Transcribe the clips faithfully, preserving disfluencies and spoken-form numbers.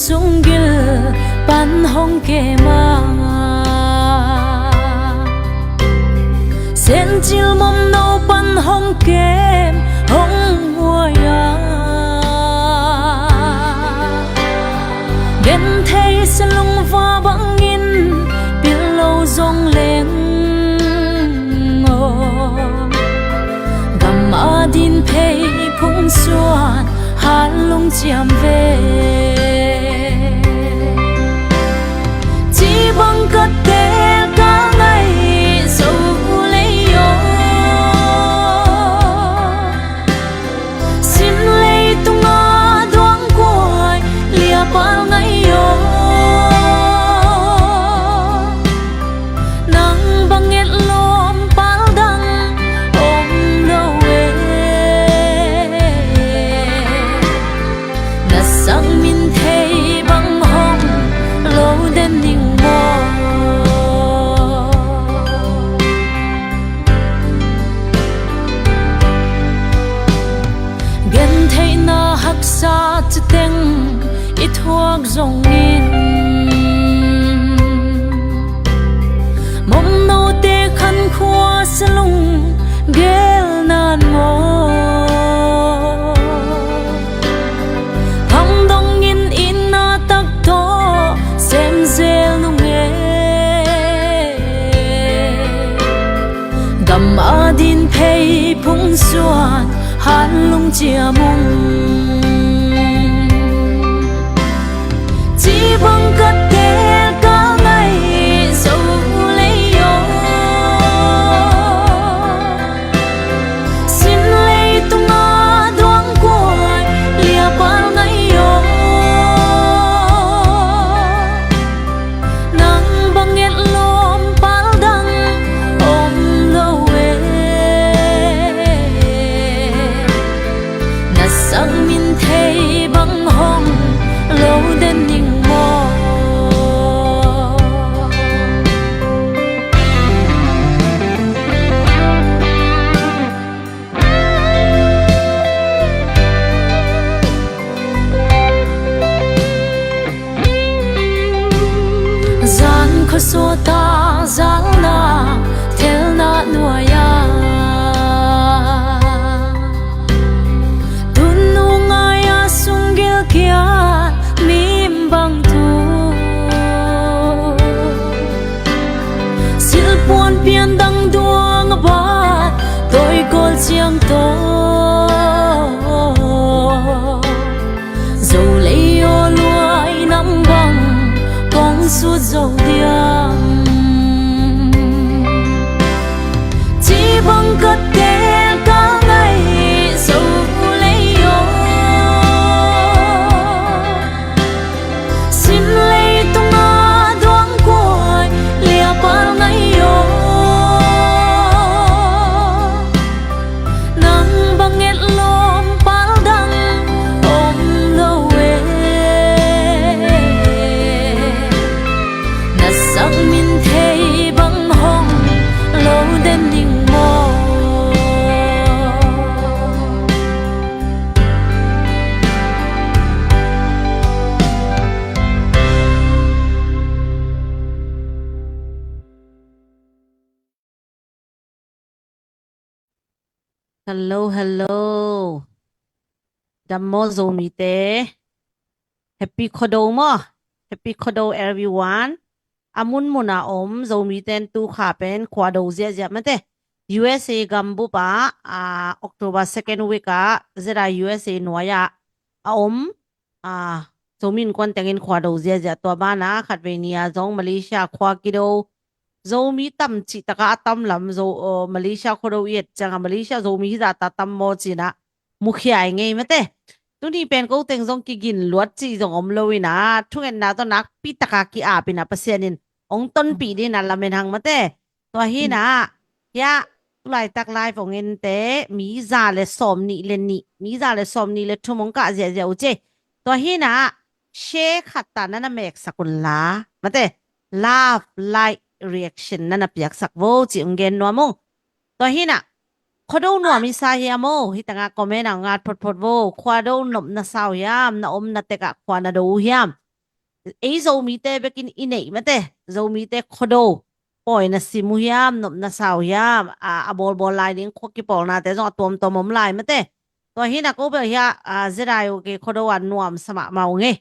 sunggil pan hong kem a, Sencil Mawmno pan hong kem hong huai a, genthei salungva bangin pil lo zong leng aw, gam a din phei phung suan han lungciam ve. Ci bang ka tel ka ngai zo lei aw, sin leitunga duang kuai liapal ngai aw, nang bang et lawm pal dang om lo e. Na sak min thei bang hong lo den ning maw? Gentheihna haksa citeng i thuak zongin, Mawmnote khan khua salung gel nan maw? Khang dongin inn a tak tawh sem zel nung e. Gam a din phei phung suan han lungciam ung. Ci bang ka tel ka ngai zo lei aw, sin leitunga duang kuai liapal ngai aw, nang bang et lawm pal dang om lo e. Na sak min thei bang hong lo den ning maw? Zan khuasuata zalna thelna nuai-a, tunu ngai-a sunggil kiat mim bang thu, silpuan pian dang duang a bat toikawl ciang tawh, zo lei aw luai nang bang kong sut zo diam? Ci bang ka tel ka ngai zo lei aw, sin leitunga duang kuai liapal ngai aw, nang bang et lawm pal dang om lo e. Na sak min thei bang hong lo den ning maw? Hello, hello. Dam maw Zomite? Happy Khuado maw? Happy Khuado everyone. A munmun a om Zomite in tu kha pen Khuado ziahziah mate. U S A gambup ah, ah, October second week ah Z I U S A nuai ah a om, ah, Zomi Innkuan tengin Khuado ziahziah, tua banah khatvei ni ah zong Malaysia khua kido, Zomi tam cih takah a tam lam Zo, uh, Malaysia khuado i et ciangah Malaysia Zomi hizah ta tam maw cinah mukhia i ngei mate. Tuni pen ko teng zong kigin luat cih zong om lo inah thungetna tawh nakpi takah ki-ap inah Pasian in hong tonpih dingin a lamen hang mate. Tua hinah hiah tulaitak live hong ente mi za le sawm nih le nih, mi za le sawm nih le thum hong kah ziahziah uh ci. Tua hinah share khat ta na na meksak unla mate, love, like, reaction na na piaksak vo ci hong gen nuam ung. Tua hinah Khuado nuam i sa hiam aw? Hih tangah comment ah ngat photphot vo. Khuado nop na sa uh hiam? Na omna tekah khua na do uh hiam? ei Zomite bekin i neih mate, Zomite khuado pawi na sim uh hiam, nop na sa uh hiam, a, a bawlbawl lai ding khua kipawlnate zong a tuamtuam om lai mate. Tua hi na ko bel hia, a, ZIOK khuado a nuam sa mahmah ung ei.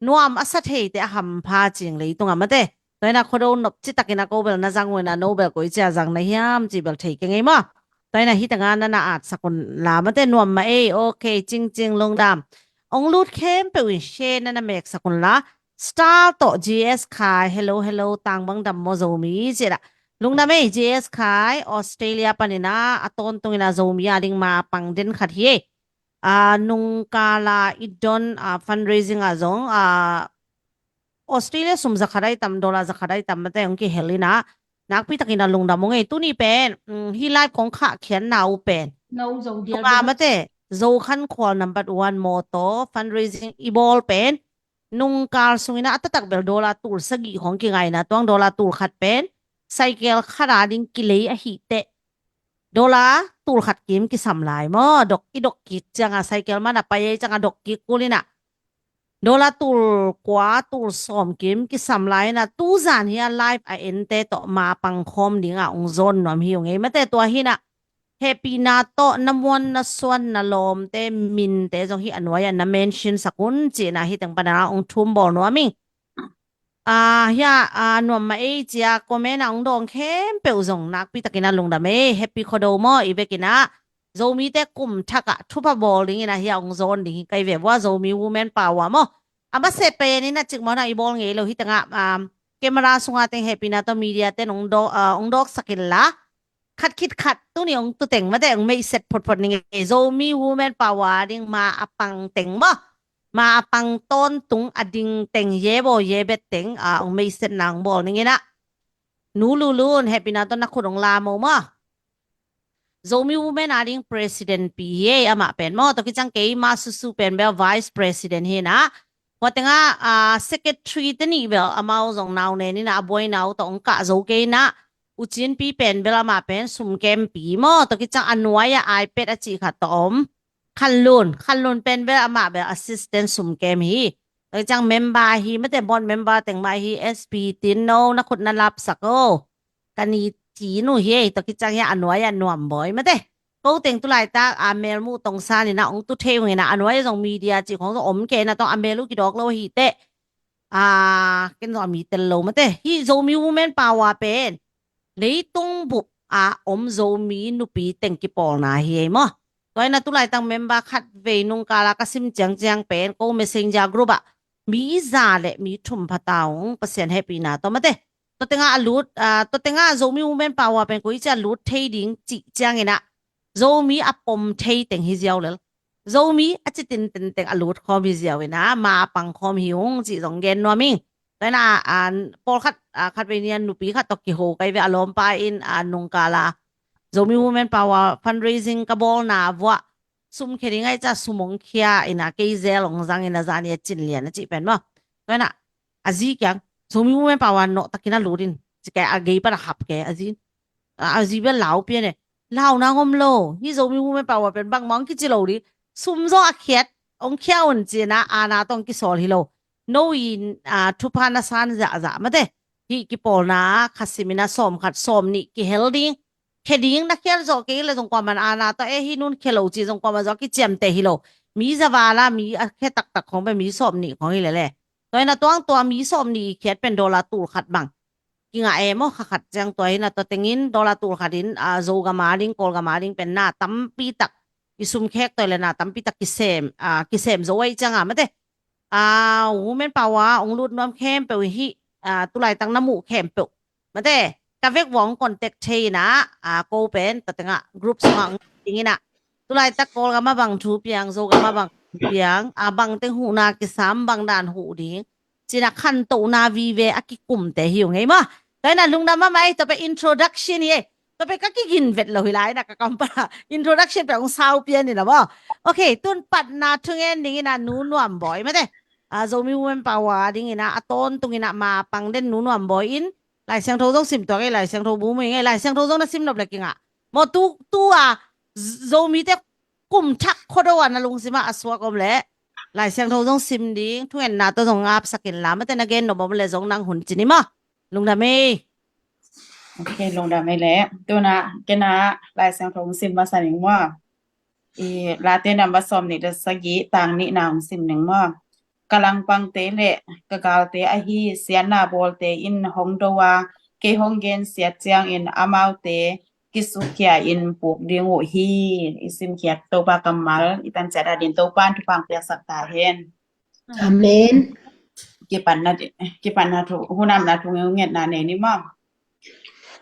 Nuam a sa theite a hampha cing leitungah mate. Tua hi na khuado nop citakin a ko bel na zang uh hi na no bel koi cia zang na hiam ci bel thei keng ei maw. Tua hi na hi tengah na na atsak un la mate nuam mah ei. Ok, cingcing lungdam. Ong lut khempeuh in share na na meksak un la. Star tawh G S Khai, hello, hello, tang bang dam maw Zomi ci la. Lungdam ei, G S Khai, Australia panin a, a tawntung in a Zomi a ding ma pang den khat hi ei. A, nungkala i don, a, fundraising ah zong, a, Australia sum zakhat ai tam, dollar zakhat ai tam mate ong kihel in a, nakpi takin a lungdam ung ei. Tuni pen, mm, hi live kong khah khiatna uh pen. No, Zo dial tunga mate, Zo Khan Khual number one mawtaw fundraising i bawl pen, nungkal sungin a taktak bel dollar tul sagih hong kingaina, tuang dollar tul khat pen, cycle khat a ding kilei ahih teh. Dollar tul khat kim kisam lai maw, dok i dok kik ciang a cycle man a pai ei ciang a dok kik kul in a. Dollar tul kua, tul sawm kim kisam lai in a, tuzan hi a live a ente tawh ma pang khawm ding a ong zawn nuam hi ung ei mate tua hi na. Hehpihna tawh na muan na suan na lawmte minte zong hi a nuai a na mention sak un ci na hi teng pan a ong thum bawl nuam ing. A, hia, a, nuam mah ei cia comment a ong dawng khempeuh zong nakpi takin a lungdam ei. Happy khuado maw i bekin a. Zomite kum thak a thupha bawl dingin a hia ong zawn ding hi kai ve vua Zomi Women Power maw. A mase pen in a cik maw na i bawl ngei lo hi tengah, a, camera sunga teng hehpihna tawh media ten ong dawk, a, ong dawksak in la. Khat khit khat tuni ong tu teng mate ong meihset photphot ning ei. Zomi Women Power ding ma a pang teng maw. Ma a pang tawntung a ding teng ye baw ye bet teng, a, ong meihsetna ong bawl ning in a. Nu Lulun hehpihna tawh na khut ong la maw maw. Zomi Women a ding president pi hi ei amah pen maw. Tua kiciang kei ma Susu pen bel vice president hi na. Hua tengah, a, secretary te nih bel amau zong nau nen in a a buai nau tawh ong kah zo kei na. U Cin pi pen bel amah pen sumkem pi maw. Tua kiciang a nuai a iPad a cih khat tawh om. Khanlun, Khanlun pen bel amah bel assistant sumkem hi. Tua kiciang member hi mate board member teng mah hi S P tin no na khut na lapsak o. Ka ni ti nu hi ei, tua kiciang hi a nuai a nuam bawi mate. Ko teng tulaitak a melmuh tongsan in a ong tu thei ung in a a nuai a zong media cih khong zong om kei na tawh a mel uh kidawk lo hi teh. A, ken zong a mi tel lo mate. Hi Zomi Women Power pen leitung bup a om Zomi nupi teng kipawlna hi ei maw. Tua in a tulaitak member khat vei nungkala ka sim ciangciang pen ko messenger group ah mi za le mi thum pha ta ung Pasian hehpihna tawh mate. Tua tengah a lut, a, tua tengah Zomi Women Power pen koi cia lut thei ding cih ciangin a Zomi a pom thei teng hi ziau lel. Zomi a citin tenteng a lut khawm hi ziau in a ma a pang khawm hi ung cih zong gen nuam ing. Tua in a, a, pawlkhat, a, khat vei ni a nupi khat tawh kiho kai ve a lawmpa in a nungkala Zomi Women Power fundraising ka bawlna vuah sum khia ding ai ca sum ong khia in a kei zel ong zang in a zani a cin lian a cih pen maw. Tua in a a zi kiang Zomi Women Power nawh takin a lut in ci kei a gei pan a hap kei a zi. A, a zi bel lau pian e. Lau nang om lo. Hi Zomi Women Power pen bangmah ong kici lo ding. Sum zaw a khiat ong khia un ci in a ana tawh ong kisawl hi lo. No in, a, thupha na san zahzah mate. Hi kipawlna kha sim in a sawm khat sawm nih kihel ding. Khe ding na khial zawh kei le zong kuaman ana tawh e hi nun khe lo ci zong kuaman zawh a kiciamteh hi lo. Mi za vala mi a khe taktak khong pen mi sawm nih khong hi le le. Tua in a tuang tua mi sawm nih i khiat pen dollar tul khat bang kingah e maw kha khat ciang tua hi na tua tengin dollar tul khat in, a, Zogam a ding Kawlgam a ding pen na tampi tak i sum khek tua le na tampi tak kisem, a, kisem zo ai ciang a mate. A, Women Power ong lut nuam khempeuh hi, a, tulaitak na muh khempeuh mate. Ka vek vua ong contact thei in a, a, ko pen tua tengah group sungah ong ding in a. Tulaitak Kawlgam a bang thu piang, Zogam a bang thu piang, a, bang teng huhna kisam, bang dan huh ding. Ci in a khantohna vive a kikumte hi ung ei maw. Tua in a lungdam mahmah ei, tua pen introduction hi ei. Tua pen ka kigin vet lo hi lai in a ka kam pan a introduction pen ong sau pian in a maw. Ok, tun patna thungen ding in a Nu Nuam Bawi mate. A, Zomi Women Power ding in a a tawntung in a ma pang den Nu Nuam Bawi in Lai Siangtho zong sim tuak ei, Lai Siangtho bu mu ing ei, Lai Siangtho zong na sim nop le kingah. Maw tu, tu a Zomite kum thak khuado a na lungsim ah a suak om leh Lai Siangtho zong sim ding, thungetna tawh zong ngapsak inla, mate na gen nop om le zong nang hun ci ni maw. Lungdam ei. Ok, lungdam ei le. Tuna kena Lai Siangtho hong sim masa ning maw. I Late number sawm nih le sagih, tang nihna hong sim ning maw. Ka langpangte le ka galte ahi siatna bawlte in hong do a, kei hong gensiat ciangin amaute kisukkhia in puk ding uh hi. I simkhiat Topa kammal i tan ciat adin Topa in thupha hong piaksak ta hen. Amen. Kipatna, kipatna thu, hunamna thu ngetna nei ni maw.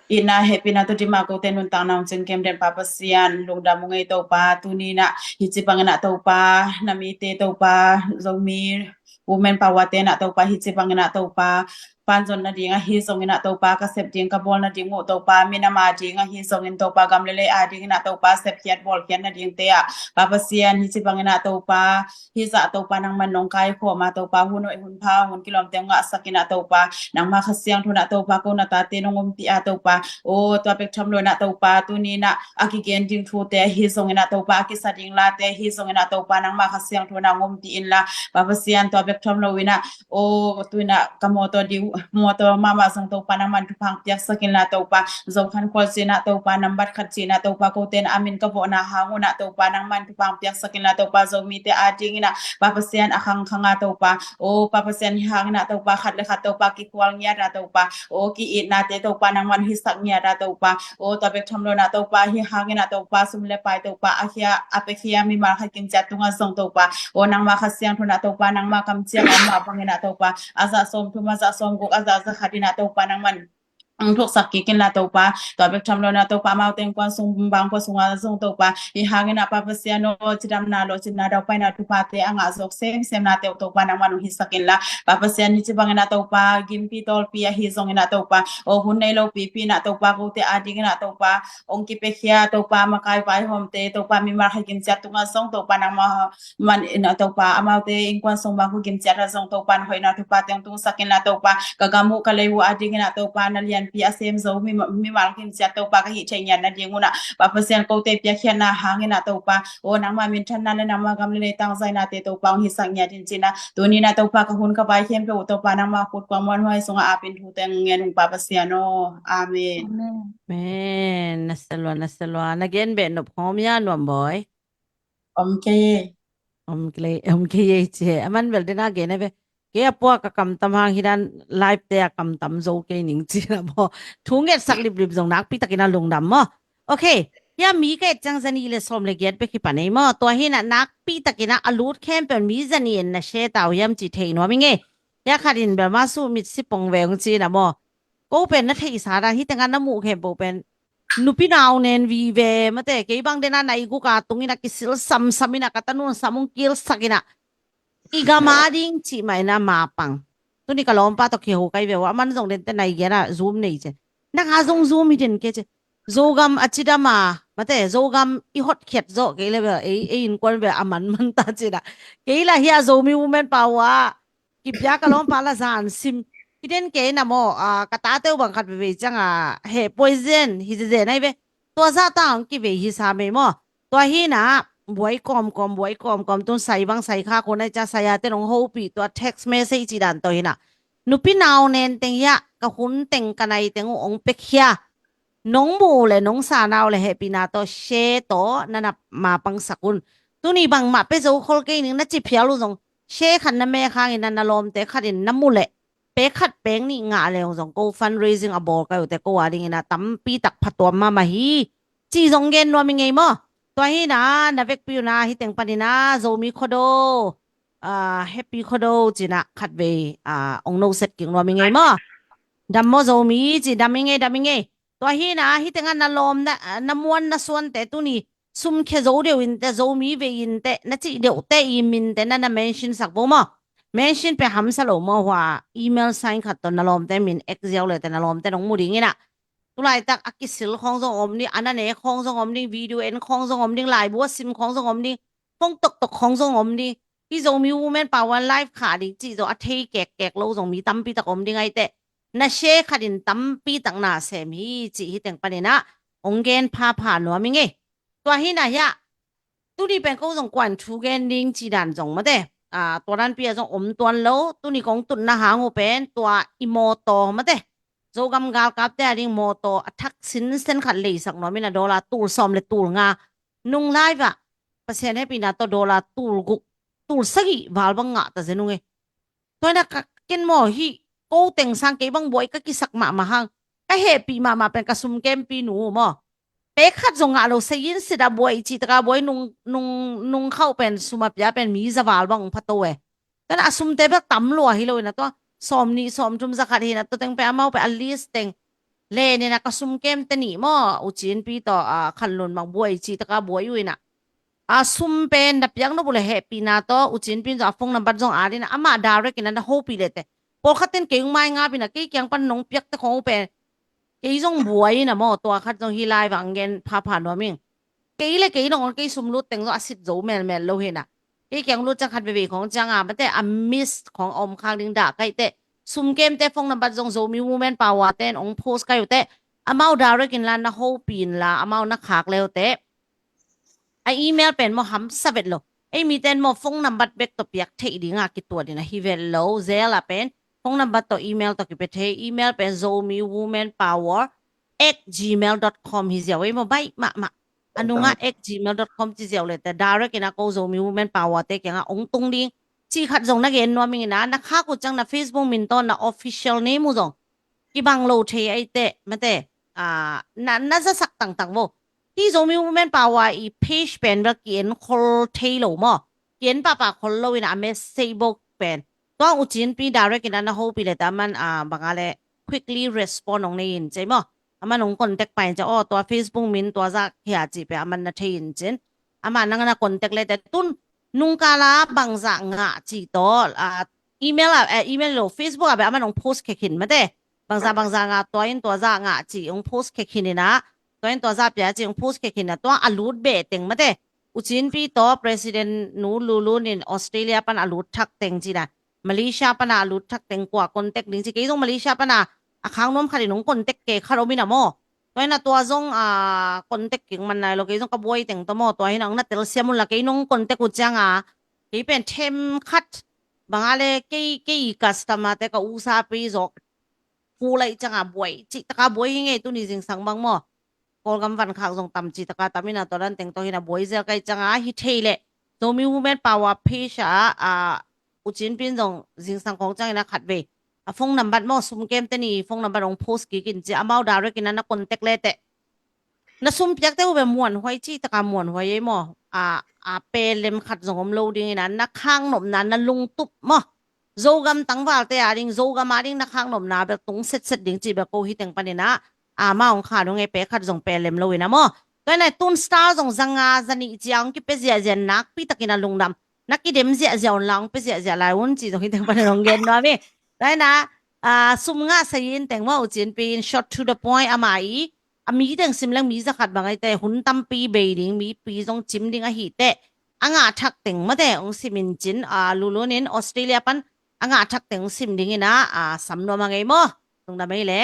Itna hehpihna tawh dima kote nuntakna hong cingkem den Pa Pasian, lungdam ung ei Topa, tuni in ah hici bangin ah Topa, na mite Topa, Zomi Women Power te in ah Topa, hici bangin ah Topa, panzon nading ahi zongin ah Topa, ka sep ding ka bawl nading uh Topa, minam ading ahi zongin Topa, gam le lei adingin ah Topa, sepkhiat bawlkhiat nadingte ah Pa Pasian, hici bangin ah Topa, hizah Topa nangman nong kaikhawm a Topa, hun hoih hun pha hun kilawmte hong ngahsak in ah Topa, nangma Kha Siangtho in ah Topa, ko na tate nong ompih a Topa, aw tua bek tham lo in ah Topa, tuni in ah a kigen ding thute ahi zongin ah Topa, a kisa ding late ahi zongin ah Topa, nangma Kha Siangtho in ah hong ompih inla, Pa Pasian, tua bek tham lo in ah, aw tu in ah ka mawtaw ding, mawtaw mahmah zong Topa, nangman thupha hong piaksak inla Topa, Zo khankhual ci in ah Topa, nambat khat ci in ah Topa, kote in ah a min ka vawhna hang un ah Topa, nangman thupha hong piaksak inla Topa, Zomite adingin ah Pa Pasian a khangkhang a Topa, aw Pa Pasian, hi hangin ah Topa, khat le khat Topa kikhual ngiat a Topa, aw ki-itnate Topa, nangman hisak ngiat a Topa, aw tua bek tham lo in ah Topa, hi hangin ah Topa, sum le pai Topa, a khia a pekhia mimal khat kimciat tungah zong Topa, aw nangma Kha Siangtho in ah Topa, nangma kamciam a mah bangin ah Topa, a zah sawmthum, a zah sawmguk, a zah zakhat in ah Topa, nangman hong thuksak kik inla Topa, tua bek tham lo in ah Topa, amaute innkuan sung, bangkua sungah zong Topa, hi hangin ah Pa Pasian aw, cidamna, lawhcinna, daupaina thuphate a ngah zawk semsemnate uh Topa, nangman hong hisak inla, Pa Pasian, hici bangin ah Topa, gimpi tawlpi ahi zongin ah Topa, aw hun nei lo pipi in ah Topa, kote adingin ah Topa, hong kipiakhia Topa, makai vaihawmte Topa, mimal khat kimciat tungah zong Topa, nangma man in ah Topa, amaute innkuan sung bangkua kimciat ah zong Topa, na hoihna thuphate hong tungsak inla Topa, ka gam uh ka lei uh adingin ah Topa, na lianpi a sem zo mi, mimal kimciat Topa, ka hih theih ngiat nading un ah Pa Pasian, kote piakkhiatna hangin ah Topa, aw nangma minthanna le nangma gam le lei tangzainate Topa, hong hisak ngiat in ci in ah, tuni in ah Topa, ka hun ka vai khempeuh uh Topa, nangma khut kuang muanhuai sungah apin thute ngen ung Pa Pasian aw. Amen. Amen. Amen. Na sia lua, na sia lua. Na gen beh nop khawm hia Nuam Bawi? Om kei ei. Om kei, om kei ei ci e. A man bel den a gen e ve. Kei a pua ka kamtam hang hi dan live te a kamtam zo kei ning ci na maw. Thu ngetsak liplip zong nakpi takin a lungdam maw. Ok. Hia mi ka et ciang zanih le sawm le giat bek hi pan ei maw. Tua hi in ah nakpi takin a a lut khempeuh mi zanih in na share ta uh hiam ci thei nuam ing e. Hia khat in bel ma su mit si pong ve ung ci na maw. Ko pen na theihsa dan hi tengah na muh khempeuh pen nupi nau nen vive mate, kei bang den a nai guk a tung in ah kisil samsam in ah ka tanun sam hong kilsak in ah i gam ading cih mah in ah mapang. Tuni ka lawmpa tawh kiho kai ve uh a, a man zong den te nai gen a Zoom nei ci. Nang a zong Zoom hi den kei ci. Zogam a cidam a mate, Zogam i hotkhiat zawh kei le bel ei, ei innkuan bel a manman ta ci in ah. Kei lah hia Zomi Women Power ah kipia ka lawmpa la zan sim. Hi den kei na maw, a, ka tate uh bang khat veivei ciang a heh poison hi zezen ai ve. Tua zah ta hong kivei hi sa mei maw. Tua hi in ah buai kawmkawm, buai kawmkawm tun sai bang sai kha khun ai ciang sai a te nong hopih tua text message ci dan tawh hi in ah. Nupi nau nen teng hiah ka hun teng ka nai teng uh hong pekhia. Nong muh uh le nong sa na uh le hehpihna tawh share tawh na na mapangsak un. Tuni bangmah pe zo khol kei ning na ci phial uh zong share khat na mek hangin na na lawmte khat in na muh leh pek khat pek nih ngah le uh zong ko fundraising a bawl kai uh te ko a dingin a tampi tak phatuam mahmah hi. Ci zong gen nuam i ngei maw? Tua hi na, na vekpi uh na hi teng panin a Zomi Khuado, a, Happy Khuado ci na khatvei, a, ong no set kik nuam i ngei maw? Dam maw Zomi ci, dam i ngei, dam i ngei. Tua hi na, hi tengah na lawm na, na muan na suante tuni sumkhia zo deuh in te, Zomi vei in te, na cih deuh te i min te na na mention sak vo maw? Mention pe hamsa lo maw hua, email sign khat tawh na lawmte min ek ziau le te na lawmte nong mu ding in a. Tulaitak a kisil khawng zong om ding, a na nek khawng zong om ding, video en khawng zong om ding, laibu a sim khawng zong om ding, phone toktok khawng zong om ding. Hi Zomi Women Power Live khah ding cih zong a thei kekkek lo zong mi tampi tak om ding ahi teh. Na share khat in tampi tak na sem hi cih hi teng panin a ong gen phapha nuam i ngei. Tua hi na hiah tuni pen ko zong kuan thu gen ding cih dan zong mate. a, tua danpi a zong om tuan lo, tuni kong tutna hang uh pen tua i mawtaw mate, Zogam galkapte a ding mawtaw a thak sinsen khat leisak nuam in a dollar tul sawm le tul nga nung lai vah Pasian hehpihna tawh dollar tul guk tul sagih val bang ngah ta zen ung e. Tua ina ka ken maw hi ko teng sang kei bang buai ka kisak mahmah hang ka hehpih mahmah pen ka sum kempi nu maw. Pek khat zong ngah lo, sayin sida buai cih taka buai nung, nung, nung khauh pen sum a pia pen mi za val bang hong pha to e. Tua ina a sumte bel tam lua hi lo ina tua sawm nih sawm thum za khat hi ina tua teng pen amau pen a list teng len ina ka sum kemte nih maw, U Cin Pi tawh, a, Khan Lun Mang buai cih taka buai uh ina a sum pen na piak nop uh le hehpihna tawh U Cin Pi in zong a phone number zong at ina amah direct ina na hopih le te. Pawlkhat ten kei ung mai ngap ina kei kiang pan nong piak te khong uh pen kei zong buai ina maw, tua khat zong hi lai vang gen phapha nuam ing. Kei le kei nong kei sum lut teng zong a sit zo melmel lo hi ina. Kei kiang lut ciang khat veve khong ciang a mate a miss khong a om khak ding dah kaih te. Sum kemte phone number zong Zomi Women Power ten ong post kaih uh te. Amau direct in la na hopih in la amau na khak le uh te. A email pen maw hamsa vet lo. Ei miten maw phone number bek tawh piak theih ding a kituat in a hi vet lo. Zel a pen phone number tawh email tawh kipia thei. Email pen Zomi Women Power at gmail dot com hi ziau ei maw, baih mahmah. A nunga at gmail dot com ci ziau le te direct ina ko Zomi Women Power te kianga ong tung ding. Ci khat zong na gen nuam ing ina na khak uh ciang na Facebook min tawh na official name uh zong kibang lo thei ai te mate, a, na, na zasak tangtang vo. Hi Zomi Women Power i page pen bel ki en khol thei lo maw. Ki en pahpah khol lo ina a message box pen. Tua U Cin Pi direct ina na hopih le ta man, a, banga le quickly respond ong nei in cei maw. Aman ong contact pai in cei, aw, tua Facebook min tua zah khia cih pen aman na thei in cin. Ama nang na contact le te tun nungkala bangzah ngah cih tawh, a, email a, eh, email lo Facebook a be aman ong post khekhin mate. Bangzah bangzah ngah tua in tua zah ngah cih ong post khekhin ina. Tua in tua zah pia cih ong post khekhin ina tua a lut beh teng mate. U Cin Pi tawh President nu Lulun in Australia pan a lut thak teng cih na. Malaysia pana a lut thak teng kua contact ding cih kei zong Malaysia pana a khang nuam khat in ong contact kei khat om ina maw. Tua ina tua zong, a, contact kik man nai lo kei zong ka buai teng tawh maw. Tua hina ong na telsiam un la kei nong contact uh cianga kei pen them khat banga le kei, kei customer te ka usa pi zawk pu laih cianga buai cih taka buai hi ngei tuni zingsang bang maw. Kawlgam van khak zong tam cih taka tam ina tua dan teng tawh hina buai zel kaih cianga hi thei le Zomi Women Power page a, a, U Cin Pi in zong zingsang khong ciang ina khat vei a phone number maw sum kemte ni phone number ong post kik in ci amau direct ina na contact le te. Na sum piakte uh be muanhuai cih taka muanhuai ei maw. A, a pelem khat zong om lo ding ina na khang nopna na lungtup maw. Zogam tangvalte a ding Zogam a ding na khang nopna bel tung setset ding cih bel ko hi teng pan ina. A, ma ong khan ung ei pe khat zong pelem lo ina maw. Tua ina tun star zong zanga zanih cia ong kipe ziahziah nakpi takin a lungdam. Na kidem ziahziah un la ong pe ziahziah lai un cih zong hi teng pan ina ong gen nuam hi. Tua ina, a, sum ngah sayin teng maw U Cin Pi in short to the point ama i a mi teng sim leng mi za khat bang ai te hun tampi bei ding mipi zong cim ding ahi te a ngah thak teng mate ong sim in cin, a, Lulun in Australia pan a ngah thak teng ong sim ding ina, a, sam nuam a ngei maw. Lungdam ei le.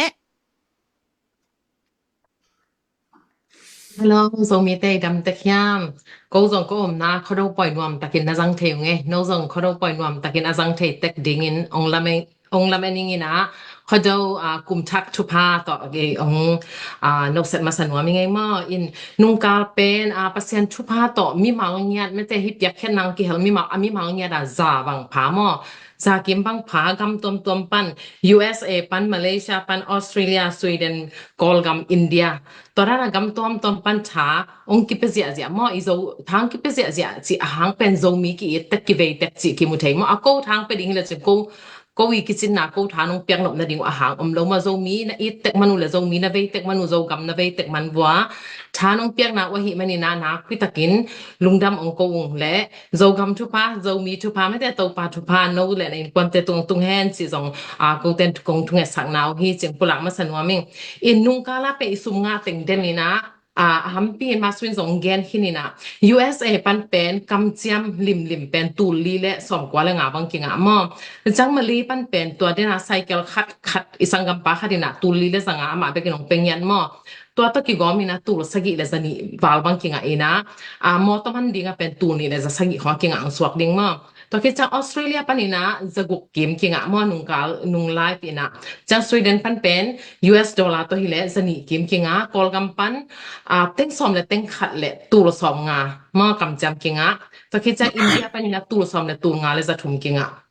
Hello, Zomi te i dam tek hiam? Ko zong ko omna khuado poi nuam takin na zang thei ung e. No zong khuado poi nuam takin a zang thei tek dingin ong lam ei ong lam en ing ina, khuado, a, kum thak thupha tawh, e, ong, a, noset masa nuam ing ei maw. In nungkal pen, a, Pasian thupha tawh mimal ngiat mete hi piakkhiat nang kihel mimal, a, mimal ngiat a za bang pha maw. Za kim bang pha gam tuamtuam pan, U S A pan, Malaysia pan, Australia, Sweden, Kawlgam, India. Tua dan a gam tuamtuam pan tha ong kipia ziahziah maw, i Zo tha ong kipia ziahziah cih a hang pen Zomi ki-it tek kivei tek cih kimu thei maw. A ko tha ong pia ding hi le cin ko ko i kicinna ko tha nong piak nop nading uh a hang om lo maw. Zomi na it tek man uh le Zomi na vei tek man uh, Zogam na vei tek man vua tha nong piakna uh ahih manin a nakpi takin lungdam ong ko ung le Zogam thupha, Zomi thupha mete Topa thupha no le na innkuante tung tung hen cih zong, a, koten kong thungetsakna uh hi cing pulak masa nuam ing. In nungkala pe i sum ngah teng den ina, a, a hampi in Maswin zong gen khin ina, U S A pan pen kamciam limlim pen tul li le sawmkua le nga bang kingah maw. Zangmali pan pen tua dena cycle khat khat i sanggampa khat ina tul li le zanga amah bekin ong pe ngiat maw. Tua tawh kigawm ina tul sagih le zanih val bang kingah ina, a, mawtaw man dinga pen tul nih le za sagih khong kingah ang suak ding maw. Tua khit ciang Australia panin ah zaguk kim kingah maw, nungkal nung live in ah. Ciang Sweden pan pen U S dollar tawh hileh zanih kim kingah, Kawlgam pan ah, teng sawm le teng khat le tul sawm nga maw, kamciam kingah. Tua khit ciang India panin ah tul sawm le tul nga le zathum kingah.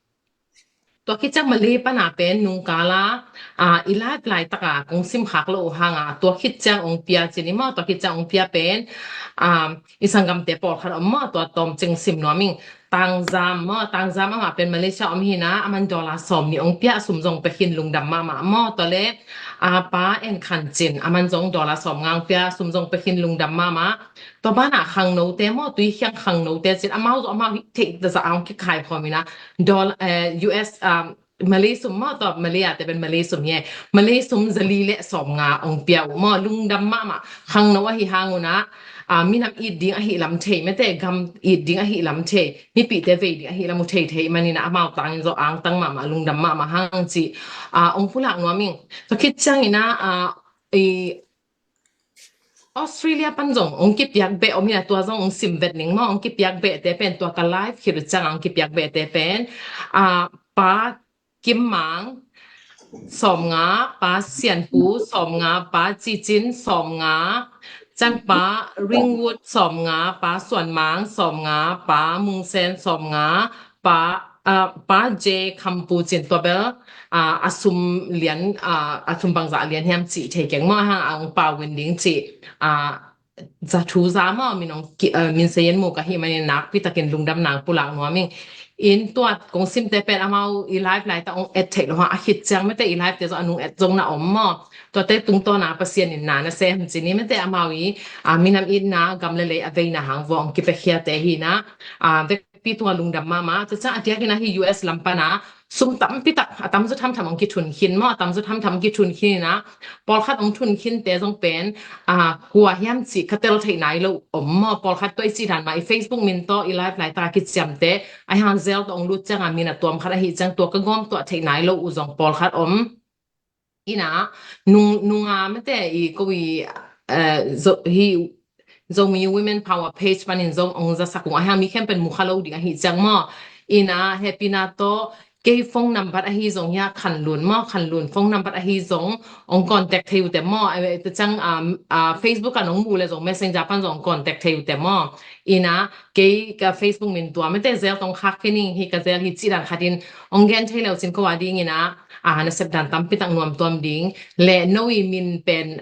Tua khit ciang Malay pana pen nungkala ah, i live laitaka kong sim khak lo uh hanga, tua khit ciang ong pia cin i maw, tua khit ciang ong pia pen ah, i sanggamte pawlkhat om maw, tua tawm cing sim nuam ing. Tangzam maw, Tangzam amah pen Malaysia om hina, aman dollar sawm nih ong pia, a sum zong pekhin lungdam mahmah maw. Tua le ah, Pa En Khan Cin, aman zong dollar sawm nga ong pia, a sum zong pekhin lungdam mahmah. Tua banah khangnote maw, Tuikhiang khangnote cin, amau zong amau hih theih tazah a ong kikhai khawm ina, dollar eh, U S ah, Malay sum maw, tua Malay a te pen Malay sum hi e. Malay sum zali le sawm nga ong pia uh maw, lungdam mahmah. Khangno ahi hang unah ah, minam it ding ahi lam thei, mete gam it ding ahi lam thei, mipihte vei ding ahi lam uh thei thei maninah amau tangin zong angtang mahmah, lungdam mahmah hang ci ah, ong pulak nuam ing. Tua khit cianginah ah, i Australia pan zong ong kipiak beh om ina, tua zong ong sim vet ning maw. Ong kipiak behte pen tua ka live khit uh cianga ong kipiak behte pen ah, Pa Kim Mang sawm nga, Pa Sian Pu sawm nga, Pa Ci Cin sawm nga, ciang Pa Ringwood sawm nga, Pa Suan Mang sawm nga, Pa Mung Sen sawm nga, Pa ah, Pa J Kham Pu Cin, tua bel ah, a sum lian ah, a sum bangzah lian hiam cih thei keng maw, hang ang Pa Win Ding cih ah, za thu za maw, min ong ki ah, min sayin mu ka hih manin nakpi takin lungdam nang pulak nuam ing. In tua kong simte pen amau i live laitak ong et theih lo hang, a khit ciang mete i livete zong a nung et zong na om maw. Tuate tungtawna Pasian in na na sem ci ni, mete amau i ah, minam itna gam le lei a veina hang vua ong kipiakhiate hina ah, vekpi tunga lungdam mahmah. Tua ciang a diakin ah hih U S lam pana sum tampi tak a tamzaw thamtham ong kithun khin maw, a tamzaw thamtham ong kithun khin ina, pawlkhat ong thun khinte zong pen ah, kua hiam cih ka tel theih nai lo om maw. Pawlkhat tua i cih dan mah i Facebook min tawh i live laitak a kiciamte ahi hang Zelle tawh ong lut cianga min a tuam khat ahi ciang tua ka gawm tuah theih nai lo uh zong pawlkhat om. Ina nung nunga mete i ko i eh, zo, hi Zomi Women Power page panin zong ong zasak ung, ahi hang mi khempeuh in mu kha lo ding ahi ciang maw. Ina hehpihna tawh kei phone number ahi zong hia, Khan Lun maw, Khan Lun phone number ahi zong ong contact thei uh te maw. Eh, te ciang ah, ah, Facebook ah nong mu le zong Messenger pan zong contact thei uh te maw. Ina kei ka Facebook min tua mete Zelle tawh ong khak kei ning, hi ka Zelle hi cih dan khatin ong gen thei le uh cin ko a dingina ah, na sep dan tampi tak nuam tuam ding le no i min pen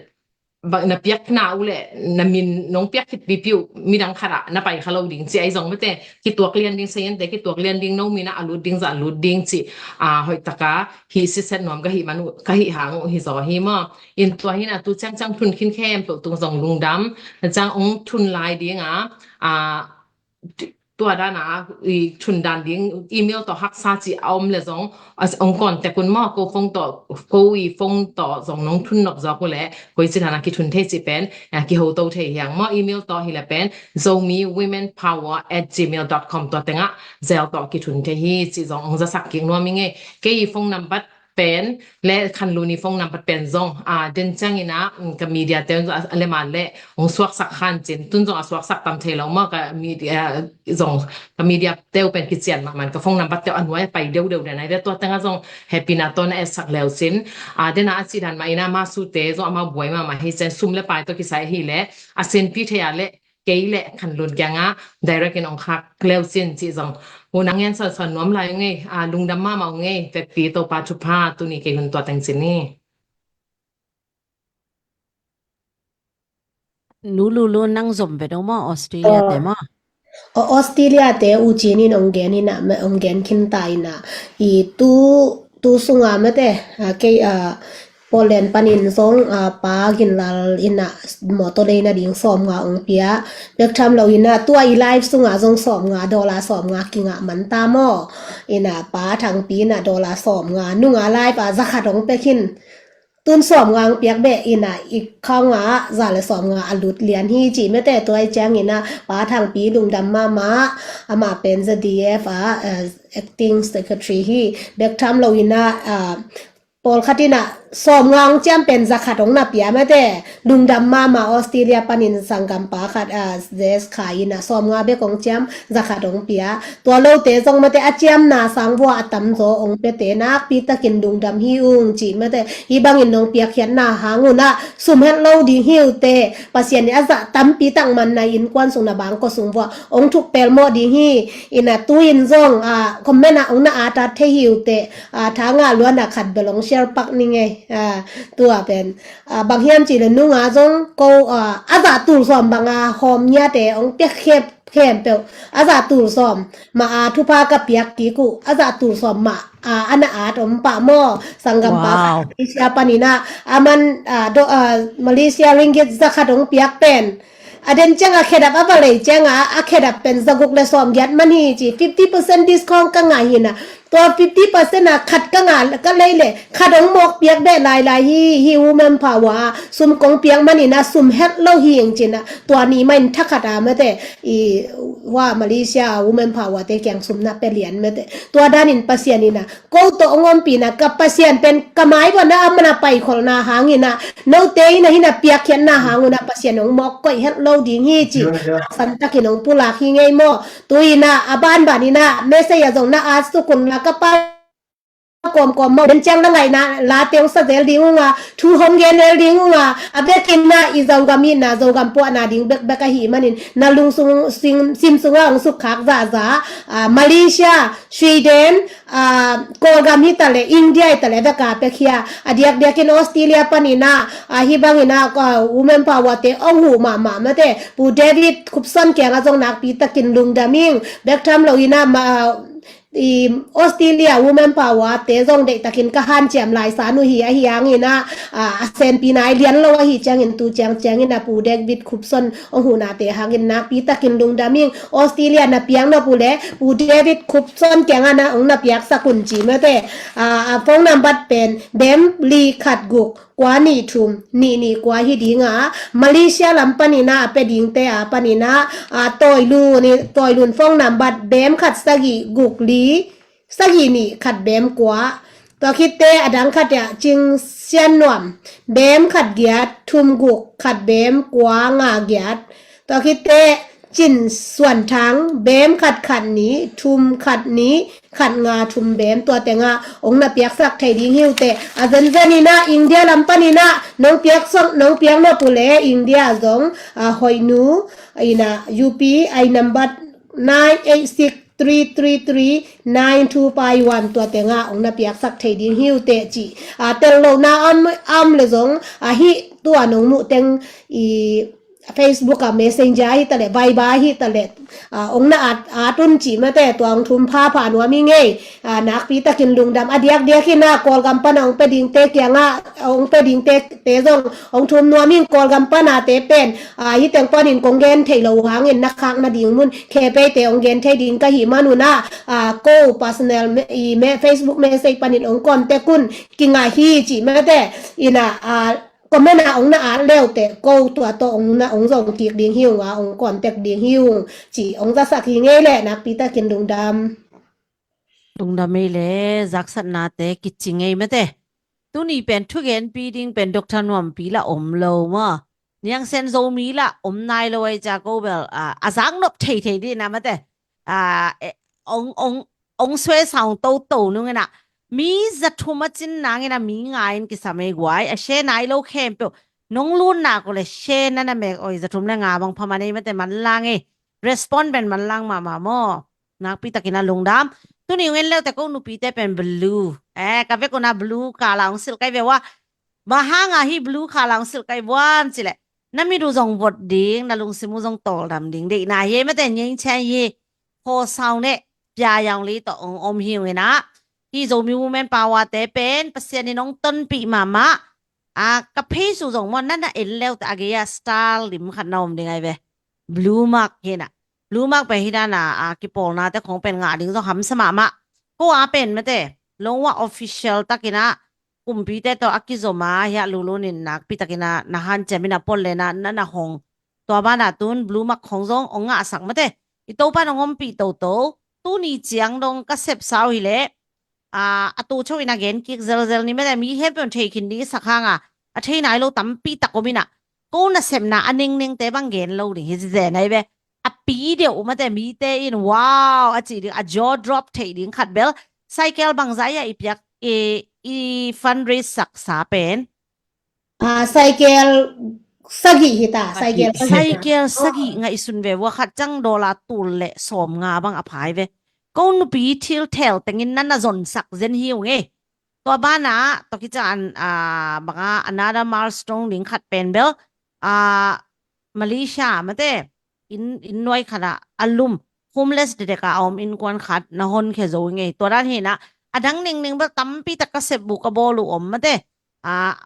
bang na piakna uh le na min nong piak khit pipi uh midang khat ah na pai kha lo ding ci ahi zong mete kituak lian ding, sayinte kituak lian ding, no min ah a lut ding zah a lut ding ci ah, hoih taka hi siset nuam ka hih man uh, ka hih hang uh hi zaw hi maw. In tua hina tu ciangciang thun khin khempeuh tung zong lungdam. Na ciang ong thun lai dinga ah, tua dana i thun dan ding email tawh haksa ci a om le zong ah, ong contact un maw, ko phone tawh, ko i phone tawh zong nong thun nop zawk uh le koi ci dana kithun thei ci pen ah, kiho to thei hiang maw. Email tawh hi le pen Zomi Women Power at gmail dot com, tua tengah Zelle tawh kithun thei hi ci zong ong zasak kik nuam i ngei. Kei i phone number pen le Khan Lun i phone number pen zong ah, den ciangina um, ka media te a lema le ong suaksak khan cin, tun zong a suaksak tam thei lo maw, ka media zong, ka media teu pen kician mahmah, ka phone number teu a nuai a pai deuhdeuh den ahi ve. Tua tengah zong hehpihna tawh na etsak le uh cin ah, dena a cih dan mah ina masute zong amau buai mahmah hi cian, sum le pai tawh kisai ahi le a sinpi thei a le kei le Khan Lun kiangah direct in ong khak le uh cin ci zong. Hun a ngen sonson nuam lai uh ngei ah, lungdam mahmah uh ngei. Vekpi Topa thupha. Tuni kei hun tua teng cin ni. Nu Lulu nang zom ve do maw, Australia te maw? Australia te u cinin ong gen ina, ong gen khin ta ina. I tu, tu sunga mete ah, kei ah, Poland panin zong ah, Pa Ginlal ina motor leina ding sawm nga ong pia. Bek tham lo ina tua i live sunga zong sawm nga, dollar sawm nga kingah man ta maw. Ina Pa Thangpi ina dollar sawm nga, nunga live a zakhat ong pia khin. Tun sawm nga ong piak beh ina i khang a za le sawm nga a lut lian hi ci mete. Tua i ciangina Pa Thangpi lungdam mahmah, amah pen Z D F a eh, acting secretary hi. Bek tham lo ina ah, pawlkhat in ah sawmnga hong ciam pen zakhat hong na pia mate. Lungdam mahmah. Australia panin sanggampa khat, ah, Zes Khai in ah sawmnga bek hong ciam, zakhat hong pia. Tua lote zong mate, a ciamna sang vua a tamzaw hong piate nakpi takin lungdam hi ung ci mate. Hih bangin nong piakkhiatna hang un ah sum het lo ding hi uh teh. Pasian in a zah tampi tak man na innkuan sung, na bangkua sung vua hong thuk pelmawh ding hi. In ah tu-in zong, ah, comment ah hong na at at thei hi uh teh. Ah, tha ngah luan ah khat bel hong share pak ning ei. Ah, tua pen, ah, bang hiam cih leh nunga zong ko, ah, a zah tul sawm banga hawm ngiate hong piak khep khempeuh, a zah tul sawm mah, ah, thupha ka piak kik uh, a zah tul sawm mah, ah, a na at om pah maw. Sanggampa khat, wow, Malaysia panin ah, a man, ah, do, ah, Malaysia ringgit zakhat hong piak pen, a den ciang a khedap a va lei ciang a, a khedap pen zaguk le sawmgiat man hi ci, fifty percent discount ka ngah hi in ah. Tua fifty percent ah khat ka ngah, ka lei leh khat hong mawk piak beh lailai hi. Hih women power ah sum kong piak manin ah sum het lo hi ing ci in ah, tua ni mah in thakhat ah mate, i, hua Malaysia ah women power te kiang sum na pia lian mate. Tua danin Pasian in ah ko tawh hong ompihna, ka Pasian pen ka mai vuah na a man a paikholhna hangin ah, note in ah hih na piakkhiatna hang un ah Pasian hong mawk koih het lo ding hi ci, ya, ya, santakin hong pulak hi ngei maw. Tu-in ah a banbanin ah message ah zong na at suk un la, ka pa kawmkawm maw, den ciang na ngaihna late hong sa zel ding ung a, thu hong gen zel ding ung a, a bekin ah i Zogam itna, Zogam puahna ding bekbek ahih manin na lung sung, sim, sim sungah hong sukkhak zahzah, ah, Malaysia, Sweden, ah, Kawlgam hi taleh, India hi taleh, veka pia khia. A diakdiakin Australia panin ah, ah, hih bangin ah, ah, women power te hong huh mahmah mate. Pu David Khupson kiangah zong nakpi takin lungdam ing. Bek tham loin ah, ma, i, Australia women power te zong deihtakin ka hanciam lai san uh hi, ahi hangin ah, ah, a senpi nai lian lo ahih ciangin tu ciang ciangin ah Pu David Khupson hong huhnate hangin nakpi takin lungdam ing. Australia na piak nop uh leh Pu David Khupson kiangah na hong na piaksak un ci mate. Ah, a phone number pen bem li khat guk kua nih thum nih nih kua hi ding a, Malaysia lam panin ah a pia dingte a panin ah, ah, Tawi Lun, Tawi Lun phone number bem khat sagih guk li sagih nih khat bem kua. Tua khitte a dang khat ah Cing Sian Nuam bem khat giat thum guk khat bem kua nga giat. Tua khitte Cin Suan Thang bem khat khat nih thum khat nih khat nga thum bem. Tua tengah hong na piaksak thei ding hi uh teh. A zenzen in ah India lam panin ah nong piaksak, nong piak nop uh leh India zong, ah, Hoihnu in ah U P I number nine eight six three three three nine two five one, tua tengah hong na piaksak thei ding hi uh teh ci. Ah, tel lohna om, om leh zong, ah, hih tua nong muh teng i Facebook ah, Messenger hi taleh, Viber hi taleh, ah, hong na at, at un ci mate. Tua hong thum phapha nuam hi ngei. Ah, nakpi takin lungdam. A diakdiakin ah Kawlgam pana hong pia dingte kiangah, hong pia dingte te zong hong thum nuam ing. Kawlgam panate pen, ah, hih teng panin kong gen thei lo hangin na khak nading mun khepeite hong gen thei ding ka hih man un ah, ah, ko personal me, i me, Facebook message panin hong contact un, kingah hi ci mate. In ah, ah, comment ah hong na at le uh teh ko tua tawh hong na, hong zong kik ding hi ung a, hong contact ding hi ung ci hong zasak hi ngei leh. Nakpi takin lungdam. Lungdam ei leh, zaksatnate kici ngei mate. Tuni pen thugenpi ding pen Doctor Nuampi lah om lo maw. Niang Sen Zomi lah om nai lo ei cia ko bel, ah, a zak nop theithei ding na mate. Ah, eh, ong, ong, ong suai saung toto nung in ah, mi za thum a cin nang in ah mi nga in kisam ei guai, a share nai lo khempeuh nong lutna ko le share na na mek oi, za thum le nga bang pha man ei mate, manlang ei. Respond pen manlang mahmah maw. Nakpi takin ah lungdam. Tuni ung en le uh teh ko nupite pen blue. Eh, ka vek un ah blue kala ung silh kai ve ua. Bang hanga hih blue kala ung silh kai vuan ci leh, na mit uh zong vot ding, na lungsim uh zong tawldam ding deihna hi ei mate. Nyein chai hi. Kho saung neh pia yaung li tawh ong om hi ung in ah, hih Zomi Women Power te pen Pasian in ong tonpih mahmah. Ah, ka page uh zong maw, na na en le uh teh a gei ah star lim khat na om ding ai ve. Blue mark hi in ah. Blue mark pen hih dan a, ah, kipawlnate khong pen ngah ding zong hamsa mahmah. Ko a pen mate, lungua official takin ah kumpite tawh a kizom a, hiah lulun in nakpi takin ah na hanciam in ah pon le na, na, na hong. Tua banah tun blue mark khong zong ong ngahsak mate. I Topa nong ompih toto. Tuni ciang dong ka sepsa uh hi leh, a, a tu chauh in a gen kik zelzel ni mate, mi khempeuh in thei khin ding i sak hanga, a thei nai lo tampi tak om in a, ko nasepna a nengnengte bang gen lo ding hi zen ai ve. A pi deuh mate, mite in wow a ci ding, a jaw drop thei ding khat bel, cycle bangza ia i piak, i, i fundraise saksa pen. A, cycle sagih hi ta, cycle sagih. Cycle sagih ngah i sun ve, vua khat ciang dollar tul le sawm nga bang a phai ve. Ko nupi thil thel tengin na na zonsak zen hi ung e. Tua bana, tua kica an, a, banga another milestone ding khat pen bel, a, Malaysia mate, inn, inn nuai khat ah a lum, homeless dedek a om innkuan khat na honkhia zo i ngei. Tua dan hi na, a dang nengneng bel tampi tak ka sep uh ka bawl uh om mate. A,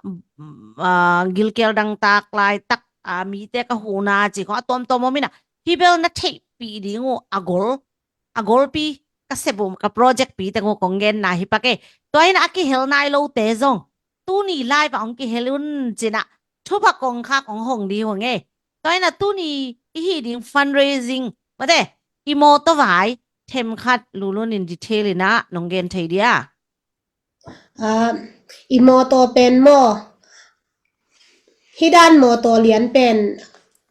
a, gilkial dangtak laitak, a, mite ka huhna ci khong a tuamtuam om in a, hi bel na theihpih ding uh a gol, a golpi ka sep uh ka project pi teng uh kong genna hi pak e. Tua in a kihel nai lote zong tuni live ah hong kihel un ci na, thupha kong khak hong hong ding uh nge. Tua in a tuni i hih ding fundraising mate, i mawtaw vai themkhat Lulun in detail in a nong gen thei dia. A, i mawtaw pen maw, hi dan mawtaw lian pen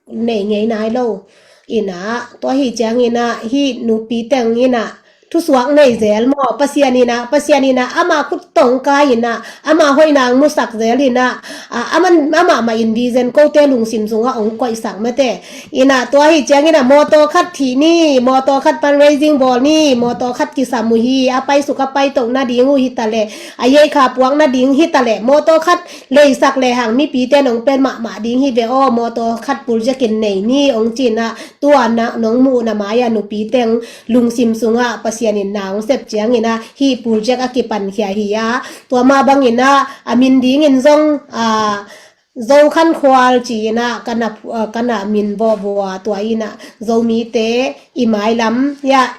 nei ngei nai lo. In a, tua hi ciangin a, hi nupi teng in a, thusuak nei zel maw, Pasian in a, Pasian in a, ama khut tawngka in a, ama hoihna hong musak zel in a, a, aman, amah mah in vision kote lungsim sungah hong koihsak mate. In a, tua hi ciangin a, mawtaw khat thih ni, mawtaw khat fundraising bawl ni, mawtaw khat kisam uh hi, a paisuk a paitoh nading uh hi ta leh, a yeikha puak nading hi ta leh, mawtaw khat leisak lehang mipite nong pen mahmah ding hi ve aw, mawtaw khat pulzekin nei ni hong ci in a, tua na, nong muh na mai-a nupi teng lungsim sungah Pasian in na hong sep ciangin a, hih pulzek a kipankhia hi a, tua mah bangin a, a min dingin zong, a, Zo Khan Khual ci in a, ka na, a, ka na min vawvua tua in a, Zomite i mailam, ya,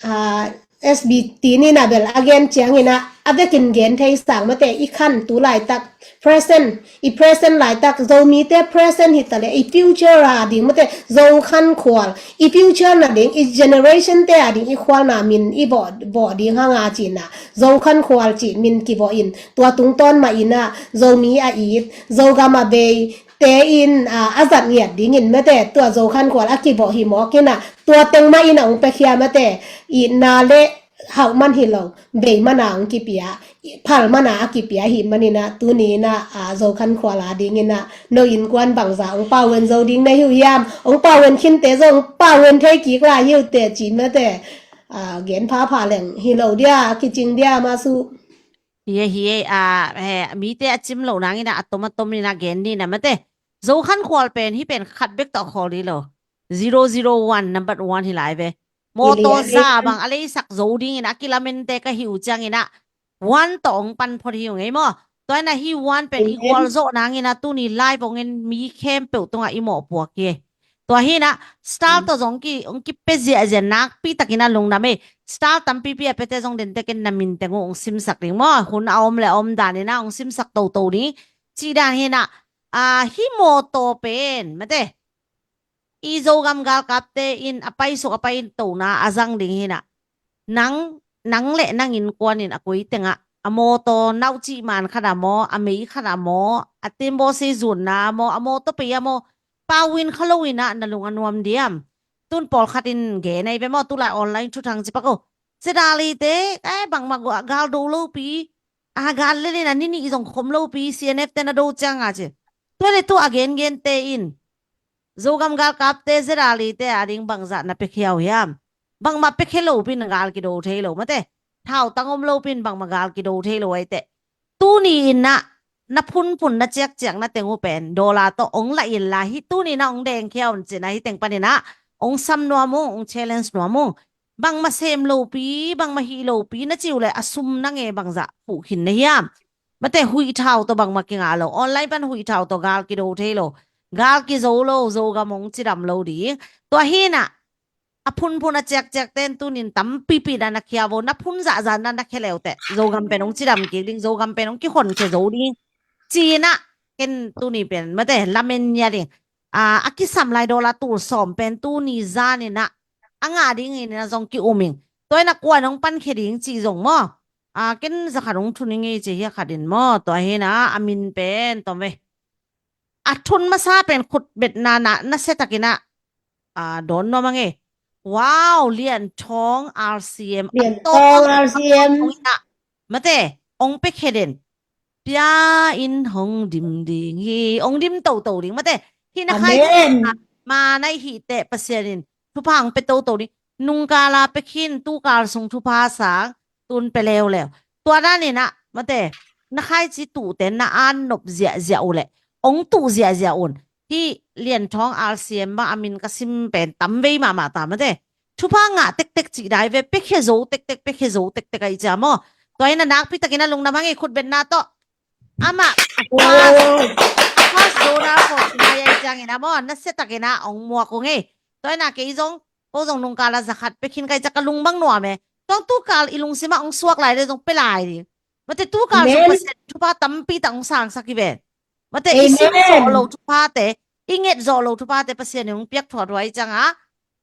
a, S B T ni na bel a gen ciangin a, a vekin gen thei sang mate, i khan tu laitak, present, i present laitak, Zomite present hi ta leh, i future a ding mate, Zo Khan Khual, i future na ding, i generation te a ding, i khualna min, i vawh, vawh ding hanga ci in a, Zo Khan Khual ci min kivawh in, tua tungtawn mah in a, Zomi a it, Zogam a bei, te in, a, a zat ngiat dingin mate, tua Zo Khan Khual a kivawh hi mawk in a, tua teng mah in a hong piakhia mate, itna le hauh man hi lo, bei man a hong kipia, phal man a a kipia hi man in a, tuni in a, a, Zo Khan Khual a dingin a, no innkuan bangza hong pau en zo ding na hi uh hiam, hong pau en khinte zong hong pau en thei kik lai hi uh teh ci mate, a, gen phapha leng hi lo dia, a kicing dia mah su. Hi e, hi e, a, he, mite a cim loh nangin a, a tom a tom in a gen ni na mate. Zo Khan Khual pen, hih pen khat bek tawh khawl hi lo. Zero zero one, number one hi lai ve. Mawtaw za bang a leisak zo dingin a kilamente ka hi uh ciangin a, one tawh hong pan phot hi uh ngei maw. Tua in a hih one pen i gualzawh nangin a tuni live hong en mi khempeuh tungah i mawhpuak hi. Tua hi in a, star tawh zong ki, hong kipia ziahziah nakpi takin a lungdam ei. Star tampipi a piate zong dentekin na min teng uh hong simsak ding maw. Hun a om le a om dan in a hong simsak toto ding. Cih dan hi in a, a, hih mawtaw pen, mate. I Zogam galkapte in a paisuk a paitona a zang ding hi in a. Nang, nang le nang innkuan in a koi tengah, a mawtaw naucih man khat a maw, a mei khat a maw, a tembaw sei zunna a maw, a mawtaw pei a maw, pau in kha lo in a na lung a nuam diam. Tun pawlkhat in gen ahi ve maw, tulai online thuthang ci pak o. Zedalite, eh, bangmah gal do lopi, a gal lel in a ni nih zong khom lopi, C N F te na do ciang a ci. Tua le tu a gengente in Zogam galkapte Zedalite a ding bangzah na piakhia uh hiam? Bangmah piakhia lopi in gal kido thei lo mate. Thautang om lopi in bangmah gal kido thei lo ahi teh. Tuni in a na phunphun na ciakciak na teng uh pen dollar tawh hong lah in la hi, tuni in a hong dengkhia un ci in a, hih teng pan in a hong sam nuam ung, hong challenge nuam ung. Bangmah sem lopi, bangmah hih lopi na ci uh leh a sum na nge bangzah huh khin na hiam? Mate, huih thau tawh bangmah kingah lo. Online pan huih thau tawh gal kido thei lo. Gal kizo lo, Zogam hong cidam lo ding. Tua hi in a, a phunphun a ciakciakte in tuni in tampipi na na khia vo, na phun zahzah na na khia le uh teh. Zogam pen hong cidam kik ding, Zogam pen hong kihonkhia zo ding. Ci in a, ken tuni pen, mate, lamen nia ding. A, a kisam lai dollar tul sawm pen tuni zan in a, a ngah ding in a zong ki-um ing. Tua in a kua in hong pankhia ding cih zong maw. a, ken zakhat hong thun i ngei ci hi a khat in maw, tua hi na a min pen tom ve. A thun masa pen khutbetna na, na se takin a, a, dawn nuam a ngei. Wow, Lian Thawng R C M. Lian Thawng R C M. Mate, ong pe khe den. Pia in hong dim ding hi, ong dim toto ding. Mate, hi na khai ma na i hih teh Pasian in thupha ong pe toto ding. Nungkala pe khin, tukal sung thupha sang, tun pe leuleu. Tua dan in a, mate, na khaici tuhte na an nop ziahziah uh leh ong tuh ziahziah un. Hi Lian Thawng R C M bang a min ka sim pen tam vei mahmah ta, mate. Thupha ngah tektek cih dai ve, pe khe zo tektek, pe khe zo tektek ahi cia maw. Tua in a nakpi takin a lungdam hang ei, khutbetna tawh. Amah a fast, a fast donor force nai ahi ciangin a maw, na se takin a ong muak ung ei. Tua in a kei zong, ko zong nungkala zakhat pe khin kai cia ka lung bang nuam e. Tua tukal i lungsim ah ong suak lai le zong pe lai ding. Mate, tukal zong Pasian thupha tampi tak ong sangsak hi ven. Mate, i sim zawh lo thuphate, i nget zawh lo thuphate Pasian in ong piak thuathuat ahi ciang a,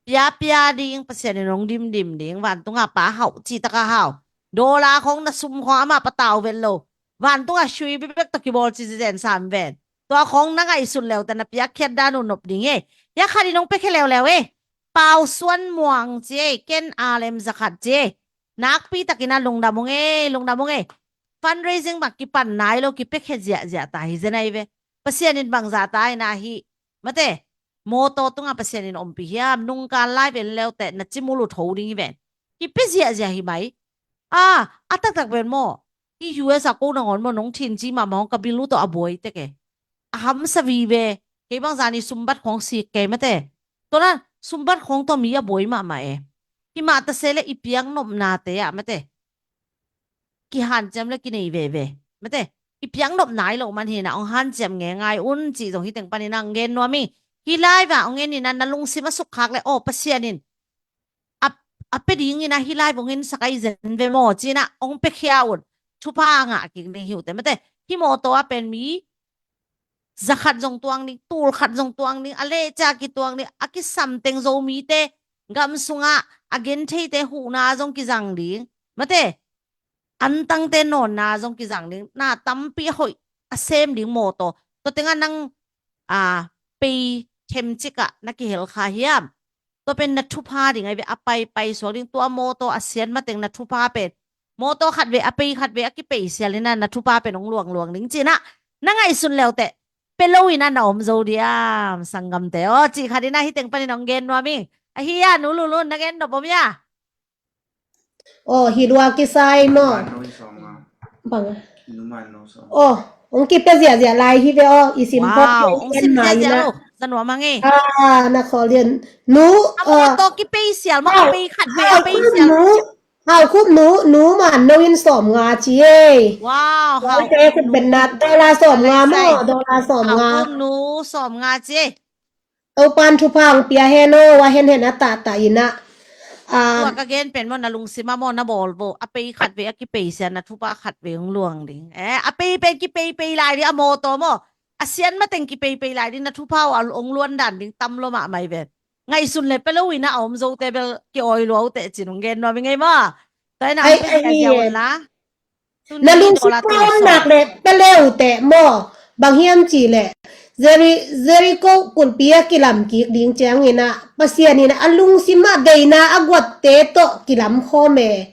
pia pia ding, Pasian in ong dimdim ding. Vantung a Pa hau, ci taka hau. Dollar khong na sum khong amah patau vet lo. Vantung a sui bibek tawh kibawl ci zen sam ven. Tua khong na ngaihsun leute na piakkhiat dan uh nop ding e. Hi a khat in ong pe khe leuleu e. Pau Suan Muang ci e, ken a lem zakhat ci e. Nakpi takin a lungdam ung e, lungdam ung e. Fundraising bang kipan nai lo, kipe khe ziahziah ta hi zen ahi ve. Pasian in bangzah ta in a hi, mate, mawtaw tungah Pasian in ompih hiam, nungkal lai ven leuteh na cimul uh tho ding hi ven. Kipe ziahziah hi mai. A, a taktak ven maw. Hi U S a ko nangawn maw, nong thin ci mahmah hong ka bil uh tawh a buai tek e. A hamsa vive. Kei bangzah ni sumbat khong sik kei, mate. Tua na sumbat khong tawh mi a buai mahmah e. Hi mah ta se le i piak nopnate ah, mate, kihanciam le kinei veve. Mate, i piak nop nai lo man hi na, ong hanciam nge ngai un ci zong hi teng panin a ong gen nuam i. Hi lai va ong en in a na lungsim a sukkhak le, aw, Pasian in a, a pe ding in a hi lai va ong en sak ahi zen ve maw ci in a ong pe khia un. Thupha ngah kik ding hi uh teh, mate. Hi mawtaw a pen mi zakhat zong tuang ding, tul khat zong tuang ding, a lehcia kituang ding, a kisam teng Zomite gam sungah a gentheite huhna zong kizang ding. Mate, antangte nawnna zong kizang ding, na tampi a hoih a sem ding mawtaw. Tua tengah nang, a, pei themcik ah na kihel kha hiam? Tua pen na thupha ding ahi ve, a paipai suak ding, tua mawtaw a sian mateng na thupha pen. Mawtaw khat ve, a pei khat ve, a kipei sial in a na thupha pen ong luangluang ding ci in a. Na ngaihsun leuteh, pe lo in a na om zo diam, sanggamte aw, cih khat in a hi teng panin ong gen nuam i. Ahi a, Nu Lulun, na gen nop om ia? Aw, hi lua kisai maw. Bang. Aw, ong kipe ziahziah lai hi ve aw, i sim phot. Ong sim ziahziah lo, za nuam a ngei. Ah, na khawl lian. Nu, a mawtaw kipei sial maw, a pei khat ve, a pei sial. Hau Khup Nu, Nu Man No in sawmnga ci e. Wow, hau te khut benna, dollar sawmnga maw, dollar sawmnga. Hau Khup Nu sawmnga ci e. Topan thupha ong pia hen aw, a henhen a tahtah in a. Tua ka gen pen maw, na lungsim a maw, na bawl vo. A pei khat ve, a kipei sial na thupha khat ve ong luang ding. Eh, a pei pen kipeipei lai ding, a mawtaw maw. A sian mateng kipeipei lai ding, na thupha uh a ong luan dan ding tam lo mahmah i ven. Ngaihsun le pe lo in a om zote bel ki-awi lua uh teh cin ong gen nuam i ngei maw. Tua in a ong pe ziahziah un la. Na lungsim a om nak le pe le uh teh maw. Bang hiam cih leh Jeri-, Jericho kulhpi a kilam kik ding ciangin a, Pasian in a lungsim ah veina a guatte tawh kilam khawm e.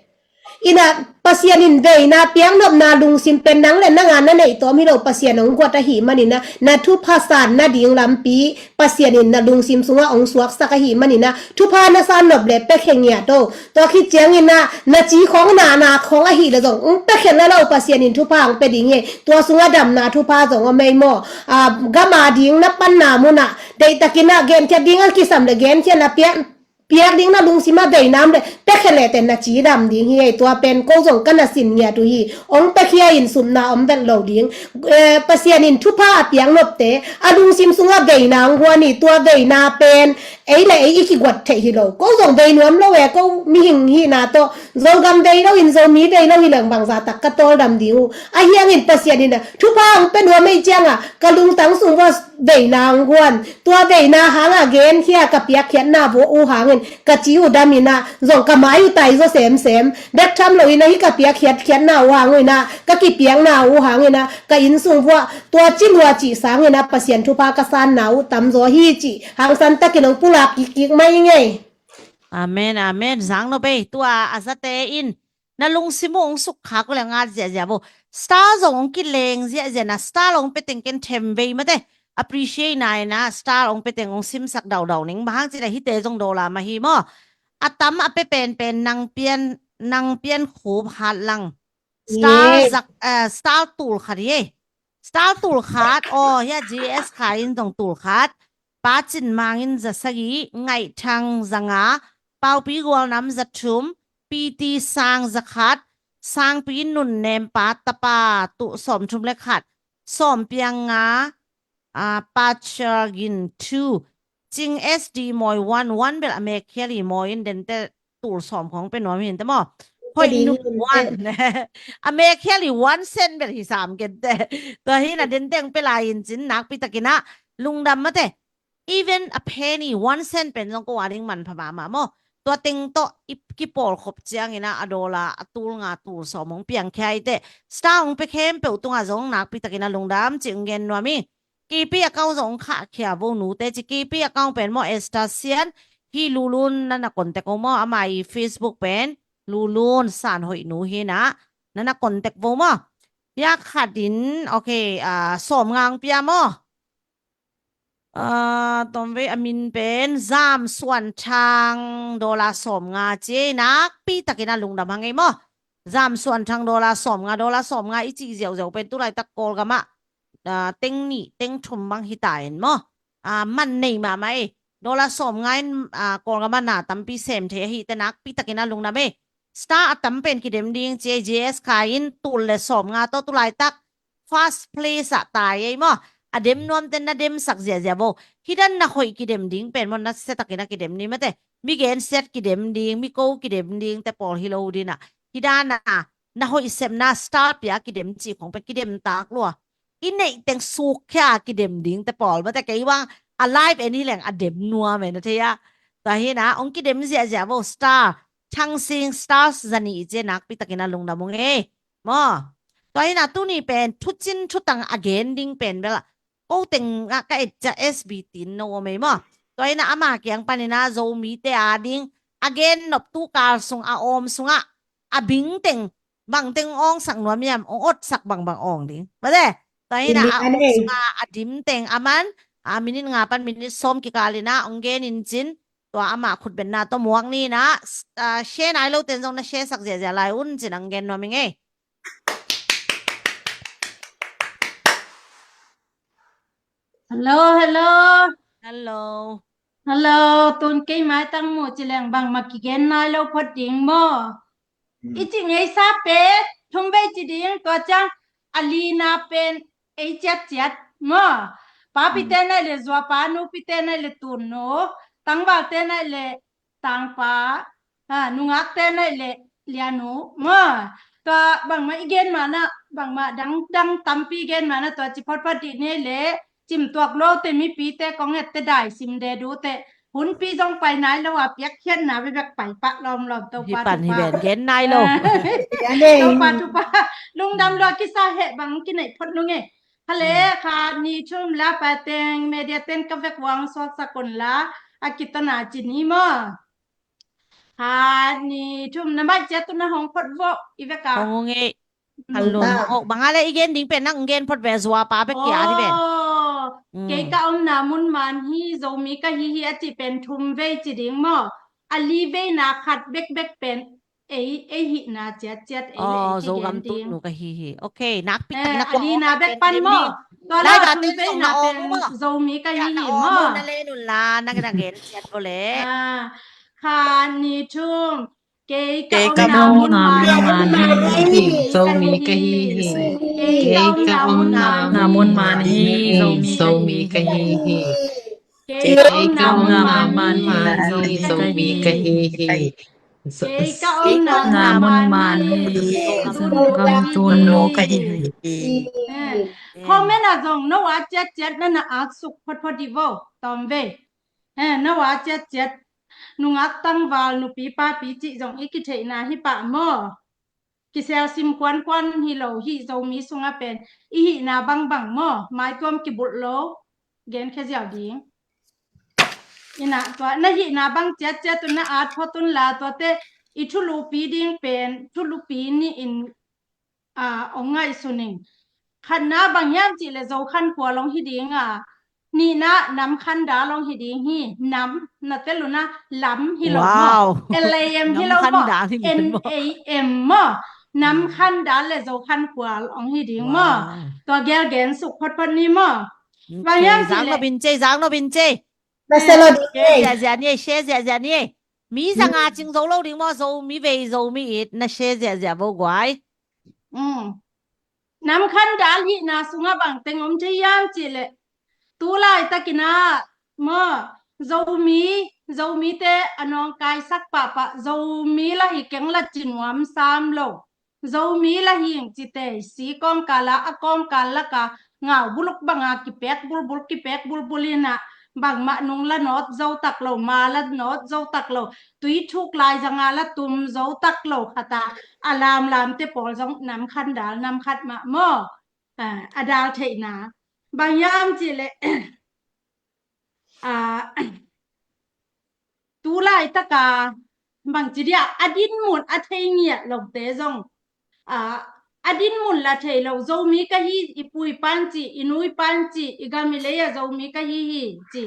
In a Pasian in veina piaknopna lungsim pen nang le nang a na neih tawm hi lo, Pasian ong guat ahih manin a, na thupha san nading lampi Pasian in na lungsim sungah ong suaksak ahih manin a, thupha na san nop le pe khe ngiat o. Tua khit ciangin a, na ci khawng, na na khawng ahih le zong ong pe khe la lo, Pasian in thupha ong pe ding hi. Tua sungah damna thupha zong om ei maw. A, gam a ding na panna mun ah deihtakin a genkhiat ding a kisam le genkhiat la piak piak ding na lungsim a veina om le pe khe le teh na cidam ding hi ei. Tua pen ko zong ka na sin ngiat uh hi. Ong pe khia in, sutna om vet lo ding. Eh, Pasian in thupha a piaknopte a lungsim sungah veina ong guan hi. Tua veina pen ei le ei i kiguat theih hi lo. Ko zong vei nuam lo e, ko mihing hihna tawh Zogam vei lo in, Zomi vei lo hi leng bangzah tak ka tawldam ding uh. Ahi hangin Pasian in a thupha ong pe nuam ei ciang a, ka lungtang sung ua veina hong guan. Tua veina hanga genkhia ka piakkhiatna vua uh hangin ka ci uh daminah zong ka mai uh taizaw semsem. Bek tham loinah hih ka piakkhiatkhiatna uh hanguinah ka kipiakna uh hanginah ka innsung vuah tua ci lua cih sanginah Pasian thupha ka sanna uh tamzaw hi cih hangsantakin hong pulak kikkik mai ngei. Amen, amen. Zang no bei tua a zate in na lungsim uh hong sukkhak uh le ngat ziahziah vo. Star zong hong kileng ziahziah na star hong peteng ken them vei mate. Appreciate na ina star hong peteng hong simsak daudau ning. Bang hang cina hite zong dola mahi maw. A tam a pe penpen nang pian nang pian khup hat lang. Star zak uh, star tul khat hi. Star tul khat aw hia G S kha in zong tul khat. Pacin mangin za sagi ngaihthang za nga. Paupi gualnam za thum. Piti sang za khat. Sangpi nunnem pa tapa tuh sawm thum le khat. Sawm piang nga uh, Pachal gin two. Cing S D mawi one, one bel a mek khial hi mawi in dente tul sawm khong pe nuam hin te maw. Hoih nu one. A mek khial hi one cent bel hi sam kente. Tua hi na dente ang pe lai in cin nakpi takina lungdam mate. Even a penny one cent pen zong ko a ding manpha mahmah maw. Tua teng tawh i kipawlkhop ciangina a dawla a tul nga tul sawm hong piangkhia i teh star hong pe khempeuh tunga zong nakpi takina lungdam cih hong gen nuam i. Kipi account zong hong khahkhia vo nute ci kipi account pen maw Esther Sian hi Lulun na na contact ho maw ama i Facebook pen Lulun San Hoih nu hi na na na contact vo maw. Pia khatin okay uh, sawm nga hong pia maw. Uh, tomvei a min pen Zam Suan Thang dola sawm nga ci ei nakpi takin a lungdam hang ei maw. Zam Suan Thang dola sawm nga dola sawm nga i cih ziauziau pen tulaitak Kawlgamah uh, teng nih teng thum bang hita in maw. Uh, man nei mahmah ei dola sawm nga in uh, Kawlgamah na tampi sem thei ahi te nakpi takin a lungdam ei. Star a tam pen kidem ding ci ei G S kha in tul le sawm nga tawh tulaitak first place ah tai ei maw. A dem nuamte na demsak ziahziah vo. Hidan na hoih kidem ding pen maw na siatakin a kidem ni mate. Mi gensiat kidem ding mi ko kidem ding te pawl hi lo dinah. Hidana na hoih sepna star pia kidem cih khong pen kidem tak lua. I neih teng sukkhia kidem ding te pawl mate kei bang a live en hi leng a dem nuam e na thei a. Tua hina ong kidem ziahziah vo star. Thangsing stars zani i cia nakpi takin a lungdam ung ei. Maw. Tua hina tuni pen thucin thutang a gen ding pen bela ko tengah ka et ciah S B tin no om ei maw. Tua hina ama kiang panina Zomite a ding a gen noptu kal sung a om sungah a bing teng bang teng ong sak nuam hiam ong otsak bangbang ong ding. Mate. Tua hina a om sunga a dim teng a man a minit nga pan minit sawm kikalina ong gen in cin tua ama khutbetna tawh muak nina uh, share nai lo ten zong na share sak ziahziah lai un cin ang gen nuam ing ei. Hello, hello. Hello. Hello, tun kei maitang mu ci leng bang ma kigen nai lo phot ding maw. I ci ngeisa pen thum vei ci ding tua ciang a lina pen ei ciatciat maw. Papite naih le zuapa nupite naih le tunnu tangvalte naih le tangpa nungakte naih le lianu maw. Tua bangmah i gen manah bangmah dangdang tampi i gen manah tua ci photphot dih ni le cimtuak lote mipite kong ette dai simde dute hunpi zong pai nai lo a piakkhiatna bebek pai pah lawmlawm Topa hi pan hi thupha. Ben gen nai lo. Topa thupha lungdam lua kisa heh bang kineih phot nunge. Hale kha ni thum la pateng media ten ka vek wang suaksak un la a kitona ci ni maw. Kha ni thum na maih cia tu na hong phot voh i veka. Hong hong ei. Halun hong ok banga le i gen ding pen nang gen phot ve zuapa bek kia di pen. Kei ka omna mun man hi Zomi ka hi hi a ci pen thum vei ci ding maw. A li veina khat bekbek pen ei ei hihna ciatciat ei le ei Zogam tu nu ka hi hi. Okay nakpi tak na a lina bek pan maw. Tua la thum veina pen Zomi ka hi hi maw. Na le nun la na na gen ciat ko le. Kha ni thum. Kei ka omna mun man hi Zomi ka hi hi. Kei ka omna mun man hi Zomi ka hi hi. Kei ka omna mun man hi Zomi ka hi hi. Kei ka omna mun man hi Gamcun nu ka hi hi. Comment ah zong no a ciatciat na na at suk photphot hi vo. Tawm ve. He, no a ciatciat, nungak tangval, nupi papi cih zong i kitheihna hi pah maw? Kisel sim kuankuan hi lo hi, Zomi sungah pen i hihna bangbang maw? Maituam kibulh lo, genkhia ziau ding. Inah tua na hihna bang ciatciat un na at phot un la, tuate i thulupi ding pen thulupi nih in a, ong ngaihsun ing. Khatna bang hiam cih le Zokhan khual ong hi ding a, nihna Namkhan dal ong hi ding hi. Nam na tel un a, lam hi lo maw? L A M hi lo maw? N A M maw? Namkhan dal le Zokhan khual ong hi ding maw? Tua gel gen suk photphot ni maw? Bang hiam cih le zang no bin cei, zang no bin cei. Share ziahziah ni, share ziahziah ni. Mi zanga cing zo lo ding maw? Zomi vei, Zomi it, na share ziahziah vo guai. Namkhan dal hihna sungah bang teng om thei hiam cih leh, tu laitakin ah maw, Zomi, Zomite a nawngkaisak pahpah, Zomi la hi keng la ci nuam sam lo. Zomi la hi ing cite, si kawngkal a, a kawngkal laka ngau buluk banga kipek bulbul, kipek bulbul inah, bangmah nung la nawt zo tak lo, ma la nawt zo tak lo, tui thuk lai zanga la tum zo tak lo khata a lamlamte pawl zong Namkhan dal, Namkhat mah maw? A, a dal theihna bang hiam cih leh, a, tu laitaka bangci dia a dinmun a thei ngiat lote zong, a, a dinmun la thei lo, Zomi ka hi, i pu i pa in ci, i nu i pa in ci, i gam i lei a Zomi ka hi hi ci.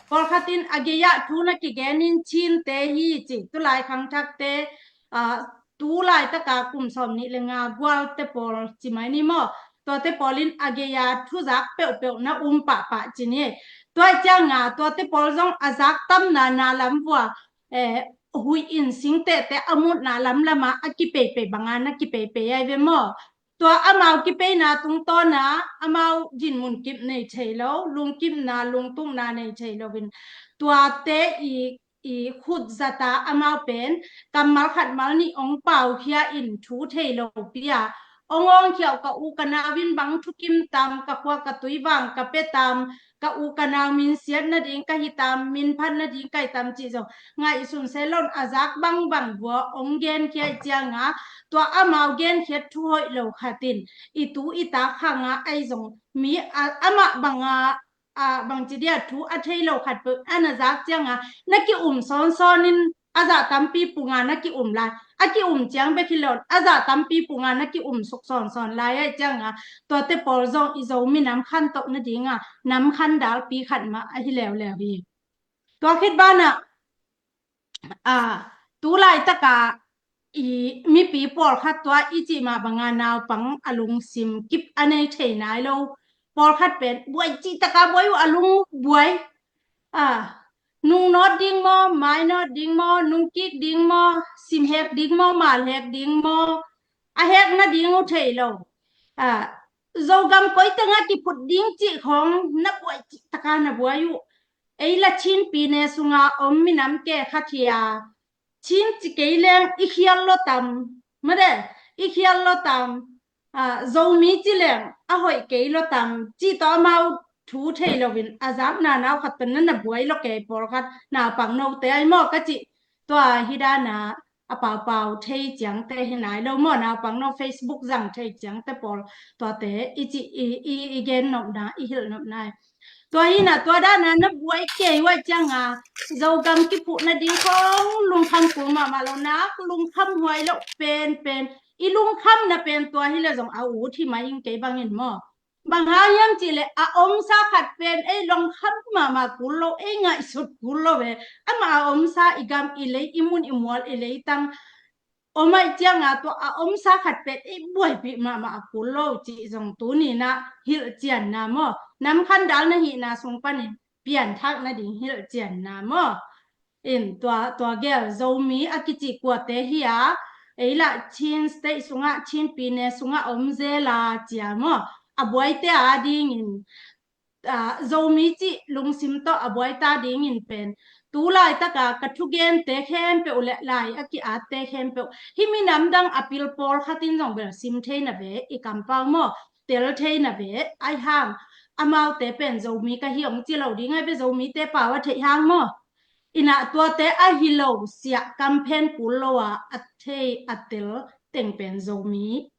Pawlkhat in a gei-ah thu na kigen in Chinte hi ci, tulai khangthakte, a, tu laitaka kum sawmnih le nga gualte pawl ci mai ni maw? Tuate pawl in a gei-a thuzak peuhpeuh na um pahpah ci ni. Tua cianga tuate pawl zong a zak tamna na lam vua, eh, huih in singtehte a mutna lamlama a kipeipei banga na kipeipei ai ve maw? Tua amau kipeina tungtawna amau dinmun kip nei thei lo, lungkipna, lungtukna nei thei loin tuate i i khut zata amau pen kammal khat mal nih ong paukhia in thu thei lo pi a, ong awngkhiau ka u ka nau in bang thukim tam, ka khua ka tui vang ka pe tam, ka u ka nau minsiat nading ka hi tam, minphat nading ka hi tam cih zong ngaihsun se lon a zak bangbang vua ong genkhia i cianga, tua amau genkhiat thu hoih lo khat in i tu i tak khanga ai zong mi a, amah banga a, bangci dia thu a thei lo khat peuh a na zak cianga na ki-um sawnsawn in a zah tampi punga na ki-um lai. A ki-um ciang bek hi lo, a zah tampi punga na ki-um suk sawnsawn lai ai cianga tuate pawl zong i Zomi Namkhan toh nadinga Namkhan dalpi khat mah ahi leuleu hi. Tua khit banah a, tu laitaka i mipi pawlkhat tua i cih mah banga naupang a lungsim kip a nei thei nai lo. Pawlkhat pen buai cihtaka buai uh, a lung buai. A, nung nawt ding maw, mai nawt ding maw, nung kik ding maw, sim hek ding maw, mal hek ding maw, a hek nading uh thei lo. A, Zogam koi tengah kiphut ding cih khong na buai cihtaka na buai uh. Ei la Chin pyine sunga om minam ke khat hi a, Chin ci kei leng i khial lo tam, made, i khial lo tam, a, Zomi ci leng a hoih kei lo tam, cih tawh amau thu thei loin a zakna nau khat tawh na na buai lo kei pawlkhat naupang note ai maw ka cih. Tua hi dana a paupau thei ciangte hi nai lo maw, naupang no Facebook zang thei ciangte pawl tuate i ci, i, i, i gen nopna, i hilh nopna. Tua hina tua dana na buai kei uai cianga Zogam kiphuh nading khong lungkham kul mahmah lo, nak lungkham huai lo penpen. I lungkhamna pen tua hi le zong a ut hi mai ing kei bangin maw. Bang hang hiam cih leh a omsa khat pen ei lungkham mahmah kul lo, ei ngaihsut kul lo ve. Amah a omsa i gam i lei, i mun i mual i leitang om ai cianga tua a omsa khat pen ei buaipih mahmah a kul lo cih zong tunina hilh cianna maw. Namkhan dal na hihna sung panin pianthak nading hilh cianna maw. In tua, tua gel Zomi a kici kuate hi a, ei lah Chin State sungah, Chin pyine sungah om zela cia maw. A buaite a dingin, a, Zomi cih lungsim tawh a buaita dingin pen Tu laitaka ka thugente khempeuh le lai a ki-atte khempeuh, hih minam dang a pil pawlkhat in zong bel sim thei na ve, i kampau maw, tel thei na ve. Ahi hang amaute pen Zomi ka hi hong ci lo ding ahi ve, Zomite pau a theih hang maw. Inah tuate ahi lo siah kamphen kul lo a, a thei a tel teng pen Zomi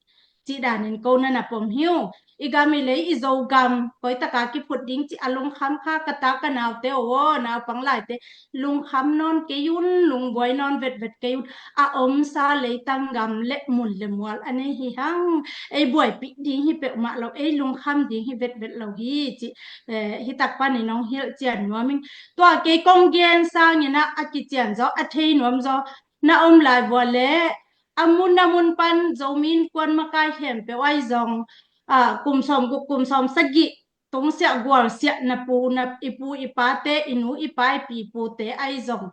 cih danin ko na na pom hi uh. I gam i lei i Zogam koitaka kiphut ding cih a lungkham kha ka ta ka naute aw, naupang laite lungkham nawn kei un, lungbuai nawn vetvet kei un. A omsa leitang gam le mun le mual a nei hi hang, ei buaipih ding hi peuhmah lo, ei lungkham ding hi vetvet lo hi cih, eh, hi tak panin hong hilh cian nuam ing. Tua kei kong gen sanginah a kician zaw, a thei nuam zaw na om lai vua le a mun a mun pan Zomi innkuan makai khempeuh ahi zong, ah, kum sawm guk, kum sawm sagih tungsiah gualsiah na pu, na i pu i pate, i nu i pa i pi i pute ahi zong,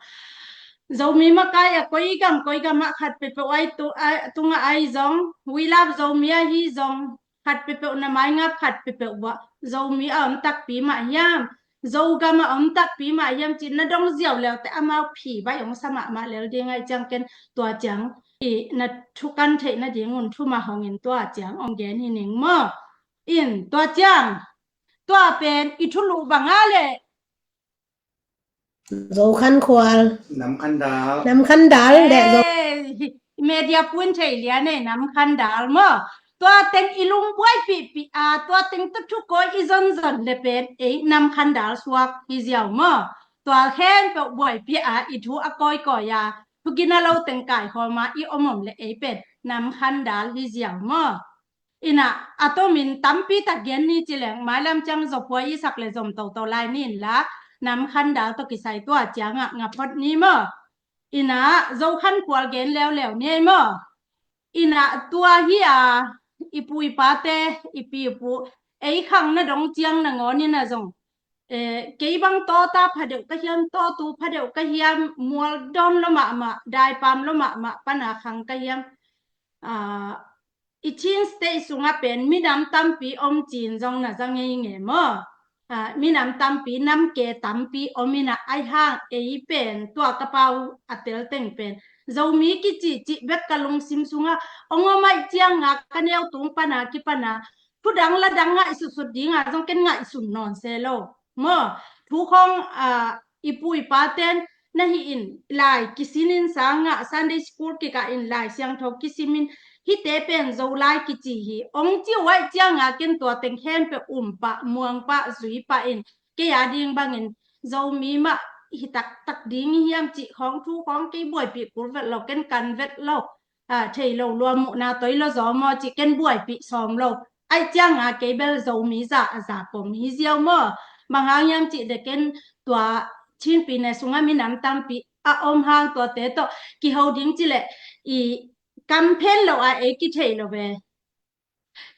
Zomi makai a koi gam koi gam ah khat peuhpeuh ahi tu, a, tungah ahi zong, We Love Zomi ahi zong, khat peuhpeuh na maingap khat peuhpeuh buah Zomi a om takpi mah hiam, Zogam a om takpi mah hiam cih na dong ziau leute amau phi baih hong sa mahmah lel ding ahi ciang ken tua ciang i na thukan theih nadingun thumah hong in tua ciang hong gen hi ning maw. In tua ciang tua pen i thulu banga le Zo Khan Khual. Nam Khan Dal. Nam Khan Dal deh Zo. Eh, media puan thei lian ei Nam Khan Dal maw. Tua teng i lungbuai pihpih a, tua teng tua thukawi i zonzon le pen ei Nam Khan Dal suak hi ziau maw. Tua khempeuh buaipih a, i thu a kawikawi a, thugina lo teng kaikhawm a i om om le ei pen Nam Khan Dal hi ziau maw. Inah a tomin tampi tak gen ni ci leng mailam ciang zopua i sak le zom toto lai ni inla Nam Khan Dal tawh kisai tua ciangah nga phot ni maw. Inah Zo Khan Khual gen leuleu ni ei maw. Inah tua hi a i pu i pate, i pi i pu, ei khang na dong ciang nangawn inah zong, eh, kei bang tawta phadeuh ka hiam, tawtu phadeuh ka hiam, mual dawn lo mahmah, daipam lo mahmah pana khang ka hiam. Ah, i Chin State sungah pen minam tampi om cin zong na za ngeingei maw. Ah, minam tampi, namke tampi om inah ahi hang ei pen tua ka pau a tel teng pen Zomi kici cih bek ka lungsim sungah hong om ahi cianga ka neu tung pana kipana thudang ladang ngaihsutsut dinga zong ken ngaihsun nawn se lo maw. Thu khawng, ah, i pu i paten na hi in lai kisin in sangah Sunday school kikah in Lai Siangtho kisimin hihte pen Zolai kici hi hong ci uh ahi cianga ken tua teng khempeuh um pah, muang pah, zui pah in kei a ding bangin Zomi mah hi taktak ding hi hiam cih khawng thu khawng kei buaipih kul vet lo, ken kan vet lo. Ah, thei lo lua muhna toi lo zaw maw cih ken buaipih sawm lo. Ahi cianga kei bel Zomi za a za pom hi ziau maw. Bang hang hiam cih le ken tua Chin pyine sungah minam tampi a om hang tuate tawh kiho ding ci leh i kamphen lo a ei kithei lo ve.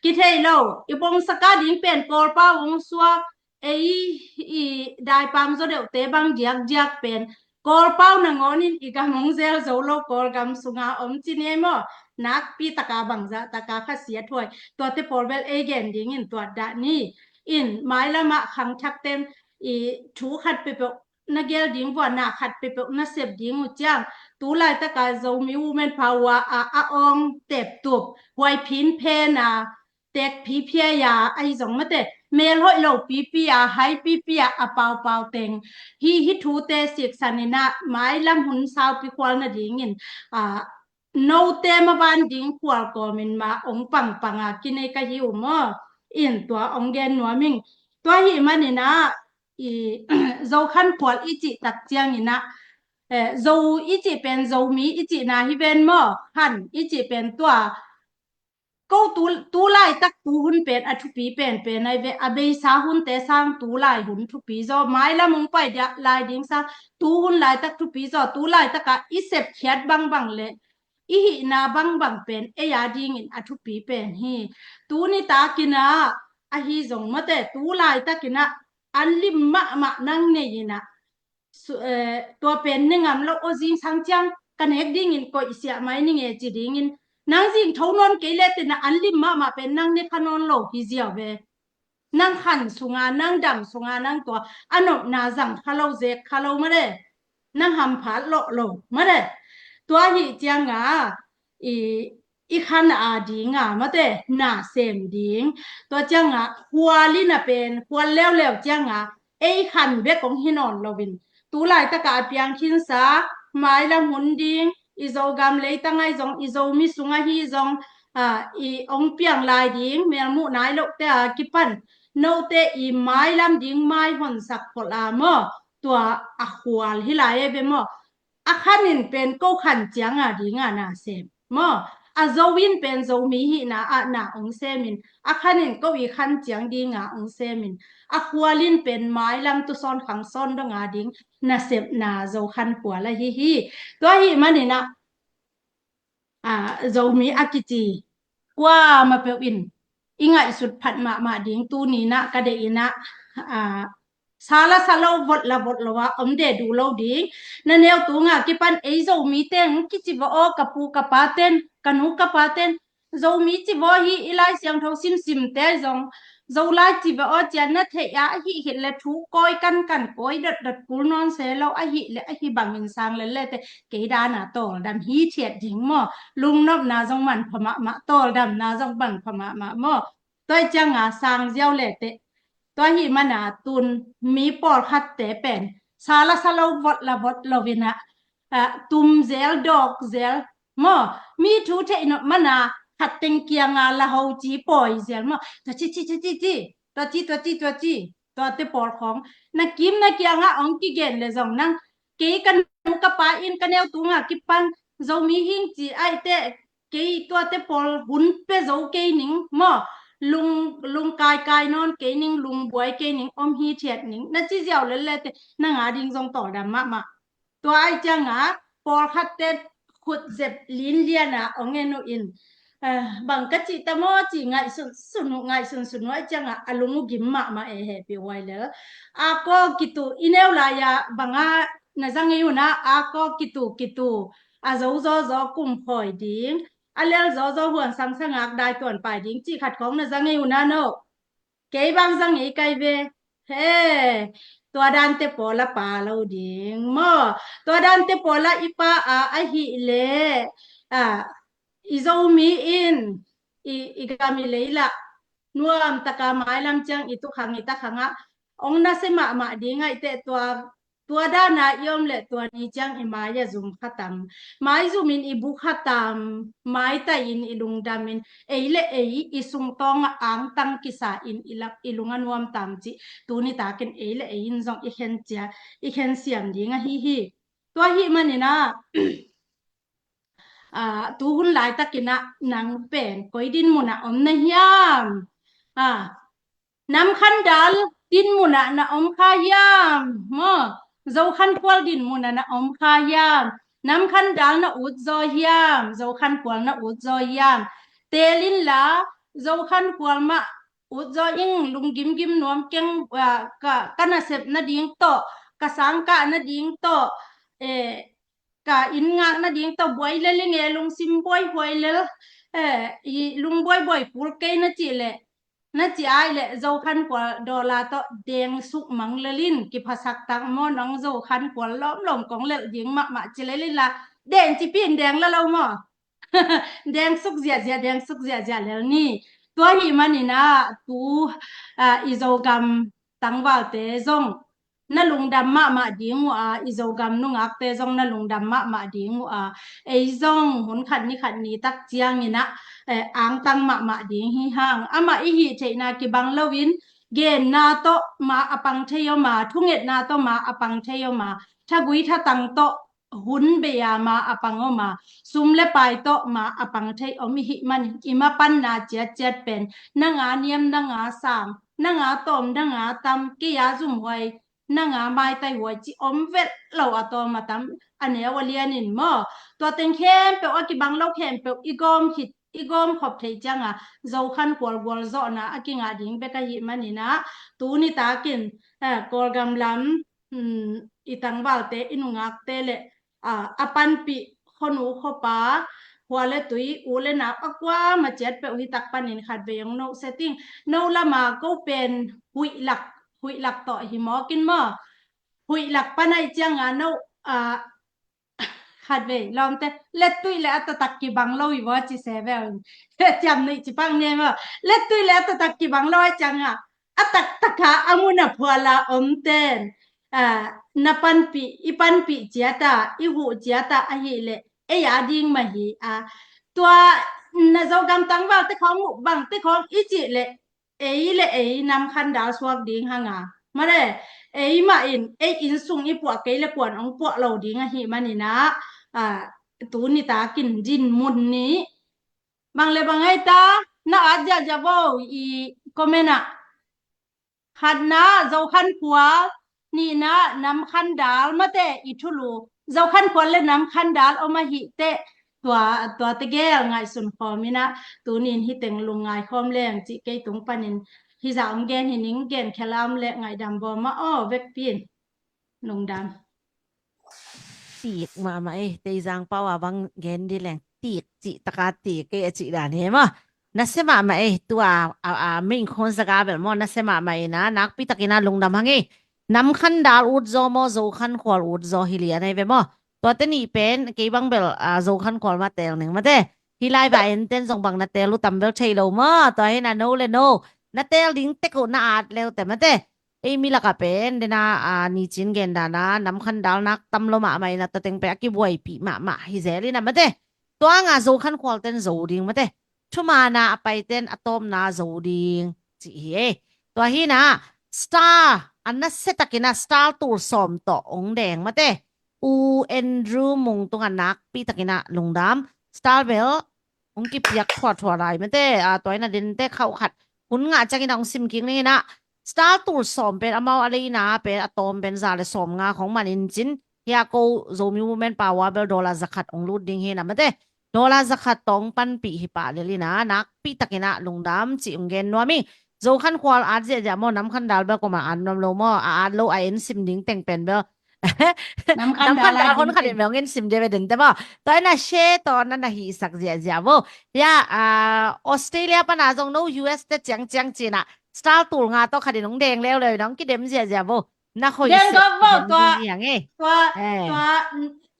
Kithei lo, i bongsak a ding pen Kawlpau hong suak, ei i daipam zaw deuhte bang diakdiak pen Kawlpau nangawnin i gam hong zel zo lo Kawlgam sunga om ci ni ei maw. Nakpi taka bangzah taka khasia thuai tuate pawl bel ei gen dingin tuat dah ni. In mailamah khangthakten i thu khat peuhpeuh na gel ding vua, na khat peuhpeuh na sep ding uh ciang, tu laitaka Zomi Women Power a a awng teptup, huai phin phen a tek phiphiai a ahi zong mate, melhoih lo pipi a, hai pipi a, a paupau teng hi, hi thute siksan inah mailam hun saupi khual nadingin, ah, note maban ding khual kawmin ma ong pangpang a kinei ka hi uh maw. In tua ong gen nuam ing. Tua hi maninah i Zo Khan Khual i cih tak cianginah, eh, Zo i cih pen Zomi i cihna hi ven maw. Khan i cih pen tua ko tu, tu laitak tu hun pen a thupi penpen ai ve. A beisa hunte sang tu lai hun thupi zaw, mailam ong pai dia lai ding sang tu hun laitak thupi zaw. Tu laitaka i sepkhiat bangbang le i hihna bangbang pen ei a dingin a thupi pen hi. Tuni takinah ahi zong mate, tu laitakinah an lim mahmah nang nei inah, su-, eh, tua pen ne ngam lo aw, zingsang ciang ka nek dingin koih siah mai ninge ci dingin, nang zing tho nawn kei le tenah an lim mahmah pen nang ne kha nawn lo hi ziau ve. Nang khan sunga, nang dam sunga, nang tua a nopna zang kha lo, zek kha lo mate. nang hamphat lawh lo mate. Tua hi cianga i i khan a dinga mate na sem ding. Tua cianga khual in a pen khual leuleu cianga ei khan bek hong hi nawn loin tu laitaka a piang khinsa mailam hun ding i Zogam leitang ahi zong i Zomi sung ahi zong a, i hong piang lai ding melmuh nai lohte a kipan note i mailam ding mai honsak khol a maw tua a khual hi lai e ve maw. A khan in pen ko khan cianga dinga na sem maw. A Zo in pen Zomi hihna ah na hong semin a khan in ko i khan ciang dinga hong semin a khual in pen mailam tusawn khangsawn donga ding nasepna Zo khan khual ahi hi. Tua hi maninah a, Zomi a kici kuama peuh in i ngaihsut phat mahmah ding tuninah ka deihinah a, sala salo vot la vot lo a om de du lo ding. Na neu tunga kipan ei Zomi teng kici va aw ka pu ka pa ten ka nu ka pa ten Zomi ci va aw hi i Lai Siangtho simsimte zong Zolai ci va aw cian na theih a ahi hilh le thu kawi kankan kawi dotdot kul nawn se lo ahi le ahi bangin sang le lete kei dana tawldam hi thiat ding maw. Lungnopna zong man pha mahmah tawldamna zong man pha mahmah maw. Tua hi cianga sang ziau lete tua hi mana tun mi pawlkhatte pen sala salo vot la vot lovinah a, tum zel dawk zel maw. Mi thu theih nop mana khat teng kianga la ho ci pawi zel maw. Tua ci ci ci ci ci tua ci tua ci tua ci tuate pawl khawng na kim na kianga hong kigen le zong nang kei ka nu ka pa in ka neu tunga kipan Zomi hing ci aite kei tuate pawl hun pe zo kei ning maw. Lung lung kai kai nawn kei ning lung buai kei ning om hi thiat ning na ci ziau le lete na nga ding zong tawldam mahmah. Tua ai cianga pawlkhatte khut zep linliana ong en uh in bang ka cih ta maw ci ngaihsun sun uh ngaihsun sun uh ai cianga a lung uh gim mahmah e hepi uai lel. A kaw kitu i neu laia banga na zang ei una a kaw kitu kitu a zo zaw zaw kum khawi ding a lel zaw zaw huan sang sangak dai tuan pai ding cih khat khawng na zang ei una no. Kei bang zang ei kai ve he. Tua dante pawl a pa lo ding maw. Tua dante pawl a i pa a ahi le a i Zomi in i i gam i lei lah nuam taka mailam ciang i tukhang i takhangah ong nase mahmah ding aite tua tua dana i om le tua ni ciang i mai a zum khatam. Mai zumin i bu khatam. Mai taiin i lungdamin ei le ei i sungtawngah angtang kisa in i lap i lung a nuam tam cih tuni takin ei le ei in zong i khen cia i khen siam ding ahi hi. Tua hi maninah a, tuhun laitakinah nang pen koi din munah om na hiam? A, nam khan dal din munah na om kha hiam? Maw, Zo khan khual din munah na om kha hiam? Nam khan dal na ut zaw hiam? Zo khan khual na ut zaw hiam? Telin la Zo khan khual mah ut zaw ing lunggimgim nuam keng a, ka, ka nasep nading tawh ka sangkah nading tawh e, ka inn ngak nading tawh buai lel i nge lungsim buai huai lel e, i lungbuai buai pul kei na cih leh na ci ai leh Zo khan khual dawla tawh deng suk mang lelin kiphasak tak maw nong Zo khan khual lawmlawm kong lelh ding mahmah ci lelin la deng ci pin deng la lo maw. Deng suk ziahziah deng suk ziahziah lel ni. Tua hi maninah tu a, i Zogam tangvalte zong na lungdam mahmah ding uh a i Zogam nungakte zong na lungdam mahmah ding uh a ei zong hun khat ni khat ni tak cianginah eh, angtang mahmah ding hi hang. Amah i hih theihna kibang loin genna tawh ma a pang thei om a thungetna tawh ma a pang thei om a thagui thatang tawh hun bei a ma a pang om a sum le pai tawh ma a pang thei om i hih manin i mapanna ciatciat pen nanga niam nanga sang nanga tawm nanga tam kei a zumhuai nanga maitai huai ci om velh lo a tawm a tam a neu a lianin maw. Tua teng khempeuh a kibang lo khempeuh i gawm khit i gawm khop theih cianga Zo khan khual gualzawhna a kingah ding bek ahih maninah tuni takin eh, Kawlgam lam i tangvalte i nungakte le a panpih khonu khopa khua le tui u le nau a kuama ciat peuh hi tak panin khat vei ong no setting no lama ko pen huihlak huihlak tawh hi mawkin maw. Huihlak pan aih cianga no a, khat vei lawmte, lettui le a taktak kibang lo hi vaw ci se ve. Ciam nuih ci pang ni maw. Lettui le a taktak kibang lo a ciang a, a taktak a a mun a phual a om ten, a, na panpih, i panpih ciat a, i huh ciat a ahih leh ei a ding mah hi a. Tua na Zogam tangvalte khawng, mukbangte khawng i cih leh ei le ei nam khandal suak ding hang a. Mate, ei mah in, ei inn sung i puah kei le kuan hong puah lo ding ahih manin a, a, tuni takin dinmun ni. Bang le bang ei ta, na at ziahziah vo i comment ah. Khatna, Zokhankhual, nihna, nam khandal, mate i thulu. Zokhankhual le nam khandal om ahih teh, tua, tua tegel ngaihsun khawm in a, tunin hih teng lungngai khawm leng cih kei tung panin, hih zah hong gen hi ning, gen khel a om leh ngaihdam bawl maw, aw, vekpi in. Lungdam. Tik mahmah ei, Teizang pau a bang gen di leng tik cih taka tik kei a cih dan hi maw. Nasia mahmah ei, tua, a, a, main khon zaga bel maw, nasia mahmah ei na, nakpi takin a lungdam hang ei. Nam khandal ut zaw maw, Zokhankhual ut zaw hi lian ei ve maw. Tuate nih pen, kei bang bel, a, Zokhankhual mah teel ning mate. Hih lai va en ten zong bang na teel uh tam bel thei lo maw, tua hi na no le no. Na teel ding tek uh na at leu te mate. Ei mi lakah pen, dena, a, nicin gen dan a, nam khandal nak tam lo mahmah in a, tua teng pen a kibuaipih mahmah hi zel in a mate. Tua nga Zokhankhual ten zo ding mate. Thumaana a paiten a tawpna zo ding cih hi ei. Tua hi na, star, a nasia takin a star tul sawm tawh hong deng mate. U Andrew Mung tungah nakpi takin a lungdam. Star bel hong kipiak thuathua lai mate, a, tua in a dente khauh khat hun ngah ciangin a hong sim kik ning in a, star tul sawm pen amau a leina pen a tawm pen za le sawm nga khong man in cin, hia ko Zomi Women Power bel dollar zakhat hong lut ding hi na mate. Dollar zakhat tawh hong panpih hi pah lel in a, nakpi takin a lungdam cih hong gen nuam ing. Zokhankhual at ziahziah maw, nam khandal bel koma at nuam lo maw, a at lo a en sim ding teng pen bel nam khandal hon khat in bel hong en sim dia ve dente maw. Tua in a share tawh na na hihsak ziahziah vo. Ya, a, Australia pan a zong no U S te ciangciang cin a star tul nga tawh khat in hong deng leuleu in a hong kidem ziahziah vo. Na hoih seh vo tua. Tua, tua,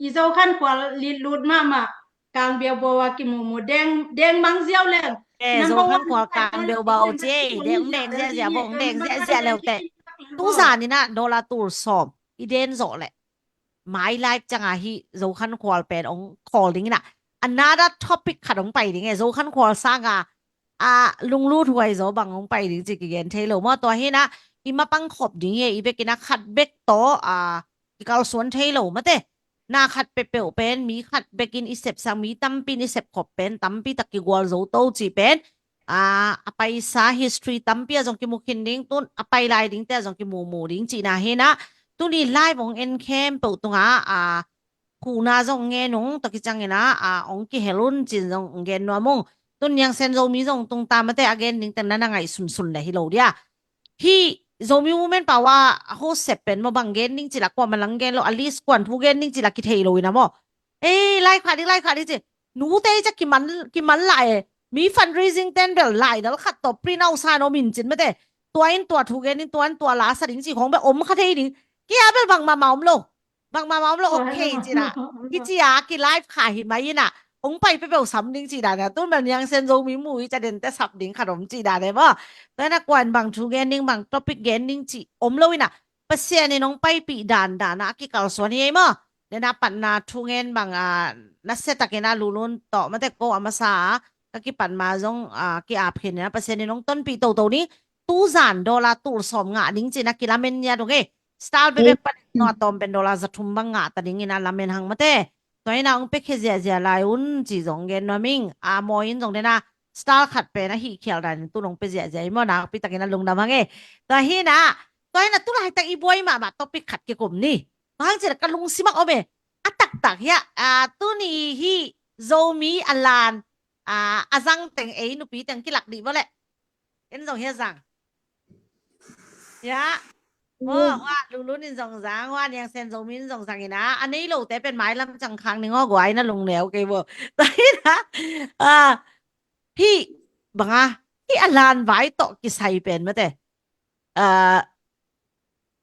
i Zokhankhual litlut mahmah. Kang biau bau a kimumu deng, deng mang ziau leng. Eh, Zokhankhual kang biau bau ci ei, deng, deng ziahziah vo, deng ziahziah leu te. Tu zan in a dollar tul sawm i den zawh leh, mai live ciang a hih Zokhankhual pen hong call ding in a, another topic khat hong pai ding e. Zokhankhual sang a, a, lunglut huai zaw bang hong pai ding ci kigen thei lo maw. Tua hi na, i mapang khop ding hi e, i bek in a khat bek tawh, a, kikalsuan thei lo mate. Na khat peuhpeuh pen mi khat bekin i sep sang, mi tampi in i sep khop pen tampi tak kigual zo to cih pen, a, a paisa history tampi a zong kimu khin ding, tun a pai lai dingte a zong kimumu ding cihna hi na. Tuni live hong en khempeuh tungah, a, huhna zong ngen ung, tua kiciangin a, a, hong kihel un cin zong hong gen nuam ung. Tun Niang Sen Zomi zong tung ta mate, a gen dingte na na ngaihsunsun le hi lo dia. Hih Zomi Women Power a host sep pen maw, bang gen ding cih lah kuamah lang gen lo, at least kuan thu gen ding cih lah kithei lo in a maw. Ei, lai khah ding, lai khah ding ci. Nute i ca kiman, kiman lai e. Mi fundraising ten bel lai dal khat tawh print out sa in om in cin mate. Tua in tua thu gen ding, tua in tua la sa ding cih khawng bel om kha thei ding. Kia bel bangmah mah om lo. Bangmah mah om lo, ok cih na. Kici a, ki live kha hi mai in a. Hong pai peuhpeuh sam ding cih dan a. Tun bel Niang Sen Zomi mu i ca dente sap ding khat om cih dan e maw. Tua in a kuan bang thu gen ding, bang topic gen ding cih om lo in a. Pasian in hong paipih dandan a kikalsuan hi ei maw. Dena patna thu ngen bang a, nasia takin a Lulun tawh mate ko a masa a, ka kipat ma zong a, ki-ap khin in a, Pasian in hong tonpih toto ni. Tuzan dollar tul sawm ngah ding cih na kilamen nia dong e. Star bebek pan no a tawm pen dollar za thum bang ngah ta ding in a lamen hang mate. Tua in a hong pia khia ziahziah lai un ci zong gen nuam ing. A mawi in zong dena star khat pen a hih khial dan in tun hong pia ziahziah i maw, nakpi takin a lungdam hang e. Tua hi na, tua hi na tu laitak i buai mahmah topic khat kikum ni. Bang hang ci na ka lungsim ah om e. A taktak hi a, a, tuni hih Zomi a lan, a, a zang teng ei nupi teng kilak dih vawleh. En zong hi a zang. Ya. Aw, hua Lulun in zong zang, hua Niang Sen Zomi in zong zang in a, a nei lote pen mailam cang khang ning aw, guai na lungneu kei bo. Tua hi na, a, hih banga, hih a lan vai tawh kisai pen mate. A,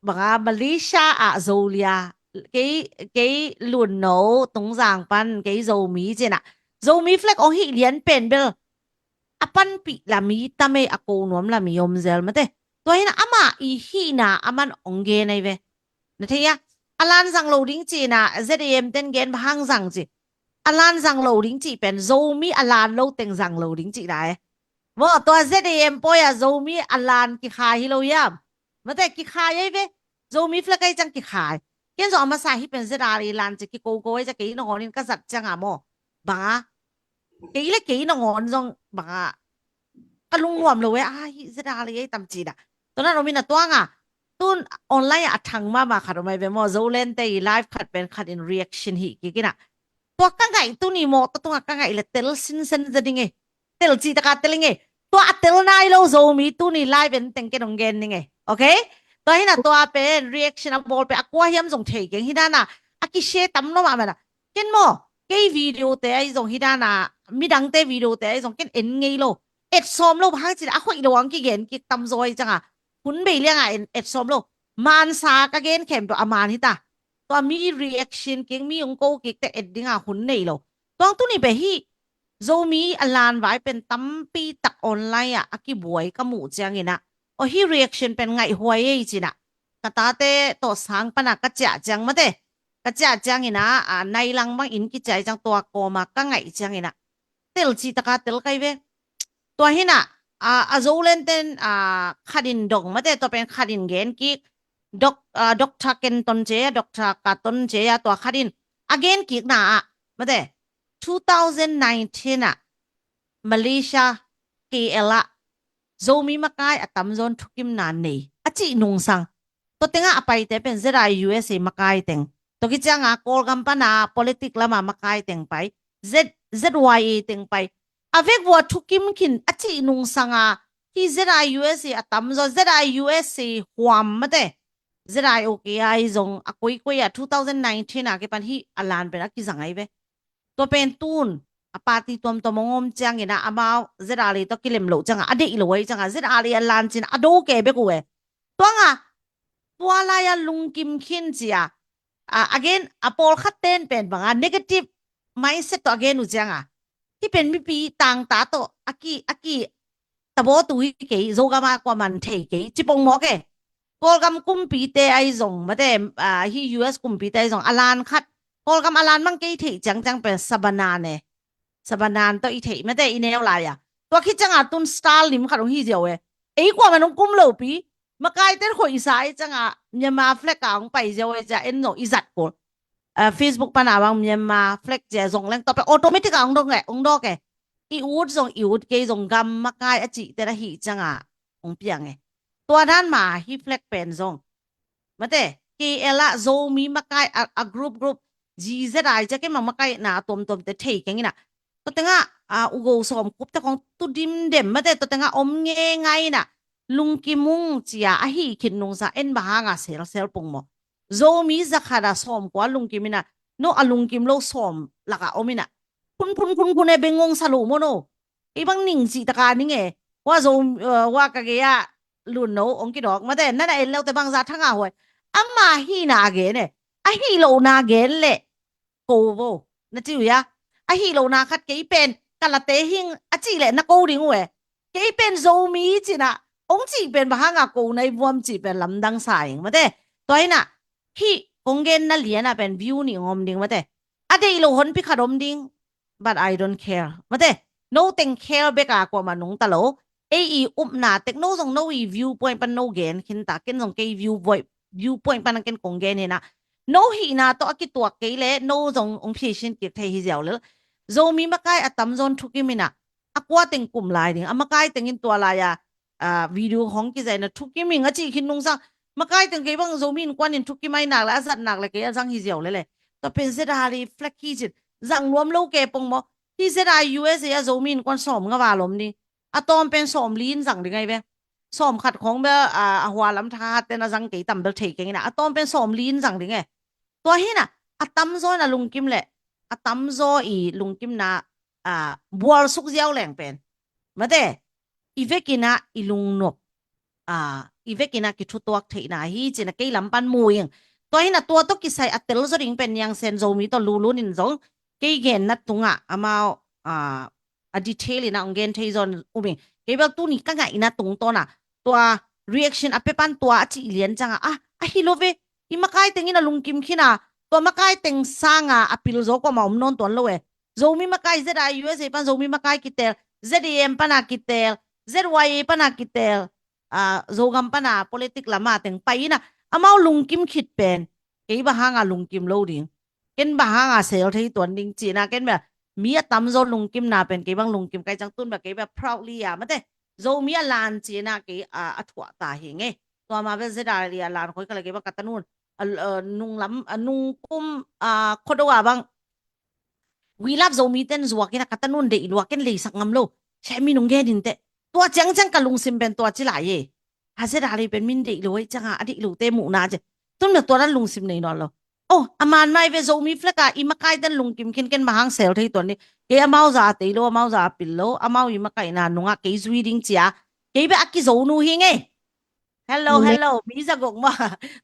banga Malaysia ah Zolia kei, kei Lunno Tungzang pan kei Zomi ci-in ah, Zomi flag hong hih lian pen bel a panpih la mi tam ei, a ko nuam la mi om zel mate. Tua hi-in ah amah i hihna aman hong gen ahi ve. Na thei a, a lan zang lo ding ci-in ah Z A M ten gen bang hang zang ci. A lan zang lo ding cih pen Zomi a lan lo teng zang lo ding cihna e. Maw, tua Z A M pawi ah Zomi a lan kikhai hi lo hiam? Mate, kikhai ahi ve. Zomi flag ahi ciang kikhai. Ken zong a masa hih pen Z R A lan ci kikoko ahi ciang kei nangawn in ka zat ciang a maw, bang a, kei le kei nangawn zong bang a, ka lungnuam lo e, a, hih Z R A ahi tam ci-in ah. Tua nan om in ah, tua nga, tun online ah a thang mahmah khat om ahi ve maw, Zoland te i live khat pen khat in reaction hih kik in ah. Tua ka ngaih tuni mawtaw tungah ka ngaih le tel sinsen za ding e. Tel cih taka tel ing e. Tua a tel nai lo Zomi tuni live en teng ken hong gen ning e. Okay? Tua hi-in ah tua pen reaction a bawl pen a kua hiam zong thei keng hi dan a, a kishare tam lo mahmah a. Ken maw, kei video te ahi zong hi dan a, midangte video te ahi zong ken en ngei lo. Et sawm lo, bang hang ci-in ah a hoih lo hong kigen kik tamzaw ahi ciang a, hun bei liang a en et sawm lo. Mansa ka gen khempeuh a man hi ta. Tua mi reaction kik, mi hong ko kik te et ding a hun nei lo. Tua hang tuni pen hih Zomi a lan vai pen tampi tak online ah a kibuai ka muh ciangin ah, aw, hih reaction pen ngaihhuai ei ci-in ah, ka tate tawh sang pan a ka ciah ciang mate, ka ciah ciangin ah, a, nai lang bang inn kiciah ciang tua kawm a ka ngaih ciangin ah, tel cih taka tel kei ve. Tua hi-in ah, a, a Zoland ten, a, khat in dong mate, tua pen khat in gen kik, Dok-, a, Doctor Kenton ci a, Doctor Katon ci a, tua khat in a gen kikna ah mate, two thousand nineteen ah Malaysia K L ah Zomi makai a tamzaw in thukimna nei a cih nungsang, tua tengah a paite pen Z I U S A makai teng, tua khit ciang a Kawlgam pan a politic lam a makai teng pai, Z-, Z Y A teng pai, a vekvua thukim khin a cih nungsang a, hih Z I U S A a tamzaw, Z I U S A huam mate, Z I O K I zong a koikoi ah two thousand nineteen a kipan hih a lan pen a kizang ahi ve. Tua pen tun a party tuamtuam hong om ciangin ah, amau Z R A tawh kilem loh ciang a, a deih lo ahi ciang a, Z R A a lan ci-in a do kei bek uh e. Tua nga, tua lai a lungkim khin ci a, a, a gen, a pawlkhat ten pen bang a negative mindset tawh a gen uh ciang a, hih pen mipi tangta tawh a ki, a ki tabaw tu hi kei, Zogam ah kuaman thei kei ci pong mawk e. Kawlgam kumpite ahi zong mate, a, hih U S kumpite ahi zong a lan khat, Kawlgam a lan mang kei theih ciangciang pen Sabanan e. Sabanan tawh i theih mate, i neu lai a. Tua khit ciang a tun star lim khat hong hi ziau e. Ei kuaman hong kum lopi, makai ten hoih sa ahi ciang a Myanmar flag a hong pai ziau e ci a, en zong i zat kul. A, Facebook pan a bang Myanmar flag ci a zong leng, tua pen automatic a hong dawk e, hong dawk e. I ut zong i ut kei zong gam makai a cihte na hih ciang a hong piang e. Tua dan mah hih flag pen zong mate, K L ah Zomi makai a, a group group, G Z I ci a, kei mah makaihna tuamtuamte thei keng in ah, tua tengah, a, ugo sawmkupte khong tu dimdem mate, tua tengah om ngeingai in ah, lungkim ung ci a, a hih khit nungsang en bang hang a selsel pong maw. Zomi zakhat a sawmkua lungkim in ah, no a lungkim lo sawm lakah om in ah, khunkhun khunkhun e, beng hong sa lo maw no. Kei bang ning cih taka ning e. Hua Zo, eh, hua ka gei ah Lunno hong kidawk mate, na na en lote bangza thanga huai. Ama hihna a gen e. A hih lohna gen leh ko vo, na ci uh hia? A hih lohna khat, kei pen ka late hing a cih leh na ko ding uh e. Kei pen Zomi ci-in ah hong cih pen bang hang a ko nai vuam cih pen lamdang sa ing mate. Tua in ah hih kong genna lian ah pen view nih hong om ding mate. A deih lo honpi khat om ding. But I don't care mate. No teng care bek a kuamah nungta lo. Ei i upna tek, no zong no i viewpoint pan no gen khin ta, ken zong kei viewpoint, viewpoint pan ken kong gen hi in ah. No hihna tawh a kituak kei leh no zong hong phisin kik thei hi ziau lel. Zomi makai a tamzaw in thukim in ah, a kua teng kum lai ding, a makai teng in tua lai a, a, video hong kizaina thukim ing a cih khin nungsang, makai teng kei bang Zomi Innkuan in thukim ahi nak leh, a zat nak leh kei a zang hi ziau lel e. Tua pen Z R A flag hi cin, zang nuam lo kei pong maw. Hih Z I U S A a Zomi Innkuan sawmnga val om ding. A tawm pen sawmli in zang ding ahi ve. Sawmkhat khong bel, a, a hua lam thahat ten a zang kei tam bel thei keng in ah, a tawm pen sawmli in zang ding e. Tua hi in ah, a tamzaw in a lungkim leh a tamzaw i lungkimna, a, bualsuk ziau leng pen mate, i vekin ah i lungnop, a, i vekin ah kithutuak theihna hi cin a kei lam pan mu ing. Tua hi-in ah tua tawh kisai a tel zaw ding pen Niang Sen Zomi tawh lulun in zong kei genna tungah amau, ah, a detail in ah hong gen thei zaw in um ing. Kei bel tuni ka ngaihna tungtawn ah tua reaction a pia pan tua a cih lian ciangah, ah, ahi lo ve, i makai teng in a lungkim khin a, tua makai teng sanga a pil zaw kuamah om nawn tuan lo e. Zomi makai Z I U S A pan Zomi makai kitel, Z A M pana kitel, Z Y A pana kitel, ah, Zogam pana politic lama teng pai in ah amau lungkim khit pen kei bang hanga lungkim lo ding, ken bang hanga sel thei tuan ding cihna, ken bel mi a tamzaw lungkimna pen kei bang lungkim kai ciang tun bel kei bel proudly a mate Zomi a lan cihna kei a, a thuah ta hi ngei. Tua ma bel Z R li a lan khoi kha le kei bang ka tanun a, a, nunglam a, nungkum a, khuado a bang We Love Zomi ten zuak in ah ka tanun deih lua, ken leisak ngam lo. Sia mi nung gen in teh. Tua ciangciang ka lungsim pen tua ci lai e. A Z R li pen min deih lo ei cianga a deih lote muhna ci. Tun bel tua dan lungsim nei nawn lo. Oh, a man mai ve Zomi flag a i makai ten lungkim khin ken bang hang sel thei tuan ni. Kei amau za a tei lo, amau za a pil lo, amau i makaihna nungah kei zui ding cia. Kei bel a kizonu hi ngei. Hello, hello, mi zaguk maw.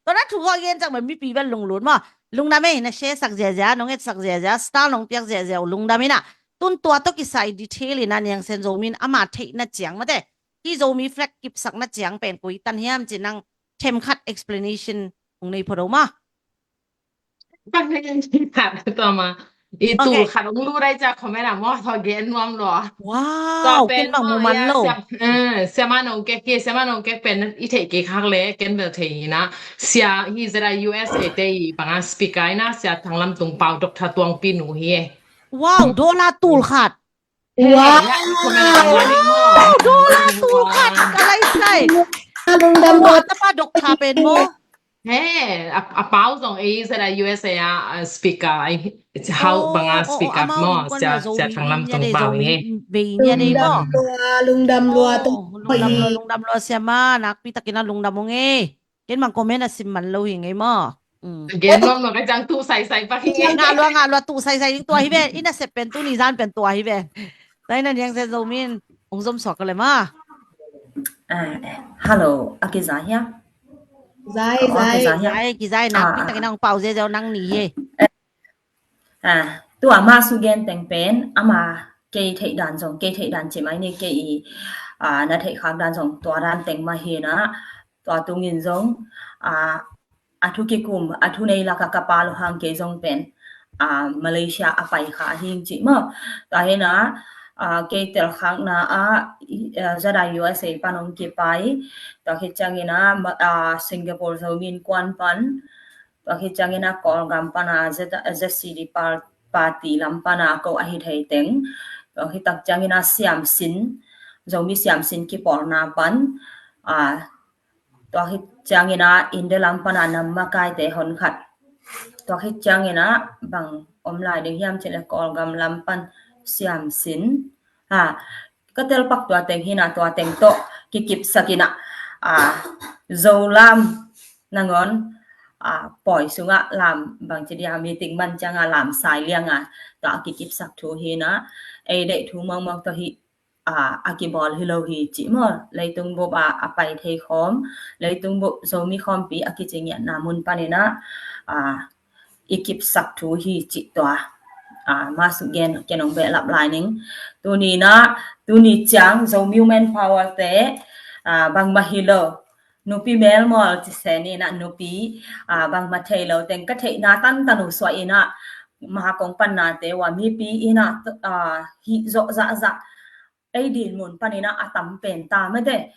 Tua na thu khaw gen ciang bel mipi bel lunglut maw. Lungdam ei, na share sak ziazia, nong etsak ziazia, star nong piak ziazia uh lungdam in ah. Tun tua tawh kisai detail in ah Niang Sen Zomi in ama theihna ciang mate, hih Zomi flag kipsakna ciang pen koi tan hiam ci nang themkhat explanation hong nei phot o maw. Tua ma i tul khat hong lut ai cia comment ah maw, tua gen nuam lo. Wow, ken bang mu man lo. Siama Nong Kek hi, Siama Nong Kek pen i theih kei khak le ken bel thei hi na. Sia hi Z I U S A te i banga speaker hi na, Sia Thang Lam Tung Pau, Doctor Tuangpi nu hi e. Wow, dollar tul khat. Wow, dollar tul khat ka lai sai. Lungdam lo. Tapa Doctor pen maw. He, a, a pau zong ei Z I U S A a, a speaker, ai, hau banga speaker maw, Sia, Sia Thang Lam Tung Pau he. Lungdam lua, lungdam lua, lungdam lua, lungdam lua, Siama, nakpi takin a lungdam ung e. Ken bang comment a sim man lo hi ngei maw. Gen nuam nuam ka ciang tu sai sai pak hi. Ngah lua, ngah lua, tu sai sai ding tua hi ve, i nasep pen tuni zan pen tua hi ve. Tua hi na Niang Sen Zomi in hong zom suak ka le maw. Hello, a kiza hia? Zai, zai. Zai, kizai, nakpi takin a hong pau ziazia uh nang ni hi. Tua ma su gen teng pen, ama kei theih dan zong, kei theih dan ci mai ni kei i, na theih khak dan zong, tua dan teng mah hi na, tua tungin zong, a thu kikum, a thu nei laka ka pa lo hang kei zong pen, Malaysia a pai kha hing cih maw. Tua hi na, kei tel khakna a, Z I U S A pan hong kipai, tua khit ciangin a, Singapore Zomi Innkuan pan, tua khit ciangin a Kawlgam pan a, Z C D party lam pan a ko ahi thei teng, tua khit tak ciangin a Siamsin, Zomi Siamsin kipawlna pan, tua khit ciangin a India lam pan a nam makaite honkhat. Tua khit ciangin a bang om lai ding hiam cih le Kawlgam lam pan Siamsin. Ka telpak tua teng hi na, tua teng tawh kikipsak in a, Zo lam nangawn, pawi sungah lam bangci dia meeting man ciangah lam sai liangah tua a kikipsak thu hi na, ei deih thu mawngmawng tawh hi, a kibawl hi lo hi cih maw. Leitung bup a, a pai thei khawm, leitung bup Zomi khawmpi a kici ngiatna mun panin a, i kipsak thu hi cih tua. Ma suk gen ken hong behlap lai ning. Tuni na, tuni ciang Zomi Women Power te, bangmah hi lo. Nupi melmawl ci se ni na nupi, bangmah thei lo teng ka theihna tantan uh suah in a, ma kong panna te ua mipi in a, hih zawh zahzah ei dinmun panin a, a tam pen ta mate,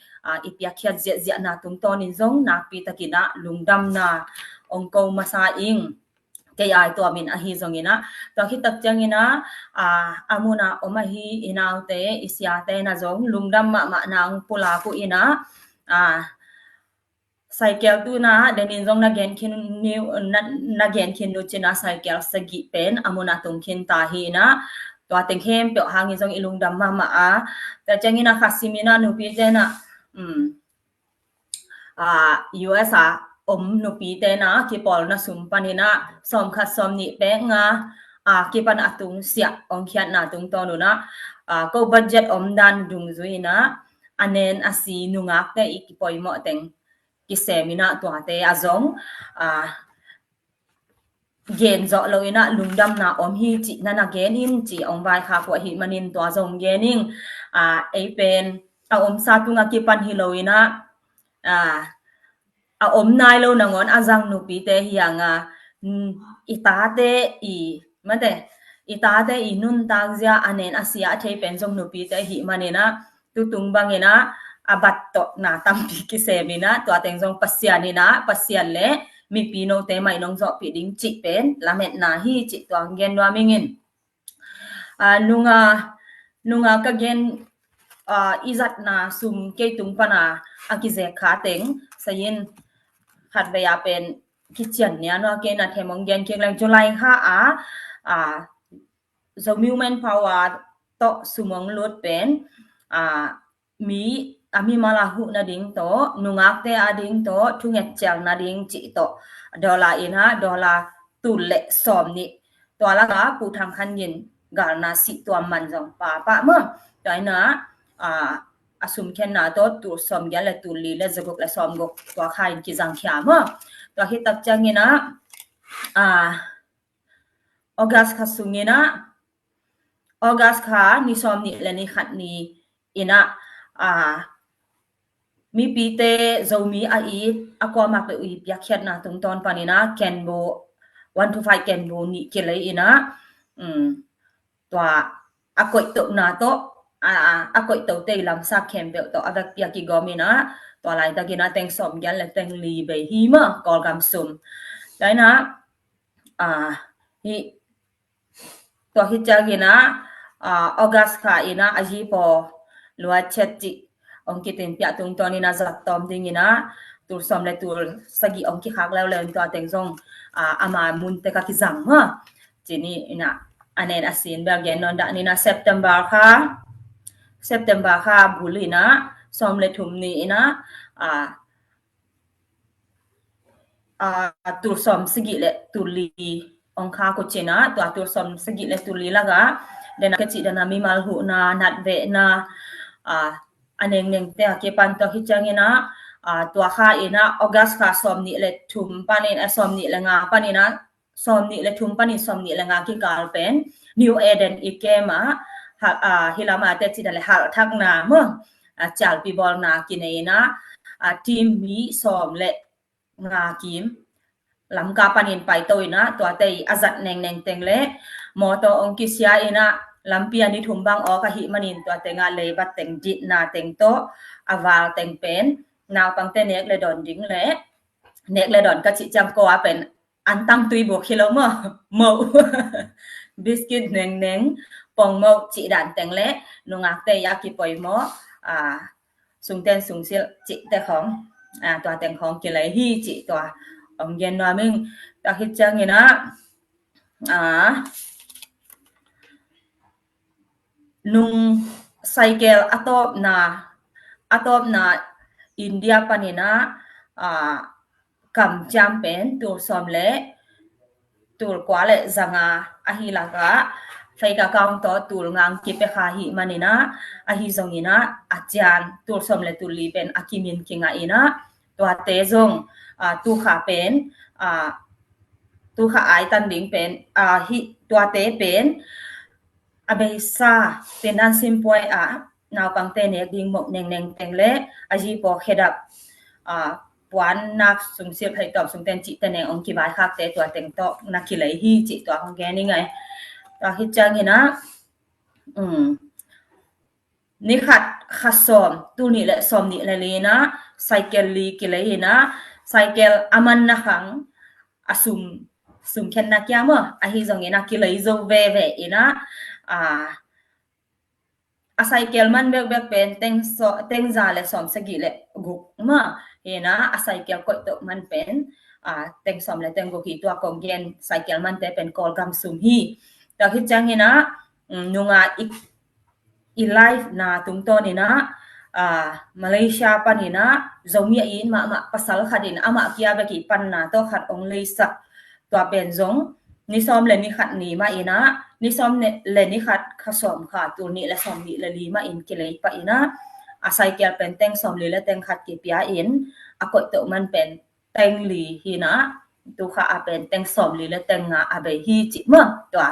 i piakkhiat ziahziahna tungtawnin zong nakpi takin a lungdamna ong ko masa ing. Kei ai tuamin ahi zongin a, tua khit tak ciangin a, a mun a om ahi i naute, i siate na zong lungdam mahmah nang pulak uh in a, cycle tu na, denin zong na gen khin ni, na, na gen khin nu cin a cycle sagih pen a mun a tung khin ta hi na, tua teng khempeuh hangin zong i lungdam mahmah a. Tua ciangin a kha simin a nupi te na, U S a om nupi te na kipawlna sum panin a sawmkhat sawmnih pek nga a kipan a tung siah ong khiatna tungtawn un a, ko budget om dan dungzui in a, a nen a si nungakte i kipoimawh teng kisem in a, tuate a zong, a, gen zawh lo in ah lungdamna om hi cih na na gen in ci ong vaikhak uh ahih manin tua zong gen ing. A, ei pen a omsa tungah kipan hi lo in ah, a, a om nai lo nangawn a zang nupite hi hang a, mm, i tate i, mate, i tate i nuntak zia a nen a sia a thei pen zong nupite ahih manin ah, tutung bangin ah a bat tawh na tampi kisem in ah, tua teng zong Pasian in ah, Pasian le mipi note mai nong zawhpih ding cih pen lametna hi cih tua gen nuam ing in. A, nunga, nunga ka gen, a, i zatna sum kei tung pana a kizek kha teng, sayin khatvei a pen kician nia nua kei na them ong gen kik leng July kha a, a, Zomi Women Power tawh sum ong lut pen, a, mi, a mimal a huh nading tawh, nungakte ading tawh, thunget cial nading cih tawh, dollar in ah, dollar tul le sawm nih. Tua lak ah Pu Thang Khan Gin galna sih tuam man zong papa maw. Tua in ah, a, a sum khenna tawh tul sawm giat le tul li le za guk le sawm guk tua kha in kizang khia maw. Tua hi tak ciangin ah, a, August kha sungin ah, August kha ni sawm nih le ni khat ni in ah, a, mipite Zomi a it a kuamak le ui piakkhiatna tungtawn panin ah Kenbu, one to five Kenbu nih kilei in ah, um, tua a koihtohna tawh, a, a koihtohte i lamsak khempeuh tawh a vekpi a kigawm in ah, tua laitak in ah teng sawm giat le teng li bei hi maw, Kawlgam sum. Tua in ah, a, hi, tua hi ciangin ah, a, August kha in ah a zi paw lua chet cih ong kitin piah tungtawn in ah zat tawm ding in ah tul sawm le tul sagih ong kikhak leuleu in tua teng zong, a, ama mun tek a kizang maw. Cih ni in ah a nen a sin bel gen nawn dah ni in ah September kha, September kha bul in ah sawm le thum ni in ah, a, a, tul sawm sagih le tul li ong khak uh cin ah, tua tul sawm sagih le tul li lak ah, den a ka cih den a mimal huhna, natvehna, a, a nengnengte a kipan tua hi ciangin ah, a, tua kha in ah August kha sawm nih le thum panin, a, sawm nih le nga panin ah, sawm nih le thum panin sawm nih le nga kikal pen New Eden i kem ah, ha, a, hi lam a te cih den le halhthakna maw, a, cialpi bawlna kinei in ah, a, team mi sawm le nga kim Lamka panin paito in ah, tuate i a zat nengneng teng le mawtaw ong kisia in ah, lampi a ni thum bang awk ahih manin tua teng ah leibat teng, ditna teng tawh a val teng pen naupangte nek le dawn ding le, nek le dawn ka cih ciang ko a pen antang tui buk hi lo maw, moh, biscuit nengneng, pong moh cih dan teng le nungakte i a kipoimawh, a, sungten sungsilh cihte khawng, a, tua teng khawng kilei hi cih tua ong gen nuam ing. Tua hi ciangin ah, a, nung cycle a tawpna, a tawpna India panin ah, a, kamciam pen tul sawm le tul kua le za nga ahi lak ah fake account tawh tul nga ong kipia kha ahih manin ah, ahi zongin ah a cian tul sawm le tul li pen a kimin kingah in ah, tuate zong, a, tu kha pen, a, tu kha ai tan ding pen, a, hi, tuate pen a beisa Tenan Simpuai ah naupangte nek ding moh nengneng teng le a zi paw khedap, a, puan nak sungsilh phaitawm sungten cihte neng ong kivaikhakte tua teng tawh na kilei hi cih tua hong gen ing ei. Tua hi ciangin ah, um, ni khat kha sawm, tul nih le sawm nih le li in ah cycle li kilei in ah, cycle a manna khang a sum, sum khenna kia maw, ahi zongin ah kilei zo veve in ah, a, a cycle man bekbek pen teng so, teng za le sawm sagih le guk maw, hi in ah a cycle koih toh man pen, a, teng sawm le teng guk hi. Tua kong gen cycle mante pen Kawlgam sum hi. Tua hi ciangin ah, um, nunga i, i live na tungtawn in ah, a, Malaysia panin ah Zomi a it mahmah pasal khat in amah kia bek i panna tawh khat ong leisak. Tua pen zong ni sawm le ni khat ni mah in ah, ni sawm le ni khat kha sawm kha, tul nih le sawm nih le li mah in kilei pah in ah, a cycle pen teng sawm li le teng khat kipia in, a koih toh man pen teng li hi in ah, tu kha a pen teng sawmli le teng nga a bei hi ci maw. Tua,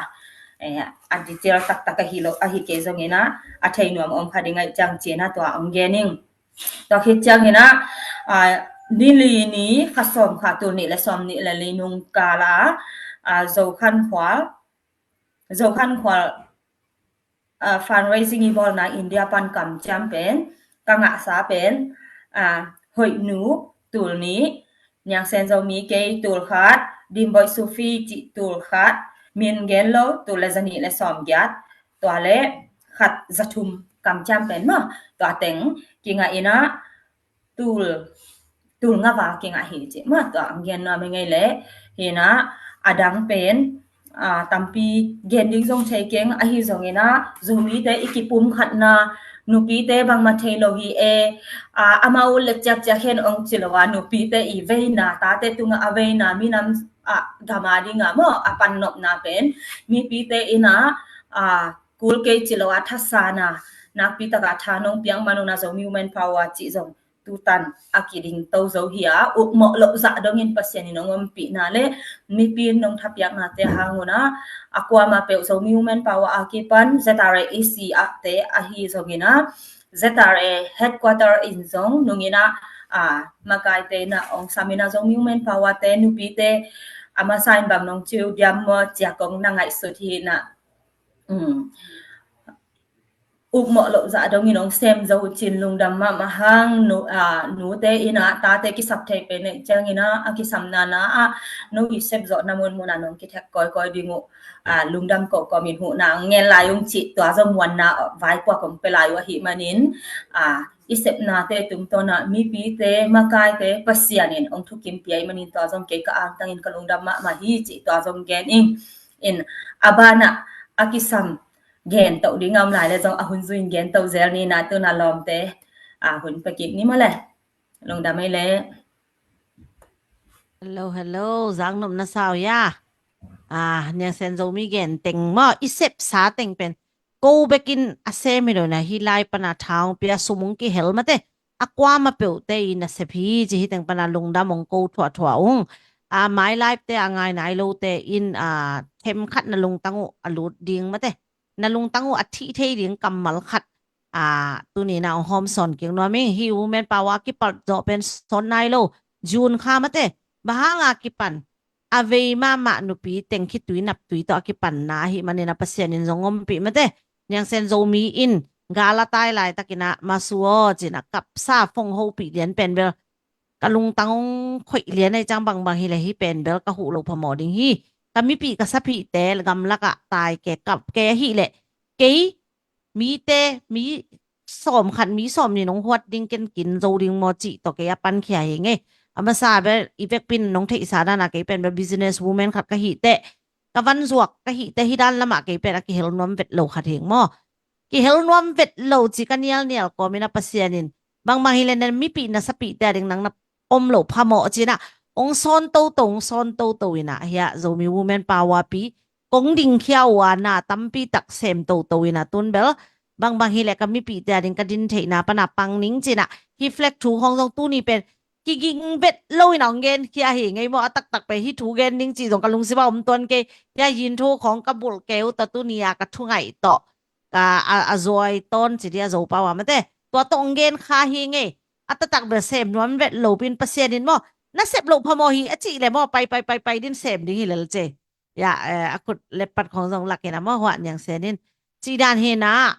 eh, a detail taktak ahi lo, ahi kei zongin ah, a thei nuam om kha ding ahih ciang ci-in ah tua hong gen ing. Tua khit ciangin ah, ah, ni li ni kha sawm kha tul nih le sawm nih le li nung kal ah, ah, Zokhankhual, Zokhankhual, ah, fundraising i bawlna India pan kamciam pen, ka ngahsa pen, ah, Hoihnu tul nih, Niangsen Zomi kei tul khat, Dimboih Sufi cih tul khat, min gen lo tul le zanih le sawm giat, tua le khat za thum kamciam pen maw, tua teng kingah in ah, tul, tul nga val kingah hi ci maw, tua hong gen nuam hi ing ei leh. Hi in ah, a dang pen, ah, tampi gen ding zong thei keng, ahi zongin ah, Zomite i kipum khatna, nupite bangmah thei lo hi e, ah, amau le ciapciap hen hong ci lo a, nupite i veina, tate tungah a veina, minam, ah, gam a dingah maw, a pannopna pen, mipite in ah, ah, kul kei ci lo a, thasana, nakpi takah tha nong piak man un ah, Zomi Women Power cih zong tutan a kiding to zo hi a, ukmawh loh zah dongin Pasian in hong ompihna le mipi in nong thapiaknate hang un ah, a kuamah peuh Zomi Women Power a kipan Z R A E C ah te ahi zongin ah, Z R A headquarter in zong nung in ah, ah, makaite in ah hong sam in ah, Zomi Women Power te, nupite a masa in bang nong ci uh diam maw ci-a kong na ngaihsut hi in ah, um, ukmawh loh zah dongin hong sem zo uh cin lungdam mahmah hang. Nu, ah, nute in ah tate kisap thei pen ahih ciangin ah, a kisamna na ah, no i sep zawhna munmun ah nong kithek kawikawi ding uh, ah, lungdam kohkawm in huhna hong ngen lai ung cih, tua zong muanna vaipuak hong pia lai uh ahih manin, ah, i sepnate tungtawn ah mipite, makaite Pasian in hong thukim pia ahih manin, tua zong kei ka angtangin ka lungdam mahmah hi cih tua zong gen ing. In, a banah a kisam gen toh ding a om lai le zong, a hun zui in gen toh zel ni in ah, tu in ah lawmte, ah, hun pia kik ni maw le. Lungdam ei leh. Hello, hello, zang nop na sa uh hia? Ah, Niangsen Zomi gen teng maw, i sepsa teng pen ko bekin a sem hi lo in ah, hih lai pan a tha hong pia, sum hong kihel mate, a kuamah peuhte i nasep hi ci, hih teng pan a lungdam hong ko thuahthuah ung. Ah, My Life te a ngai nai lote in, ah, themkhat na lungtang uh a lut ding mate, na lungtang uh a thih thei ding kammal khat, ah, tuni in ah hong hawmsawn kik nuam ing. Hih Women Power a kipalh zawh pen sawn nai lo, June kha mate, bang hang a kipan, a vei mahmah nupi teng khitui naptui tawh a kipanna ahih manin ah, Pasian in zong ompih mate. Niangsen Zomi in gal a tai laitakin ah, Masu aw ci in ah kapsa, phong hopih lian pen bel ka lungtang hong khoih lian ahih ciang, bangbang hi leh hih pen bel ka huh loh phamawh ding hi. Ka mipih ka sapihte gamlak ah tai kei, kap kei ahih leh, kei mite, mi sawm khat, mi sawm nih nong huat ding, ken kin zo ding maw cih tawh kei a pankhia hi ing ei. A masa bel i vekpi in nong theihsa dan a, kei pen bel business woman khat ka hih teh, ka vanzuak ka hih teh, hih dan lamah kei pen a kihel nuam vet lo khat hi ing maw. Kihel nuam vet lo ci ka nialnial kawm in ah, Pasian in bangbang hi leh na mipih na sapihte a ding nang na om loh phamawh ci in ah, hong sawn toto, hong sawn toto in ah, hiah Zomi Women Power pi kong dingkhia uh a, na tampi tak sem toto in ah, tun bel bangbang hi leh ka mipihte a ding ka din theihna pan a pang ning ci in ah, hih flag thu khawng zong tuni pen kiging vet lo in ah hong genkhia hi ing ei maw. A taktak pen hih thu gen ning cih zong ka lungsim ah om tuan kei. Hiah hih thu khawng ka bulh kei uh tawh, tuni a ka thungaih tawh, ka, a, a zuai tawn ci dia, Zopau a mate, tua tawh hong gen kha hi ing ei. A taktak bel sem nuam vet lo pi in, Pasian in maw, na sep loh phamawh hi a cih leh maw, pai, pai, pai, pai din sem ding hi lel ci. Hiah, eh, a khut leppat khawng zong lak in ah maw, huah Niangsen in, cih dan hi in ah,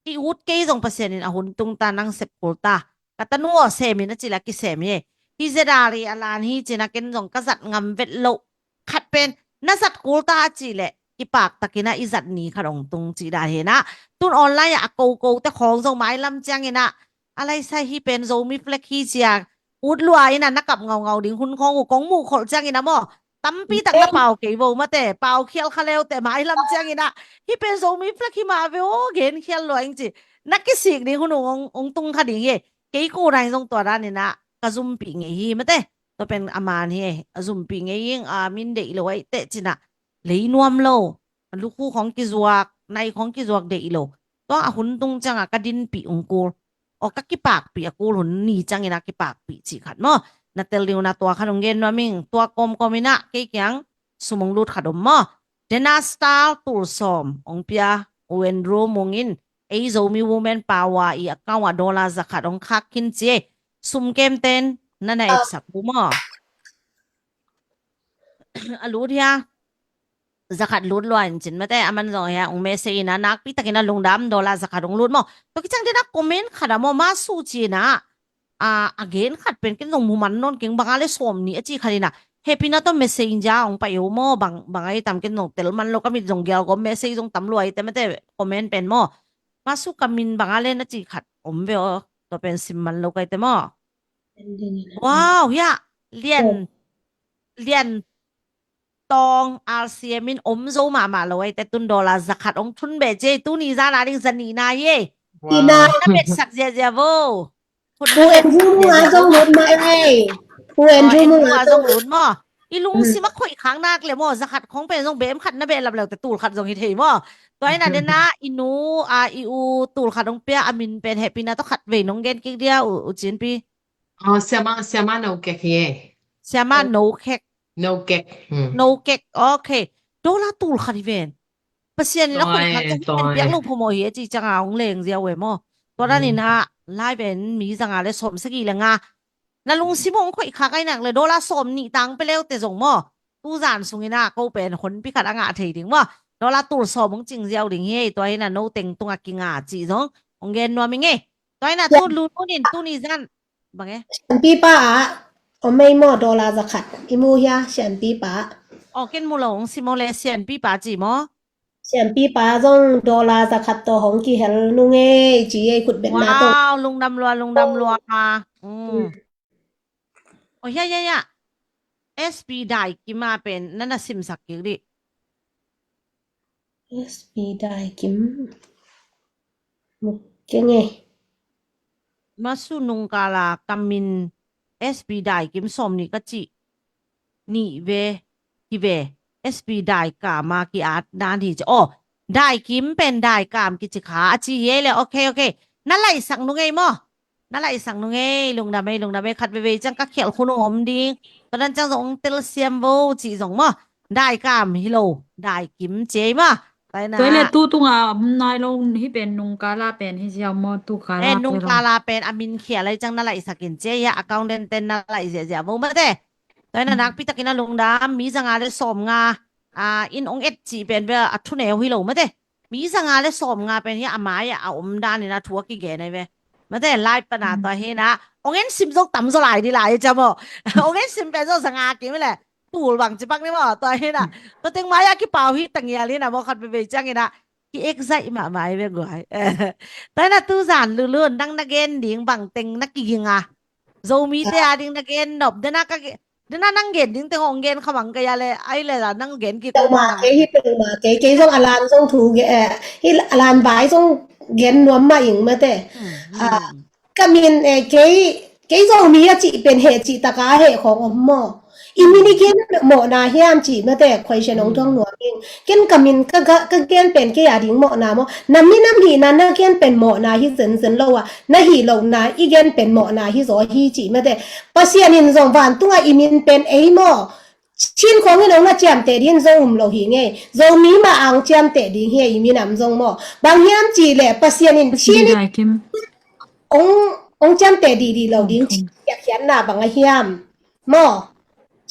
i ut kei zong Pasian in a hun tung ta, nang sep kul ta. Ka tanu aw, sem in a cih leh a kisem hi. Hih Z R A a lan hi ci in ah, ken zong ka zat ngam vet loh khat pen, na zat kul ta a cih leh kipaktak in ah i zat ni khat hong tung cih dan hi in ah. Tun online ah a kokote khawng zong mailam ciangin ah, a laisai hih pen Zomi flag hi ci a, ut lua in ah na kap ngaungau ding hun khawng uh kong muh kholh ciangin ah maw, tampi tak na pau kei vo mate, pau khial kha leuteh, mailam ciangin ah hih pen Zomi flag hi mah ve aw, gen khial lua ing ci, na kisik ding hun uh hong, hong tung kha ding hi. Kei ko nai zong tua dan in ah ka zumpih ngei hi mate. Tua pen a man hi, a zumpih ngei ing, a min deih lo ahih teh ci in ah, lei nuam lo, lukhu khawng kizuak, nai khawng kizuak deih lo. Tua a hun tung ciang a ka dinpih hong kul, aw, ka kipakpih a kul, hun ni ciangin a kipakpih cih khat maw. na tel ding uh na tua khat hong gen nuam ing. Tua kawmkawm in ah kei kiang sum hong lut khat om maw. Dena Star tul sawm hong pia, U Andrew Mung in, ei Zomi Women Power i account ah dollar za khat hong khak khin ci e. Sum kemten na na etsak uh maw. A lut hia, za khat lut lua in cin mate, a man zong hia hong message in ah nakpi takin a lungdam, dollar za khat hong lut maw. Tua kiciang dena comment khat ah maw, ma su ci in ah, a, a gen khat pen ken zong mu man nawn keng, bang a le sawm nih a ci khat in ah, hehpihna tawh message in zia hong pai uh maw, bang, bang a i tam ken zong tel man lo, ka mit zong gial gawm, message zong tam lua i te mate, comment pen maw. Ma su ka min bang a le na ci khat om ve aw, tua pen sim man lo ka i te maw. Wow, hia, Lian, Lian Tawng R C M in om zo mahmah lo ei te, tun dollar za khat hong thun beh ci ei, tuni zan a ding za nihna hi ei. Wow. Na betsak ziazia vo. U Andrew Mung a zong lut mah ei. U Andrew Mung a zong lut maw. I lungsim a khoih khak nak le maw, za khat khong pen zong bem khat na beh lam leu te tul khat zong hi thei maw. Tua in ah dena i nu, a, i u tul khat hong pia, a min pen hehpihna tawh khat vei nong gen kik dia, u, u Cinpi. Aw, siama, siama No Kek hi ei. Siama No Kek. No Kek. Hmm. No Kek. Okay. Dollar tul khat hi ven. Pasian in a khoih khak, ka hi pen piak lo phamawh hi a ci ciang a hong leng zia uh e maw. Tua dan in ah live en mi za nga le sawm sagih le nga. Na lungsim hong khoih khak ai nak le dollar sawm nih tang pe leu te zong maw. Tu zan sung in ah ko pen honpi khat a ngah thei ding maw. Dollar tul sawm hong cing ziau ding hi ei, tua hi in ah no teng tung a kinga ci zong hong gen nuam ing ei. Tua hi in ah tu lu nun in tuni zan Bang e? Sianpipa ah om ei maw, dollar za khat. I mu hia, Sianpipa ah? Aw, ken mu lo, hong sim aw le, Sianpipa ci maw? Sianpipa zong dollar za khat tawh hong kihel nung ei ci ei, khut betna tawh. Wow, lungdam lua, lungdam lua. Mm. Aw, hia, hia, hia. S P Dai Kim a pen na na simsak kik dih. S P Dai Kim. Muk keng e. Masu nungkala kamin S P Dai Kim sawm nih ka cih nih ve, hi ve. S P Dai Kam a ki-at dan hi ci. Aw, Dai Kim pen Dai Kam kici kha a ci hi ei le. Okay, okay. Na laihsak nung ei maw? Na laihsak nung ei, lungdam ei, lungdam ei, khat veivei ciang ka khialh khun hong om ding. Tua dan ciang zong hong telsiam vo cih zong maw. Dai Kam hi lo, Dai Kim ci ei maw. Tua hi na. Tua hi le tu tunga om nai lo hi pen, nungkala pen hi ziau maw, tukala. Eh, nungkala pen a min khial ei ciang na laihsak in ci ei, account den ten na laih ziahziah vo mate. Tua hi na nakpi takin a lungdam, mi za nga le sawm nga, a, in hong et cih pen bel a thuneu hi lo mate. Mi za nga le sawm nga pen hi a mai a om dan in a thu a kigen ei ve. Mate, live pan a tua hi na. Hong en sim zong tam zaw lai di lai ciang maw. Hong en sim pen zong za nga kim le. Tul bang ci pak ni maw, tua hi na. Tua teng mai a kipau hi ta ngial hi na maw, khat veivei ciang hi na. Ki excite mahmah ei ve guai. Tua hi na tu zan Lulun, nang na gen ding bang teng na kiging a? Zomi te a ding na gen nop. Dena ka ge-, dena nang gen ding teng hong gen kha mang ka hia le, ai le la nang gen kik. Hi peuhmah kei, hi peuhmah kei, kei zong a lan zong thu ge, eh, hi a lan vai zong gen nuam mah ing mate. Hmm, ah, hmm. Ka min, eh, kei, kei Zomi a cih pen heh cih taka heh khawng om maw? I min i gen mawhna hiam cih mate, question hong thuak nuam ing. Ken ka min ka, ka, ka gen pen kei a ding mawhna maw? Na min a mihna na gen pen mawhna hi zenzen lo a, na hih lohna i gen pen mawhna hi zaw hi cih mate. Pasian in zong vantungah i min pen ei maw? Chin khawng in hong na ciamteh ding zong um lo hi ngei. Zomi mah a hong ciamteh ding hi a, i min a om zong maw? Bang hiam cih leh Pasian in Chin in hong, hong ciamteh dihdih lo ding cih a khiatna bang a hiam? Maw?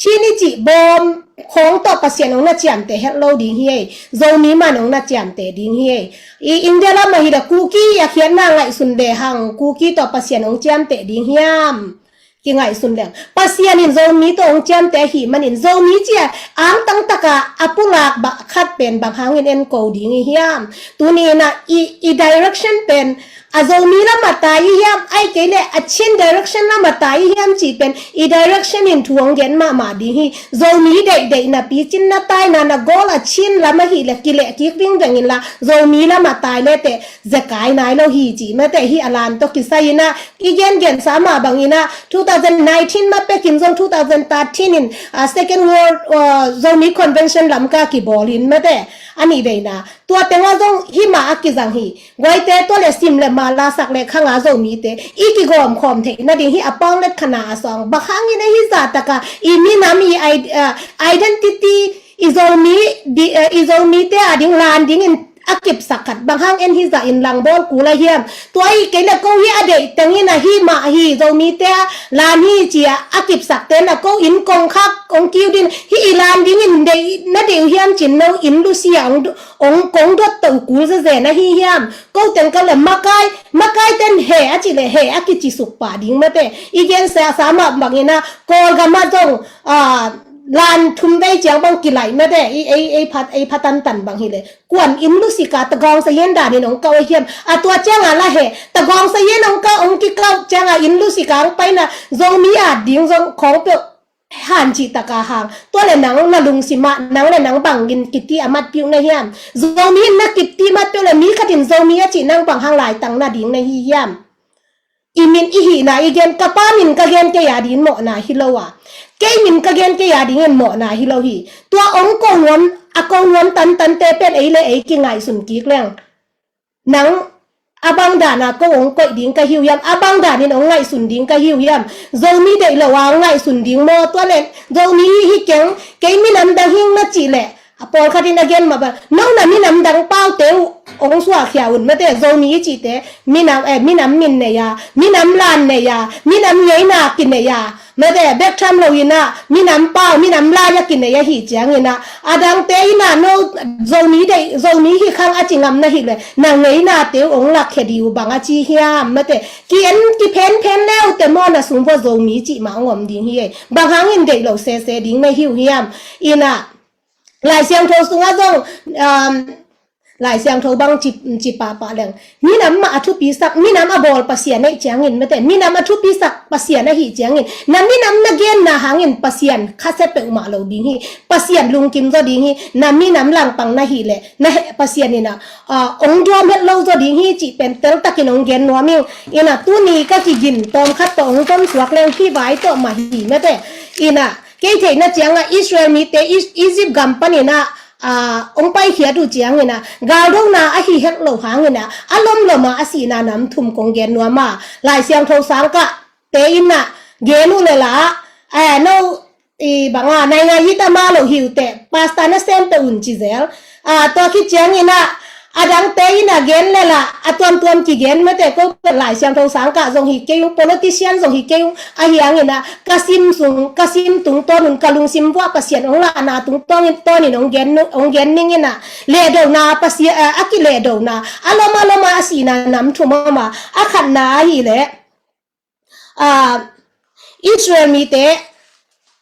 Chin i cih bawm khawng tawh Pasian hong na ciamteh het lo ding hi ei. Zomi man hong na ciamteh ding hi ei. I India lam ah hi leh Kuki a khiatna ngaihsun lehang Kuki tawh Pasian hong ciamteh ding hiam? Kingaihsun leng. Pasian in Zomi tawh hong ciamteh ahih manin Zomi ci a angtang taka a pulak bah khat pen bang hangin en ko ding i hiam? Tuni in ah i, i direction pen a Zomi lam a tai i hiam, ai kei leh a Chin direction lam a tai i hiam cih pen i direction in thu hong gen mahmah ding hi. Zomi deihdeih napi Chin na taina na gawl a Chin lam ahih leh kileh kik vingveng inla Zomi lam a tai le teh zekai nai lo hi cih mate, hi a lan tawh kisai in ah i gengensa mah bangin ah two thousand nineteen ma pekin zong two thousand thirteen in, ah, Second World, ah, Zomi Convention Lamka kibawl in mate, a nih veina. Tua tengah zong himah a kizang hi. Guaite tua le sim le mala sak le khanga Zomite i kigawm khawm theih nading hi a pawng let khana a sawng. Bang hangin a hi zah taka i minam i id-, ah, identity i Zomi di, eh, i Zomite a ding lan dingin a kipsak khat. Bang hang en hi zah in langbawl kul a hiam? Tua i kei le ko hi a deih tengin a himah hi Zomite a lan hi ci-a a kipsak ten a ko in kong khak kong kiu din hi i lan dingin deih na deih uh hiam cin no in lusia ong, ong kong dot to kul zezen a hi hiam? Ko teng ka le makai, makai ten he a ci le he a kici suk pah ding mate. I gen sa sa mah bangin a Kawlgam ah zong, ah, lan thum vei ciang bang kilaih mate. I ei, ei phat, ei phatan tan bang hi le kuan in lusika tagawng sa hian danin ong kau a hiam? A tua cianga la he tagawng sa hian ong kau, ong kikau cianga in lusika ong paina Zomi a ding zong khawng peuh han cih taka hang. Tua le nang na lungsimah nang le nang bangin kiti a matpiuh na hiam? Zomi in na kiti matpiuh le mi khatin Zomi a cih nang bang hang laitang nading na hi hiam? I min i hihna i gen, ka pa min ka gen kei a din mawhna hi lo a, kei min ka gen kei a dingin mawhna hi lo hi. Tua ong ko nuam, a ko nuam tantante pen ei le ei kingaihsun kik leng. Nang a bang dana ko ong koih ding ka hiu hiam, a bang danin ong ngaihsun ding ka hiu hiam? Zomi deih lo a ong ngaihsun ding maw? Tua le Zomi hi keng, kei minam dang hing na cih le a pawlkhat in a gen mah bang no na minam dang paute uh ong suahkhia un mate. Zomi i cihte minam, eh, minam min nei a, minam lan nei a, minam ngeina kinei a mate, bek tham lo in a minam pau minam lai a kinei ahi ciangin a, a dangte in a no Zomi deih, Zomi hi khang a ci ngam na hi le na ngeinate uh ong lakkhia di uh bang a ci hiam mate. Ki en ki phenphen leute maw na sung vua Zomi cih mah ong om ding hi ei. Bang hangin deih lo sese ding na hiu hiam? In a Lai Siangtho sungah zong, um, Lai Siangtho bang ci, ci pahpah leng minam mah a thupisak, minam a bawl Pasian ahi ciangin mate, minam a thupisak Pasian ahi ciangin na minam na genna hangin Pasian khasia peuhmah lo ding hi. Pasian lungkim zaw ding hi. Na minam langpang na hi le na he Pasian in a, ah, ong duam het lo zaw ding hi cih pen teltakin ong gen nuam ing. In a tuni ka kigin tawm khat tawh ong tom suak leng hi vai tawh mah hi mate. In a kei theihna cianga Israel mite Is-, Egypt gam panin a, ah, ong paikhiat uh ciangin a galdona ahi hek lo hangin a a lomloma a sihna nam thum kong gen nuam a, Lai Siangtho sangkah te in a gen uh le la, eh, no i banga naingai hita ma lo hiute pasta na sem pe un ci zel. Ah, tua khit ciangin a a dangte in a gen le la a tuamtuam kigen mate. Ko Lai Siangtho sangkah zong hi kei ung, politician zong hi kei ung, ahi hangin a ka sim sung, ka sim tungtawn un ka lungsim vuah Pasian ong lahna tungtawn in, tawn in ong gen, ong gen ning in a lehdona Pasian, ah, a kilehdona a lom a lom a a sihna nam thum om a, a khatna ahi le, ah, Israel mite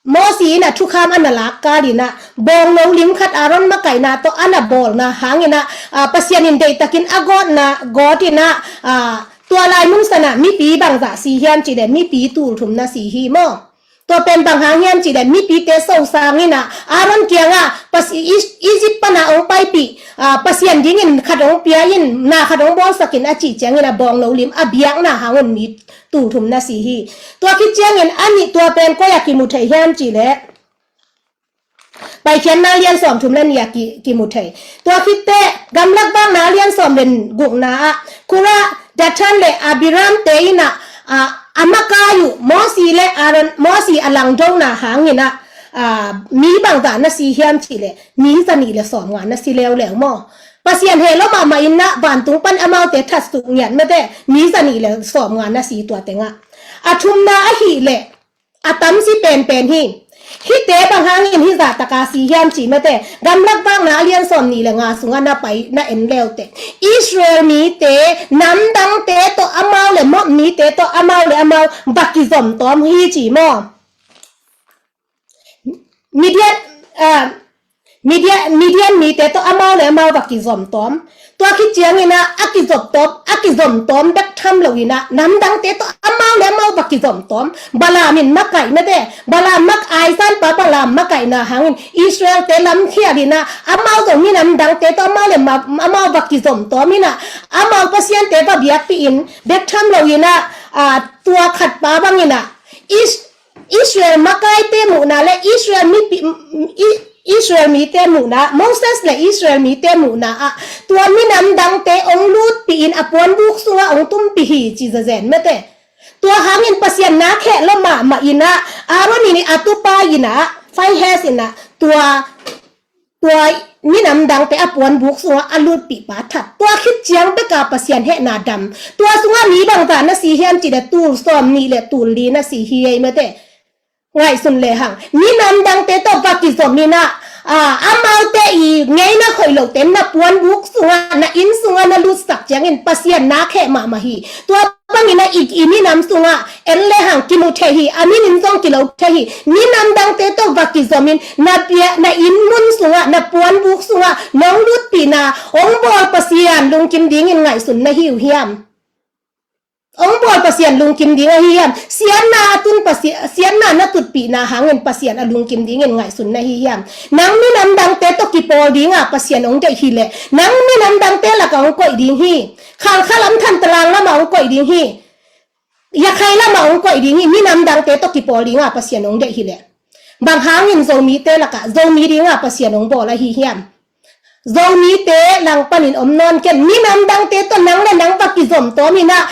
Mosi in a thukham a na lak kal in a bawngno lim khat Aaron makaihna tawh a na bawlna hangin a, ah, Pasian in deihtakin a gawtna gawt in a, ah, tua lai mun sana mipi bangzah si hiam cih le mipi tul thum na si hi maw? Tua pen bang hang hiam cih le mipite sosang in a Aaron kiangah Pas-, Is-, Egypt pana ong paipih, ah, Pasian dingin khat ong pia in, na khat ong bawlsak in a cih ciangin a bawngno lim a biakna hang un mi tul thum na si hi. Tua khit ciangin a nih tua pen koi a kimu thei hiam cih le Paikhiatna lian sawm thum le nih a ki, kimu thei. Tua khitte gamlak vakna lian sawm le gukna ah Kora, Dathan le Abiram te in a, ah, a makai uh Mosi le Aaron, Mosi a langdona hangin a, ah, mi bangzah na si hiam cih le mi zanih le sawmnga na si leuleu maw? Pasian heh lua mahmah in a vantung pan amaute that suk ngiat mate, mi zanih le sawmnga na si tua tengah. A thumna ahih le a tamsi penpen hi. Hihte bang hangin hih zah taka si hiam cih mate, gamlak vakna a lian sawm nih le nga sungah na pai na en leute, Israel mite namdangte tawh amau le Moab mite tawh amau le amau va kizom tawm hi ci maw? Midian, ah, Midian, Midian mite tawh amau le amau va kizom tawm. Tua khit ciangin a, a kizom tawm, a kizom tawm bek tham lo in a, namdangte tawh amau le amau va kizom tawm. Balaam in makaih mate, Balaam mak aisan pa Balaam makaihna hangin Israel te lamkhial in a, amau zong minam dangte tawh amau le ma, amau va kizom tawm in a, amau pasiante va biakpih in bek tham lo in a, a, tua khat pa bang in a, Is, Israel makaite muhna le Israel mipi, i, Israel mite muhna, Moses le Israel mite muhna ah tua minam dangte ong lutpih in a puanbuk sungah ong tumpih hi ci zazen mete. Tua hangin Pasian na kheh lo mahmah in ah Aaron in a tupa in ah Phinehas in ah tua tua minam dangte a puanbuk sungah a lutpih pa that. Tua khit ciang beka Pasian hehna dam. Tua sungah mi bangzah na si hiam cih le tul sawm nih le tul li na si hi ei mete. Ngaihsun lehang minam dangte tawh va kizom in ah, ah, amaute i ngeina khoih lote na puanbuk sungah, na inn sungah na lutsak ciangin Pasian na kheh mahmah hi. Tua bangin ah i, i minam sungah en lehang kimu thei hi, a minin zong kilo thei hi. Minam dangte tawh va kizom in na pia, na inn mun sungah, na puanbuk sungah nong lutpihna ong bawl Pasian lungkim dingin ngaihsun na hi uh hiam? Ong bawl Pasian lungkim ding ahi hiam? Siatna a tun Pasi-, siatna na tutpihna hangin Pasian a lungkim dingin ngaihsun na hi hiam? Nang minam dangte tawh kipawl dinga Pasian ong deih hi leh nang minam dangte lakah ong koih ding hi. Khalkha lam, Thantalang lamah ong koih ding hi. Yakhai lamah ong koih ding hi. Minam dangte tawh kipawl dinga Pasian ong deih hi leh. Bang hangin Zomite lakah Zomi dinga Pasian ong bawl ahi hiam? Zomite langpanin om nawn ken, minam dangte tawh nang le nang va kizom tawm in ah,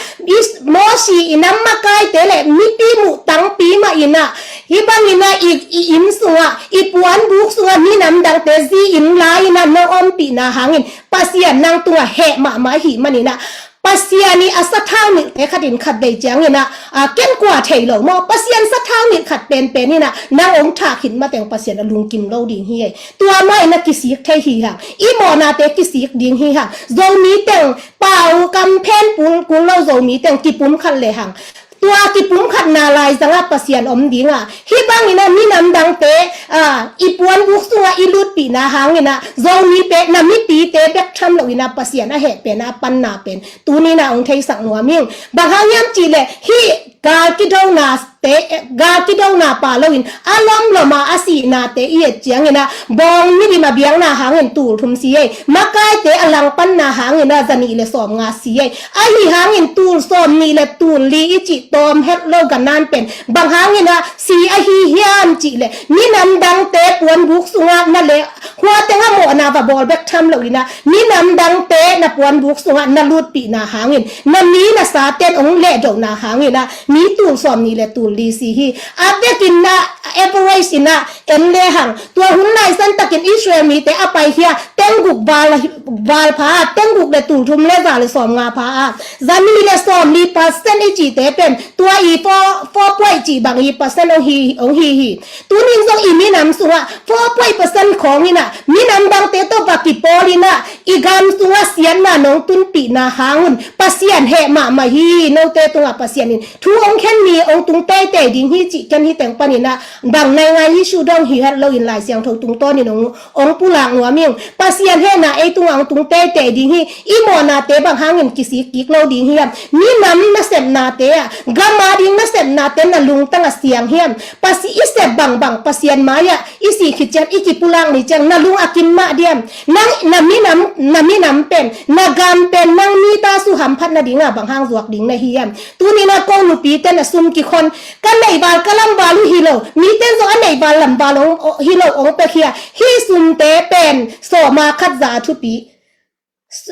Mosi i nam makaite le mipi muh tangpi mah in ah, hih bangin ah i, i inn sungah, i puanbuk sungah minam dangte zi-in la in ah nong ompihna hangin Pasian nang tungah heh mahmah ahih manin ah, Pasian i a sathau nilhte khatin khatvei ciangin ah, a, ken kua thei lo maw? Pasian sathau nilh khat penpen in ah nang ong thah khit mateng Pasian a lungkim lo ding hi ei. Tua mah in ah kisik thei hi hang. I mawhnate kisik ding hi hang. Zomi teng pau kam phen pul kul lo Zomi teng kipum khat lehang, tua kipum khatna laizangah Pasian om dingah, hih bangin ah minam dangte, a, i puanbuk sungah i lutpihna hangin ah Zomi pen, na mipite bek tham lo in ah Pasian a heh pen, a panna pen tuni in ah ong theisak nuam ing. Bang hang hiam cih leh hih gal kidonate, gal kidona pah loin a lomlom a a sihnate i et ciangin ah, bawng milim a biakna hangin tul thum si ei. Makaite a langpanna hangin ah zanih le sawmnga si ei. Ahi hangin tul sawm nih le tul li i cih tawm het lo ganan pen bang hangin ah si ahi hiam cih leh, minam dangte puanbuk sungah na le, hua tengah mawhna va bawl bek tham lo in ah, minam dangte na puanbuk sungah na lutpihna hangin, na mi na saten ong lehdohna hangin ah, mi tul sawm nih le tul li si hi. A vekin ah, average in ah en lehang, tua hun laisan takin Israel mite a paikhia, tengguk val, val pha, tengguk le tul thum le za le sawmnga pha a, zanih le sawm li percent i cihte pen tua i four, four point cih bang i percent ong hi, ong hi hi. Tunin zong i minam sungah four point percent khawng in ah, minam dangte tawh va kipawl in ah, i gam sungah siatna nong tunpihna hang un Pasian heh mahmah hi. Note tungah Pasian in thu ong khen mi, ong tung teitei ding hi cih ken hi teng panin ah, bang naingan issue dong hi het loin Lai Siangtho tungtawnin ong, ong pulak nuam ing. Pasian hehna ei tungah ong tung teitei ding hi. I mawhnate bang hangin kisik kik lo ding hiam? Minam nasepnate ah, gam a ding nasepnate na lungtang a siang hiam? Pasi i sep bangbang Pasian mai-ah i sih khit ciang i kipulak ni ciang na lung a kim mah diam? Nang na minam, na minam pen, na gam pen nang mi ta su hamphat nadinga bang hang zuak ding na hi hiam? Tunin ah ko nupite na sum kikhon, ka neihval ka lamval uh hi lo, mite zong a neihval lamval ong, hi lo ong pia khia. Hih sumte pen sawma khat za a thupi.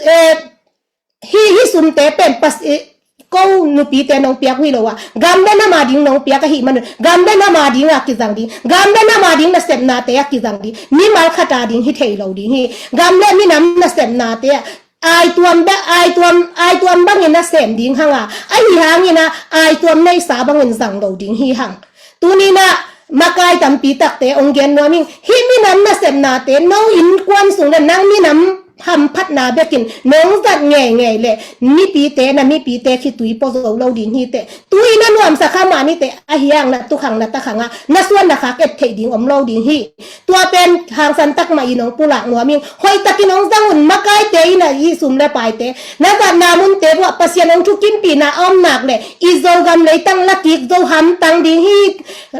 Eh, hih, hih sumte pen pas, eh, ko nupite nong piak uh hi lo a, gam le nam a ding nong piak ahih manun, gam le nam a ding a kizang ding, gam le nam a ding nasepnate a kizang ding, mimal khat a ding hi thei lo ding hi. Gam le minam nasepnate a, aituam bek, aituam, aituam bangin nasem ding hang a, ahi hangin ah, aituam neisa bangin zang lo ding hi hang. Tunin ah makai tampi takte ong gen nuam ing. Hih minam nasepnate, no innkuan sung le nang minam hamphatna bekin nong zat ngeingei le mipite, na mipite khitui pua zo lo ding hi teh. Tui na nuamsa kha mah ni teh, ahi hang na tukhang na takhang ah na suan na khak et theih ding om lo ding hi. Tua pen hangsan tak mah in ong pulak nuam ing. Hoihtakin ong zang un, makaite in ah i sum le paite, na zatna munte buah Pasian ong thukimpihna a om nak le, i Zogam leitang lakik zo hamtang ding hi,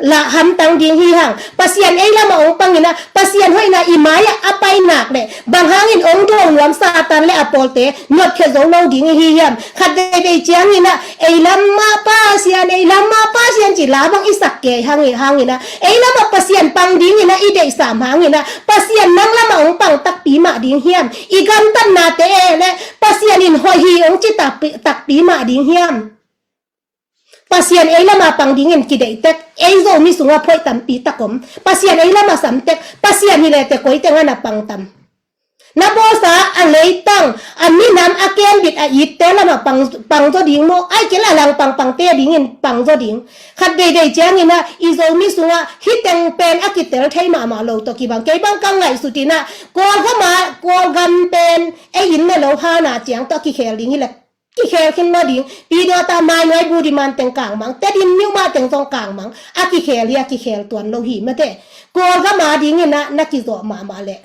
la hamtang ding hi hang. Pasian ei lamah ong pangin ah, Pasian hoihna i mai-ah a pai nak le, bang hangin ong do nuam Satan le a pawlte nuatkhia zo lo ding i hi hiam? Khat veivei ciangin ah, ei lamah Pasian ei lamah Pasian ci la bang i sak kei hang i hangin ah, ei lamah Pasian pang dingin ah i deihsam hangin ah, Pasian nang lamah hong pang takpi mah ding hiam? I gamtatnate eh leh Pasian in hoih hi hong ci takpi, takpi mah ding hiam? Pasian ei lamah pang dingin kideih tek, ei Zomi sungah phoih tampi tak om. Pasian ei lamah sam tek, Pasian hi leh teh koi tengah na pang tam? Na bawlsa a leitang, a minam, a kembit, a itte lamah pang, pang zaw ding maw? Ai kei leh a langpang pangte dingin pang zaw ding. Khat veivei ciangin ah i Zomi sungah hih teng pen a kitel thei mahmah lo tawh kibang. Kei bang ka ngaihsut in ah Kawlgam ah, Kawlgam pen ei inn ne lo hana ciang tawh a kikhel ding hi leh kikhel khin lo ding. Pi Dawta, Mai Nuai, Budiman teng kangmang, Tedim, Myanmar teng zong kangmang. A kikhel hi, a kikhel tuan lo hi mate. Kawlgam a dingin ah na kizawh mahmah leh,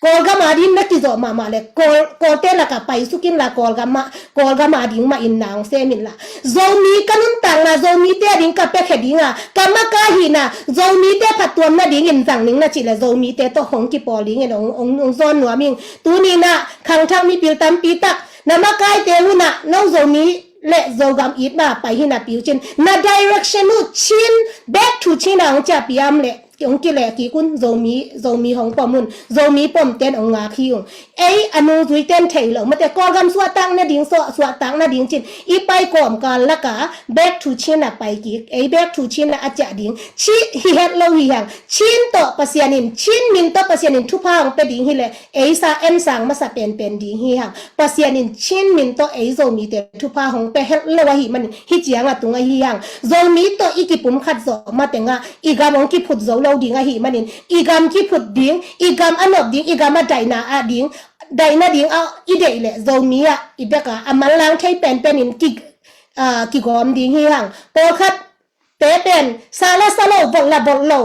Kawlgam a dingin na kizawh mahmah leh, Kawl, Kawlte lakah paisuk inla, Kawlgam ah, Kawlgam a ding mah in na hong sem inla. Zomi ka nuntakna, Zomite a ding ka piakhia ding a, ka makai hihna, Zomite phattuamna dingin zang ning na cih leh Zomite tawh hong kipawl dingin hong, hong, hong zawn nuam ing. Tuni in ah khangthak mipil tampi tak na makaite un ah no Zomi leh Zogam it mah pai hi napi uh cin, na direction uh Chin, back to Chin a hong ciahpih a om leh hong kileh kik un. Zomi, Zomi hong pom un, Zomi pomten hong ngak hi ung. Ei a nungzuiten thei lo mate, Kawlgam suahtak nading, suah, suahtak nading cin i pai kawmkal lakah back to Chin a pai kik, ei back to Chin a a ciah ding. Chin hi het lo hi hang. Chin tawh Pasian in, Chin min tawh Pasian in thupha hong pia ding hi leh ei sa en sang masa penpen ding hi hang. Pasian in Chin min tawh ei Zomite thupha hong pia het lo ahih manin hih ciang a tung ahi hang. Zomi tawh i kipumkhat zawh matengah i gam hong kiphut zo lo ding ahih manin, i gam kiphut ding, i gam a nop ding, i gam a daihna a ding, daihna ding a i deih leh Zomi ah i bek a, a manlang thei penpen in ki, ah, kigawm ding hi hang. Pawlkhat te pen sa la sa lo, vot la vot lo,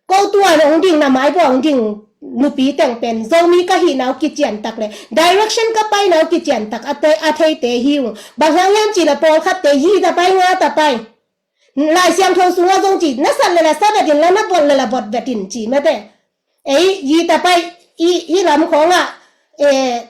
ko tua hong ding, na maibua hong ding nupi teng pen Zomi ka hihna uh kiciantak leh, direction ka paina uh kiciantak a te, a theite hi ung. Bang hang hiam cih leh pawlkhatte yi ta pai, nga ta pai. Lai Siangtho sungah zong ci, na sat leh la sa vet in la, na vot leh la vot vet in ci mate. Ei yi ta pai, i, hih lam khawngah, eh,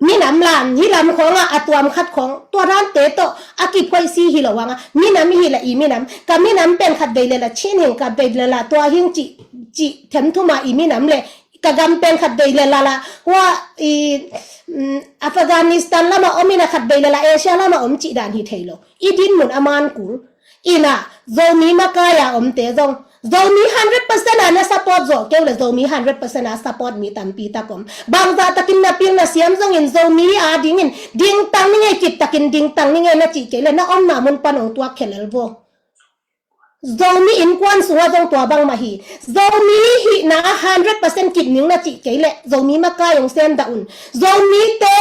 minam lam, hih lam khawngah a tuam khat khawng, tua dante tawh a kiphoih si hi lo hang a, minam hi leh i minam, ka minam pen khat vei leh la Chin hing, khat vei leh la tua hing cih, cih themthum a i minam leh, ka gam pen khat vei leh la la, hua i, mm, Afghanistan lamah om in ah khat vei leh la Asia lamah om cih dan hi thei lo. I dinmun a man kul. In ah, Zomi makai a omte zong, Zomi hundred percent a na support zawh kei uh leh Zomi hundred percent a support mi tampi tak om. Bangzah takin na pil na siam zongin Zomi a dingin dingtang ning ei, kiptakin dingtang ning ei na cih kei leh na omna mun pan hong tuak khelel vo. Zomi innkuan sungah zong tua bangmah hi. Zomi hihna a hundred percent kip ning na cih kei leh Zomi makai hong sem dah un. Zomite,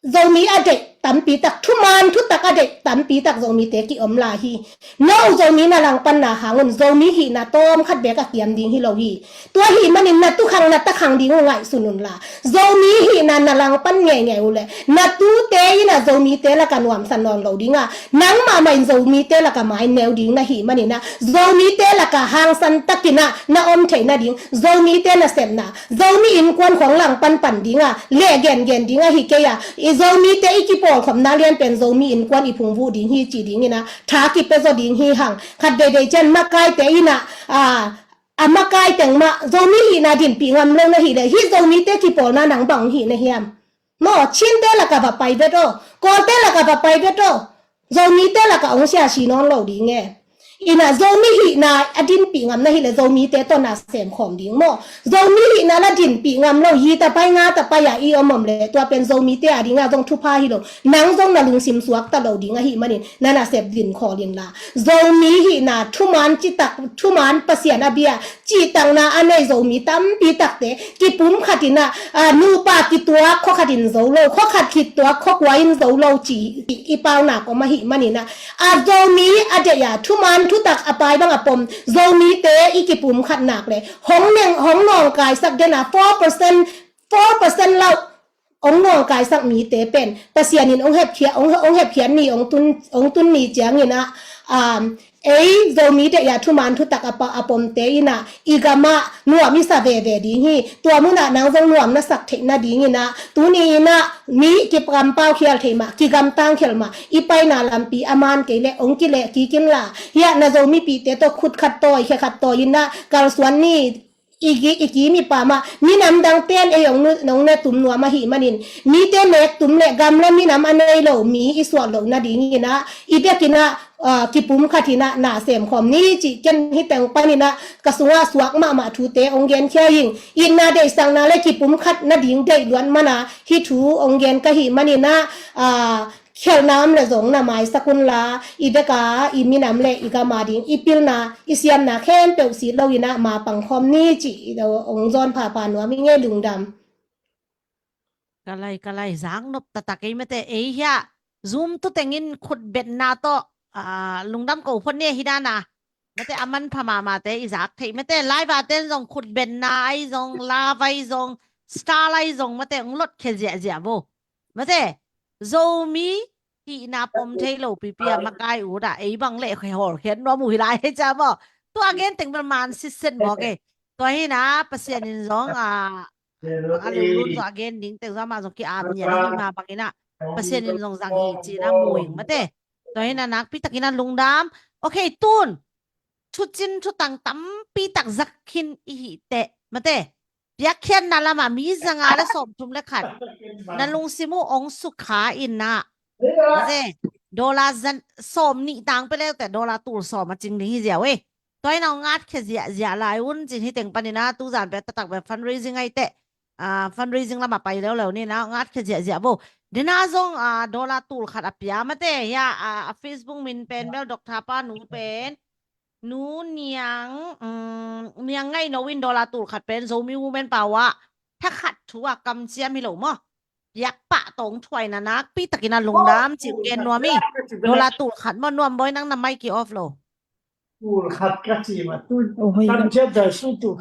Zomi a deih tampi tak, thuman thutak a deih tampi tak Zomite kiom lai hi. No Zomi na langpanna hang un Zomi hihna tawm khat bek a kiam ding hi lo hi. Tua ahih manin na tukhang na takhang ding uh ngaihsun un la, Zomi hihna na langpan ngeingei uh leh na tute in ah Zomite lakah nuamsa nawn lo ding a, nangmah mah in Zomite lakah maineu ding na hih manin ah, Zomite lakah hangsan takin ah na om theih nading, Zomite nasepna, Zomi innkuan khawng langpan pan ding a, leh gengen ding ahi kei a, i Zomite i kipawlkhopna lianpen Zomi innkuan i phungvuh ding hi ci dingin ah tha kipia zaw ding hi hang. Khat veivei ciang makaite in ah, a, a makai teng mah Zomi hihna dinpih ngam lo na hih leh, hih Zomite kipawlna nang bang hih na hiam? Maw, Chinte lakah va pai vet aw, Kawlte lakah va pai vet aw, Zomite lakah hong siasi nawn lo ding e. In ah Zomi hihna a dinpih ngam na hih leh Zomite tawh na semkhawm ding maw? Zomi hihna la dinpih ngam lo, yi ta pai, nga ta pai a i om om leh tua pen Zomite a ding ah zong thupha hi lo. Nang zong na lungsim suakta lo ding ahih manin na nasep dinkhawl in la, Zomi hihna thuman citak, thuman Pasian a bia, cihtakna a nei Zomi tampi takte kipumkhat in ah, a, nupa kituak khuakhat in zo lo, khuakhat kituak khuakua in zo lo ci i, i paunak om ahih manin ah, a, Zomi a deih a, thuman thutak a pai bang a pom Zomite i kipumkhat nak leh hong neng, hong nawngkaisak den a four percent, four percent lo hong nawngkaisak mite pen Pasian in hong hepkhiat, hong, hong hepkhiat ni, hong tun, hong tun ni ciangin ah, um, ei Zomi deih a thuman thutak a, pa, a pomte in ah i gam ah nuam i sa veve ding hi. Tua mun ah nang zong nuam na sak theih nading in ah tuni in ah mi kikampau khial thei mah, kigamtang khial mah, i paina lampi a man kei leh hong kileh kik inla, hiah na Zomipihte tawh khut khat tawi, khe khat tawi in ah kalsuan ni. I ki, i kim i pam ah minam dangte'n ei hong nu, hong ne tum nuam ahih manin, mite nek tum leh gam leh minam a nei lo mi i suak loh nading in ah i biakinn ah, ah, kipumkhat in ah na sem khawm ni cih ken hih teng panin ah ka sungah suak mahmah thute hong genkhia ing. Itna deihsakna leh kipumkhat nading deih luat man a hih thu hong gen ka hih manin ah, ah, khelhna om leh zong na maisak unla, i bek a i minam leh i gam a ding i pilna, i siamna khempeuh sit lo in ah ma pang khawm ni cih hong zawn phapha nuam ing ei. Lungdam. Ka lai, ka lai, zak nop taktak ei mate. Ei hiah Zoom tu tengin khut betna tawh, ah, lungdam ko phot ni hi dan a. Mate, a manpha mahmahte i zak theih mate, live a ten zong khut betna ahi zong, love ahi zong, style ahi zong mate, hong lot khia ziahziah vo. Mate, Zomi hihna pom thei lo pipi a makai ut ah ei bang leh hawlkhiat nuam uh hi lai hi cia maw. Tua gen teng bel man sitset mawk e. Tua hi in ah Pasian in zong, ah, a lunglun zong a gen ding teng zong amah zong ki-am nian hi mah bangin ah Pasian in zong zang hi ci-in ah mu ing mate. Tua hi in ah nakpi takin ah lungdam. Ok, tun thucin thutang tampi tak zak khin i hih teh mate, piakkhiatna lamah mi zanga leh sawmthum leh khat na lungsim uh hong sukha in ah, mate, dollar zan sawmnih tang pia leu teh dollar tul sawm a cing ding hi ziau e. Tua hi in ah hong ngatkhia ziahziah lai un cin hih teng panin ah tuzan pia taktak pia fundraising ahi teh, ah, fundraising lamah pai leuleu ni in ah hong ngatkhia ziahziah vo. Dena zong, ah, dollar tul khat a pia mate, hiah, ah, a Facebook min pen bel Doctor pa nu pen, Nu Niang, um, Niang Ngaih No in dollar tul khat pen Zomi Women Power ah thakhat thu a kamciam hi lo maw, piak pah tawh hong thuaina nakpi takin ah lungdam cih gen nuam ing. Dollar tul khat maw, Nuam Bawi nang na mic i off lo. Tul khat ka ci mah tu. Kamciam dai su tu.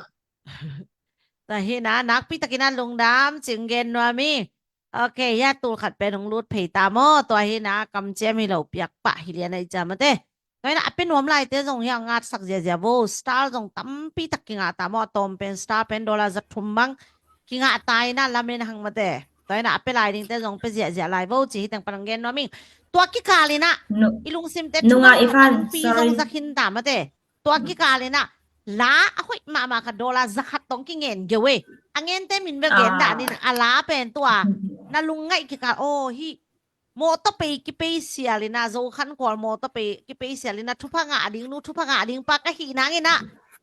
Tua hi in ah nakpi takin ah lungdam cih gen nuam ing. Ok, hiah tul khat pen hong lut phei ta maw. Tua hi in ah kamciam hi lo, piak pah hi lian ahi cia mate. Tua hi in ah a pia nuam laite zong hiah ngatsak ziahziah vo. Style zong tampi tak kingah ta maw. A tawm pen style pen dollar za thum bang kingah ta in ah lamen hang mate. Tua hi in ah a pia lai dingte zong pia ziahziah lai vo cih hih teng pan hong gen nuam ing. Tua kikal in ah i lungsimte thum bang a tampi zong za khin ta mate. Tua kikal in ah la a hoih mahmah khat dollar za khat tawh kingen geu e. A ngente min bel gen dah ni in ah, a la pen tua na lungngaih kikal, aw, hih mawtaw pei kipei sial in ah, Zokhan kual mawtaw pei kipei sial in ah thupha ngah ding nu, thupha ngah ding pa ka hih nang in ah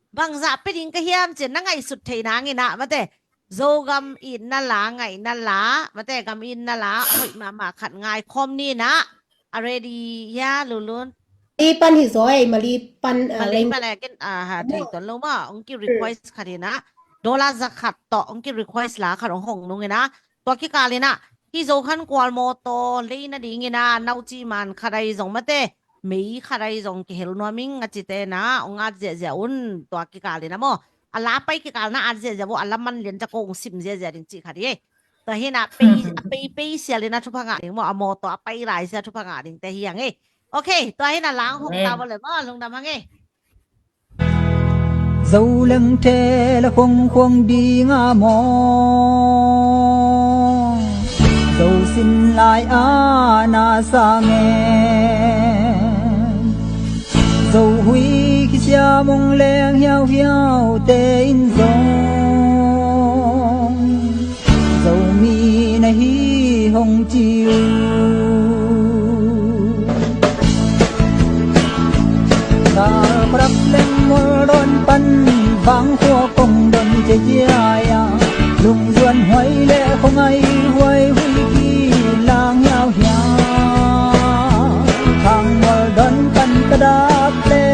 bangzah pia ding ka hiam ci-in na ngaihsut theih nang in ah mate, Zogam itna la, ngaihna la mate, gam itna la hoih mahmah khat ngai khawm ni in ah. A ready hia, Lunlun? Mali pan hi zaw ei, Mali pan, ah, Mali pan a ken, ah, ha, thei tuan lo maw. Hong ki request khat hi in ah, dollar za khat tawh hong ki request la khat hong hong nung in ah, tua kikal in ah hih Zokhan kual mawtaw lei nading in ah nauci man khat ahi zong mate, mei khat ahi zong kihel nuam ing a cite in ah hong at ziahziah un. Tua kikal in ah maw, a la pai kikal na at ziahziah vo, a la man lian ciang ko hong sim ziahziah ding cih khat hi. Tua hi in ah pei, a pei pei sial in ah thupha ngah ding maw, a mawtaw a pai lai sia thupha ngah dingte hi hang e. Ok, tua hi in ah la hong hong ta vo le maw, lungdam hang e. Zo lengthe la khuang khuang ding a maw, zo sin lai a na sa nge. Zo hui kisia mong leng hiau hiau te in zong, Zomi na hi hong ci uh. Kal khuarap leng mual dawn pan vang khua kong dawn cia cia ia, lungzuan huai le khuangai huai hui ki lang hiau hiau. Khang mual dawn pan ka dak le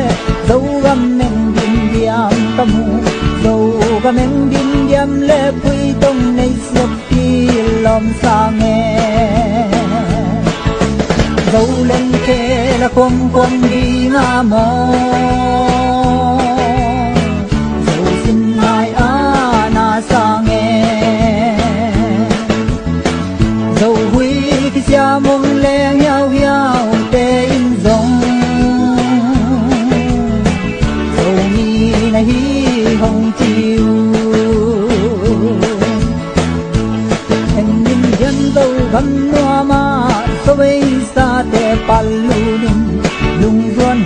Zogam meng din diam ka mu. Zogam meng din diam le pui tong nei siap ki lawm sa nge. Zo lengthe la khuang khuang ding a maw, zo sin lai a na sa nge. Zo hui kisia mong leng hiau hiau te in zong,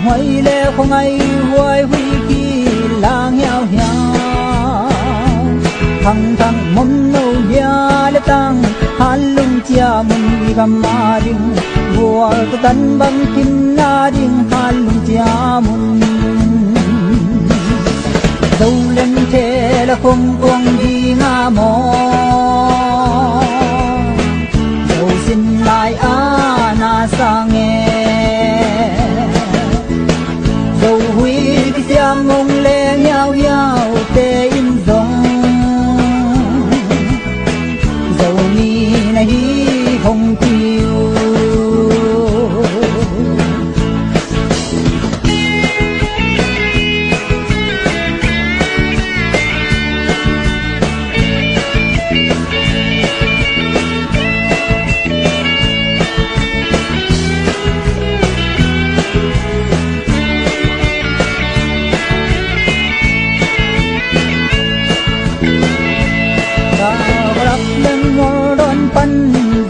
Huai le khuangai huai hui ki lang hiau hiau. Thang thang mom no bia le tang, halung cia mun i gam a ding. Bual tu tan bang kim na ding, halung cia mun. Zo leng the la khong kuang ding a maw. Zo sin lai a na sang e. Zo hui kisiam hong leng hiau hiau te in zong. Zo mi na hi hong ci uh. Rak leng ngol dawn pan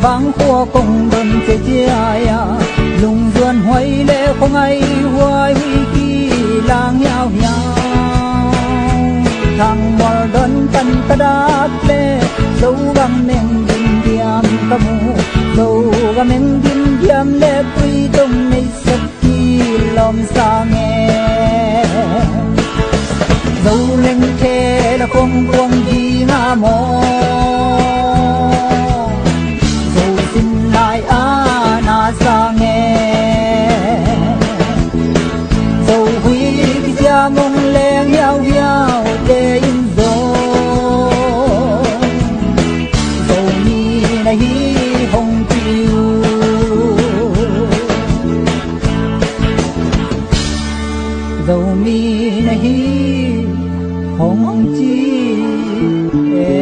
vang khua kong dawn ciacia ia. Lungzuan huai le khuangai huai hui ki lang hiau hiau. Thang mual dawn pan ka dak le Zogam meng dim diam ka mu. Zogam meng dim diam le pui tong nei sek ki lawm sang e. Zo leng the la kong kuang ding a maw. Zo sin lai a na sang e. Zo hui kisia mong leng hiau hiau te in zo. Zo mi na hi hong ci uh. Zomi na hi hong ci e.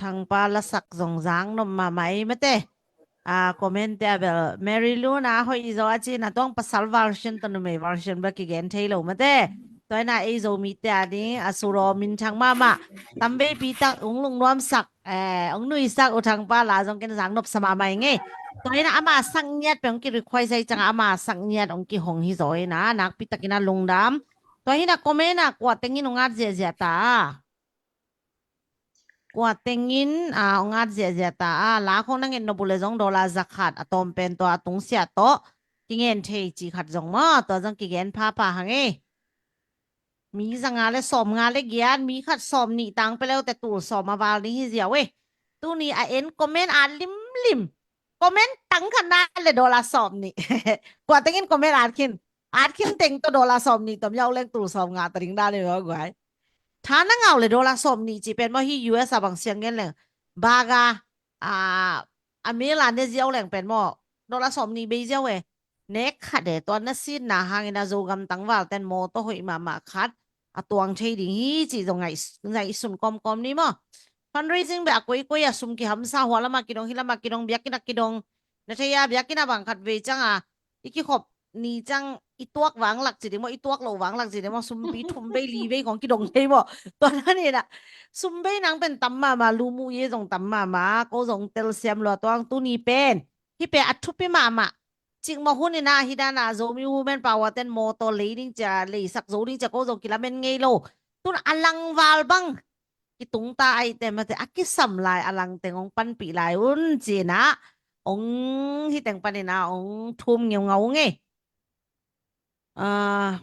Thangpa lasak zong zang nop mahmah ei mate. A, comment te a bel Mary Luna hoih zaw a ci na tuang pasal version tawh numei version bel kigen thei lo mate. Tua ina ei Zomite a ding a suraw minthang mahmah. Tamveipi tak ong lungnuamsak, eh, ong nuisak U Thangpa la zong ken zang nopsa mahmah ing ei. Tua ina ama sak ngiat pen ong ki request ei cianga ama sak ngiat ong kihong hi zaw ina nakpi takin a lungdam. Tua hina comment a kua tengin ong at ziahziah ta a. Kua tengin, a, ong at ziahziah ta a, la khong na nget nop uh le zong dollar zakhat a tawm pen tua a tungsiah tawh kingen thei ci khat zong maw, tua zong kigen phapha hang ei. Mi zanga le sawmnga le giat, mi khat sawmnih tang pia leute tul sawm a val ding hi ziau ei. Tuni a en comment a limlim. Comment tang khat na le dollar sawmnih. Kua tengin comment at khin. At khin teng tawh dollar sawmnih tom yau leng tul sawmnga ta ding dan hi maw guai. Tha na ngau le dollar sawmnih ci pen maw hi U S a bang siang ngen leng. Baga, a, a mel a ne ziau leng pen maw. Dollar sawmnih bei ziau e. Nek khat e tua na sin na hangin a Zogam tangval ten mawtaw hoih mahmah khat a tuang thei ding hi ci zong ngaih, ngaihsun kawmkawm ni maw. Fundraising beh a koikoi a sum kihamsa hua lama kidong hi lama kidong biakinn a kidong. Na thei a biakinn a bang khat vei cianga i kikhop ni ciang i tuak vanglak ci ding maw, i tuak loh vanglak ci ding maw, sumpi thum vei li vei kong kidong thei maw. Tua na ni na sum vei nang pen tam mahmah, lu mu ye zong tam mahmah, ko zong telsiam lua tuang tuni pen. Hi pe a thupi mahmah. Cikmah hun ina hi dana Zomi Women Power ten mawtaw lei ding cia, leisak zo ding cia ko zong kilamen ngei lo. Tun a langval bang kitung ta aite mate a kisam lai a langteng ong panpih lai un cina ong hiteng panina ong thum ngeungau ngei. A,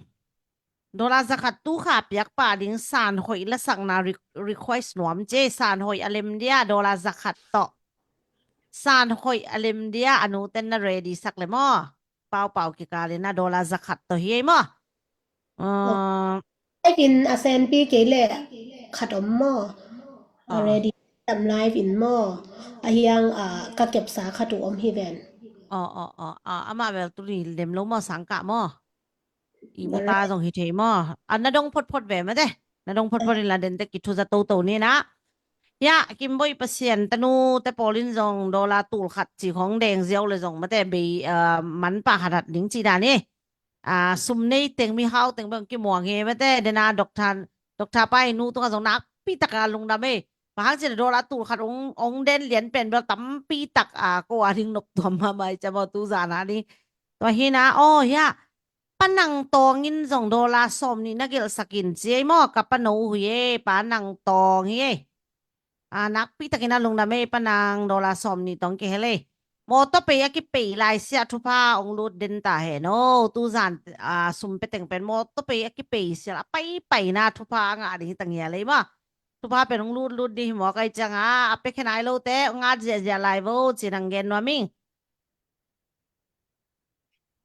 dollar zakhat tu kha piak pa ding san hoih lasakna re-, request nuam ce san hoih a lem dia dollar zakhat tawh. San hoih a lem dia a nu ten na ready sak le maw. Paupau kikal ina dollar zakhat tawh hi ei maw. A, Live in a senpi kei le khat om maw. A, ready tam live in maw. A hiang, a, ka kepsa khat uh om hi ven. Aw, aw, aw, a, ama vel tuni lem lo maw sangkah maw. I muta zong hi thei maw. A na dong photphot ve mate. Na dong photphot in la den te kithuza toto ni na. Ya, Kimboih Pasian tanu te pawlin zong dollar tul khat ci khong deng ziau le zong mate bei, a, man pah hathat ding ci dan hi. A, sum nei teng mihau teng bang kimuang hi mate dena Doctor, Doctor pa i nu tunga zong nakpi taka lungdam ei. Bang hang cin a dollar tul khat ong, ong den lian pen bel tampi tak a ko a ding nop tuam mahmah i cam aw tu zan a ding. Tua hi na aw hia, Pa Nang Tawng in zong dollar sawm nih na gelhsak in ci ei maw, ka pano uh hi ei, Pa Nang Tawng hi ei. A, nakpi takin a lungdam ei, Pa Nang, dollar sawm nih tawng kihel ei. Mawtaw pei a kipei lai siah thupha ong lut den ta hen aw. Tu zan, a, sum pe teng pen mawtaw pei a kipei siah a paipaina thupha a ngah ding hi tang hial ei maw. Thupha pen ong lut lut ding hi maw, kai ciang a, a pekhe nai lote ong at ziahziah lai vo ci nang gen nuam ing.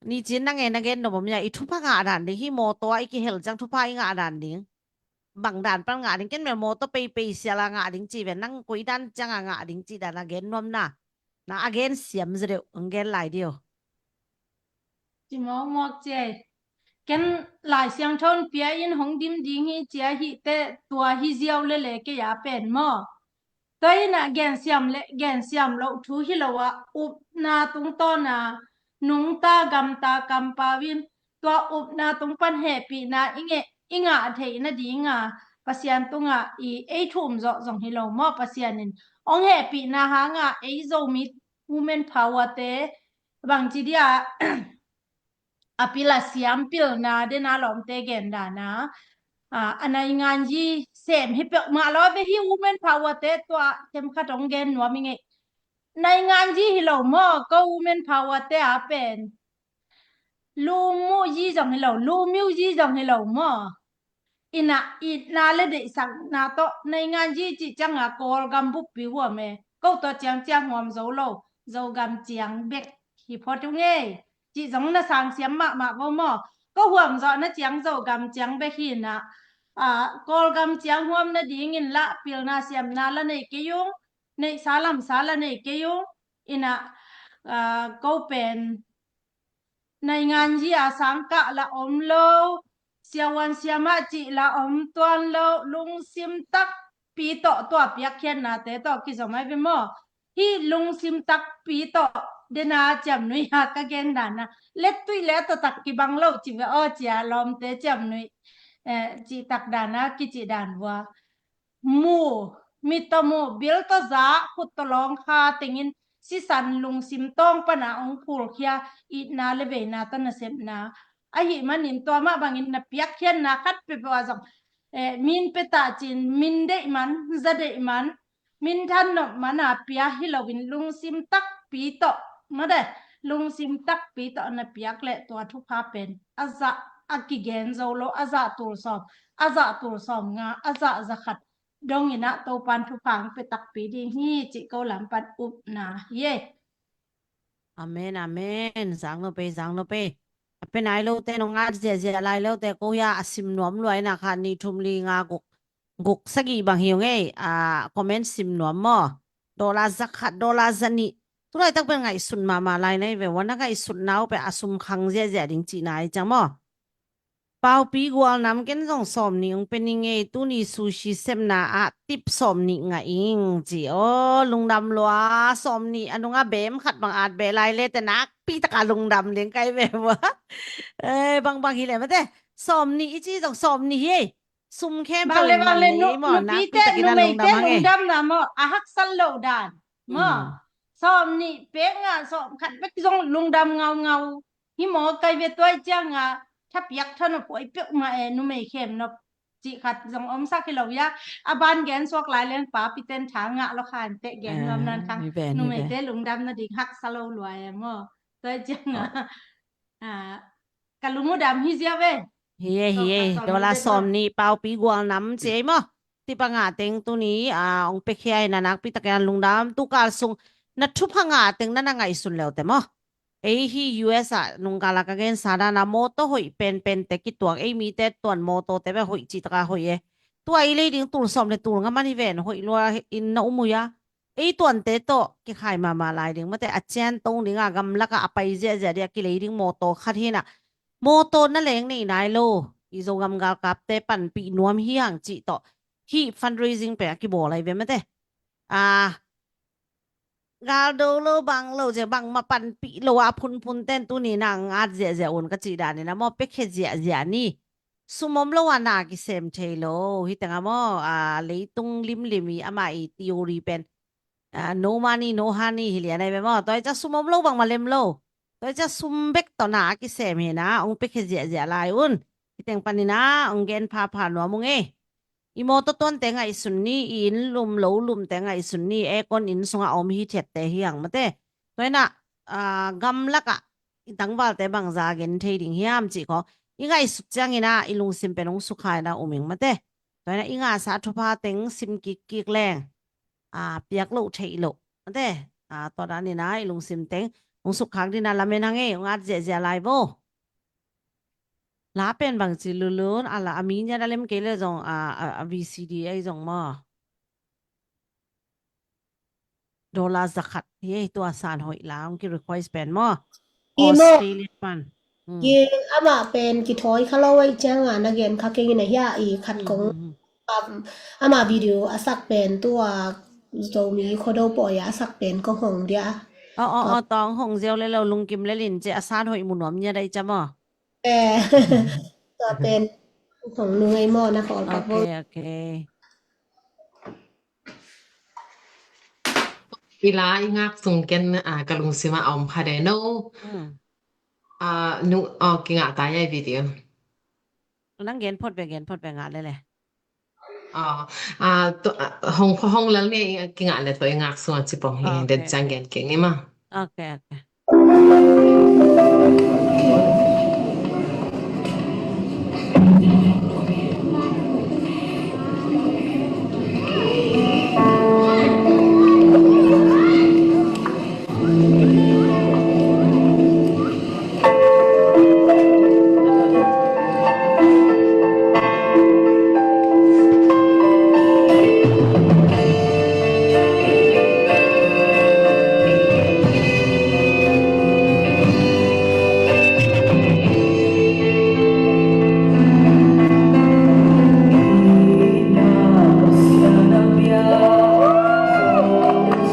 Ni cin nang e na gen nop om ia, i thupha ngah dan ding hi, mawtaw a i kihel ciang thupha i ngah dan ding. Bang dan pan ngah ding, ken mel mawtaw peipei sial a ngah ding ci ve, nang koi dan ciang a ngah ding ci dan a gen nuam na. Na a gen siam zaw deuh, ang gen lai deuh. Ci mawkmawk ci ei. Ken Lai Siangtho in pia in hong dim ding hi ci a hih teh tua hi ziau lele kei a pen maw. Tua hi na gensiam le gensiam loh thu hi lo a, upna tungtawn a nungta gamta kampau in tua upna tung pan hehpihna i ngeh, i ngah theih nading a Pasian tungah i ei thum zawh zong hi lo maw. Pasian in ong hehpihna hang a ei Zomi women power te bangci dia a pil a siam pilna den a lawmte gen dan a, a, a nainganyi sem hi peuhmah lo ve hi. Women power te tua themkhat ong gen nuam i ngei. Nainganyi hi lo maw, ko women power te a pen. Lumuyi zong hi lo, lumiuyi zong hi lo maw. Ina itna le deihsakna tawh nainganyi cih ciang a Kawlgam buppi huam e. Ko tawh ciang ciang huam zo lo, Zogam ciang bek hi phot ung ei. Cih zong na sang siam mahmah vo maw. Ko huam zawh na ciang Zogam ciang bek hi na, a, Kawlgam ciang huam nadingin lah pilna siamna la nei kei ung, neihsa lamsa la nei kei ung. Ina, a, ko pen nainganyi a sangkah la om lo, siavuan siamah cih la om tuan lo, lungsim takpi tawh tua piakkhiatnate tawh kizom ai ve maw. Hih lungsim takpi tawh den a ciamnuih a ka gen dan a, lettuih le a tawtak kibang lo ci ve aw ci a lawmte ciamnuih, eh, cihtak dan a kicih dan vua. Mu, mit tawh mu, bil tawh za, khut tawh lawng kha tengin sisan lungsim tawng pana ong phulkhia itna le veina tawh nasepna. Ahih manin tua mah bangin na piakkhiatna khat peuhpeuh ah zong, eh, min pia ta cin, min deih man, za deih man, min than nop man a pia hi loin lungsim takpi tawh, mate, lungsim takpi tawh na piak leh tua thupha pen a zah a kigen zo lo, a zah tul sawm, a zah tul sawm nga, a zah za khat dongin ah Topan thupha ang pia takpi ding hi cih ko lam pan upna hi ei. Amen, amen. Zang lo pei, zang lo pei. A pia nai lote nong at ziahziah lai lote ko hia a sim nuam luai na kha ni thum li nga guk, guk sagih bang hi ung ei. A, comment sim nuam maw. Dollar za khat, dollar za nih. Tulaitak pen ngaihsun mahmah lai na hi ve ua, na ngaihsutna uh pen a sum khang ziahziah ding cihna hi ciang maw. Paupi Gualnam, ken zong sawm nih ong pe ning ei, tuni sushi sepna ah tip sawm nih ngah ing ci. Aw, lungdam lua, sawm nih a nungah beem khat bang at beh lai le te nakpi taka lungdam ding kai ve vua. Eh, bangbang hi le mate, sawm nih i ci zong sawm nih hi ei. Sum khempeuh bang le bang le, nu, nupite, numeite lungdam na maw, a haksa lo dan maw. Sawm nih pek ngah, sawm khat bek zong lungdam ngaungau. Hi maw, kai ve tuai ciang a thapiak thanop huai peuhmah e, numei khemnop cih khat zong omsak hi lo ia. A ban gen suak lai len pa piten tha ngah lo khan teh gen nuam nan khang. Numeite lungdam nading haksa lo lua e maw. Tuai ciang a, a, ka lung uh dam hi ziau e. Hi e, hi e. Dollar sawm nih, Paupi Gualnam ci ei maw. Tip a ngah teng tuni a ong pekhia hi na nakpi takin lungdam. Tukal sung na thupha ngah teng na na ngaihsun leu te maw. Ei hi U S ah nungkal a ka gensa dan a mawtaw hoih penpen te kituak, ei mite tuan mawtaw te bek hoih cih taka hoih e. Tua i lei ding tul sawm le tul nga man hi ven, hoih lua in na um uh ia. Ei tuante tawh kikhai mahmah lai ding mate, a cian tong ding a gamlak ah a pai ziahziah ding a kilei ding mawtaw khat hi na. Mawtaw na leng nei nai lo, i Zogam galkapte panpih nuam hi hang cih tawh hih fundraising pen a kibawl lai ve mate. A, galdo lo bang lo ciang bangmah panpih lo a phunphun ten tuni nang at ziahziah un ka cih dan in a maw, pekhe ziahziah ni. sum om lo a na kisem thei lo. Hi teng a maw, a, leitung limlim i ama i theory pen, a, no money, no honey hi lian ai ve maw. Tua i ca sum om lo bangmah lem lo. Tua i ca sum bek tawh na a kisem hi na, ong pia khia ziahziah lai un. Hi teng panin a, ong gen phapha nuam ung ei. I mawtaw tuante ngaihsun ni, i inn lum lo lumte ngaihsun ni, aircon inn sungah a om hithiatte hi hang mate. Tua hi na, a, gamlakah i tangvalte bangza gen thei ding hiam cih khaw i ngaihsut ciangin a, i lungsim pen ong sukha in a um ing mate. Tua hi na, i ngahsa thupha teng sim kikkik leng, a, piak loh theih loh mate. A, tua dan in a, i lungsim teng ong sukkhak ding a lamen hang ei, ong at ziahziah lai vo. La pen bangci Lulun, a la a mi nia da lem kei le zong, a, a, a V C D ei zong maw. Dollar zakhat hi ei, tua san hoih la ong ki request pen maw. I maw. Australia pan. Hmm. Ki ama pen kithawi kha lo ei ciang a na gen kha kei na hia i khat kong, hmm, hmm, hmm, um, ama video a sak pen tua Zomi Khuado pawi a sak pen kong hong dia. Aw, aw, aw, tawng hong ziau le lo lungkim le lin ci a san hoih mu nuam nia dai ca maw. Eh, tua pen hong nung ei maw na khawl pak vo. Ok, ok. I la i ngak sung ken, a, ka lungsim a om kha de no. Hmm. A, nu, a, kingah ta ia i video. Nang gen phot ve, gen phot ve ngah lele. A, a, to, a, hong, hong lal ni kingah le to i ngak sung a ci pong hi, ok, den ciang, ok, gen keng ni ma. Ok, ok.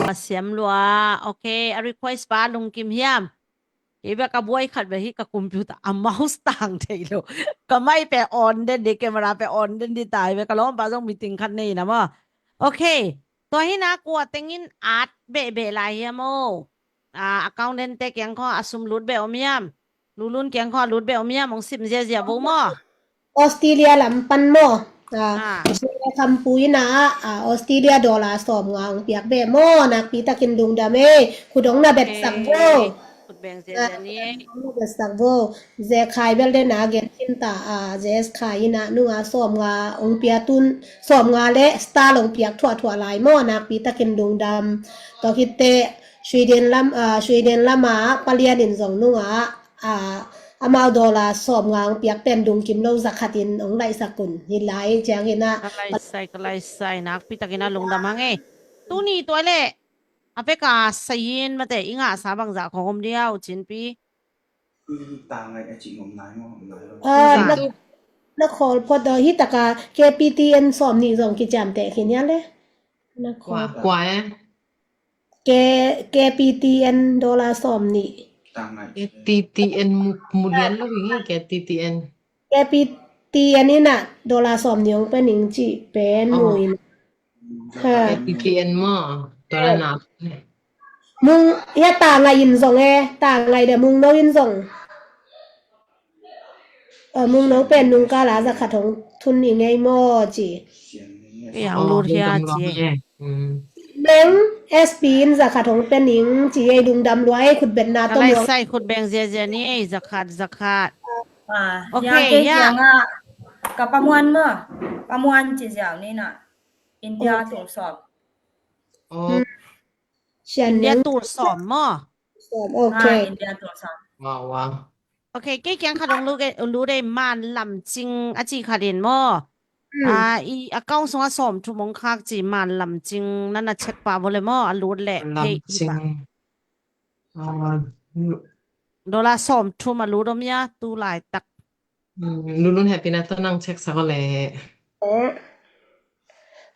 A siam lua. Ok, a request pa lungkim hiam? Kei bek a buai khat bek hi, ka computer a mouse tang thei lo. Ka mai pe on den di, camera pe on den di tai bek, ka lawmpa zong meeting khat nei na maw. Ok. Tua hi na kua tengin at behbeh lai hiam aw? A, account dente kiang khaw a sum lut beh om hiam? Lulun kiang khaw a lut beh om hiam? Ong sim ziazia bo maw. Australia lam pan maw. A, a, Australia khampu ina, a, Australia dollar sawm nga ong piak beh maw, nakpi takin lungdam ei. Khut ong na betsak vo. Ok. Khut beng ziazia ni ei. Khut ong na betsak vo. Zekhai bel dena gen khin ta, a, Zekhai ina nunga sawm nga ong pia tun, sawm nga le star ong piak thuah thuah lai maw, nakpi takin lungdam. Tua khitte Sweden lam, a, Sweden lama palian in zong nunga, a, amau dollar sawm nga ong piak pen lungkim lo zakhat in ong laihsak un. Hi lai ciangin a. Ka laisai, ka laisai. Nakpi takin a lungdam hang ei. Tuni tua le. A peka sayin mate i ngahsa bangzah khong om dia u Cin Pi. A, na, na khawl phot do hi taka K P T N sawm nih zong kiciamteh khin ia le. Na khawl. Kua, kua e? K, K P T N dollar sawm nih. K P T N mu, mu lian lo hi, K P T N. K P T N ina dollar sawm nih ong pe ning ci pen mu in. Ha. K P T N maw. Dollar na. Mung, ia ta ngai in zong e, ta ngai de mung no in zong. Mung no pen nungkala zakhat hong thun i ngei maw ci. Ia, ong lut hia ci. Meng S P in zakhat hong pe ning ci ei, lungdam lua ei, khutbetna tom lua. Ka laisai khut beng ziazia ni ei, zakhat, zakhat. Ok, ia. Ka pamuan maw. Pamuan ci ziau ni na. India tul sawm. India tul sawm maw? Sawm, ok. India tul sawm. Wow, wow. Ok, kei kiang khat ong lut ei, ong lut ei, Man Lam Cing a ci khat in maw? A, i account sungah sawm thum ong khak ci, Man Lam Cing, na na check pah vo le maw, a lut le. Lam Cing. Dollar sawm thum a lut om ia, tu laitak. Lulun hehpihna tawh nang check sak aw le.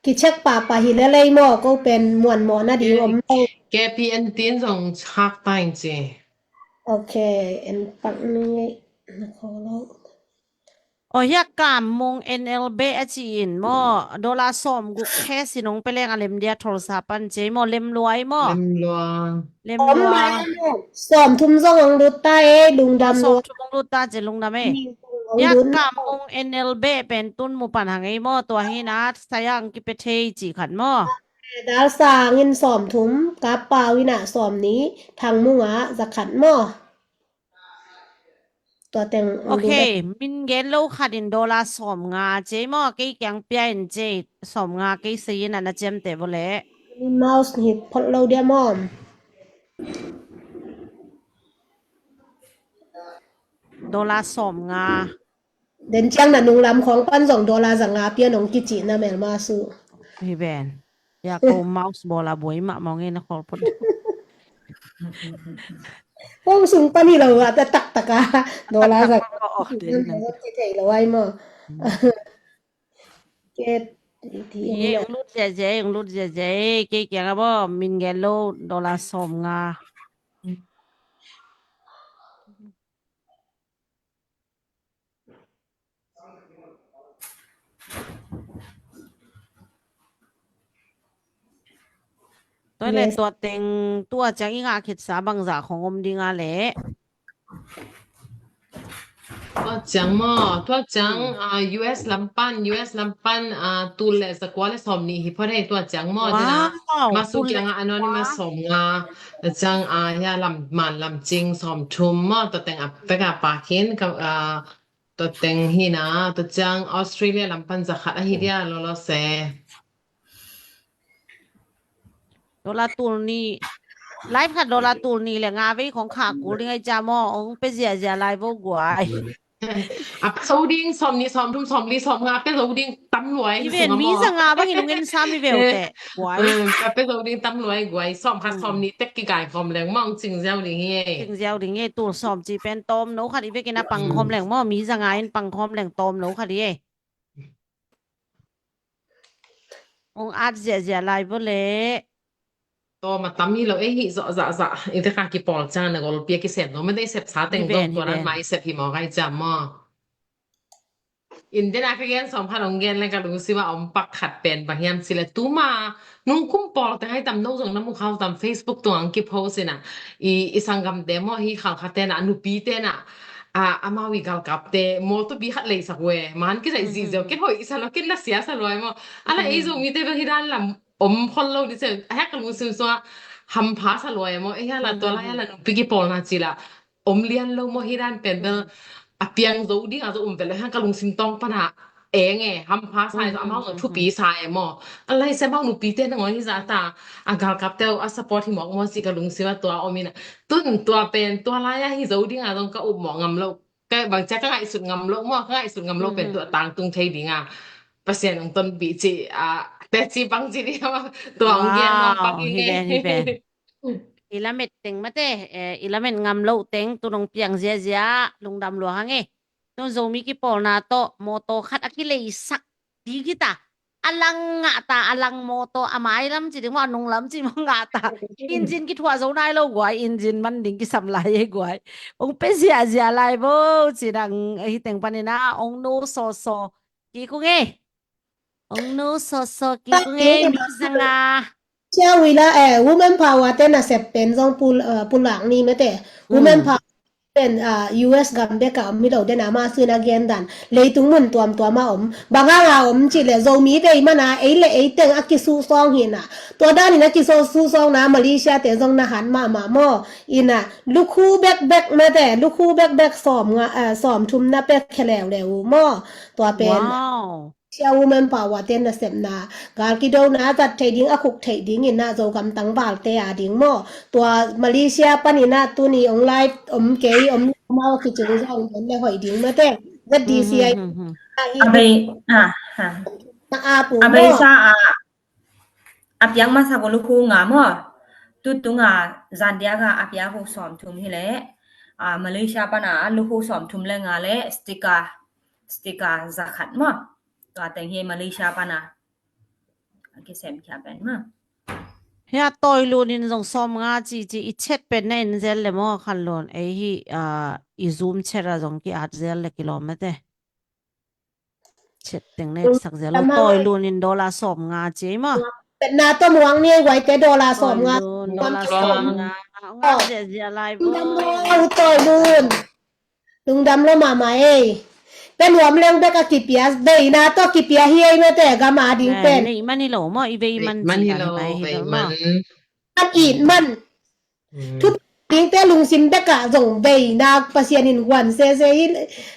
Kicheck pahpah hi lel ei maw, ko pen muanmawhna ding om lo. K P N T in zong hak ta ing ci. Ok, en pak ni ngei. Na khaw lo. Aw, hiah Kam Mung N L B a ci-in maw, dollar sawm guk cash in hong pia leng a lem dia Tulsa pan ci ei maw, lem lua ei maw? Lem lua. Lem lua. Sawm thum zong hong lut ta ei, lungdam lua. Sawm thum hong lut ta ci, lungdam ei. Hiah Kam Mung N L B pen tun mu pan hang ei maw, tua hi na, saya hong kipia thei ci khat maw? Dal Sang in sawm thum, Kap Pau in ah sawm nih, Thang Mung ah za khat maw? Tua teng. Ok, min gen lo khat in dollar sawm nga ci ei maw, kei kiang pia in ci ei, sawm nga kei sei in ah na ciamteh vua leh. Mouse hi phot lo dia maw? Dollar sawm nga. Den ciang na nunglam khawng pan zong dollar za nga pia nong kicihna melma su. Hi ven. Ya ko mouse bawl a buai mahmah ing ei, na khawl phot. Hong sung pan hi lo a, ta taktak a. Dollar za nga. Oh, den na. Kithei lo ai maw. Ket. Ye, ong lut ziazia, ong lut ziazia. Kei kiang a baw, min gen lo, dollar sawm nga. Tua leh tua teng, tua ciang i ngah khitsa bangzah khong om ding a leh. Tua ciang maw, tua ciang, ah, U S lam pan, U S lam pan, ah, tul leh zakua leh sawm nih hi phot hei tua ciang maw, tua na. Wow, masu tul leh kiang a anonymous sawm nga, tua ciang, ah, ya lam, man lam cing sawm thum maw, tua teng a pek a pakin, ka, ah, tua teng hi na, tua ciang Australia lam pan za khat ahi dia, lolo se. Dollar tul nih, live khat dollar tul nih leh nga vei khong kha kul ding ai cia maw, ong pe ziazia lai vo guai. A pe zo ding, sawm nih, sawm thum, sawm li, sawm nga, a pe zo ding tam luai. Even mi za nga bangin ong en sam i veu teh guai. A pe zo ding tam luai guai, sawm khat sawm nih tek kigai khawm leng maw, ong cing ziau ding hi ei. Cing ziau ding hi ei, tul sawm ci pen tawm no khat i vekin a pang khawm leng maw, mi za nga in pang khawm leng tawm no khat hi ei. Ong at ziahziah lai vo leh. Tawm a tam hi lo ei, hih zawh zahzah i vek a kipawl ciang na golpi a kisem lo, mate i sep sa teng dong tua dan mah i sep hi mawk ai ciam maw. In den a ka gen sawm khat ong gen leng ka lungsim a om pak khat pen bang hiam cih leh tuma nung kum pawl teng ai tam, no zong na mu khau tam, Facebook tungah ong kipost in a, i, i sanggamte maw, hi khalkhate na, nupite na, a, amau i galkapte mawtaw bi khat leisak uh e, man kizaih zihziau, ken hoih i sa lo, ken la sia sa luai maw. A la ei Zomite bang hi dan lam om khol lo ding se, a hek ka lungsim sungah hampha sa luai maw. Ei a la tua lai a la nupi kipawlna ci la om lian lo maw, hi dan pen bel a piang zo ding a zo um ve lo, hang ka lungsim tawng pana eng e, hampha sa e, amau zong thupi sa e maw. A lai se amau nupite nangawn hi zah ta, a galkapte uh a support hi mawk maw cih ka lungsim a tua om in a. Tun tua pen tua lai a hi zo ding a zong ka up mawh ngam lo. Ka bang cia ka ngaihsut ngam lo maw, ka ngaihsut ngam lo pen tua tangtung thei ding a. Pasian ong tonpih cih a, teci bang cih ding a, tua ong gen mawk bang hi ing e. I lamet teng mate, eh, i lamet ngam loh teng, tu nong piang ziazia, lungdam lua hang e. Tu Zomi kipawlna tawh, mawtaw khat a kileisak ding hi ta. A lang ngah ta, a lang mawtaw, a mai lam ci ding maw, a nung lam ci maw ngah ta. Engine kithuah zo nai lo guai, engine man ding kisam lai e guai. Ong pe ziazia lai vo, ci dang, eh, hi teng panin a, ong no sawsaw kik ung e. Ong no sawsaw kik ung e, mi zanga. Cia ui la, eh, women power te nasep pen zong pul, eh, pulak ni mate. Women power pen, ah, U S gam bek a om hi lo den a, mah suin a gen dan. Leitung mun tuamtuam a om. Bang hang a om cih leh Zomi vei man a, ei le ei teng a kisuhsawng hi na. Tua dan in a kisuhsawng na, Malaysia te zong na hat mahmah maw. In a, lukhu bekbek mate, lukhu bekbek sawm nga, eh, sawm thum na pek khe leuleu uh maw. Tua pen. Wow. Sia women power te nasepna, gal kidona a zat thei ding, a khuk thei ding in a Zogam tangvalte a ding maw. Tua Malaysia panin a tuni ong live om kei, om ni amau kicing zong om le hoih ding mate. Z D C I a bei, a, a. Na a pu maw. A bei sa a, a piak masa ko lukhu nga maw. Tutung a zan diak a a piak ko sawm thum hi leh. A, Malaysia pana lukhu sawm thum le nga le sticker, sticker za khat maw. Tua teng hi Malaysia pana a kisem khia pen maw. Hia tawi lun in zong sawm nga ci ci i chet pen na en zel le maw khan lon ei hi, ah, i Zoom chet a zong ki at zel le kilawm mate. Chet teng na etsak zel lo. Tawi Lun in dollar sawm nga ci ei maw? Petna tawh muang ni ei, huaite dollar sawm nga. Tawi Lun dollar sawm nga. Nga ziahziah lai bo. Lungdam lo Tawi Lun. Lungdam lo mahmah ei. Pen nuam leng bek a kipia, veina tawh kipia hi ei mate, gam a ding pen. Neih man hi lo maw, i vei man ci dan hi pai hi lo maw. Man it man. Thupha dingte lungsim bekah zong veina Pasian in guan sese hi,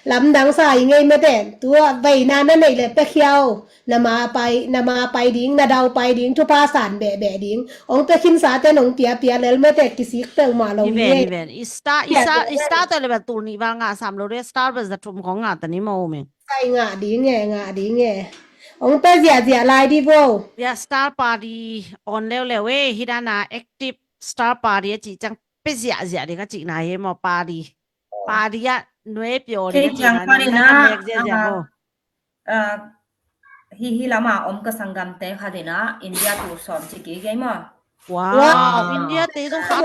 lamdang sa hi ngei mate. Tua veina na neih le pia khia o. Na ma pai, na ma pai ding, na dau pai ding, thupha san behbeh ding. Ong pia khinsa te nong pia pia lel mate, kisik peuhmah lo hi ngei. I star, i star, i star te le bel tul nih val ngah sam lo de, star bel za thum khong ngah ta ni maw meng. Sai ngah ding e, ngah ding e. Ong pia ziahziah lai di bo. Bia star party on leuleu e, hi dana active star party a cih ciang pia ziahziah ding a cihna hi maw, party. Party ah nuai pia ding a cihna hi, na nek ziahziah bo. Hi, hi lama om ka sanggamte khat in ah India tul sawm ci kik ei maw. Wow, India te zong khat.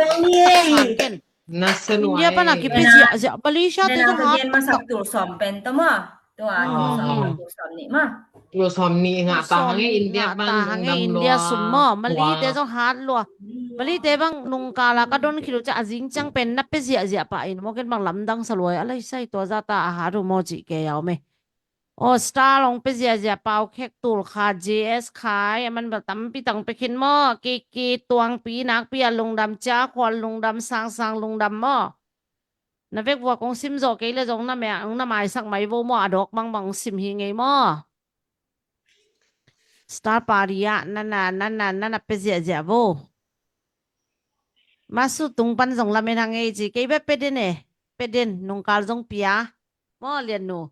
India pana kipia ziahziah, Malaysia te zong khat. Tul sawm pen tawh maw. Tua tul sawm, tul sawm nih maw. Tul sawm nih ngah ta hang e, India pan ngah ta hang e, India sum maw. Mali te zong hat lua. Mali te bang nungkala ka don khit uh ciah a zing ciang pen na pia ziahziah pah in maw, ken bang lamdang sa lua e, a lai sai tua zata a hat uh maw cih kei a om e. Aw, star ong pia ziahziah, Pau Khek tul khat, J S Khai, a man bel tampi tang pia khin maw, Kiki Tuangpi, nakpi a lungdam, Cia Khual lungdam, Sangsang lungdam maw. Na vekvua kong sim zawh kei le zong na meh, na maisak mai vo maw, a dawk bangbang ong sim hi ngei maw. Star party ah nana, nana, nana pia ziahziah vo. Masu tung pan zong lamen hang ei ci, kei bek pia den e, pia den, nungkal zong pia. Maw Lian nu.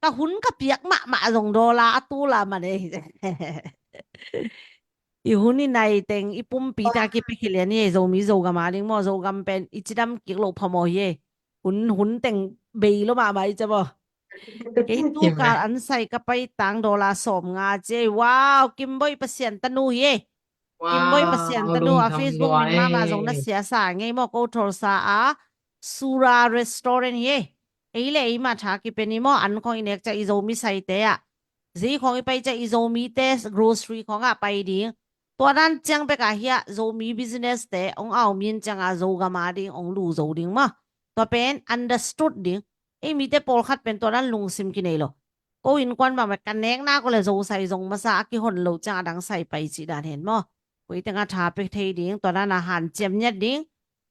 Ka hun ka piak mahmah zong dollar a tul a man ei. I hun i nai teng i pumpi ta kipia khit lian hi ei, Zomi Zogam a ding maw, Zogam pen i cidam kik loh phamawh hi ei. Hun, hun teng bei lo mahmah i cia maw. Kei tukal an sai ka pai tang dollar sawm nga ci ei. Wow, Kimboih Pasian tanu hi ei. Kimboih Pasian tanu a Facebook min mahmah zong na siasa ngei maw, ko tholsa a Sura Restaurant hi ei. Ei le ei mah tha kipia ni maw, an khong i nek ciah i Zomi saite ah. Zei khong i pai ciah i Zomite grocery khong ah pai ding. Tua dan ciang bekah hiah Zomi business te ong au min ciangah Zogam a ding ong lu zo ding maw. Tua pen understood ding. Ei mite pawlkhat pen tua dan lungsim kinei lo. Ko innkuan bang bek ka nekna ko le zo sai zong masa a kihon lo ciang a dang sai pai cih dan hen maw. Koi tengah tha pia thei ding, tua dan a hanciam ngiat ding.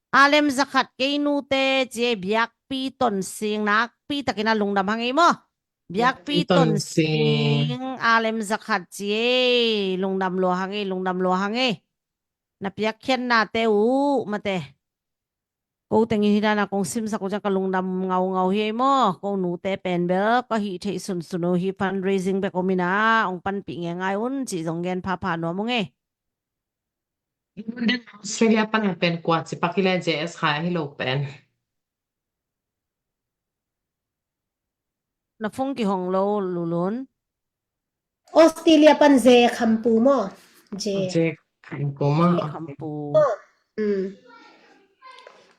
A lem zakhat kei nute ci ei, Biakpi Ton Sing, nakpi takin a lungdam hang ei maw. Biakpi Ton Sing, a lem zakhat ci ei, lungdam lua hang ei, lungdam lua hang ei. Na piakkhiatnate uh mate. Ko tengin hi dana kong simsak uh ciang ka lungdam ngaungau hi ei maw. Ko nute pen bel ka hih theih sunsun uh hi, fundraising bek om ina ong panpih ngeingai un cih zong gen phapha nuam ung ei. Australia pan pen kua ci pak hi le J S Khai hi lo pen. Na phone kihong lo, Lulun. Australia pan J Khampu maw? J. J Khampu maw? J Khampu.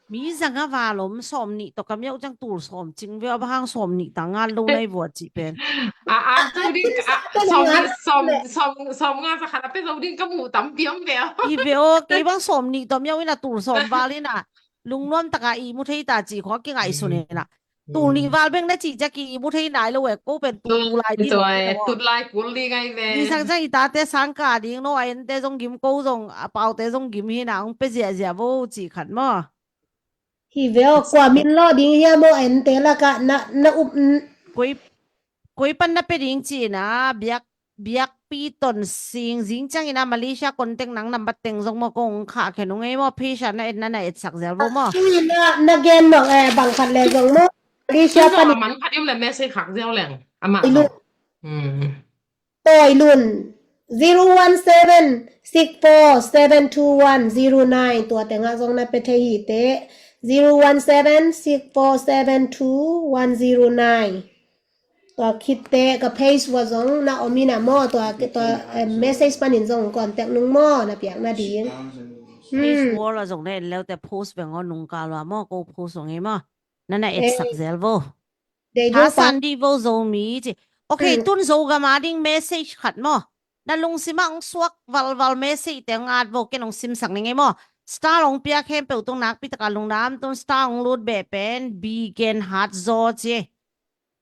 Mi zanga val om sawm nih tawh ka miauh ciang tul sawm cing ve, a bang hang sawm nih ta ngal lo nai vua cih pen. A, a, tu ding, a, sawm nih, sawm, sawm, sawm nga sa khat a pe zo ding ka mu tampi om ve. I ve o, kei bang sawm nih tawh miauh ina tul sawm val ina. Lungnuam taka i mu thei ta cih khong a kingaihsun ina. Tul nih val beng na cih ciak i mu thei nai lo e, ko pen tul lai ding. Tul lai kul ding ai ve. Ni sang ciang i tate sang ka ding no, a ente zong gim, ko zong, a paute zong gim hi na, ong pe ziahziah vo cih khat maw. Hi ve aw, kua min lawh ding hia maw, a ente lakah na, na up. Koi, koi pan na pe ding cih na, biak Biakpi Ton Sing, zing ciangin a Malaysia contact nang number teng zong maw kong khah khen ung ei maw, page ah na et na, na etsak zel vo maw. Tui na, na gen maw, eh, bang khat le zong maw. Malaysia pan. Amah khat i om le message khak zel leng. Amah zong. Tawi Lun. Zero one seven six four seven two one zero nine. Tua tengah zong na pe thei hi te. Zero one seven six four seven two one zero nine. Tua khitte ka page ua zong na om ina maw, tua, tua, eh, message panin zong contact nung maw, na piak nading. Page wall a zong na en leute post beng aw, nungkal ua maw, ko post ung ei maw. Na na etsak zel vo. Tha san dih vo Zomi ci. Ok, tun Zogam a ding message khat maw. Na lungsim ah hong suak valval message te hong at vo, ken hong simsak ning ei maw. Star hong pia khempeuh tung nakpi taka lungdam, tun star hong lut beh pen Bigen Hat Zaw ci.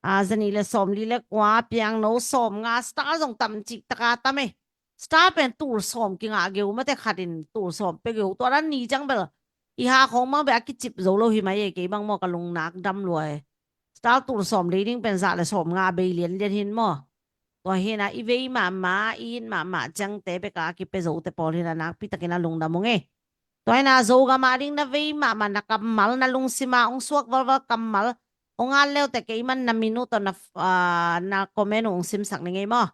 A, zanih le sawmli le kua, piang no sawmnga, star zong tam cik taka tam e. Star pen tul sawm kingah geu mate, khat in tul sawm pia geu, tua dan ni ciang bel. I ha khong mang beh a kicip zo lo hi mai e, kei bang maw ka lungnak dam lua e. Star tul sawm lei ding pen za le sawmnga bei lianlian hin maw. Tua hina i vei mahmah, i it mahmah ciangte beka a kipia zote pawl hina nakpi takin a lungdam ung e. Tua hina Zogam a ding na vei mahmah, na kammal, na lungsim a hong suak valval kammal hong at leute kei man na min uh tawh na, ah, na comment uh hong simsak ning ei maw.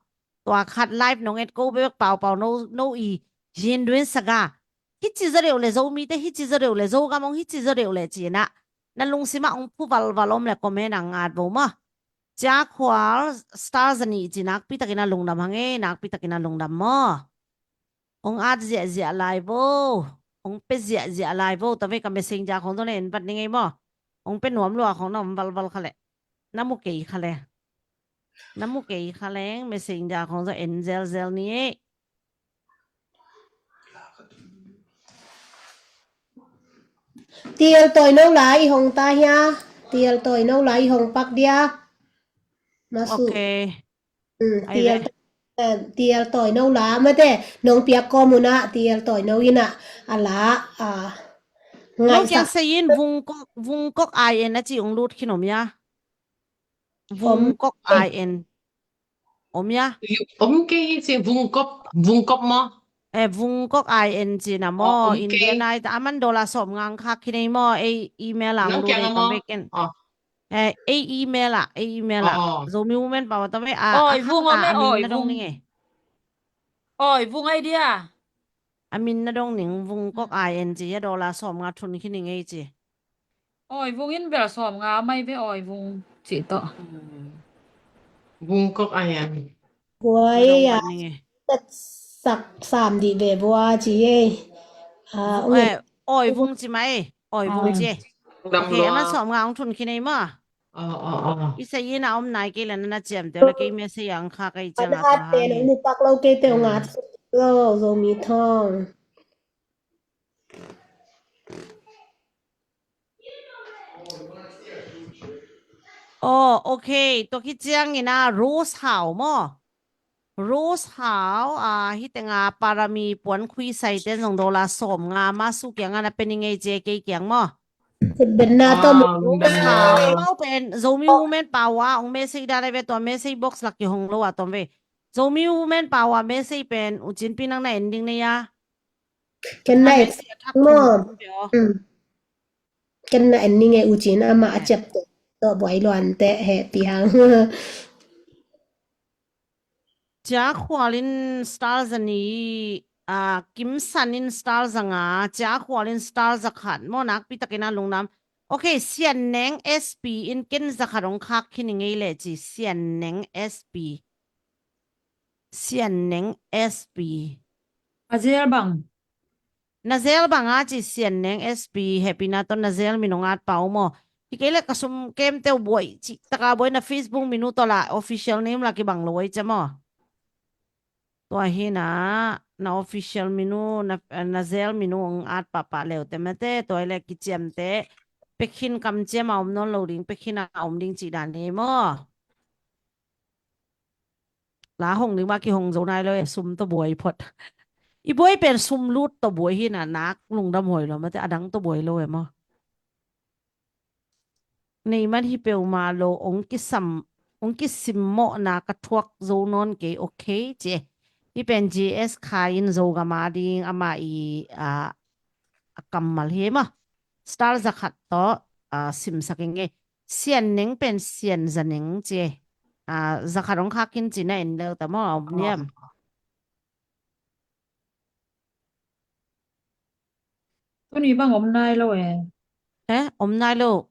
Tua khat live nong et ko bek paupau no, no i hin duin saga. Hici zaw deuh le Zomite, hici zaw deuh le Zogam hong hici zaw deuh le cina. Na lungsim ah hong phu valval om le comment ah hong at vo maw. Cia Khual star zanih ci, nakpi takin a lungdam hang e, nakpi takin a lungdam maw. Hong at ziahziah lai vo. Hong pia ziahziah lai vo. Tua vei ka messenger khong tawh na en vat ning ei maw. Hong pia nuam lua khong na om valval kha leh. Na mu kei kha leh. Na mu kei kha leng messenger khong tawh en zelzel ni ei. Tial tawi no lai i hong ta hia. Tial tawi no lai i hong pak dia. Masu. Ok. Mm, ai tial ve. Eh, tial tawi no la mate, nong piak kawm una tial tawi no ina a la, a, no ngai kiang sa. Sei in Vungkok, Vungkok I N a ci hong lut khin om ia. Om. Vungkok I N. Om ia. Om kei hi ci Vungkok, Vungkok maw. Eh, Vungkok I N ci na maw. Oh, om kei. India nai ta aman dollar sawmnga hong khak khin ei maw. Ei email a hong lut ei maw. Nong kiang a tam maw. Vek in. Oh. Eh, ei email ah, ei email ah. Oh, oh. Zomi Women Power tawh vei a, oi, a Vung khang om a, eh, a min oi, na dong Vung. Ning ei. Oi, Vung ai dia. A min na dong ning, Vungkok I N ci, a dollar sawmnga thun khin ning ei ci. Oi, Vung in bel sawmnga mai ve, oi, Vung ci tawh. Hmm. Vungkok I N. Buai a, sak sam dih ve bua ci ei. Ah, oi, oi, Vung ci mai. Oi, Vung ci ei. Ok, aman sawmnga hong thun khin ei maw. I sa ina om nai kei le na na ciamteh uh le kei message ang kha kei ciang a ka hang hi. Nong mupak lo kei teh ong at lo Zomi Thawng. Oh, ok. Tua khit ciangin a Rose Hau maw. Rose Hau, a, hih tenga Parami puan khui saite zong dollar sawmnga ma su kianga na pe ning ei ci ei kei kiang maw. Rose Hau, amau pen Zomi Women Power a ong message dan a ve tua message box lak kihong lo a tom ve. Zomi Women Power message pen U Cin Pi nang na en ding nei a. Ken na en maw. Ken na en ning ei U Cin ama a ciap tawh buai luan teh heh pi hang. Cia Khual in star za ni, a, Kim San in star za nga, Cia Khual in star za khat maw, nakpi takin a lungdam. Ok, Sian Neng S P in ken za khat ong khak khin ning ei le ci, Sian Neng S P. Sian Neng S P. A zel bang. Na zel bang a ci Sian Neng S P, hehpihna tawh na zel min ong at pah uh maw. Hi kei le ka sum kem teuh buai cih taka buai na Facebook min uh tawh la official name la kibang lo ai cia maw. Tua hi na, na official min uh, na, na zel min uh ong at pahpah leu te mate, tua hi le kiciam te, pekhin kamciam a om nawn lo ding, pekhin a om ding cih dan hi maw. La hong ding mah kihong zo nai lo e, sum tawh buai phot. I buai pen sum lut tawh buai hi na, nak lungdam huai lo mate, a dang tawh buai lo e maw. Nei man hi peuhmah lo, ong kisam, ong kisimmawhna ka thuak zo nawn kei, ok ci e. Hi pen G S Khai in Zogam a ding ama i, a, a kammal hi e maw. Star za khat tawh, a, simsak ing e. Sian Neng pen Sian Za Neng ci e. A, za khat ong khak khin ci na en lo ta maw, om niam. Tuni bang om nai lo e. Eh, om nai lo.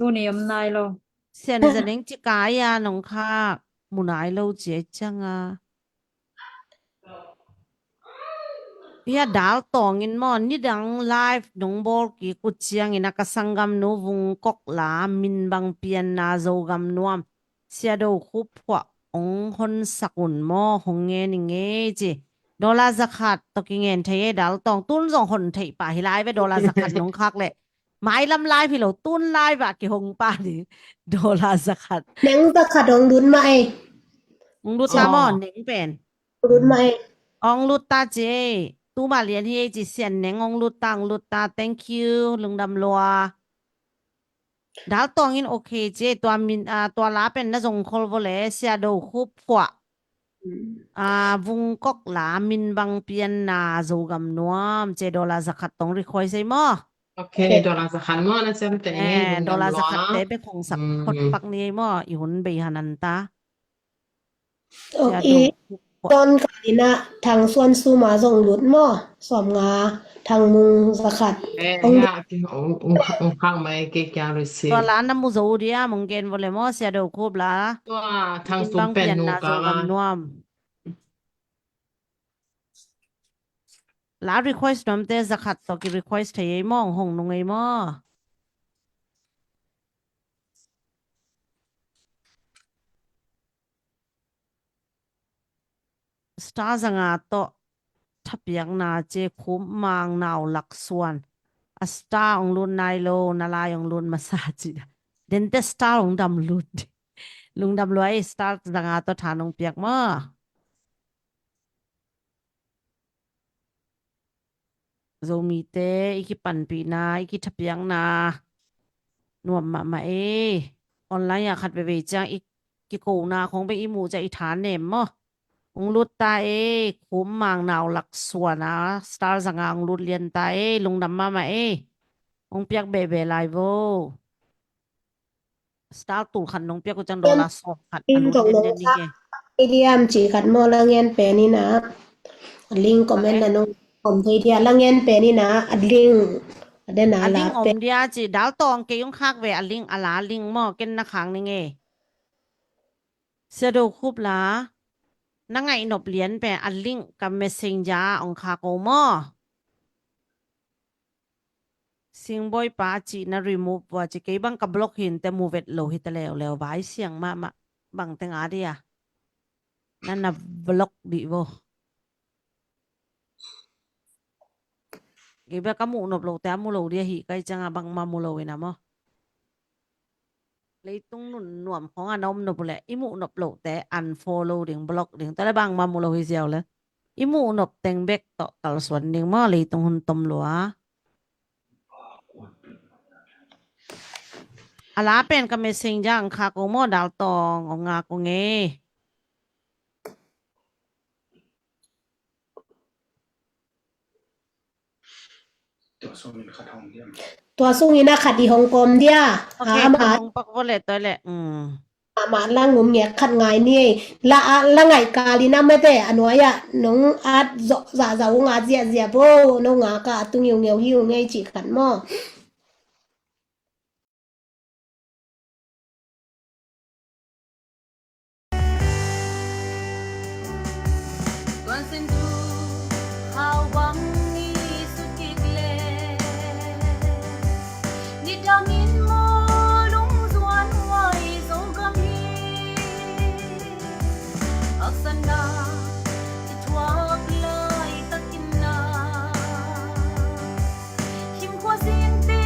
Tuni om nai lo. Sian Za Neng ci kai a nong khak mu nai lo ci e ciang a. Ia dal tawngin maw, nidang live nong bawl kik uh ciangin a ka sanggamnu Vung Kok la min bang pianna Zogam nuam. Sia Do Khup Phuah hong honsak un maw, hong ngen i ngei ci. Dollar zakhat tawh kingen thei ei, Dal Tawng. Tun zong hon theih pah hi lai ve, dollar zakhat nong khak leh. Mailam lai hi lo, tun lai vah kihong pah ni. Dollar zakhat. Neng zakhat hong lut mah ei. Hong lut ta maw, neng pen. Hong lut mah ei. Hong lut ta ci ei. Tuma lian hi ei ci, Sian Neng hong lut ta, hong lut ta. Thank you, lungdam lua. Dal Tawng in okay ci ei, tua min, ah, tua la pen na zong khol vo le, Sia Do Khup Phuah. Ah, Vung Kok la, min bang pianna Zogam nuam ci ei, dollar zakhat tawh request ei maw. Okay, dollar zakhat maw, na ciamteh ngei, eh, lungdam lua. Dollar zakhat te bek hong sak phot pak ni ei maw, i hun bei hanan ta. Ok, i ton ka ina Thang Suan Suma zong lut maw, sawm nga, Thang Mung zakhat. Eh, hong ya, ki hong, hong, hong khak mai, kei kia receive. Tua la na mu zo dia, mong gen vo le maw, Sia Do Khup la. Tua Thang Sum pen nu ka nga. Min bang pianna Zogam nuam. La request nuamte zakhat tawh ki request thei ei maw, hong nung ei maw. Star zanga tawh thapiakna ci ei, Khum Mang Nau Lak Suan. A star hong lut nai lo, na lai hong lut masa ci. Dente star hong dam lut. Lungdam lua ei, star zanga tawh tha nong piak maw. Zomite i kipanpihna, i kithapiakna nuam mahmah ei. Online ah khat veivei ciang i kikona khong bek i muh ciang i tha nem maw. Hong lut ta ei, Khum Mang Nau Lak Suan a star zanga hong lut lian ta ei, lungdam mahmah ei. Hong piak behbeh lai vo. Star tul khat nong piak uh ciang dollar sawm khat a lut lian lian ni ke. Ei diam ci khat maw, la ngen pen ina. A link comment na nong kom thei dia, la ngen pen ina, a link. A den a la pen. A link om dia ci, Dal Tawng, kei hong khak ve a link, a la link maw, ken na khak ni ngei. Sia Do Khup la, na ngaih nop lian pen a link ka messenger hong khak o maw. Singbawipa a cihna remove vua ci, kei bang ka block hi inteh, mu vet lo hi ta leuleu, vai siang mahmah, bang teng a dia. Na na block dih vo. Kei bang ka muh nop lote a mu lo dia hi, kai cianga bangmah mu lo ina maw. Leitung nun nuam khong a na om nop uh leh, i muh nop lohte unfollow ding, block ding. Tua leh bangmah mu lo hi ziau leh, i muh nop teng bek tawh kalsuan ding maw, leitung hun tom lua. A la pen ka messenger hong khak o maw, Dal Tawng, hong ngak o ngei. Tua sungin a khat i hong kawm dia. Ok, ama hong pak vo le, tua le. Mm. Ama la ngum ngek khat ngai ni ei. La, la ngai kalin a mete a nuai ah nong at zawh zahzah, ung at ziahziah vo, nong ngak a tung i ung ngeu hi ung ngei cih khat maw. Tuan Sen Thu, hau bang i sut kik leh, nidangin maw lungzuan huai Zogam hi. Haksatna i thuak laitakin na, himkhua zingte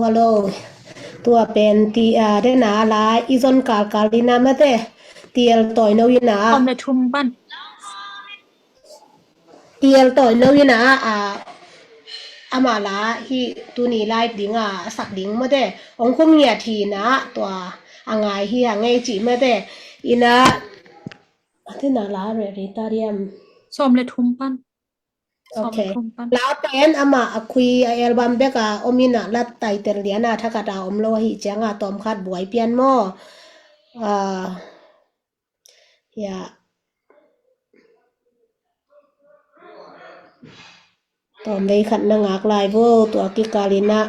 Hello. Tua pen ti a dena la i zon kalkal ina mate. Tiel toino ina. Om le thum pan. Tiel toino ina a, a, ama la hi tuni live ding a, a sak ding mate. Ong khum ngiat hi na tua a ngai hi a ngei ci mate. Ina, a dena la re ri ta diam. Som le thum pan. Ok. La pen ama a khui a album bek a om ina la title lian a thakat a om lo ahi ciang a tawm khat buai pian maw? Ah, ya. Tawm vei khat na ngak lai vo tua kikal ina.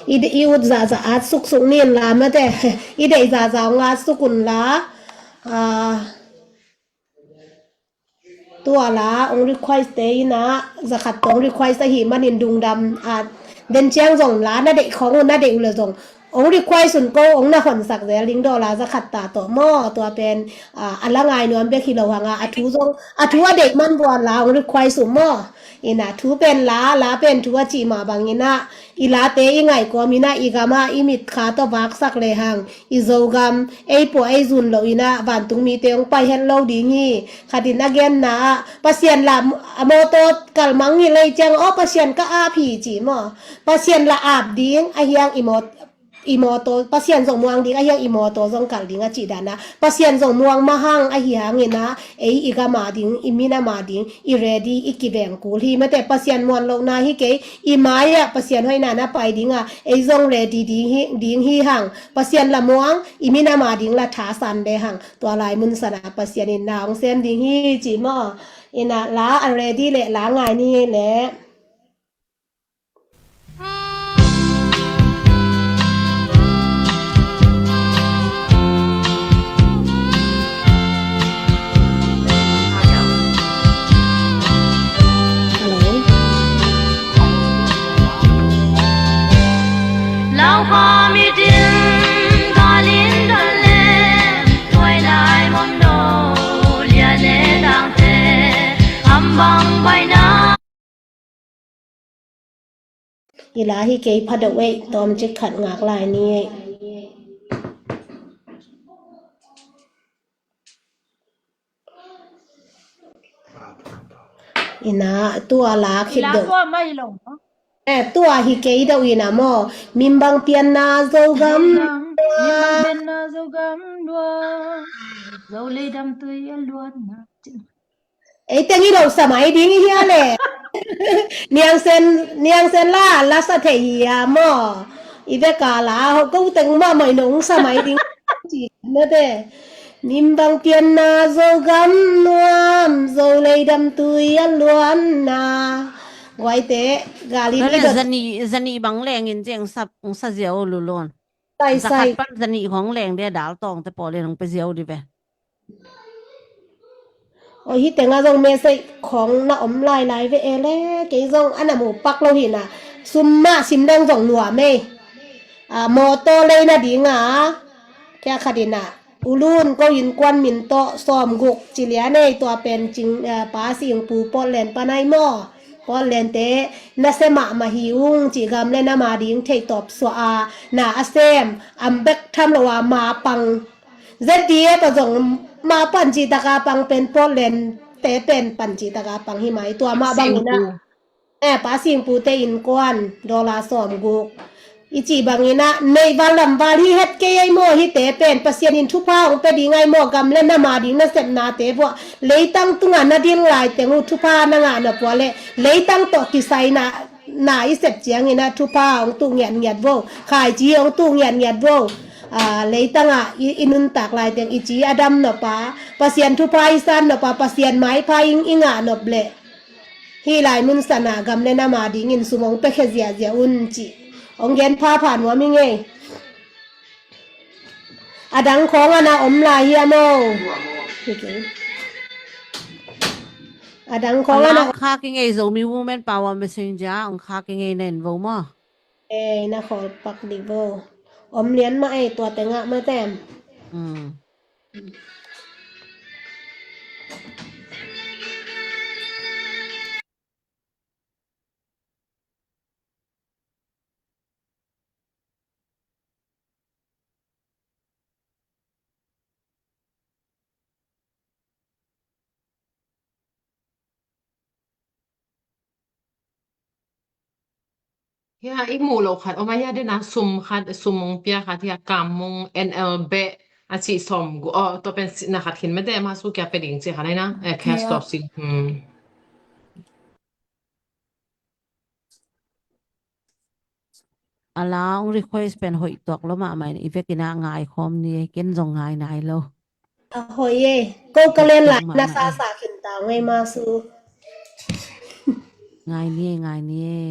I de-, i ut zahzah at suksuk nin la mate. I deih zahzah ong at suk un la. Ah, tua la ong request te ina, zakhat tong request ahi manin dungdam a, den ciang zong la na deih khong un na deih uh le zong ong request un ko, ong na honsak zel ding daw la zakhat ta tawh maw? Tua pen, ah, a la ngai nuam bek hi lo hang a, a thu zong, a thu a deih man buan la ong request uh maw? Ina thu pen la, la pen thu a cih mah bang ina, i late i ngaih kawm ina, i gam a i mitkha tawh vaksak le hang, i Zogam ei puah ei zun lo ina, vantung mite ong pai het lo ding hi. Khat in a genna ah, Pasian la a mawtaw kalmang hi lei ciang, aw Pasian ka ap hi ci maw? Pasian la ap ding, a hiang i mawt-, i mawtaw, Pasian zong muang ding, a hiang i mawtaw zong kal ding a cih dana. Pasian zong muang mahang ahi hangina, ei i gam a ding, i minam a ding, i ready, i kiveng kul hi mate. Pasian muan lohna hi kei, i mai ah Pasian hoihna na pai ding a, ei zong ready ding hi, ding hi hang. Pasian la muang, i minam a ding la thasan le hang. Tua lai mun sana Pasian in na ong sem ding hi ci maw? Ina la a ready le la ngai ni le. I la hi kei pha deuh ei, tawm cik khat ngak lai ni ei. Ina, tua la khit deuh. Eh, tua hi kei deuh ina maw. Mimbang pianna Zogam. Mimbang pianna Zogam dua. Zo leidam tui a luanna. Ei teng i lo sa mai ding i hia le. Niang Sen, Niang Sen la, la sa thei hia maw? I bek a la, ho ko teng mah mai nong sa mai ding. Ci na te. Mimbang pianna Zogam nuam, Zo leidam tui a luanna. Guaite, gali ni dot. Zani, zani bang leng in ciang sa, sa ziau lulon. Sai, sai. Zakhat pan zani hong leng dia dal tawng te paw le nong pe ziau di ve. Aw, hi teng a zong message khong na om lailai ve e le, kei zong a na mu pak lo hi na. Sum mah sim dang zong nuam ei. A, mawtaw lei na ding a, kia khat in a, ulun ko innkuan min tawh sawm guk ci lian ei, tua pen cing, a, Pa Singpu Portland pan ai maw. Portland te, na sem mahmah hi ung ci, gam le nam a ding thei tawp suah a, na a sem, am bek tham lo a ma pang. Z D F a zong ma pan cih tak a pang pen Portland te pen pan cih tak a pang hi mai tua mah bang ina. Eh, Pa Singpu te innkuan dollar sawm guk. I cih bang ina, neih val lam val hi het kei ai maw hi te pen, Pasian in thupha hong pe ding ai maw, gam le nam a ding na sepna te vuah. Leitang tunga na ding lai teng uh thupha na ngah na pua le, leitang tawh kisai na, na i sep ciang ina thupha hong tuh ngiat ngiat vo. Khaici hong tuh ngiat ngiat vo. Ah, leitang ah i, i nuntak lai teng i ci a dam nop a, Pasian thupha i san nop a, Pasian maipha i, i ngah nop le. Hih lai mun sana gam le nam a dingin sum hong pia khia ziahziah un cih hong gen phapha nuam hi ngei. A dang khawng a na om lai hiam aw? A dang khawng a na om. Khak i ngei Zomi Women Power Messenger hong khak i ngei nen vo maw? Ei, na khawl pak dih vo. Om lian mah ei, tua tengah mah tem. Mm. Hia i muh loh khat om a, hia dena sum khat, sum ong pia khat, hia kam mong N L beh a cih sawm gu, oh, tua pen na khat khin mete ma su kia pe ding ci khat ai na, eh, cash top sing. Hmm. A la ong request pen hoih tuak lo mahmah in, i vekin a ngai khawm ni, ken zong ngai nai lo. A hoih e, ko ka len lai na sa sa khin ta ngei ma su. Ngai ni e, ngai ni e.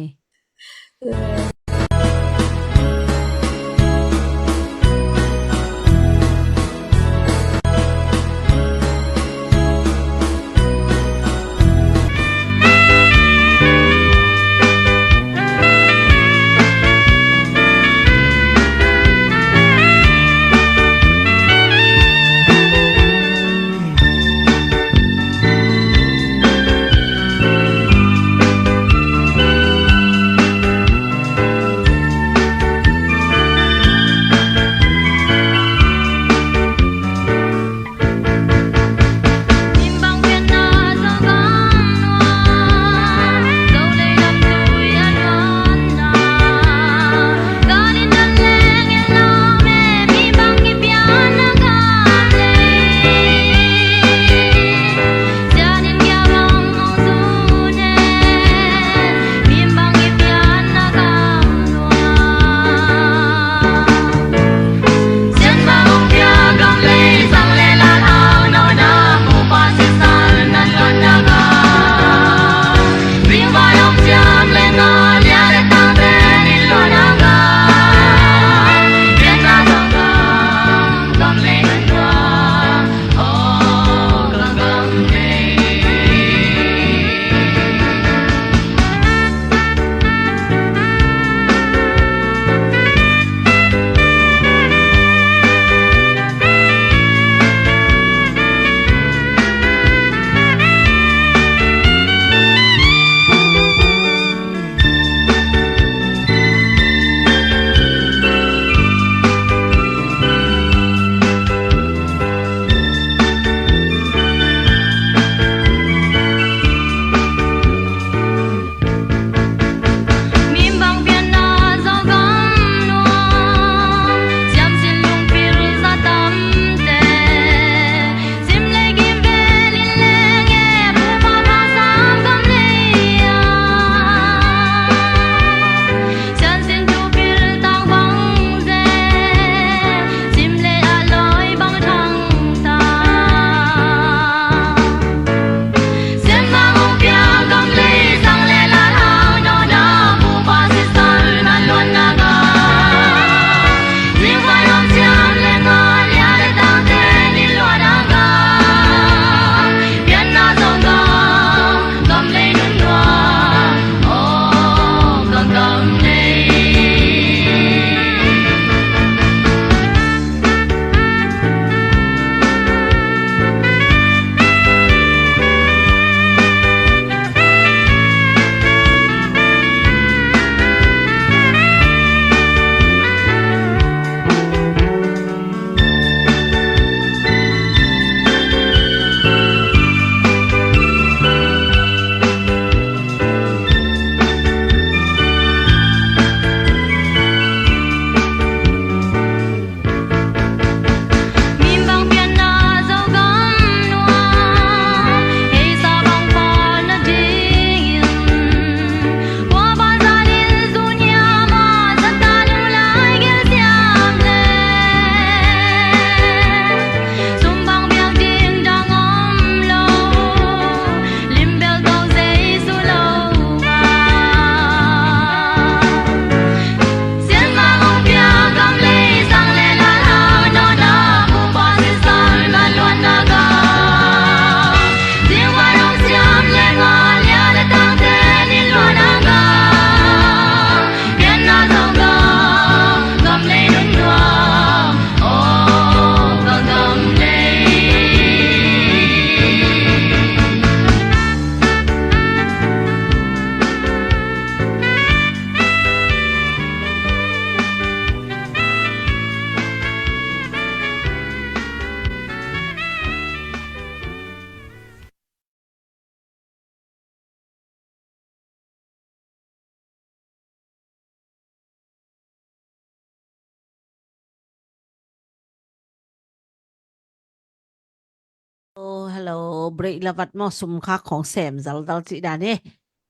to break la vat maw, sum khak khawng sem zalzal cih dan hi.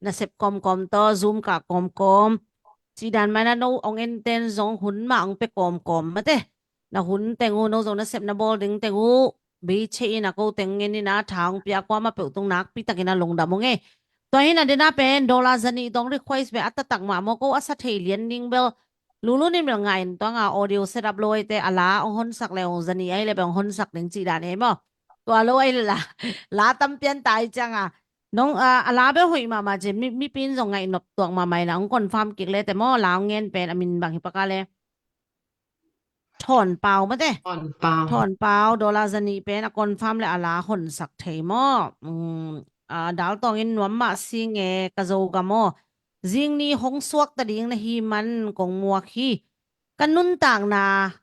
Nasep kawmkawm tawh Zoom kah kawmkawm cih dan mah hi na, no hong enten zong hun mah hong pia kawmkawm mate. Na hun teng uh, no zong nasep na bawl ding teng uh bei cheh in a, ko teng ngen in a, tha hong pia, kuamah peuh tung nakpi takin a lungdam ung ei. Tua hi na, dena pen dollar zanih dong request beh a taktak mah maw, ko a sa thei lian ding bel Lulun in bel ngah in, tua nga audio set up lo ahih teh a la hong honsak le hong zanih ahih leh bel hong honsak ding cih dan hi ei maw. Tua lo ahih leh la, la tam pian ta ahih ciang a, nong, a, a la bel hoih mahmah ci, mi, mipi in zong ngaih nop tuak mahmah in a, hong confirm kik le teh maw, la hong ngen pen a min bang hi pak a le. Thawn Pau mate. Thawn Pau. Thawn Pau, dollar zanih pen a confirm le a la honsak thei maw. Um, a, Dal Tawng in nuam mah si nge ka Zogam aw. Zing ni hong suakta ding na hi man kong muak hi. Ka nuntakna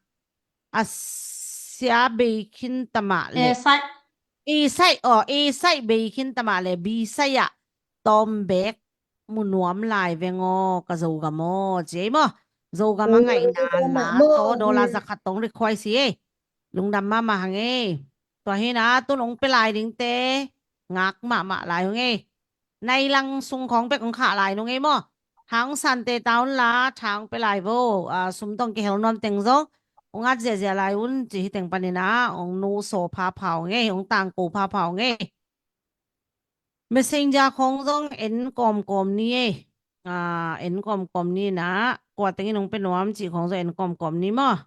a sia bei khin ta mah leh. Eh, sai. I sai, aw, i sai bei khin ta mah leh, bi sai ah tawm bek mu nuam lai veng aw, ka Zogam aw, ci ei maw. Zogam a ngaihna la tawh dollar zakhat tawh hong request hi ei. Lungdam mahmah hang ei. Tua hi na, tun hong pia lai dingte ngak mahmah lai hang ei. Nai lang sung khawng bek hong khah lai nung ei maw. Hang sante ta un la, tha hong pia lai vo. A, sum tawh hong kihel nuam teng zong hong at ziahziah lai un, ci hi teng panin a, hong nusaw phapha hang ei, hong tangko phapha hang ei. Messenger khawng zong en kawmkawm ni ei. A, en kawmkawm ni na, kua teng in hong pia nuam cih khawng zong en kawmkawm ni maw.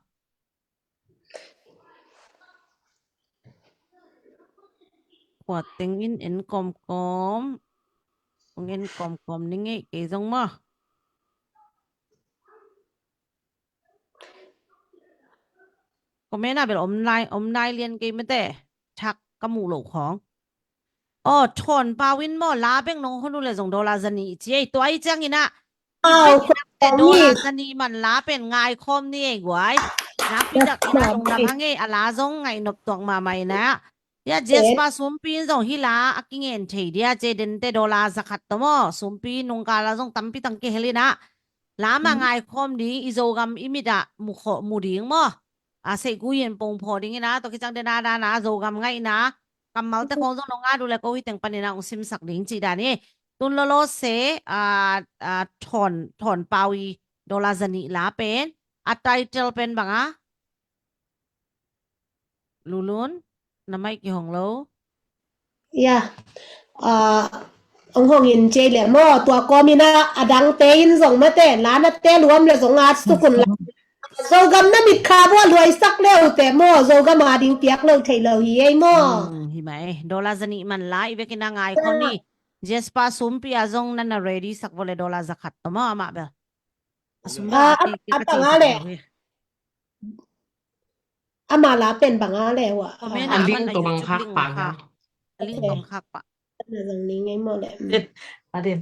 Kua teng in en kawmkawm, hong en kawmkawm ni ngei kei zong maw. Comment ah bel om nai, om nai lian kei mate. Thak ka muh loh khawng. Aw, Thawn Pau in maw, la bek nong hon uh leh zong dollar zanih ci ei, tua ahih ciangin ah. Aw, bek in ah te dollar zanih man la pen ngaikhawm ni ei guai. Nakpi takin ah lungdam hang ei, a la zong ngaih nop tuak mahmah in ah. Ya, Jasper Sumpi in zong hi la a kingen thei dia, ci ei, dente dollar zakhat tawh maw. Sumpi nungkal a zong tampi tang kihel in ah. La mah ngaikhawm ding, i Zogam i mit ah mu khawh, mu ding maw. A, seihku in pongphaw ding in ah, tua khit ciang dena dan a Zogam ngaihna kammalte khawng zong nong at uh leh ko hi teng panin ah hong simsak ding cih dan hi. Tun lawlaw se, a, a, Thawn, Thawn Pau i dollar zanih la pen a title pen bang a? Lulun, na mic kihong lo. Ya. A, hong hong in ci ei leh maw, tua kawm in ah a dangte in zong mate, la na teel uh om leh zong at suk un la. Zogam na mitkha buah luaisak le uh teh maw, Zogam a ding piak lo thei lo hi ei maw. Hmm, hi mah ei, dollar zanih man la i bek in ah ngaikhawm ni. Jasper Sumpi a zong na na ready sak vo leh dollar zakhat tawh maw, amah bel. A sum bel a, a, a, a bang a leh. Ama la pen bang a leh ua. A link tawh bang khak pah. A link tawh khak pah. Na zang ning ei maw leh. A din.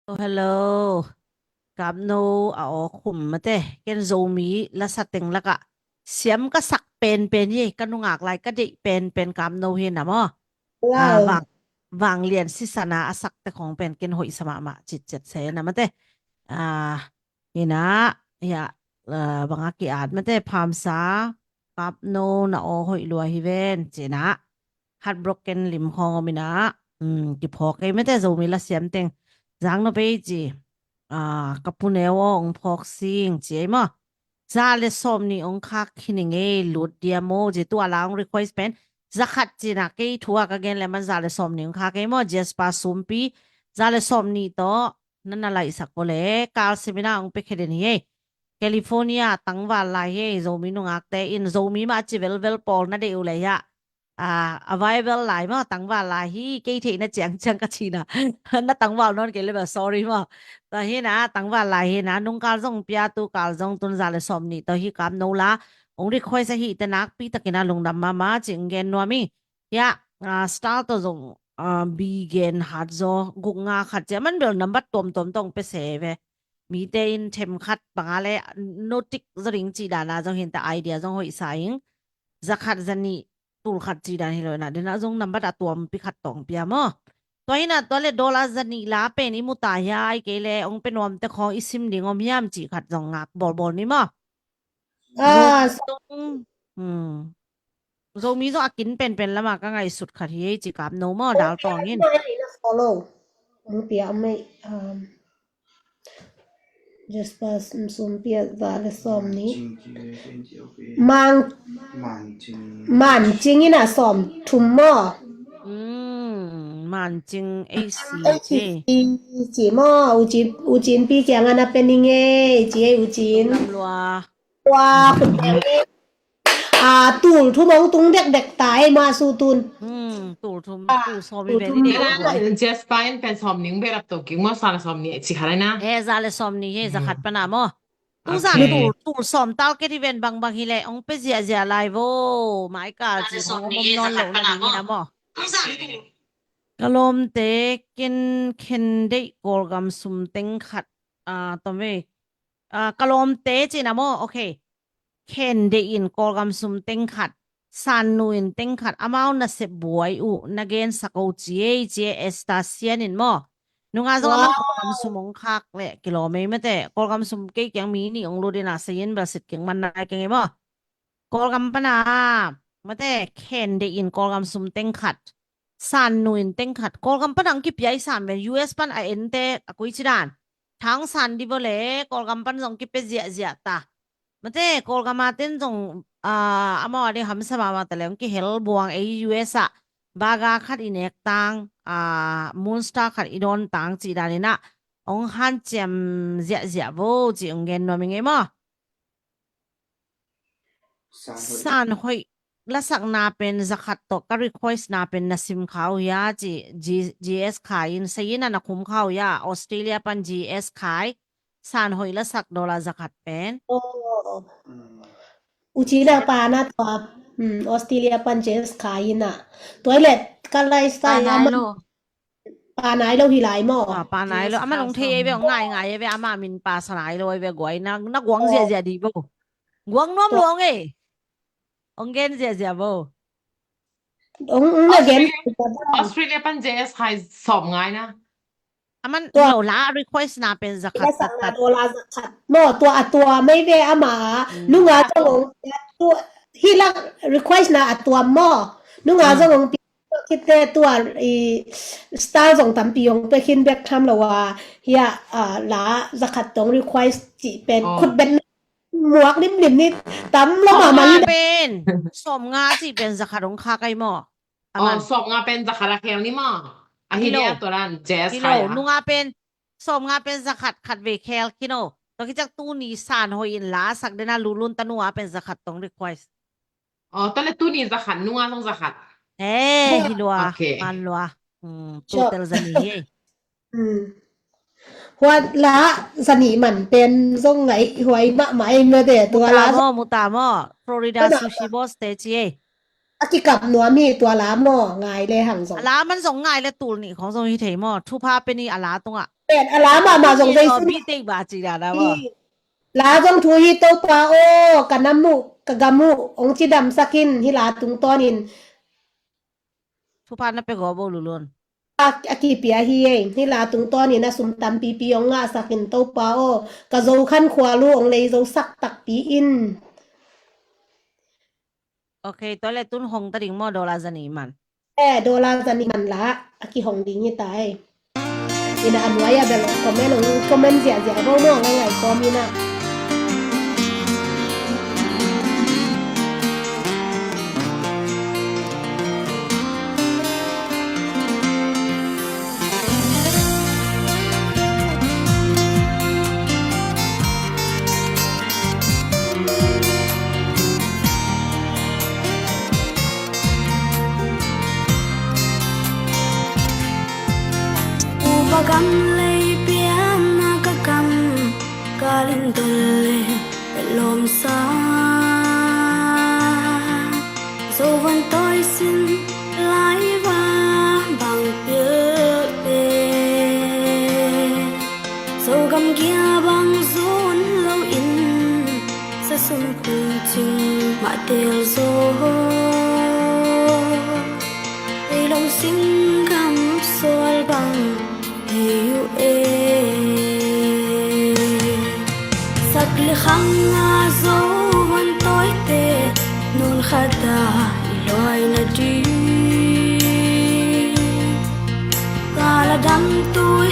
Oh, hello. Kapno a aw khum mate, ken Zomi lasa teng lakah siam ka sak penpen hi, ka nungak lai ka deih penpen Kapno hi na maw. Wow. Ah, vang, vanglian sisana a sakte khong pen ken hoih sa mahmah citciat se na mate. Ah, hi na, ya, ah, bang a ki-at mate, phamsa, Kapno na aw hoih lua hi ven, ci na. Heartbroken lim khong om hi na. Hmm, kiphawk kei mate Zomi la siam teng. Zang no pei ci. Ah, ka pu neu aw ong phawk sing ci ei maw. Za le sawm ni ong khak hi ning ei, lut dia maw, ci tua la ong request pen. Za khat ci na kei thu a ka gen le man za le sawm ni ong khak ei maw, Jasper Sumpi. Za le sawm ni tawh, na na laihsak ko le, kal simina ong pe khe den hi ei. California tangval lai hi ei, Zomi nungakte in, Zomi mah ci velvel pawl na deih uh le hia. Ah, a vai vel lai maw, tangval lai hi, kei theihna ciangciang ka cina. Na tangval nawn kei le bel, sorry maw. Tua hi na, tangval lai hi na, nungkal zong pia, tukal zong tun za le sawm ni tawh hi Kapno la. Ong request ahi te nakpi takin a lungdam mahmah ci ong gen nuam hi. Ya, ah, style tawh zong, ah, bi gen hat zaw, guk nga khat ci a man bel nambat tuamtuam tawh ong pe se ve. Mite in them khat bang a le, no tik zaw ding ci dan a zong hi ta, idea zong hoih sa ing. Za khat za nih, tul khat ci dan hi lo na, den a zong nambat a tuampi khat tawh ong pia maw. Tua hi na, tua le dollar za nih la pen i mu ta hia, ai kei le ong pe nuamte khong i sim ding om hiam ci khat zong ngak bawlbawl ni maw. Ah, Zomi zong, hmm. Zomi zong a kin penpen lama ka ngaihsut khat hi ei ci Kapno maw, dal tawng in. Follow. Ang pia mei, um, Jasper Sumpi a za le sawm ni. Mang, Mancing in a sawm thum maw. Hmm, Mancing A C ci. A C ci maw, U Cin, U Cin pi kiang a na pe ning ei ci ei U Cin. Lam lua. Tua khut dek ei. Ah, tul thum ong tung dekdek ta ei mah su tun. Hmm, tul thum, ah, tul sawm i tul ven thum i dek. Jasper in pen sawm ni ong belap to king maw, za le sawm ni ci khat ai na. Eh, za le sawm ni hi, za khat pana maw. Tung za tul, tul sawm tal ke ti ven bangbang hi le ong pe ziahziah lai vo. Mai kal ci ong om nawn lo na ding hi na maw. Ka lawmte ken khen deih Kawlgam sum teng khat, ah, tom ve. Ah, ka lawmte ci na maw, okay. Khen deih in Kawlgam sum teng khat, san nu in teng khat, amau nasep buai uh na gensak o ci ei ci ei Esther Sian in maw. Nunga zong a man Kawlgam sum ong khak le kilawm ei mate. Kawlgam sum kei kiang mi nih ong lut in a, sayin bel sit keng man nai keng ei maw. Kawlgam pana mate, khen deih in Kawlgam sum teng khat, san nu in teng khat. Kawlgam pana ang kipia i san ven, U S pan a ente a koi ci dan. Thang san di vo le, Kawlgam pan zong kipe ziahziah ta. Mate, Kawlgam a ten zong, ah, amau a ding hamsa mahmah ta le ong kihel buang ei U S ah. Baga khat i nek tang, ah, Moonstar khat i dawn tang ci dan in a, ong hanciam ziahziah vo ci ong gen nuam i ngei maw. San hoih lasakna pen za khat tawh ka request na pen na sim kha uh hia ci G-, G S Khai in, sayin a na khum kha uh hia, Australia pan G S Khai. San hoih lasak dollar za khat pen. Oh. U Cin a pana tua, hmm, Australia pan G S Khai in a. Tua i le ka lai sa ya man. Pa nai lo hi lai maw. Ah, pa nai lo. Aman ong thei ei ve, ong ngai ngai ei ve, ama min pa sa nai lo ei ve, guai na, na guang ziahziah di vo. Guang nuam lo ong ei. Ong gen ziahziah vo. Ong, ong na gen. Australia pan J S Khai sawm ngai na. Aman lo la request na pen za khat. Maw, tua a tua mai ve ama. Nunga zong ong, hi la request na a tua maw. Nunga zong ong pi Kite tua i style zong tampi ong pe khin bek tham lo a, hia, ah, la za khat tong request cih pen khut bet muak limlim ni tam lo mah mah hi. Pen sawm nga cih pen za khat ong kha kai maw? Aman sawm nga pen za khat a khel ni maw? Ahi lo. Nunga pen sawm nga pen za khat khat vei khel khin o. Tua khit ciang tuni san hoih in la sak den a lulun ta nunga pen za khat tong request. Aw, tua le tuni za khat, nunga zong za khat. He, hi lua, man lua. Total za nih hi. Huat la za nih man pen zong ngai huai mahmah ei mah de, tua la zong. Muta maw, muta maw. Florida Sushi Boss te ci ei. A kikap nuam hi tua la maw, ngai le hang zong. A la man zong ngai le tul nih khong zong hi thei maw. Thupha pe ni a la tungah. Pen a la mahmah zong zai sun. Bi tei ba ci da da ba. La zong thu hi Topa aw, ka nam uh, ka gam uh hong cidamsak in, hih la tungtawnin. Thupha na pia go bo lulun. A, a kipia hi ei, hih la tungtawnin a sum tampipi hong ngahsak in Topa aw, ka Zokhan khua lu hong lei zosak takpi in. Ok, tua le tun hong ta ding maw, dollar za nih man. Eh, dollar za nih man la a kihong ding hi ta ei. Ina a nuai a bel comment, hong comment ziahziah bo maw, ngai ngai kawm ina. Upa gam lei pianna ka kam, ka lindol le lawmsa. Zovan tawi sin lai va bang pilte, Zogam gia bang zun lo in, sa sum kung cing mah tel zo. Ei lo sing gam sual bang hei uh e. Sak le khang a Zovan tawite, nun khata i luai na di. Kala dam tui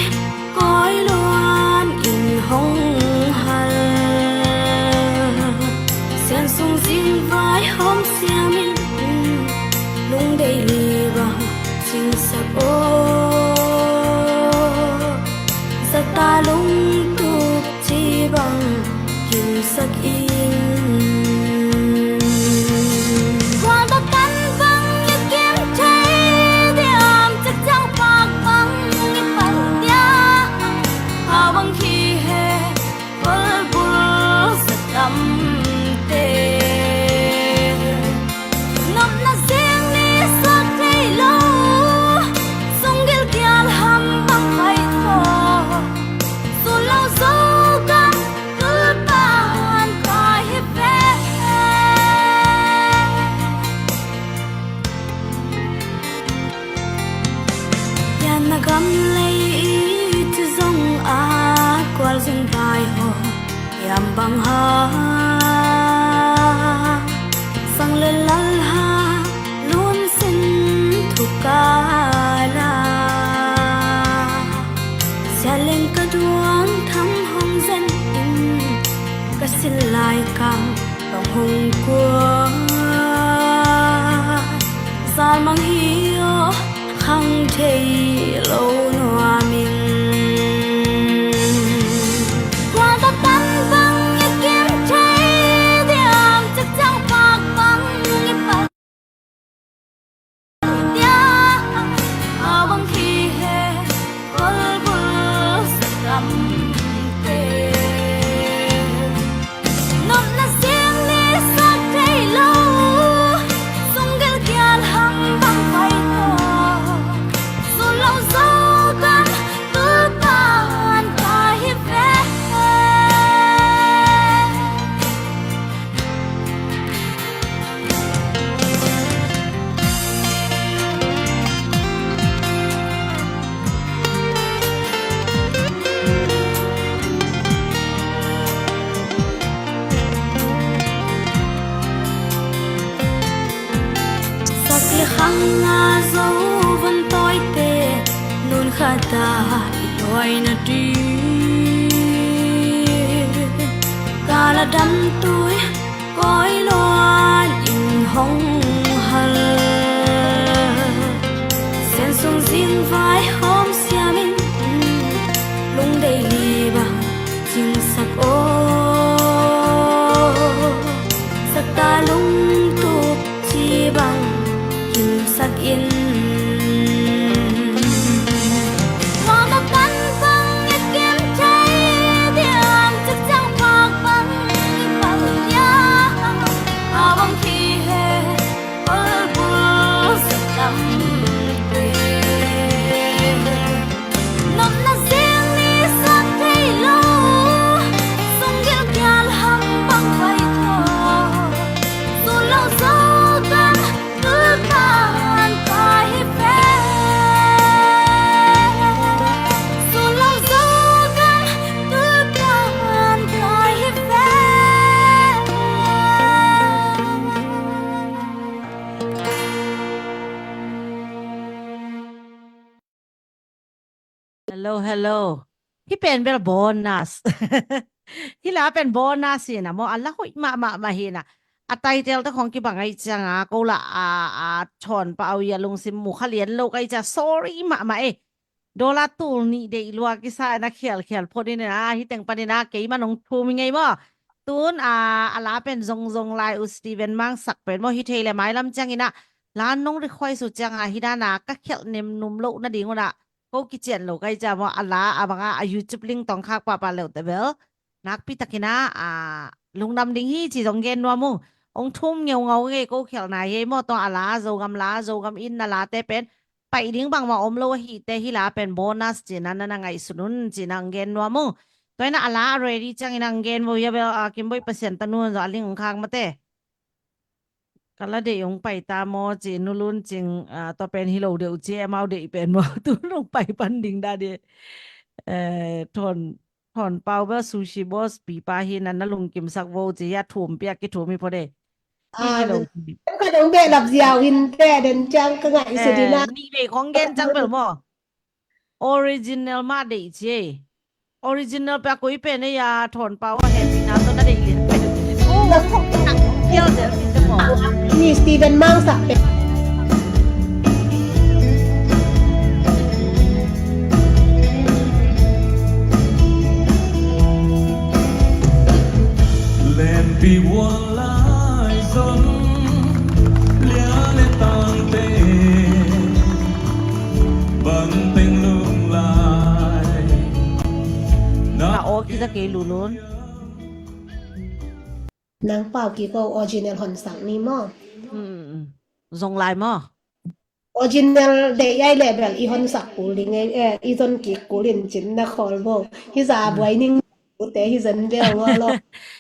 kawi luan in hong hal. Sian sung zing vai hawm siam in, lungdei li bang cingsak aw. Zata lungtup ci bang kimsak in. Kual batan bang i kim thei diam, cik cang pak bang i pal diam. A bang khi he kolbul sa tamte. Nopna zing ni sak thei lo, sunggil kial ham bang pai thaw. Sun lo zo gam tulpan ka hi ve. Yan na gam lei i ci zong a, kual zing vai ho yam bang ha. Sang le lal ha lun sin thukala. Sia leng ka duang tham hong zen in, ka sil lai kam bang hong kua. Zal mang hi aw, khang thei lo nuam in. Kual ta tan bang i kim thei diam, cik cang pak bang i pal diam. A bang khi he kolbul sa tamte. Nopna zing ni sak thei lo, sunggil kial ham bang pai thaw. Sun lo zo gam tulpan ka hi ve. Sak le khang a Zovan tawite, nun khata i tuai na di. Kala dam tui kawi luan in hong hal. Sian sung zing vai hawm siam in, lungdei li bang cingsak aw. Sak ta lungtup ci bang kimsak in. Kual ta tan bang i kim thei diam, cik cang pak bang i pal diam. A bang khi he kolbul sa tamte. Hello, hello. Hih pen bel bonus. Hih la pen bonus hi na maw, a la hoih mahmah mah hi na. A title te khong kibang ahih cianga ko la a, a Thawn Pau i a lungsim mu kha lian lo ka hih ciang sorry mahmah e. Dollar tul nih deih lua kisa na khialkhial phot in a, hih teng panin a keimah nong thum hi ngei maw. Tun a, a la pen zongzong lai uh Steven Mangsak pen maw, hi thei le mailam ciangin a la nong request uh cianga hih dana ka khialh nemnum loh nading un a ko kician lo ka hih ciang maw, a la a banga a YouTube link tawh khak pahpah leuh te bel nakpi takin a, a, lungdam ding hi ci zong gen nuam ung. Hong thum ngeungau ngei ko khialhna hi ei maw, tawh a la Zogam la, Zogam inn na late pen paih ding bangmah om lo ahih teh hih la pen bonus cihna na na ngaihsun un cihna hong gen nuam ung. Tua hi na a la a ready ciangin hong gen vo hia bel, a, Kimboih Pasian tanu zong a link hong khak mate. Ka la deih hong pai ta maw ci, Nu Lun Cing, a, tua pen hi lo deuh ci, amau deih pen maw, tu hong pai pan ding dah dih. Eh, Thawn, Thawn Pau bel sushi boss pipa hi na, na lungkimsak vo ci, hia thum piak kithum hi phot e. Hi, hi lo. Ka dong behlap ziau in te den ciang ka ngaihsut ding na. Eh, nih vei khong gen ciang bel maw. Original mah deih ci ei. Original pia koi pen ei a Thawn Pau a hehpihna tawh na deih lian pen. Oh, kial zel ci te maw. Ni Steven Mangsak pen. Lempi bual lai zon lia le tangte bang teng lung lai. Na aw kiza kei lulun. Nang pau kiko original honsak ni maw. Hmm. Zong lai maw. Original deih ai le bel i honsak kul ding ei, eh, i zon kik kul in cin na khawl bo. Hi za buai ning ute hi zan bel ngua lo.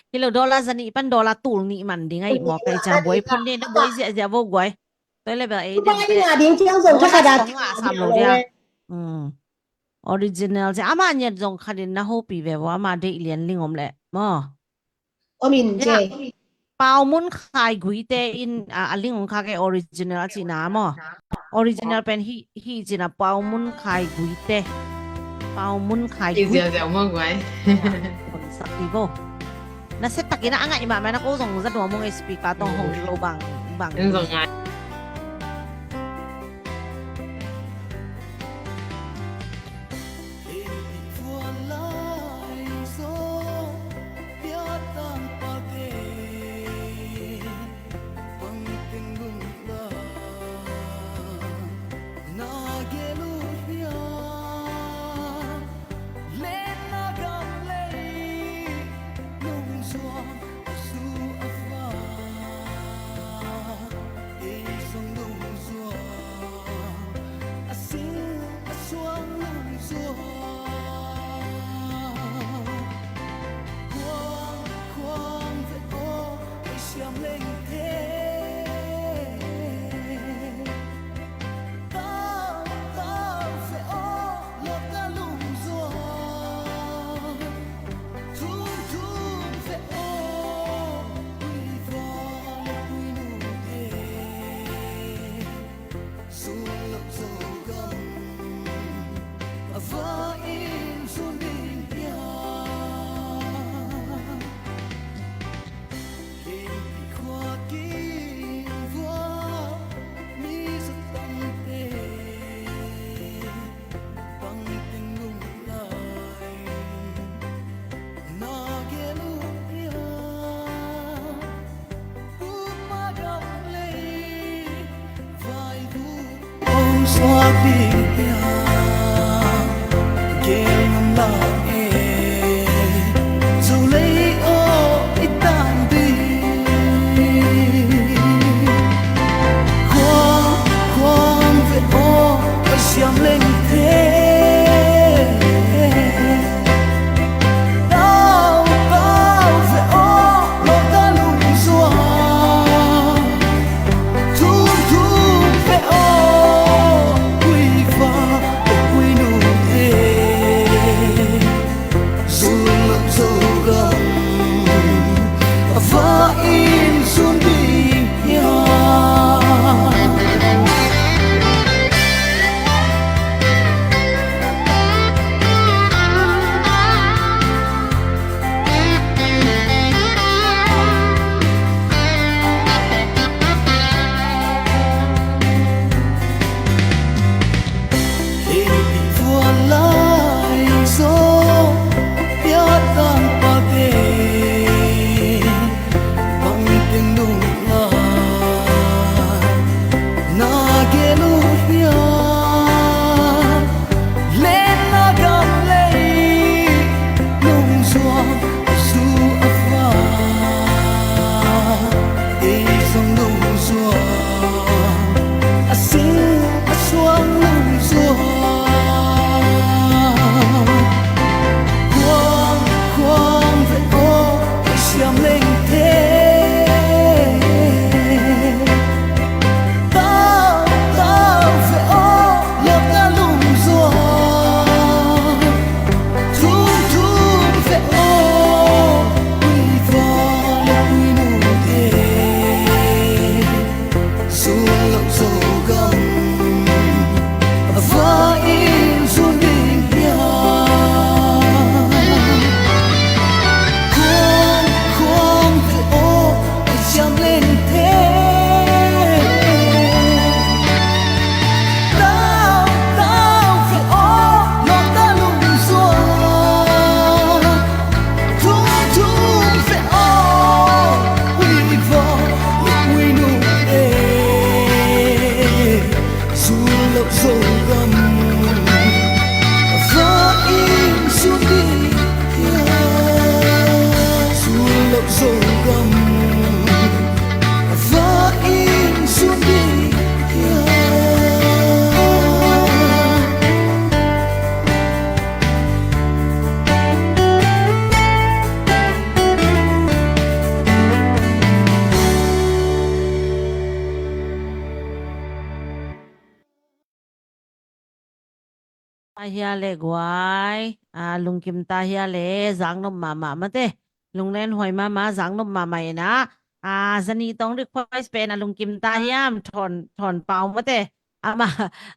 Hi lo dollar za nih pan dollar tul nih man ding ai maw, kai ciang buai phun ding na buai ziahziah bo guai. Toi le bel ei ding te. Ding ciang zong bonus thakada kong a sam lo dia. Hmm. Original ciang ama niat zong khatin na hopi ve bo, ama deih lian ling om le maw. Om in ce. Pau Mun Khai Guite in, a, a ling hong khak e original a cihna maw. Original pen hi, hi cihna Pau Mun Khai Guite. Pau Mun Khai Guite. Ziau ziau maw guai. Honsak ti bo. Na set takin a ngaih mahmah na ko zong za nuam ung e speaker tawh hong lo bang, bang. Zong ngai. Tahia le guai, a, lungkim tahia le, zaknop mahmah mate, lunglen huai mahmah, zaknop mahmah ina, a, zani tong request pen a lungkim tahiam, thon, thon pau mate, ama,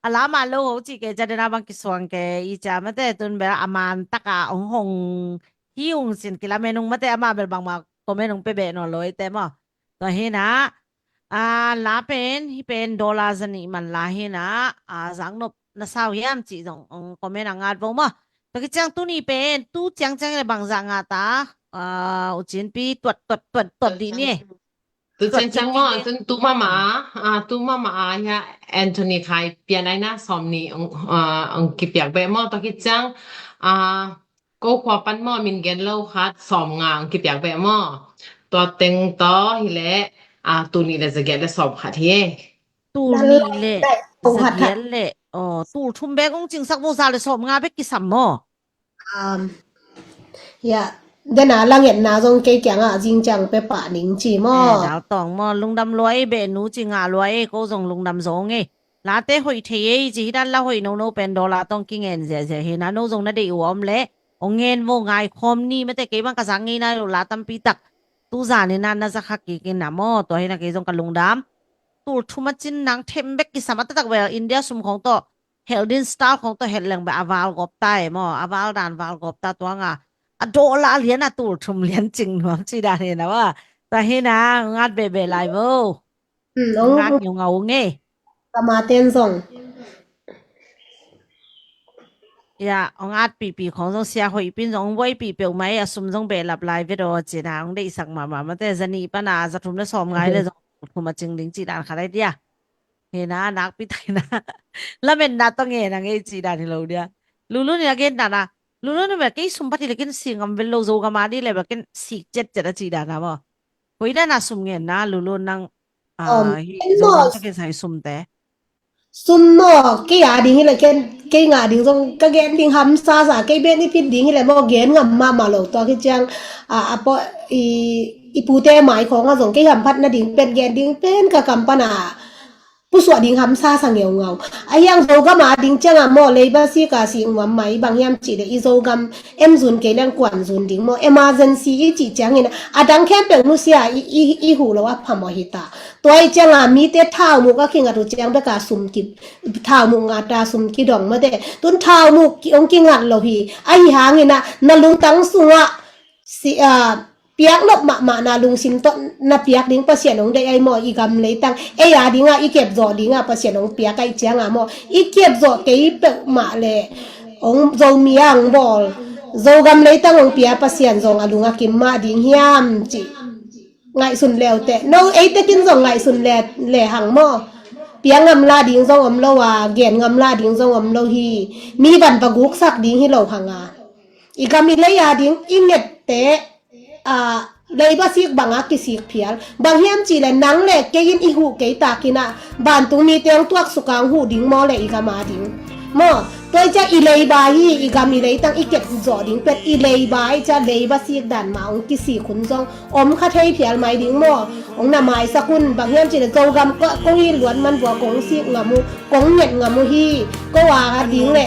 a lama lo ho ci ke, cadena bang kisuang ke, i ca mate, tun bel a man taka ong hong hi ung sin kilamen ung mate, ama bel bangma comment ong pe beh nawn lo i te maw. Tua hina, a, la pen, hi pen dollar zanih man la hina, a, zaknop na sau hiam cih zong, ong comment a ngat vo maw. Tua kiciang tuni pen, tu ciangciang le bangzah ngah ta, a, U Cin Pi tuat, tuat, tuat, tuat dih ni. Tu ciangciang maw, tu, tu mama, a, tu mama a, hia Anthony Khai pian aina sawm ni, ong, a, ong kipiak beh maw, tua kiciang, a, ko khua pan maw, min gen lo khat sawm nga ong kipiak beh maw. Tua teng tawh hi leh, a, tul nih le zagiat le sawm khat hi. Tul nih le zagiat le, aw, tul thum bek ong cingsak vo, za le sawm nga bek kisam maw. Um, ya, dena langetna zong kei kiangah zingciang pe pah ning ci maw. Eh, dal tawng maw, lungdam luai beh nu ci ngah luai, ko zong lungdam zong e. Late hoih thei ei ci hi dan la hoih nono pen dollar tawng kingen ziahziah hi na, no zong na deih uh a om leh ong ngen vo, ngaikhawm ni mate, kei bang ka zak ngei nai lo la tampi tak tu zan ina na za kha kik ina maw, tua hina kei zong ka lungdam. Tul thum a cin nang them bek kisam a taktak bel India sum khong tawh helh din, style khong tawh helh leng bel a val gawp ta e maw, a val dan val gawp ta, tua nga a dollar lian a tul thum lian cing nuam ci dan hina maw. Tua hina ngat behbeh lai vo. Hmm, ong ngat ngiungau nge. Kama ten zong. Ya, ong at pipi khong zong sia hoih pin zong ong buai pipeuh mai, a sum zong behlap lai vet aw cina ong deihsak mahmah mate, zanih pana za thum le sawm ngai le zong thum a cing ding ci dan khat ai dia. Hena nakpi taina. Lametna tawh ngen a ngei ci dan hi lo dia. Lulu ni a gen dan a, Lulu ni bel kei sum phat hi le ken sik ngam vel lo, Zogam a di le bel ken sik cet cet a ci dan a maw. Hoih dan a sum ngen na Lulu nang, a, hi Zogam takin sa hi sum te. Sum maw, kei a ding hi le ken, kei ngah ding zong ka gen ding hamsa sa, kei ben i phit ding hi le maw gen ngam mahmah lo, tua kiciang, a, a pawh i, i pute mai khong a zong kei hamphat nading pen gen ding pen ka kam pana pusuah ding hamsa sa ngeungau. A hiang Zogam a ding cianga maw, leiba sika sik nuam mai, bang hiam cih le i Zogam em zun kei leng kuan zun ding maw, emergency i cih ciangin a dang khempeuh nusia i, i, i huh lo a phamawh hi ta. Tua i cianga mite thaumuk a kingat uh ciang beka sum ki, thaumuk ngata sum kidong mate. Tun thaumuk ki, ong kingat lo hi. Ahi hangina na lungtang sunga si, a, piak nop mahmah na lungsim tawh na piak ding Pasian ong deih ai maw, i gam leitang ei a dinga i kep zawh dinga Pasian ong piak ai cianga maw, i kep zawh kei peuhmah le ong Zomi a ong bawl, Zogam leitang ong pia Pasian zong a lung a kim mah ding hiam cih ngaihsun leute. No, eitekin zong ngaihsun le, le hang maw. Piak ngam la ding zong om lo a, gen ngam la ding zong om lo hi. Mi van va guksak ding hi lo hanga. I gam i lei a ding i ngette, a, leiba sik banga kisik phial. Bang hiam cih le nang le kei in i huh kei takinah vantung mite ong tuak suka ong huh ding maw le i gam a ding. Maw, tua i cia i leiba hi, i gam i leitang i kep zawh ding pet i leiba i cia leiba sik dan ma ong kisik hun zong om kha thei phial mai ding maw. Ong na maisak un, bang hiam cih le Zogam ko, kong it luat man vua kong sik ngam uh, kong nget ngam uh hi. Ko a ding le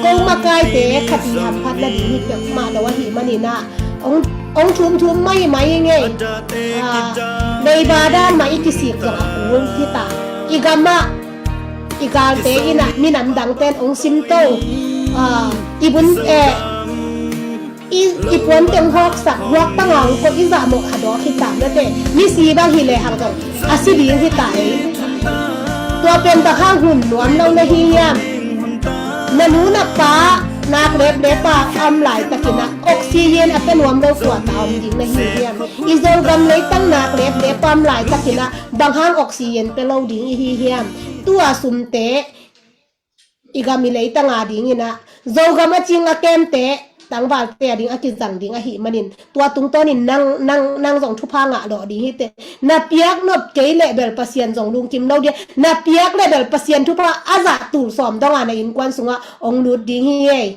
ko makaite khat i hamphat nading hi peuhmah lo ahih maninah ong, ong thumthum mai mai ngei. A, leiba dan mah i kisik zong a kul hi ta. I gamah i galte inah minam dangten ong simto. A, i bun, eh, i, i puante ong hawksak, guak panga ong koih, i zahmawh a dawk hi ta mate. Misi bang hi le hang zong a si ding hi ta ei. Tua pen bang hang hun nuam lo na hi hiam? Na nu na pa nak leplep a om laitakinah oxygen a pia nuam lo tua ta om ding na hi hiam? I Zogam leitang nak leplep a om laitakinah bang hang oxygen pia lo ding i hi hiam? Tua sumte i gam i leitang a dinginah Zogam a cing a kemte tangvalte a ding a kizang ding ahih manin, tua tungtawnin nang, nang, nang zong thupha ngah lawh ding hi teh. Na piak nop kei leh bel Pasian zong lungkim lo ding a, na piak leh bel Pasian thupha a zah tul sawm dong a na innkuan sungah hong lut ding hi ei.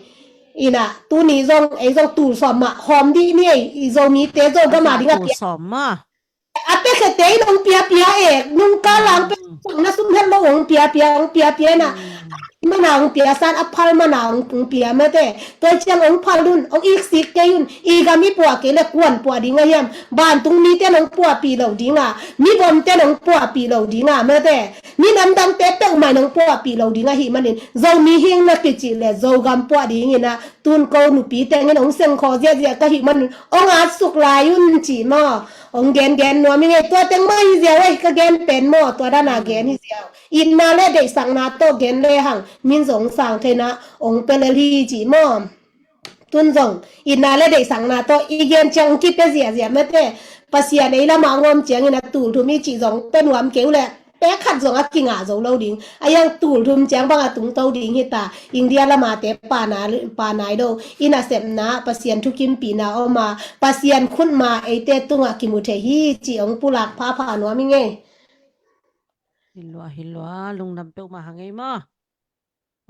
Ina, tuni zong, ei zong tul sawm mah hawm dih ni ei, i Zomite Zogam a ding a piak. A pekhete in hong piapia e, nung kal lang pe, na sum het lo hong piapia, hong piapia na. A mana hong pia san, a phal mana hong, hong pia mate. Tua ciang hong phal un, hong iksik kei un, i gam i puah kei leh kuan puah ding a hiam. Vantung mite nong puahpih lo ding a, mi bomte nong puahpih lo ding a mate. Mi namdangte peuhmah nong puahpih lo ding ahih manin, Zomi hing na kicih leh Zogam puah ding ina, tun ko nupi tengin hong sengkhaw ziahziah ka hih manin, hong atsuk lai un ci maw. Hong gengen nuam i ngei, tua teng mah hi ziau ei, ka gen pen maw, tua dana gen hi ziau. Itna le deihsakna tawh gen lehang, min zong sang theina hong pia lel hi ci maw. Tun zong, itna le deihsakna tawh i gen ciang hong kipia ziahziah mate. Pasian ei lamah hong om ciangin a tul thum i cih zong pia nuam kei uh leh, pek khat zong a kingah zo lo ding. A hiang tul thum ciang bang a tungto ding hi ta. India lamate pana, panai lo. I nasepna, Pasian thukimpihna om a, Pasian khutma eite tungah kimu thei hi ci hong pulak phapha nuam i ngei. Hi lua, hi lua, lungdam peuhmah hang ei maw.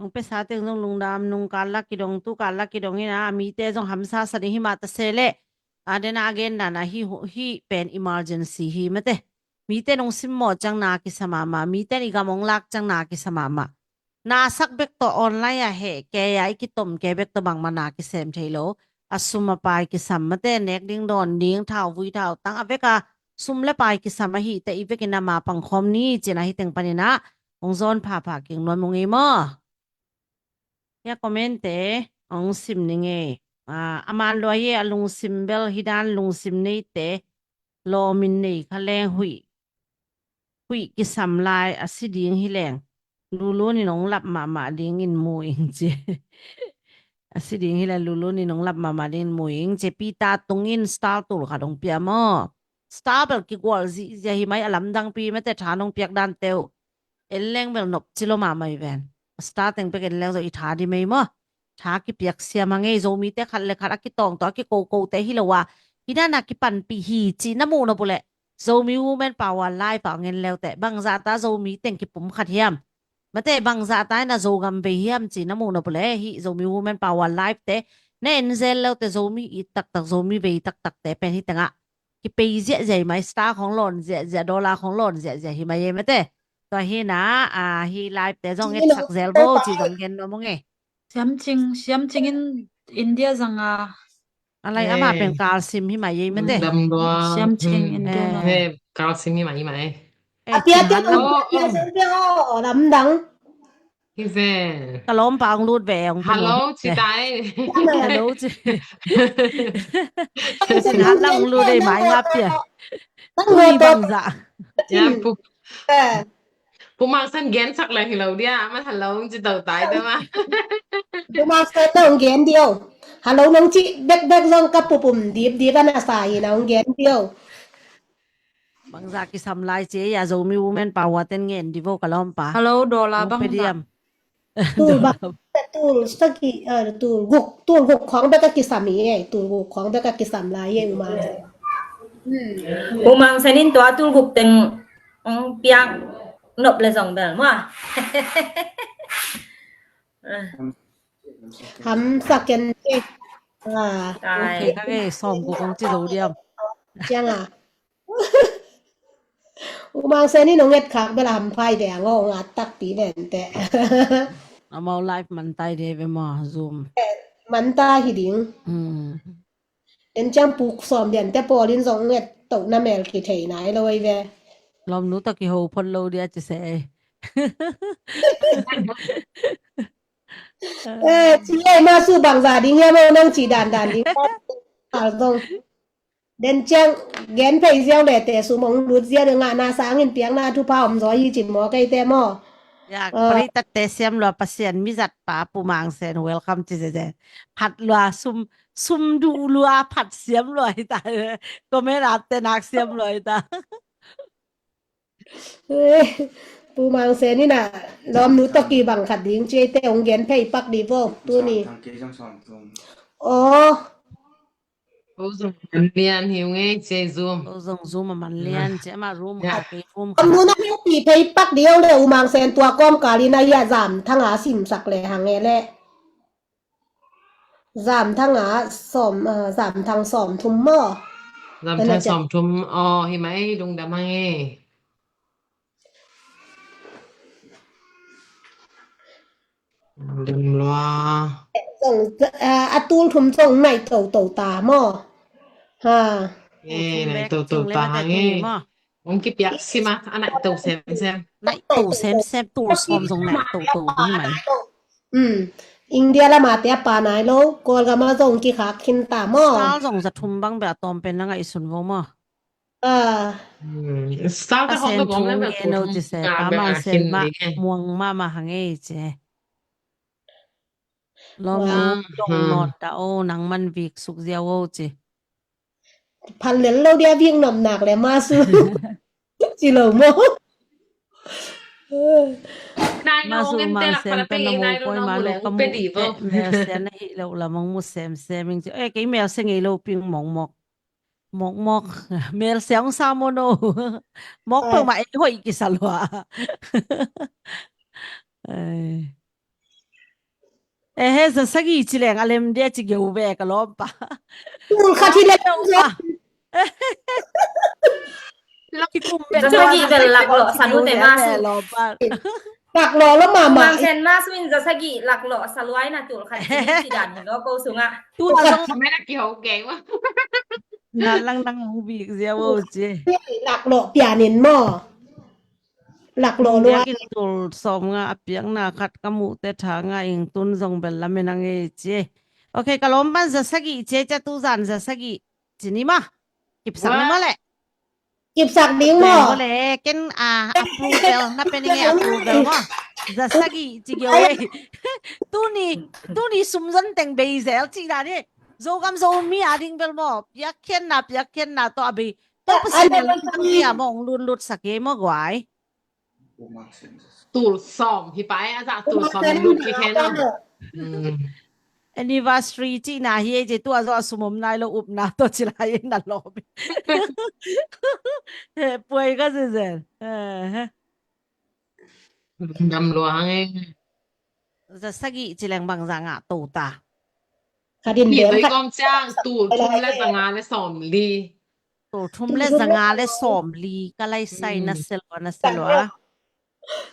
Hong pia sa teng zong lungdam, nung kal lak kidong, tu kal lak kidong ina, mite zong hamsa sa ding hi mah ta se leh. A dena a gen dana hi, hi pen emergency hi mate. Mite nong simmawh ciang na kisa mahmah, mite i gam hong lak ciang na kisa mahmah. Na sak bek tawh online a heh kei a i kitom kei bek tawh bangmah na kisem thei lo. A sum a pai kisam mate, nek ding dawn ding, thau vui thau tang a vek a sum le pai kisam ahi teh i vekin ama pangkhawm ni cin ahi teng panin ah hong zawn phapha kik nuam ung ei maw. Hia comment te hong sim ni ngei. Ah, a man lua hi a lungsim bel hi dan lungsim neite lawmin nei kha leng huih, huih kisam lai a si ding hi leng lulun in hong lap mahmah dingin mu ing ci. A si ding hi leng lulun in hong lap mahmah dingin mu ing ci. Peter Tung in star tul khat hong pia maw. Star bel kigual zihziah hi mai a lamdangpi mate tha nong piak dan teuh. En leng bel nop ci lo mahmah hi ven. Star teng pek en leng zo i tha di mei maw. Tha kipiak siam a ngei Zomite khat le khat a kitawng tawh a kikoko te hi lo a. Hi dana kipanpih hi ci na muh nop uh leh Zomi Women Power Live ah ngen leute bangzah ta Zomi teng kipum khat hiam. Mate bangzah ta ina Zogam vei hiam ci na muh nop uh leh hi Zomi Women Power Live te na en zel leute Zomi it taktak Zomi vei taktak te pen hi tengah kipei ziahziah hi mai, star khong lawn ziahziah, dollar khong lawn ziahziah hi mai ei mate. Tua hi na, ah, hi live te zong etsak zel bo ci zong gen nuam ung ei. Siamcing, Siamcing in India zanga. A lai ama pen kalsim hi mai ei mate. Siamcing India zanga. Kalsim hi mai ei. A pia te lamdang. Hi ve. Ka lawmpa hong lut ve hong pia. Hello ci tai. Hello ci. Sin hat lang hong lut ei mai nga pia. Ui bangzah. Pu Mang Sen gen sak leng hi lo dia, a man hello hong ci to tai te ma. Pu Mang Sen hong gen dio. Hello nong ci bekbek zong ka pupum dipdip a na sa hi na hong gen dio. Bangzah kisam lai ci ei a Zomi Women Power ten ngen di vo ka lawmpa. Hello dollar bangzah. Tul bang, tul sagi, eh, tul guk, tul guk khong bek a kisam hi ei, tul guk khong bek a kisam lai hi ei U Mang Sen. U Mang Sen in tua tul guk teng hong piak nop le zong bel mua. Hamsa ken te. Ah. Ka ngei sawm guk hong ci zo diam. Ciang a. U Mang Sen in hong etkhak bel a hamphai ve ang aw, hong at takpi vente. Amau live mantai de ve maw Zoom. Mantai hi ding. Den ciang puk sawm diante pawlin zong et toh na mel kithei nai lo ei ve. Lawmnu tawh kiho phot lo dia ci se ei. Eh, ci ei ma su bangza ding hiam aw nang ci dandan ding. Kal zong. Den ciang gen phei ziau le te sum hong lut zia de ngahna sangin piakna thupha om zaw hi ci maw kei te maw. Ya, pari tatte siam lua Pasian mizat pa Pu Mang Sen welcome ci zeze. Phat lua sum, sum duh lua phat siam lua hi ta. Comment atte nak siam lua hi ta. Pu Mang Sen in a lawmnu tawh kibang khat ding ci ei te hong gen phei pak di vo tuni. Aw. Ko zong man lian hi ung ei, ci ei, Zoom. Ko zong Zoom a man lian, ci ei, amah room khat, kei room khat. Om nu na hi pi phei pak ding le, U Mang Sen tua kawmkal in a, ia Zam Thang a simsak le hang e le. Zam Thang a sawm, ah, Zam Thang sawm thum maw? Zam Thang sawm thum, aw, hi mai, lungdam hang e. Lungdam lua. Zong, ah, a tul thum zong nai toto ta maw? Ha. Eh, nai toto ta hang e. Hong kipiak sim a, a nai to semsem. Nai to semsem, tul sawm zong nai toto hi mai. Um, India lam a te a pa nai lo, Kawlgam a zong kikhak khin ta maw? Sal zong za thum bang bel a tawm pen na ngaihsun vo maw? Ah. Hmm, sal te hong Sen gawm thu le nge tul no thum ci se, nga pa bel man a sen khin ma ding e. Muang mama hang e ci. Lawm nu dong nawt ta o, nang man vik suk ziau o ci. Phal lel lo dia, vik nop nak le ma su. Ci lo maw? Nai lo ngen te lak pala pe i nai lo nang mu le u pe di vo. Mel sia na hi lo la mong mu sem sem ing ci. Eh, kei mel sia ngei lo ping mong mok. Mok mok. Mel sia ong sa mo no. Mok pe ma ei hoi ki sa lua. Eh. Eh, he, za sagih ci leng a lem dia ci geu ve ka lawmpa. Tul khat hi leng. Lawmpa. Kikum ve. Za sagih bel lak lawh sa nu te ma su. Lawmpa. Lak lawh lo mama. Mang sen ma su in za sagih lak lawh sa luai na tul khat ci dan hi lo ko sunga. Tul khat. Kame na kiho geng wa. Na lang nang hong bik zia wo ci. Lak lawh pianin maw? Lak lawh lua. Kin tul sawm nga a piakna khat ka muh te tha nga ing tun zong bel lamen a ngei ci. Ok, ka lawm pan za sagih ci, ca tu zan za sagih ci ni ma. Kipsak ni ma le. Kipsak ding maw? Ken a approval na pe ni nge, approval maw? Za sagih ci geu ei. Tuni, tuni sum zon teng bei zel ci dan hi. Zogam Zomi a ding bel maw? Piakkhiatna, piakkhiatna tawh a bei. Tawh Pasian in lamdang ni a mawng lutlut sak hi maw guai. Tul sawm hi pa e, a zah tul sawm in lut kik hen a. Anniversary cihna hi ei ci, tua zawh a sum om nai lo upna tawh ci lai ei na lawm. He puai ka zezen. Dam lua hang e. Za sagih ci leng bang za ngah to ta. Ka din dem khat. Tul thum le za nga le sawm li. Tul thum le za nga le sawm li. Ka lai sai na selwa, na selwa.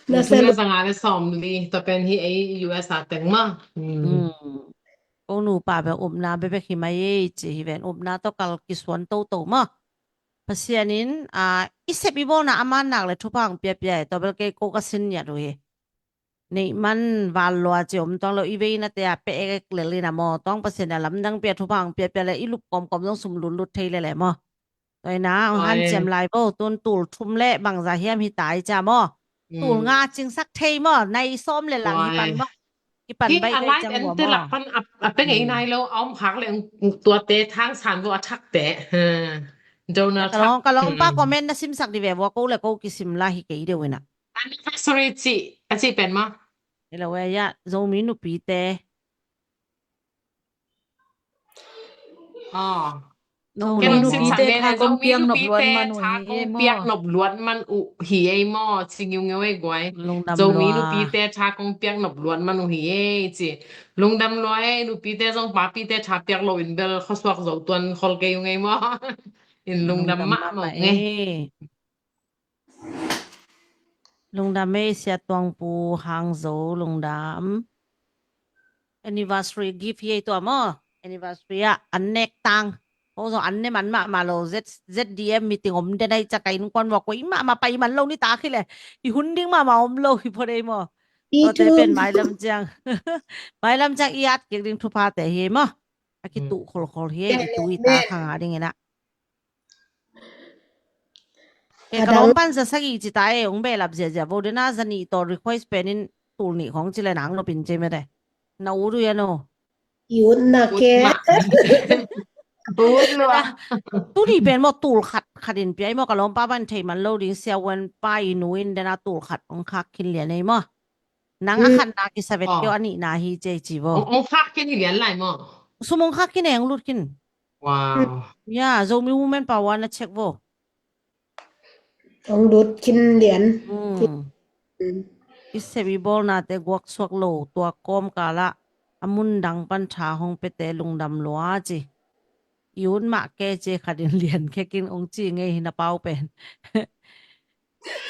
Tul thum le za nga le sawm li. Tua pen hi ei U S a teng ma. Ko nupa bel upna bebek hi mai ei ci hi ven, upna tawh kal kisuan toto ma. Pasian in, a, i sep i bawlna a man nak le thupha hong piapia e, tua bel kei ko ka sin niat uh hi. Neih man val lua ci om tuang lo, i veina te a peh ek lel in a maw, tuang Pasian a lamdang pia thupha hong piapia le i lup kawmkawm zong sum lutlut thei lele maw. Tua ina hong hanciam lai bo, tun tul thum le bangza hiam hi tai cia maw. Tul nga cingsak thei maw, nai sawm le lang hi pan maw. Hi a lai en te lak pan a pe ngei nai lo, a om khak le tuate thang san vo a thak te. Donald Trump. Ka lawm pa comment na simsak di ve vo, ko le ko kisim la hi kei deuh ina. Anniversary ci, a ci pen ma. Hello, eh, ya, Zomi nupi te. Ah. Ken hong simsak le Zomi nupi te tha kong piak nop luat man uh hi ei maw, ci ngiungeu ei guai. Zomi nupi te tha kong piak nop luat man uh hi ei ci. Lungdam lua ei, nupi te zong papi te tha piak lo in bel khuasuak zo tuan khol kei ung ei maw. In lungdam mahmah ung ei. Lungdam ei, Sia Tuangpu Hangzo, lungdam. Anniversary gift hi ei tua maw. Anniversary ah an nek tang. Ko zong an ne man mahmah lo, Z, Z D M meeting om den ai ca ka innkuan maw, ko i mahmah pai man lo ni ta khi le. I hun ding mahmah om lo hi pho dei maw. Tua te pen mailam ciang. Mailam ciang i at kik ding thupha te hi maw. A kitu kholkhol hi ei, i tu i ta khang a ding ina. Kei ka lawm pan za sagih ci ta e, hong behlap ziazia vo dena za nih tawh request penin tul nih khong ci le nang nopin ci mete. Na ut uh ia no. I ut na ke. Tuni pen maw tul khat khat in pia i maw, ka lawm pa ban thei man lo ding, Sia Wen pa i nu in dena tul khat hong khak khin lian ei maw. Nang a khatna kisavet keu a nihna hi ci ei ci vo. Ong khak khin hi lian lai maw. Sum ong khak khin e, ong lut khin. Wow. Ya, Zomi Women Power na check vo. Ong lut khin lian. Hmm. Hmm. I sep i bawlnate guak suak lo, tua kawmkal ah a mun dang pan tha hong piate lungdam lua ci. I ut mah ke ci khat in lian khekin ong ci ngei hi na pau pen.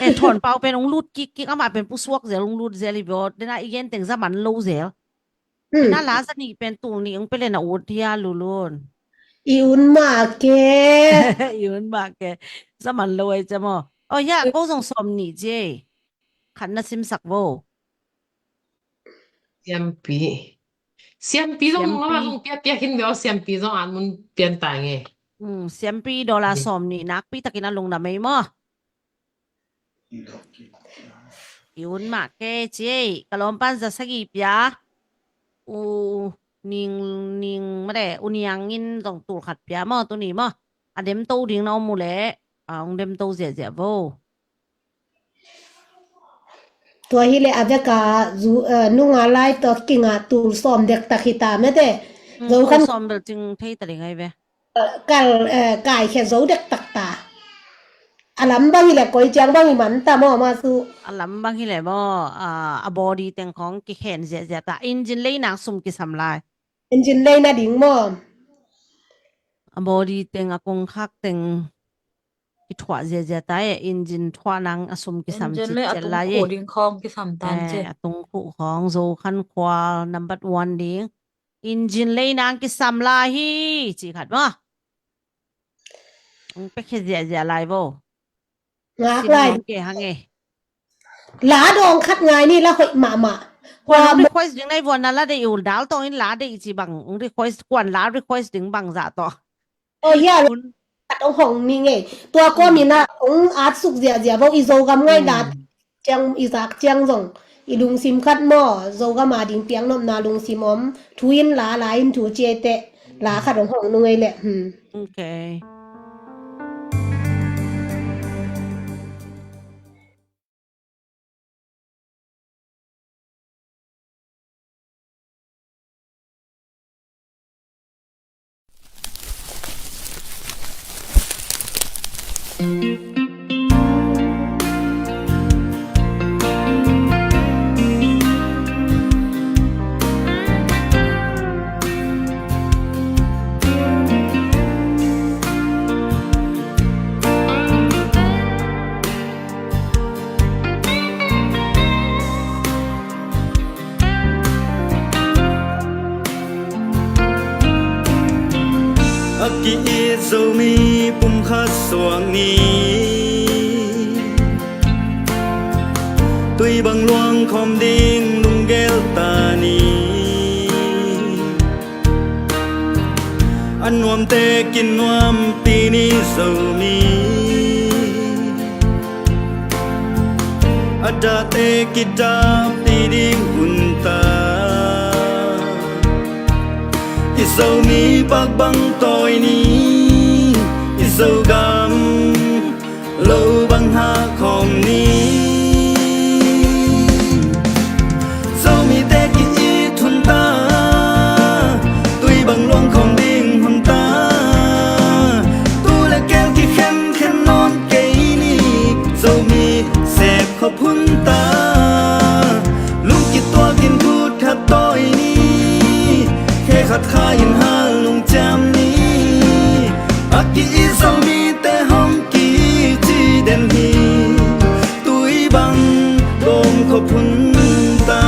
Eh, Thawn Pau pen ong lut kikkik, amah pen pusuak zel, ong lut zel hi bawt. Dena i gen teng za man lo zel. Hmm. Na la za nih pen tul nih ong pia le na ut hia, Lulun? I ut mah ke. I ut mah ke. Za man lo ai cia maw. Oh ya, ko zong sawm nih ci ei. Khat na simsak vo. Siampi. Siampi zong, siampi zong pia, pia khin ve aw, siampi zong an mun pian ta nge. Hmm, siampi dollar sawm nih nakpi takin a lungdam ei maw. I ut mah ke ci ei, ka lawm pan za sagih pia. U Ning, Ning made, U Niang in zong tul khat pia maw, tuni maw. A demto ding na om uh leh, a, ong demto ziahziah vo. Tua hi leh a veka zu, eh, nunga lai tawh kinga tul sawm dektak hi ta mate. Hmm, zo tul khan sawm bel cing thei ta ding ai ve. Kal, eh, kaikhia zo dektak ta. A lam bang hileh koi ciang bang hi man ta maw, ma su. A lam bang hileh maw, ah, a body teng khong kikhen ziahziah ta. Engine lei nang sum kisam lai. Engine lei nading maw. A body teng, a kongkhak teng kithuah ziahziah ta e. Engine thuah nang a sum kisam citciat lai e. Engine lei a tungkhuh ding khong kisam tan ci. Eh, a tungkhuh khong zo khan khual number one ding. Engine lei nang kisam lai hi, ci khat maw. Ong pekhe ziahziah lai vo. Ngak lai. Sim nong ke hang e. La dawng khat ngai ni, la hoih mahmah. Ong request ding nai vo, na la deih uh dal tawng in la deih ci bang. Ong request, kuan la request ding bang zah tawh. Oh ya, khat ong hong ni ngei. Tua kua mi na ong at suk ziahziah vo, i Zogam ngai la ciang, i zak ciang zong i lungsim khat maw, Zogam a ding piang nopna lungsim om. Thu in la, la in thu ci ei teh, la khat ong hong nung ei leh. Hmm. Okay. A ki-it Zomi pumkhat suak ni. Tui bang luang khawm ding lunggel ta ni. A nuamte kinuampi ni Zomi. A dahte kidahpi ding hun ta. I Zomi pak bang tawi ni. I Zogam lo bang hah khawm ni. Zomite ki-it hun ta, tui bang luang khawm ding hun ta. Tu le kel kikhenkhen nawn kei ni. Zomi sep khop hun ta, lungkituakin khut khat tawi ni. Khe khat kha in hal lungciam ni. A ki-it Zomite hong kici den hi. Tui bang dawm khop hun ta.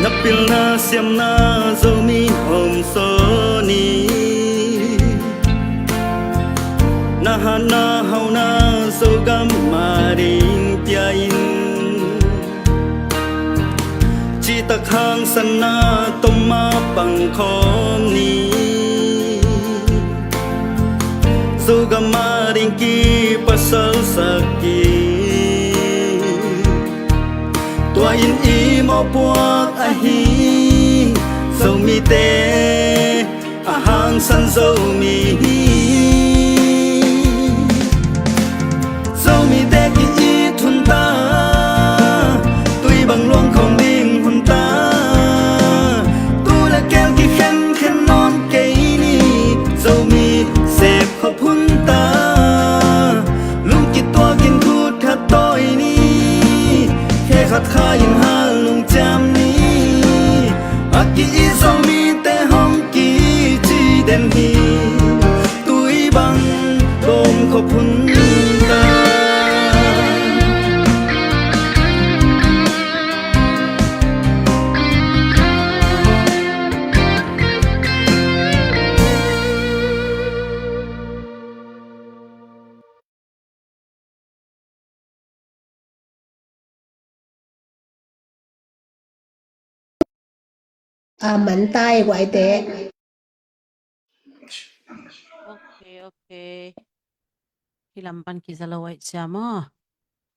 Na pilna siamna Zomi hong sawn ni. Na hatna hauna Zogam a ding pia in. Citak hangsanna tom a pang khawm ni. Zogam a ding kipasal sak kik. Tua in i mawhpuak ahi Zomite a hangsan Zomi hi. a man ta e guaite. Ok, ok. Hi lam pan kiza lo ai cia maw.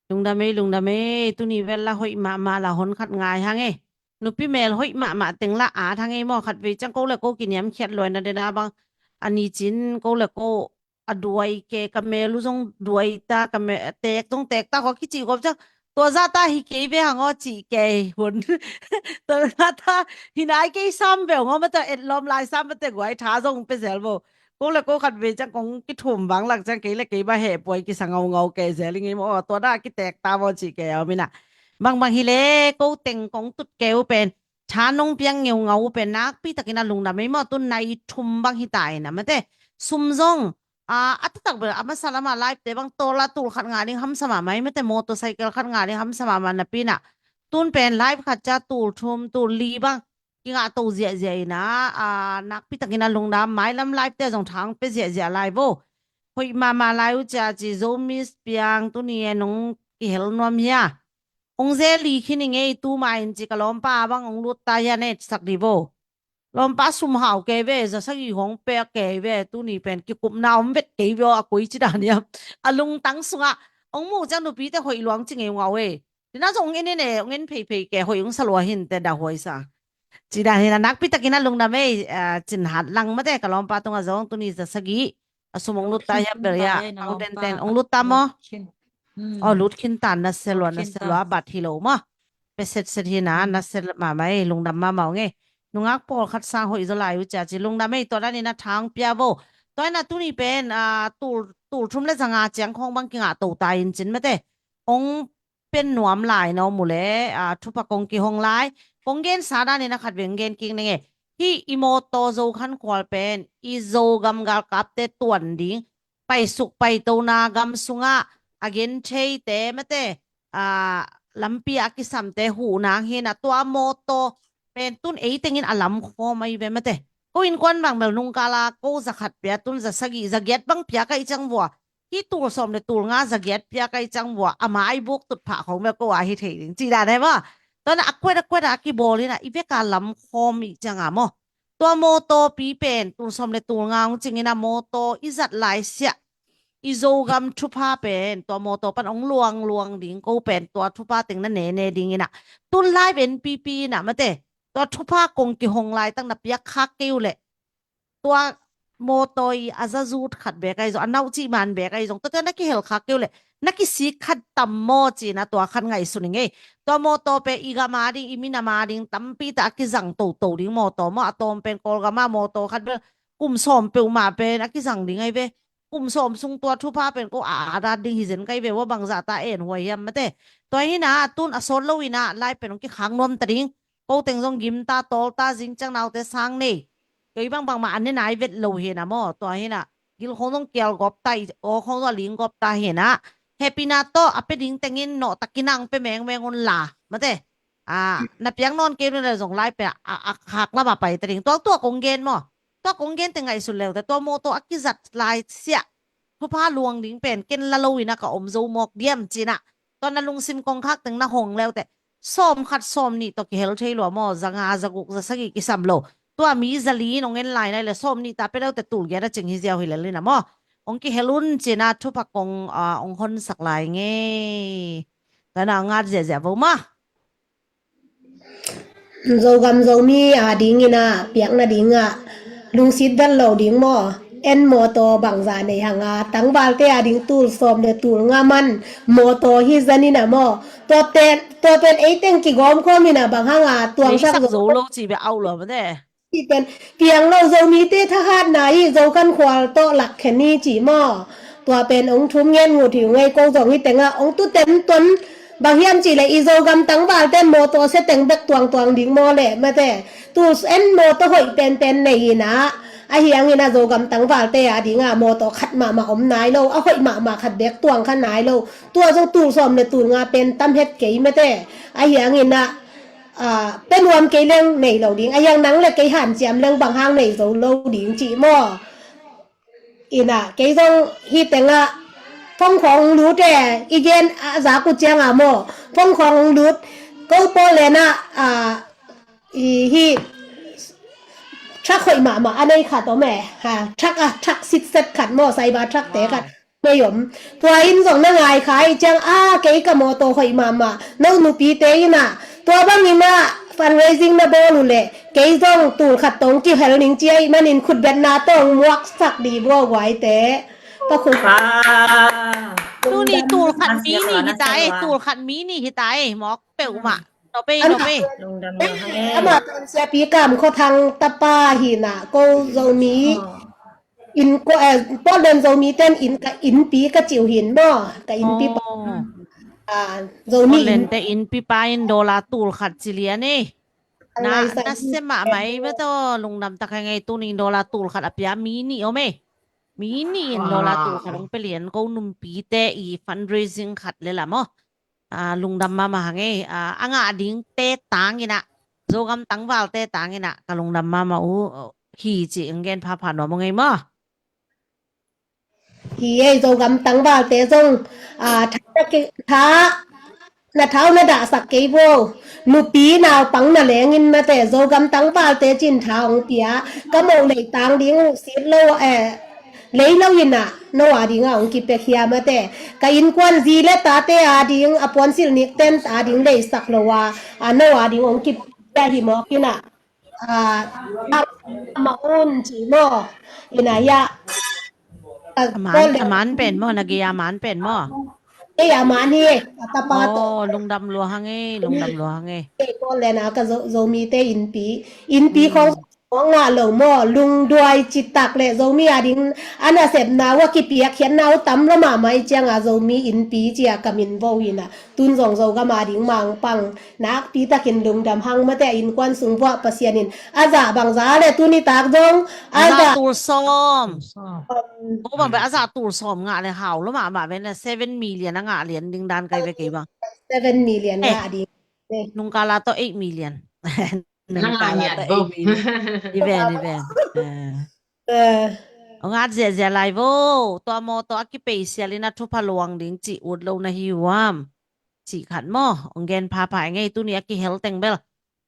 Lungdam ei, lungdam ei, tuni vel la hoih mahmah la hon khat ngai hang ei. Nupi mel hoih mahmah teng la at hang ei maw, khat vei ciang ko le ko kiniamkhiat luaina dena bang. A ni cin ko le ko a duai ke, ka mel uh zong duai ta, ka mel tek zong tek ta, khaw kici gawp ciang. Tua zah ta hi kei ve hang aw ci kei hun. Tua zah ta hi nai kei sam ve hang aw, mate etlawm lai sam mate guai tha zong pe zel bo. Ko le ko khat vei ciang kong kithum bang lak ciang kei le kei ba heh puai kisa ngaungau kei zel i ngei maw, tua dah kitek ta maw ci kei a om ina. Bangbang hi le ko teng kong tut kei uh pen tha nong piang ngeungau uh pen nakpi takin a lungdam ei maw, tun nai thum bang hi ta ina mate. Sum zong a, a taktak bel a masa lama live te bang tawla tul khat ngah ding hamsa mahmah ei mate, motorcycle khat ngah ding hamsa mahmah napi ina. Tun pen live khat cia tul thum tul li bang kingah to ziahziah ina, a, nakpi takin a lungdam, mailam live te zong thang pe ziahziah lai vo. Hoih mahmah lai uh cia ci, Zomi piang tuni e nong kihel nuam hia. Ong ze li khin i ngei tu ma in ci ka lawmpa bang ong lut ta hia ne sak di vo. Lawmpa sum hau kei ve, za sagih hong pek kei ve, tuni pen kikupna om vet kei ve aw, a koi ci dan hiam. A lungtang sungah ong muh ciang nupite hoih luang ci ngeungau e. Tina zong ong en en e, ong en pheiphei ke, hoih ong sa lua hin te dah huai sa. Ci dan hin a nakpi takin a lungdam ei, a, cin hat lang mate ka lawmpa tungah zong tuni za sagih a sum ong lut ta hiam bel hia, ang tenten ong lut ta maw? Aw, lut khin ta, na se lua, na se lua, bat hi lo maw. Pe setset hi na, na se mahmah ei, lungdam mahmah ong ei. Nungak pawlkhat sang hoih zaw lai uh cia ci, lungdam ei, tua dan in a thang pia vo. Tua in a tuni pen, a, tul, tul thum le zanga ciang khawng bang kingah to ta in cin mate. Ong pen nuam lai na om uh le, a, thupha kong kihong lai. Kong gensa dan in a khat veng gen kik ning e. Hih i mawtaw Zokhankhual pen i Zogam galkapte tuan ding paisuk paitona gam sungah a gentheite mate, a, lampi a kisamte huhna hi na, tua mawtaw pen tun eitengin a lamkhawm ahi ve mate. Ko innkuan bang bel nungkala ko za khat pia, tun za sagih za giat bang pia ka i ciang vua. Hih tul sawm le tul nga za giat pia ka i ciang vua, a mai buk tut phah khong bel ko a hi thei ding ci dan e maw. Tua na a kuat a kuat a kibawl hi na, i veka lamkhawm i ciang a maw. Tua mawtaw pi pen tul sawm le tul nga ong cingin a mawtaw i zat lai siah i Zogam thupha pen tua mawtaw pan ong luang luang ding, ko pen tua thupha teng na ne ne ding in a. Tun live N P P in a mate, tua thupha kong kihong laitak na piak khak kei uh leh tua mawtaw i a za zut khat bek ahi zong, a nauh cih man bek ahi zong, tuate na kihel khak kei uh leh na kisik khat tam maw ci na tua khat ngaihsun i ngei. Tua mawtaw pen i gam a ding, i minam a ding tampi ta a kizang toto ding mawtaw maw, a tawm pen Kawlgam a mawtaw khat bel kum sawm peuhmah pen a kizang ding ahi ve. Kum sawm sung tua thupha pen ko a adat ding hi zen kai ve ua, bangzah ta en huai hiam mate. Tua hi na tun a sawt lo in a lai pen ong kikhak nuam ta ding. Ko teng zong gim ta, tawl ta, zing ciang naute sang nei. Kei bang bangmah an ne nai vet lo hi na maw. Tua hi na gil khong zong kial gawp ta, i aw khong zong a ling gawp ta hi na. Hehpihna tawh a pe ding tengin nawh takin ang pe mengmeng un la mate. A, na piak nawn kei nung le zong lai pen a, a, a khak lama pai ta ding. Tua, tua kong gen maw. Tua kong gen te ngaihsun leute, tua mawtaw a kizat lai siah thupha luang ding pen ken la lo in a ka om zo mawk diam ci na. Tua na lungsim kong khak teng na hong leute. Sawm khat sawm nih tawh kihel thei lua maw, za nga, za guk, za sagih kisam lo. Tua mi za li in ong en lai nai le sawm nih ta pe leute tul giat a cing hi ziau hi lel in a maw. Ong kihel un ci na thupha kong, a, ong honsak lai ngei. Tua na ngat ziahziah vo maw. Zogam Zomi a dingin a piakna ding a lungsit vet lo ding maw. En mawtaw bangza nei hang a tangvalte a ding tul sawm le tul nga man mawtaw hi zanin a maw. Tua pen, tua pen eiteng kigawm khawm in a bang hang a tuangsak zo lo ci bia au lo mate. Ci pen piang lo Zomite thahatna hi, Zokhankhual tawh lak khen hi ci maw. Tua pen ong thum ngen ngut hi ung ei, ko zong hi teng a ong tu ten ton bang hiam ci le i Zogam tangvalte mawtaw se teng bek tuangtuang ding maw le mate. Tul en mawtaw hoih penpen nei in a, ahi hangin a Zogam tangvalte a ding a mawtaw khat mahmah om nai lo, a hoih mahmah khat bek tuang kha nai lo. Tua zong tul sawm le tul nga pen tam het kei mate. Ahi hangin a, a, pe nuam kei leng nei lo ding. Ahi hang nang le kei hanciam leng bang hang nei zo lo ding ci maw. In a kei zong hi teng a phone khawng lut e, i gen a zak uh ciang a maw. Phone khawng lut, ko pawl len a, a, i hi Truck hoih mahmah a nei khat om e. Ha, truck a, truck sitset khat maw, Saibal truck te khat nei om. Tua in zong na ngai kha i ciang a, kei ka mawtaw hoih mahmah, no nupite in ah tua bangin ah fundraising na bawl uh leh kei zong tul khat tawh kihel ning ci ahih manin khutbetna tawh muaksak dih vua guaite. Ka khut. Tuni tul khat mi ni hi ta e, tul khat mi ni hi ta e, mawk peuhmah. Nop ei, nop ei. Amah pen Siapi Kam Khua Thang tapa hi na, ko Zomi in ko, eh, Portland Zomi ten in ka innpi ka ci uh hi maw, ka innpi pa. Ah, Zomi Portland te innpi pa in dollar tul khat ci lian e. Na, na sia mahmah ei mah tawh, lungdam tak hang ei. Tuni in dollar tul khat a pia mi nih om e. Mi nih in dollar tul khat hong pia lian, ko numpite i fundraising khat le la maw. Ah, lungdam mahmah hang ei. Ah, a ngah dingte tangin ah, Zogam tangvalte tangin ah ka lungdam mahmah uh hi ci hong gen phapha nuam hong ei maw. Hi ei, Zogam tangvalte zong, ah, tha, tha, na thau na dahsak kei vo. Nupi naupang na lengin mate, Zogam tangvalte cin tha hong pia. Ka moh leitang ding uh sit lo, eh, lei lo in ah, no a ding ah hong kipia khia mate. Ka innkuan zi le tate a ding, a puansilh nikten a ding leisak lo a, a no a ding hong kipia hi mawk in ah. Ah, a ma un ci maw. Ina ya. A man, a man pen maw, na gei a man pen maw. Ei a man hi, a tapa tawh. Oh, lungdam lua hang ei, lungdam lua hang ei. Ei ko le na ka Zo, Zomite innpi. Innpi khong ngah lo maw, lungduai citak le Zomi a ding a nasepna uh a kipiakkhiatna uh tam lo mahmah i ciang a Zomi innpi ci a ka min vo hi na. Tun zong Zogam a ding mangpang nakpi takin lungdam hang mate, a innkuan sung vuah Pasian in a zah bangza le tuni tak zong a zah tul sawm. Ko bang ve a zah tul sawm ngah le hau lo mahmah ve na, seven million a ngah lian ding dan kai ve kei bang. Seven million ngah ding. Nungkala tawh eight million. Nungkala tawh eight million. I ven, i ven. Ong at ziahziah lai vo, tua maw tawh a kipei sialin a thupha luang ding cih ut lo na hi uam. Cih khat maw, ong gen phapha ngei, tuni a kihel teng bel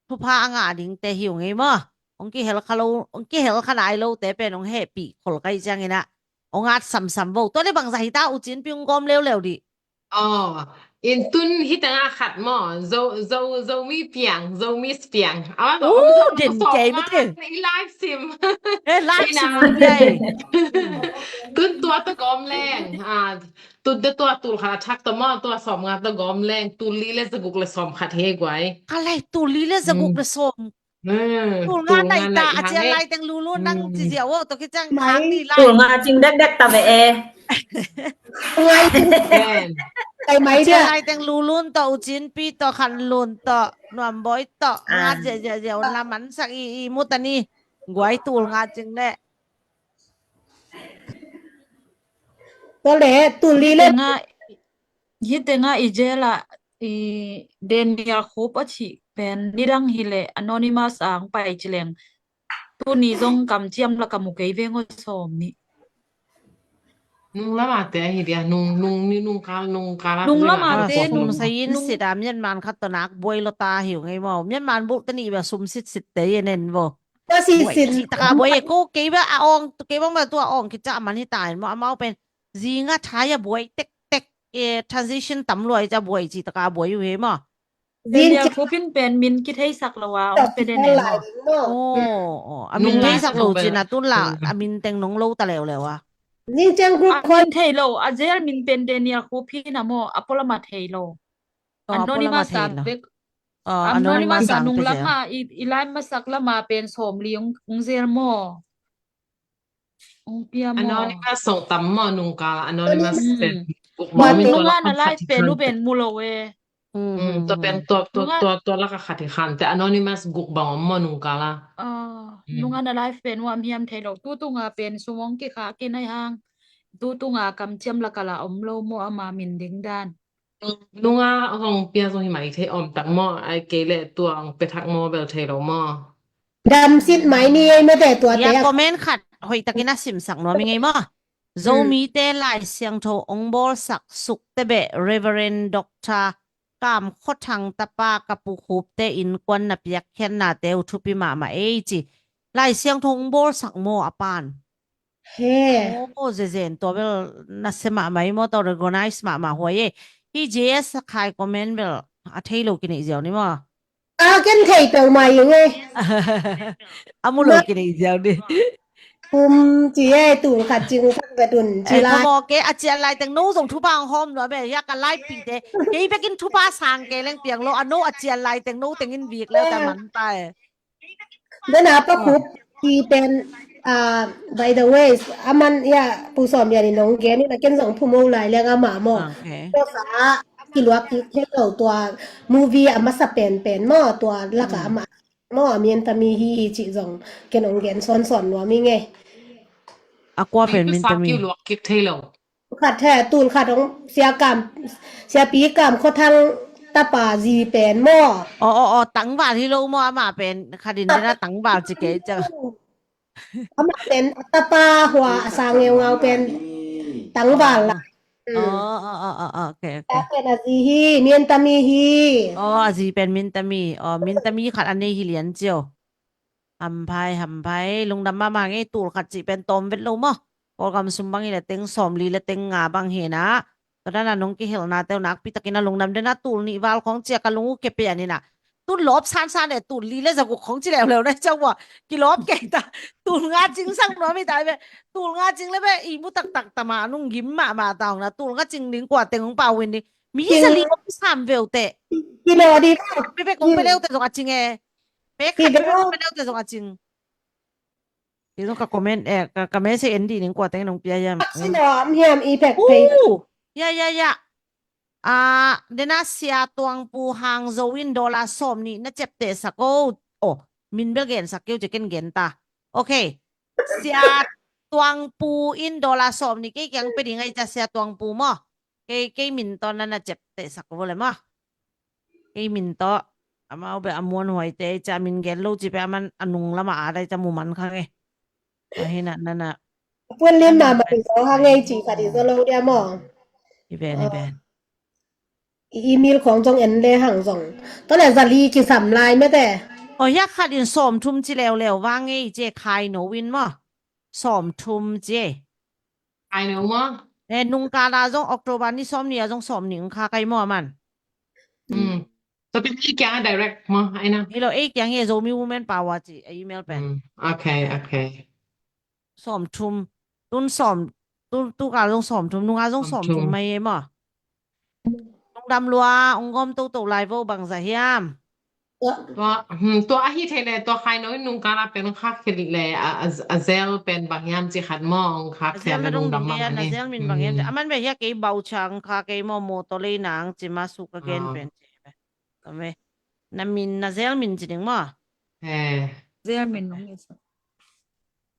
thupha a ngah dingte hi uh ngei maw. Ong kihel kha lo, ong kihel kha nai lote pen ong hehpih khol kai ciangin ah ong at samsam vo. Tua le bangza hi ta, U Cin Pi ong gawm leuleu dih. Aw, in tun hi tengah khat maw, Zo, Zo, Zomi piang, Zomi piang. Aw, din kei mate. I live sim. Eh, live sim kei. Tun tua tawh gawm leng. Ah, tun tua tul khat a thak tawh maw, tua sawm nga tawh gawm leng. Tul li le zaguk le sawm khat hi guai. Ka lai tul li le zaguk le sawm. Tul nga nai ta a cial lai teng lulun nang ci ziau aw, tawh kiciang khang ni lai. Tul nga cing dekdek ta ve e. Cial lai teng lulun tawh, U Cin Pi tawh, Khan Lun tawh, Nuam Bawi tawh, nga ziahziahziah un la mansak i, i mu ta ni. Guai tul nga cing le. Tua le tul li le. Hih tengah i jail ah i Daniel Khup a cih pen nidang hileh anonymous a hong pai ci leng. Tuni zong kamciam la ka mu kei veng aw sawm nih. Nung lamate ahi dia, nung, nung, ni nung kal, nung kal a nung lamate, nung sai in sit a mian man khat tawh nak buai lo ta hiu ngei maw. Mian man bulh tani ba sum sit sit te yen en bo. Buai sit sit. Taka buai e ko kei ba a ong, kei bang ba tua ong kica man hi ta en maw, amau pen zinga thai a buai tek tek, e, transition tam luai ca buai ci taka buai uh hi maw. Daniel Khupin pen min kitheisak lo a, ong pe den e maw. Oh, oh, a min theisak lo cin a tun la, a min teng nong lo ta leuleu a. A min thei lo, a jail min pen Daniel Khup hi na maw, a polama thei lo. Anonymous a bek. Anonymous a nung lama, i, i lai masak lama pen sawm li ong, ong jail maw. Ong pia maw. Anonymous song tam maw, nungkal anonymous pen. Nunga na live pen u pen mu lo e. Tua pen tua, tua, tua, tua laka khat hi khan te anonymous guk bang om maw nungkal a. Nunga na live pen u am hiam thei lo. Tutunga pen sum ong kikha kinai hang. Tutunga kamciam laka la om lo maw ama min ding dan. Nunga hong pia zong hi mai thei om tak maw, ai kei le tua hong pe thak maw bel thei lo maw. Dam sit mai ni ei mate tua te. Ya comment khat hoih takin a simsak nuam i ngei maw. Zomite Lai Siangtho ong bawlsak Sukte beh Reverend Doctor Kam Khua Thang tapa Ka Pu Khupte innkuan na piakkhiatnate uh thupi mahmah ei ci. Lai Siangtho hong bawlsak maw a pan? He. Oh, zezen, tua bel na se mahmah hi maw, tua recognize mahmah huai e. Hi J S Khai comment bel a thei lo kineih ziau ni maw? A ken thei peuhmah ing e. A mu lo kineih ziau ni. Kum ci e, tul khat cing sak vet un ci lai. Khamawh kei, a cian lai teng no zong thupha hong hawm lua be, hia ka laipite. Kei bekin thupha sang kei leng piang lo, a no a cian lai teng no tengin bik leu ta man ta e. Dena pa khup ki pen, ah, by the way, aman ia Pu Sawm Yan in hong gen in a ken zong phumo lai leng amah maw. Okay. Tua sa kiluak kik thei lo tua movie a masa penpen maw, tua laka amah maw, a Mintami hi hi cih zong ken hong gen sawnsawn nuam ing e. A kua pen Mintami? Kiluak kik thei lo. Khat he, tul khat hong Sia Kam, Siapi Kam Khua Thang tapa zi pen maw? Aw, aw, aw, tangval hi lo maw, amah pen khat in dena tangval ci kei ciang. Amah pen a tapa hua a sang ngeungau pen tangval la. Aw, aw, aw, aw, aw, okay, okay. Sia pen a zi hi, Mintami hi. Aw, a zi pen Mintami. Aw, Mintami khat a nei hi lian cio. Hamphai, hamphai, lungdam mahmah ngei, tul khat cih pen tawm vet lo maw. Kawlgam sum bang hi le teng sawmli le teng nga bang hi na. Tua dana nong kihelna teu nakpi takin a lungdam dena tul nih val khong cia ka lung uh kepian hi na. Tun lawp sansan e, tul li le zaguk khong ci leuleu na ciang ua. Kilawp kei ta. Tul nga cing sang nuam hi ta ve. Tul nga cing le ve i mu taktak tama nung gim mahmah ta hong na. Tul nga cing ding kua teng hong pau win ding. Mi hi sa li hong sam veu te. Kilo di. Pe pe kong pe leu te zong a cing e. Pe khat pe pe kong pe leu te zong a cing. Kei zong ka comment, eh, ka, ka message en dih ning kua teng nong pia hiam. A si nuam hiam i pek pei. Uh, ya, ya, ya. Ah, dena Sia Tuang Pu Hangzo in dollar sawm nih na ciapteh sak o. Oh, min bel gen sak keu ci ken gen ta. Okay. Sia Tuang Pu in dollar sawm nih kei kiang pe ding ai ca Sia Tuang Pu maw. Kei, kei min tawh na na ciapteh sak o le maw. Kei min tawh, amau beh a muanhuaite, ca min gen lo ci beh a man a nung lama a dai ca mu man kha nge. Ahi na, na, na. Puan lim ma ma i zo ha ngei ci khat i zo lo dia maw? I ben, i ben. I email khong zong en le hang zong. Tawh le zali kisam lai mete. O hia khat in sawm thum ci leuleu va ngei ci khai no win maw? Sawm thum ci. Khai no maw? Eh, nung kala zong October ni sawm ni a zong sawm ni ung kha kai maw a man. Mm. Tua pen ei kiang a direct maw, ai na? Hi lo, ei kiang hi a Zomi Women Power ci a email pen. Mm. Okay, okay. Sawm thum, tun sawm, tun, tu kal zong sawm thum, nunga zong sawm thum mai e maw. Lungdam lua, ung gawm toto lai vo bangza hiam. Tua, hmm, tua ahi thei le, tua khai no in nung kala pen khak khit le, a, a, a zel pen bang hiam ci khat maw, ung khak thei le lungdam mahmah ni. A zel min bang hiam, a man ve hia kei bau chang kha kei maw, motor lei nang ci ma su ka gen pen ci. Tame. Na min, na zel min ci ding maw? Eh. Zel min nong i sa.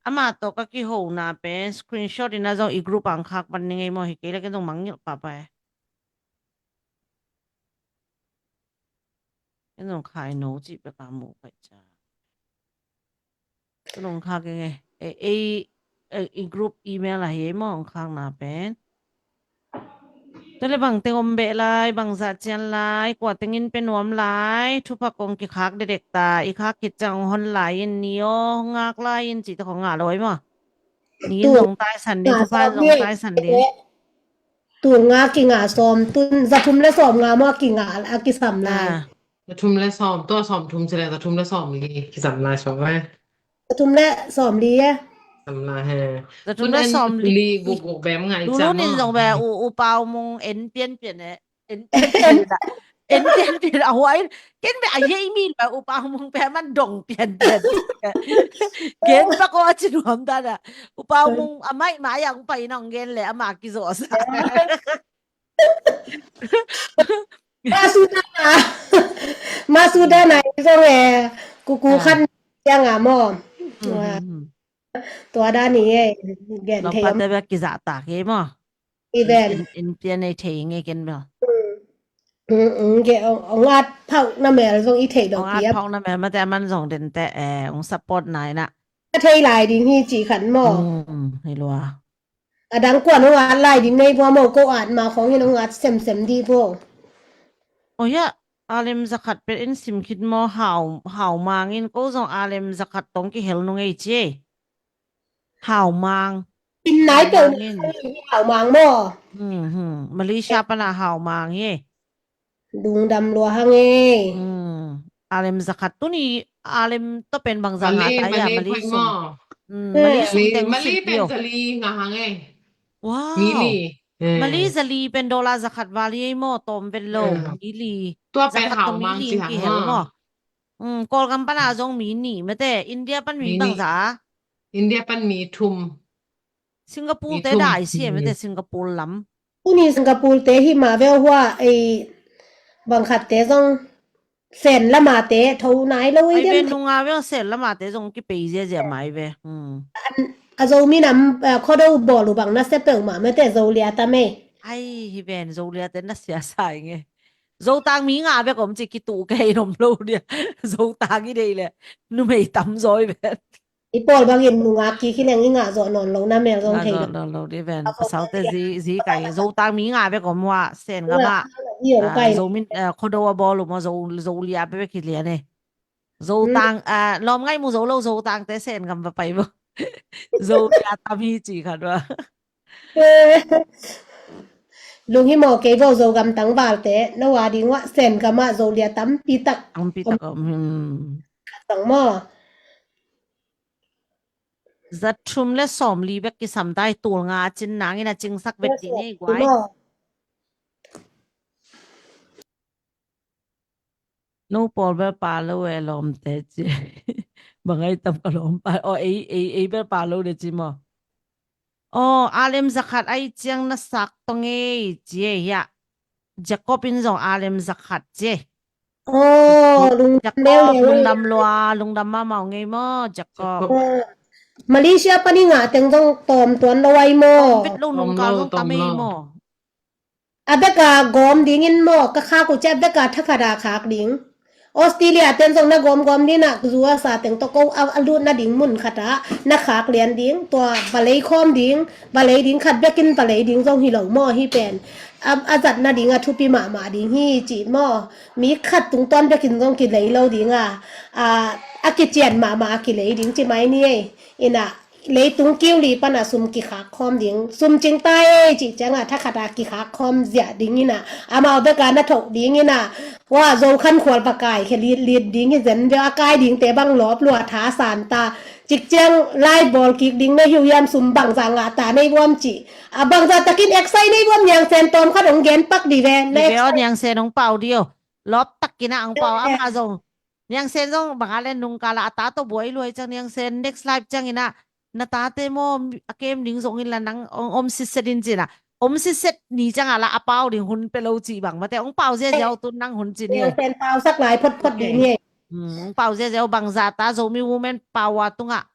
Ama tawh ka kihona pen screenshot ina zong i group ang khak pan ni ngei maw hi kei le ken zong mangngilh papa e. Ken zong khai no cih pek a mu kai ca. Ka nong khak ing e. E, e, e, i group email ahi e maw hong khakna pen. Tua le bang teng om beh lai, bang zah cian lai, kua tengin pe nuam lai, thupha kong kikhak dedek ta, i khak khit ciang hong hon lai in ni aw, hong ngak lai in cih te khong ngah lo ai maw. Ni in zong taisan ding, thupha in zong taisan ding. Tul nga kingah sawm, tun za thum le sawm nga maw a kingah a kisam lai. Za thum le sawm, tua sawm thum ci le za thum le sawm li kisam lai sawm ai. Za thum le sawm li e. Sam lai he. Za thum le sawm li guk guk bem ngai. Lulu nin zong be u, u Pau Mung en pian pian e. En pian pian la. En pian pian a huai. Ken be a yei mi la u Pau Mung be man dong pian pian. Gen pa ko a ci nuam ta da. U Pau Mung a mai mai ang pai nong gen le ama kizo sa. Masudana. Masudana i zong e. Kuku khan yang a maw. Tua dan hi e. Gen thei om. Lawmpa te bek kizahtak hi maw. I ven. In pian ei thei nge ken bel. Ge ong at phauh na mel zong i thei dong piap. Ong at phauh na mel mate a man zong den te e ong support nai na. A thei lai ding hi ci khan maw. Hi lua. A dang kuan hong at lai ding nei pua maw, ko at ma khong hin hong at semsem dih pua. Oi a, Alem zakhat pen in sim khit maw, hau, hau mang in, ko zong alem zakhat tong kihel nung ei ci ei. Hau mang. In nai Hau peuh mang in. Hau mang maw. Hmm, hmm. Malaysia pana hau mang hi. Lungdam lua hang ei. Hmm. Alem zakhat tuni, alem to pen bang za nga Malay, ta ya, Malay Malay pun sum. maw. Hmm. Hmm. Malay sum Malay, teng Malay sit pen dio. Zali nga hang ei. Wow. Mili. Eh. Malay zali pen dollar zakhat val ei maw, tom vet lo. Eh. Mili. Tua pen Zakhat hau tong mi mang ning ci hang kihel maw. maw. Hmm, Kawlgam pana zong mi nih mate. India pan mi Mi bang nih. za. India pan mi thum. Singapore Mi te thum. dai si Hmm. mate, Singapore lam. Tuni Singapore te hi ma veu hua ei bang khat te zong sen lama te tho nai lo i Ai ve dem. Nunga ve sen lama te zong kipei ziazia mai ve. Hmm. A Zomi nam, eh, khuado bawl uh bang na sia peuhmah mate, Zolia tam ei. Ai, hi ven, Zolia te na sia sa ing e. Zotang mi nga ve kom ci kitu kei nom lo dia. Zotang i dei le. Numei tam zoi ven. I pawl bangin nungak kik hi leng i ngah zawh nawn lo na mel zong Ngah thei zawh lo. nawn lo di ven. A Pasal te pawl zi, zi kai. Zotang mi nga ve kom hua, sen Nga gama. hi ong Ah, kai. Zomin, ah, khuado a bawl uh maw, Zo, Zolia pe ve kilian e. Zotang, ah, lawm ngai mu zo lo, Zotang te sen gam va pai bo. Zolia tam hi ci khat va. Lung hi maw kei vo, Zogam tangval te na ua ding uah sen gama Zolia tampi tak Tampi tak om. Hmm. khat zong maw. Za thum le sawm li bek kisam tai, tul nga cin nangin a cingsak bek ding ei guai. Maw. No pawl bel pa lo e lawmte ci. Bang ai tam ka lawm pa. O ei, ei, ei bel pa lo de ci maw. O alem zakhat ai ciang na sak tong ei ci ei hia. Jacob in zong alem zakhat ci ei. Oh, lungdam Jacob, leu leu. Lungdam lua, lungdam mamau ngei maw, Jacob. Oh. Malaysia pan i ngah teng zong tawm tuan lo ai maw. Tawm vet lo, nungkal zong tam ei maw. A beka gawm dingin maw, ka khak uh ciah beka thakhat a khak ding. Australia ten zong na gawmgawm ding ah, zu a sa teng tawh ko a, a lut nading mun khat ah na khak lian ding, tua va lei khawm ding, va lei ding khat bekin va lei ding zong hi lo maw hi pen. A, a zat nading a thupi mahmah ding hi ci maw. Mi khat tungtawn bekin zong kilei lo ding a, a, a kician mahmah a kilei ding ci mai ni ei. Ina, leitung kiu li pana sum kikhak khawm ding, sum cing ta ei cih ciangah thakhat a kikhak khawm ziah ding ina, amau beka na thoh ding ina, wa, Zo khan khual va kai khia litlit ding hi zen bia, a kai dingte bang lawp lua tha san ta. Cik ciang lai bawl kik ding na hiu hiam, sum bangza ngah ta nei buam cih. A bangza takin eksai nei buam, Niang Sen tawm khat hong gen pak di ve. Di ve aw, Niang Sen hong pau di aw. Lawp takin a hong pau, ama zong. Niang Sen zong bang a le nungkal a ta tawh buai luai ciang Niang Sen next life ciangin a na tate maw a kem ding zongin la nang om, om sitset in cin a. Om sitset ni ciang a la a pau ding hun pe lo cih bang mate. Hong pau ziaziau tun nang hun cin hi. Niang Sen pau sak lai photphot ding hi. Hmm, hong pau ziaziau bangza ta Zomi Women Power tungah.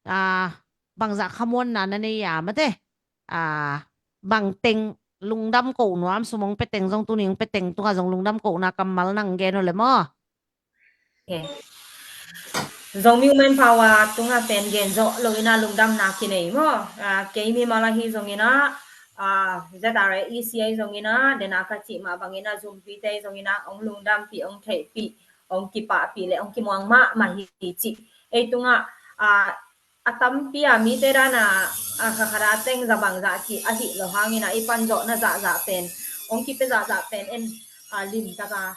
Ah, bangza khamuanna na nei a mate. Ah, bang teng lungdam ko nuam, sum hong pe teng zong tuni hong pe teng tungah zong lungdam ko na kammal nang gen uh le maw. Zomi Women Power tungah pen gen zawh lo ina lungdamna kinei maw. Ah, kei mimal ahi zong ina, ah, Z R A E C ahi zong ina, dena ka cih mah bang ina, zumpite ahi zong ina, hong lungdampih, hong theihpih, hong kipahpih le hong kimuang mahmah hi cih. Ei tungah, ah, a tampi a mite dana, a, kha khat a teng za bangzah cih ahi lo hangin a i pan zawhna zahzah pen, hong kipia zahzah pen en, a, limtaka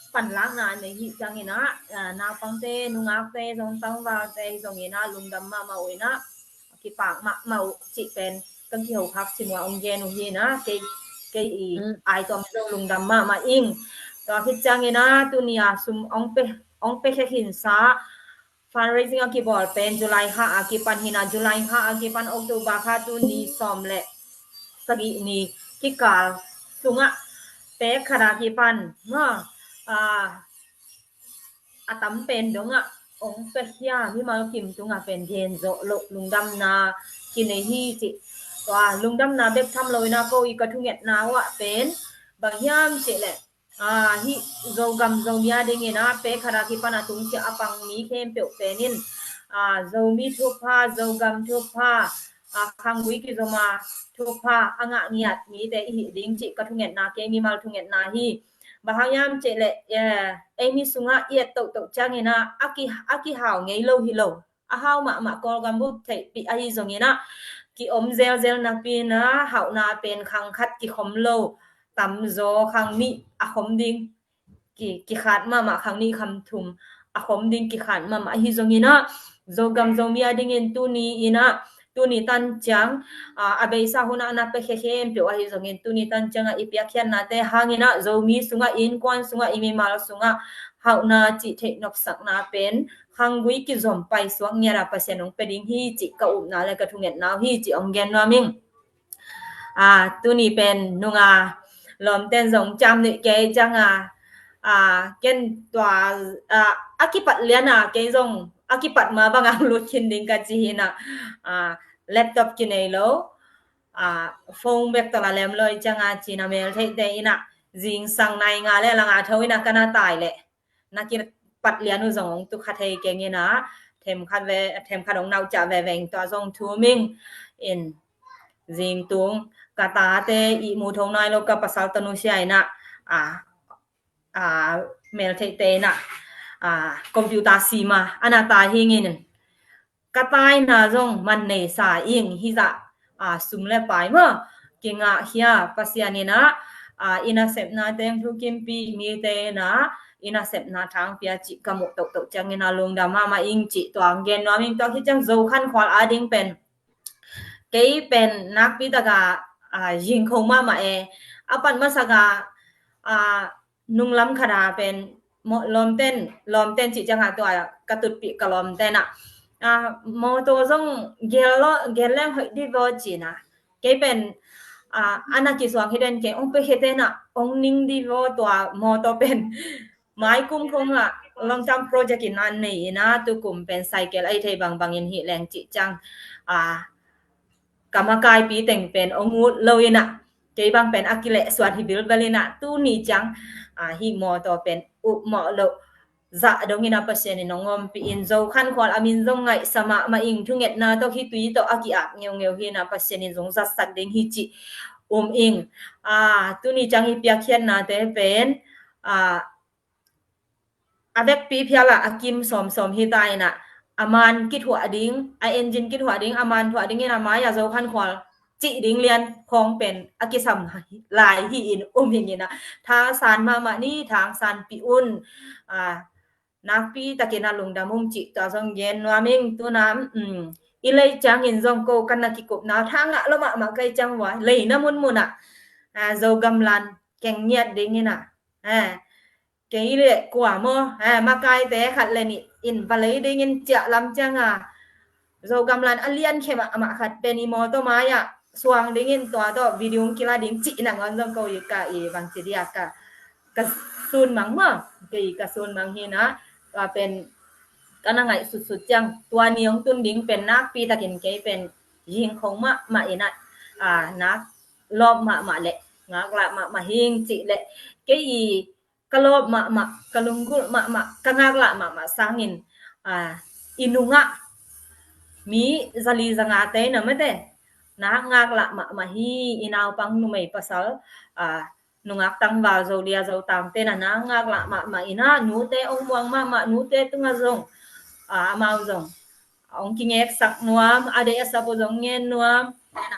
panlakna a nei hi ciangin a, a, naupangte, nungakte, zong tangvalte hi zongin a, lungdam mahmah uh in a, kipak mahmah uh cih pen kan kiho khak cih uh a hong gen uh hi in a, kei, kei i ai tuam zong lungdam mahmah ing. Tua khit ciangin a, tuni a sum hong pe, hong pe khe khinsa, fundraising a kibawl pen July kha a kipan hi in a, July kha a kipan October kha tu ni sawm le sagih ni kikal sungah pek khat a kipan maw, a, a tam pen dongah hong pia hiam, mimal kim tungah pen gen zawh loh lungdamna kinei hi cih. Tua lungdamna bek tham lo in a, ko i ka thungetna uh ah pen bang hiam cih leh, a, hih Zogam Zomi a dingin a, pek khat a kipan a tungsiah a pang mi khempeuh pen in, a, Zomi thupha, Zogam thupha, a, khanggui kizom a thupha a ngah ngiat mite i hih ding cih ka thungetna, kei mimal thungetna hi. Bang hang hiam cih leh, eh, ei mi sungah i et tohtoh ciangin ah, a ki, a kihau ngei lo hi lo. A hau mahmah Kawlgam bup theihpih ahi zongin ah, ki-om zelzel napi-in ah, hauhna pen khang khat kikhom lo, tamzaw khang nih a khom ding, ki, kikhat mahmah, khang nih khang thum a khom ding kikhat mahmah ahi zongin ah, Zogam Zomi a dingin tuni in ah, tuni tan ciang, a, a beisa hun ah na pia khempeuh ahi zongin, tuni tan ciang ah i piakkhiatnate hangin ah, Zomi sungah, innkuan sungah, i mimal sungah hauhna cih theih nopsakna pen khanggui kizom paisuak ngiat a Pasian hong pia ding hi cih ka upna le ka thungetna uh hi cih hong gen nuam ing. A, tuni pen nunga lawmten zong cam nih kei ciang a, a, ken tua, a, a kipat lian a kei zong a kipat ma bang ang lut khin ding ka ci hi in ah, a, laptop kinei lo, a, phone bek tawh la lem lo i ciang a, ci-in ah mel theihte in ah zingsang nai nga le la nga tho in ah ka na tai leh na kipat lian uh zong hong tu kha thei keng in ah, themkhat ve, themkhat hong nauciah veve ing, tua zong thum ing. In zingtung ka tate ihmu tho nai lo ka pasal tanu sia in ah, a, a, mel theihte in ah, a, computer sima a na tai hi ing in, ka taina zong man nei sa ing, hi zah, a, sum le pai maw kingah khia, Pasian in ah, a, i nasepna teng thukimpih mite in ah i nasepna thangpia cih ka muh tohtoh ciangin ah lungdam mahmah ing cih tua hong gen nuam ing. Tua khit ciang Zo Khan Khual a ding pen, kei pen nakpi tak a, a, zingkho mahmah e. A pat masak a, a, nunglam khat a pen mo-, lawmten, lawmten cih ciang a tua ka tutpih ka lawmten ah, a, mawtaw zong gel lo, gel leng hoih dih vaw ci-in ah, kei pen, a, a na kisuang hi den kei, hong pia khia ten ah hong ning dih vaw, tua mawtaw pen mai kum khong ah long term project in ah nei in ah, tu kum pen cycle ahi thei bangbang in hi leng cih ciang, a, ka makaipi teng pen hong ut lo in ah, kei bang pen a kilehsuan hi bilbel in ah, tuni ciang, a, hih mawtaw pen upmawh loh zah dong in ah Pasian in hong ompih in, Zo Khan Khual a min zong ngaihsa mahmah ing, thungetna tawh khitui tawh a ki-ap ngeungeu hi in ah, Pasian in zong zatsak ding hi cih um ing. A, tuni ciang i piakkhiatnate pen, a, a vekpi phial ah a kim sawmsawm hi ta in ah, a man kithuah ding, a engine kithuah ding, a man thuah ding in ah, mai ah Zo Khan Khual cih ding lian khawng pen a kisam lai hi in um ing in ah, thangsan mahmah ni, thangsanpih un, a, nakpi takin ah lungdam ung cih tua zong gen nuam ing. Tu in ah, um, i lei ciangin zong ko ka na kikupna tha ngah lo mahmah ka hih ciang ua, leina munmun ah, a, Zogam lan keng ngiat ding in ah, a, kei le kua maw, a, makaite khat le nih in va lei dingin ciah lam ciang a, Zogam lan a lian khe mahmah khat pen i mawtaw mai ah suang dingin, tua tawh video kila ding cih nangawn zong ko i ka i bangci dia ka, ka sunmang maw, kei ka sunmang hi in ah, tua pen ka na ngaih sutsut ciang, tua ni hong tun ding pen nakpi takin kei pen zingkho mahmah in ah, a, nak lawp mahmah le ngaklah mahmah hi ing cih leh, kei i ka lawp mahmah, ka lunggulh mahmah, ka ngaklah mahmah sangin, a, i nungah mi zali zangate na mate, nak ngaklah mahmah hi. I naupang numei pasal, a, nungak tangval Zolia Zotangte na nak ngaklah mahmah in ah, nute hong muang mahmah, nute tungah zong, a, amau zong hong kingeksak nuam, a deih a sap uh zong ngen nuam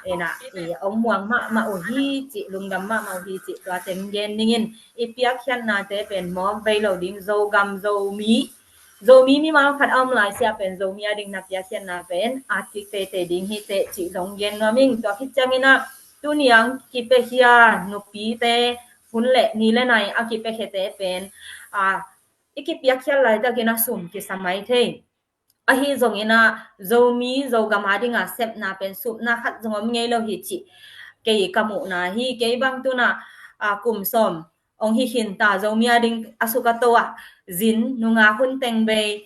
in ah, i hong muang mahmah uh hi cih, lungdam mahmah uh hi cih tua teng gen dingin, i piakkhiatnate pen mawk vei lo ding. Zogam, Zomi, Zomi mimal khat a om lai sia pen Zomi a ding na piakkhiatna pen at kik teitei ding hi teh cih zong gen nuam ing. Tua khit ciangin ah, tuni ang kipiakhia nupite hun le ni le nai a kipiakhiate pen, a, i kipiakkhiat laitakin ah sum kisa mai thei. Ahi zongin ah, Zomi, Zogam a ding a sepna pen supna khat zong om ngei lo hi cih kei ka muhna hi. Kei bang tu in ah, a, kum sawm hong hi khin ta, Zomi a ding a suk a to ah zin, nungak hun teng bei,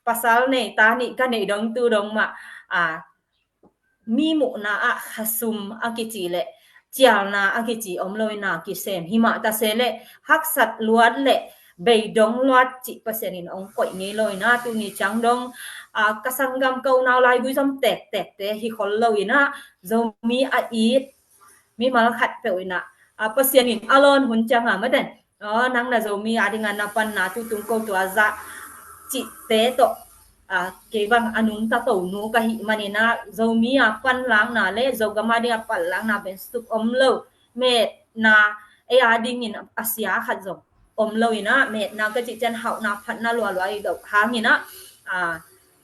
pasal nei ta nih ka neih dong tu dong mah, a, mi muhna ah khasum a kici le cialna a kici om lo in ah, kisem hi mah ta se le, haksat luat le beidong luat cih Pasian in hong koih ngei lo in ah, tuni ciang dong, a, ka sanggam ka unau laigui zom tektekte hi khol lo in ah, Zomi a it mimal khatpeuh in ah, a, Pasian in a lawn hun ciang a mate, Aw, nang na Zomi a ding a na panna tu tung ko tua zah cihte tawh, a, kei bang a nungta to nu ka hih manin ah, Zomi a panlakna le Zogam a ding a panlakna pen suk om lo. Metna, ei a dingin a sia khat zong om lo in ah, metna ka cih ciang hauhna phatna lualua i loh hangin ah, a,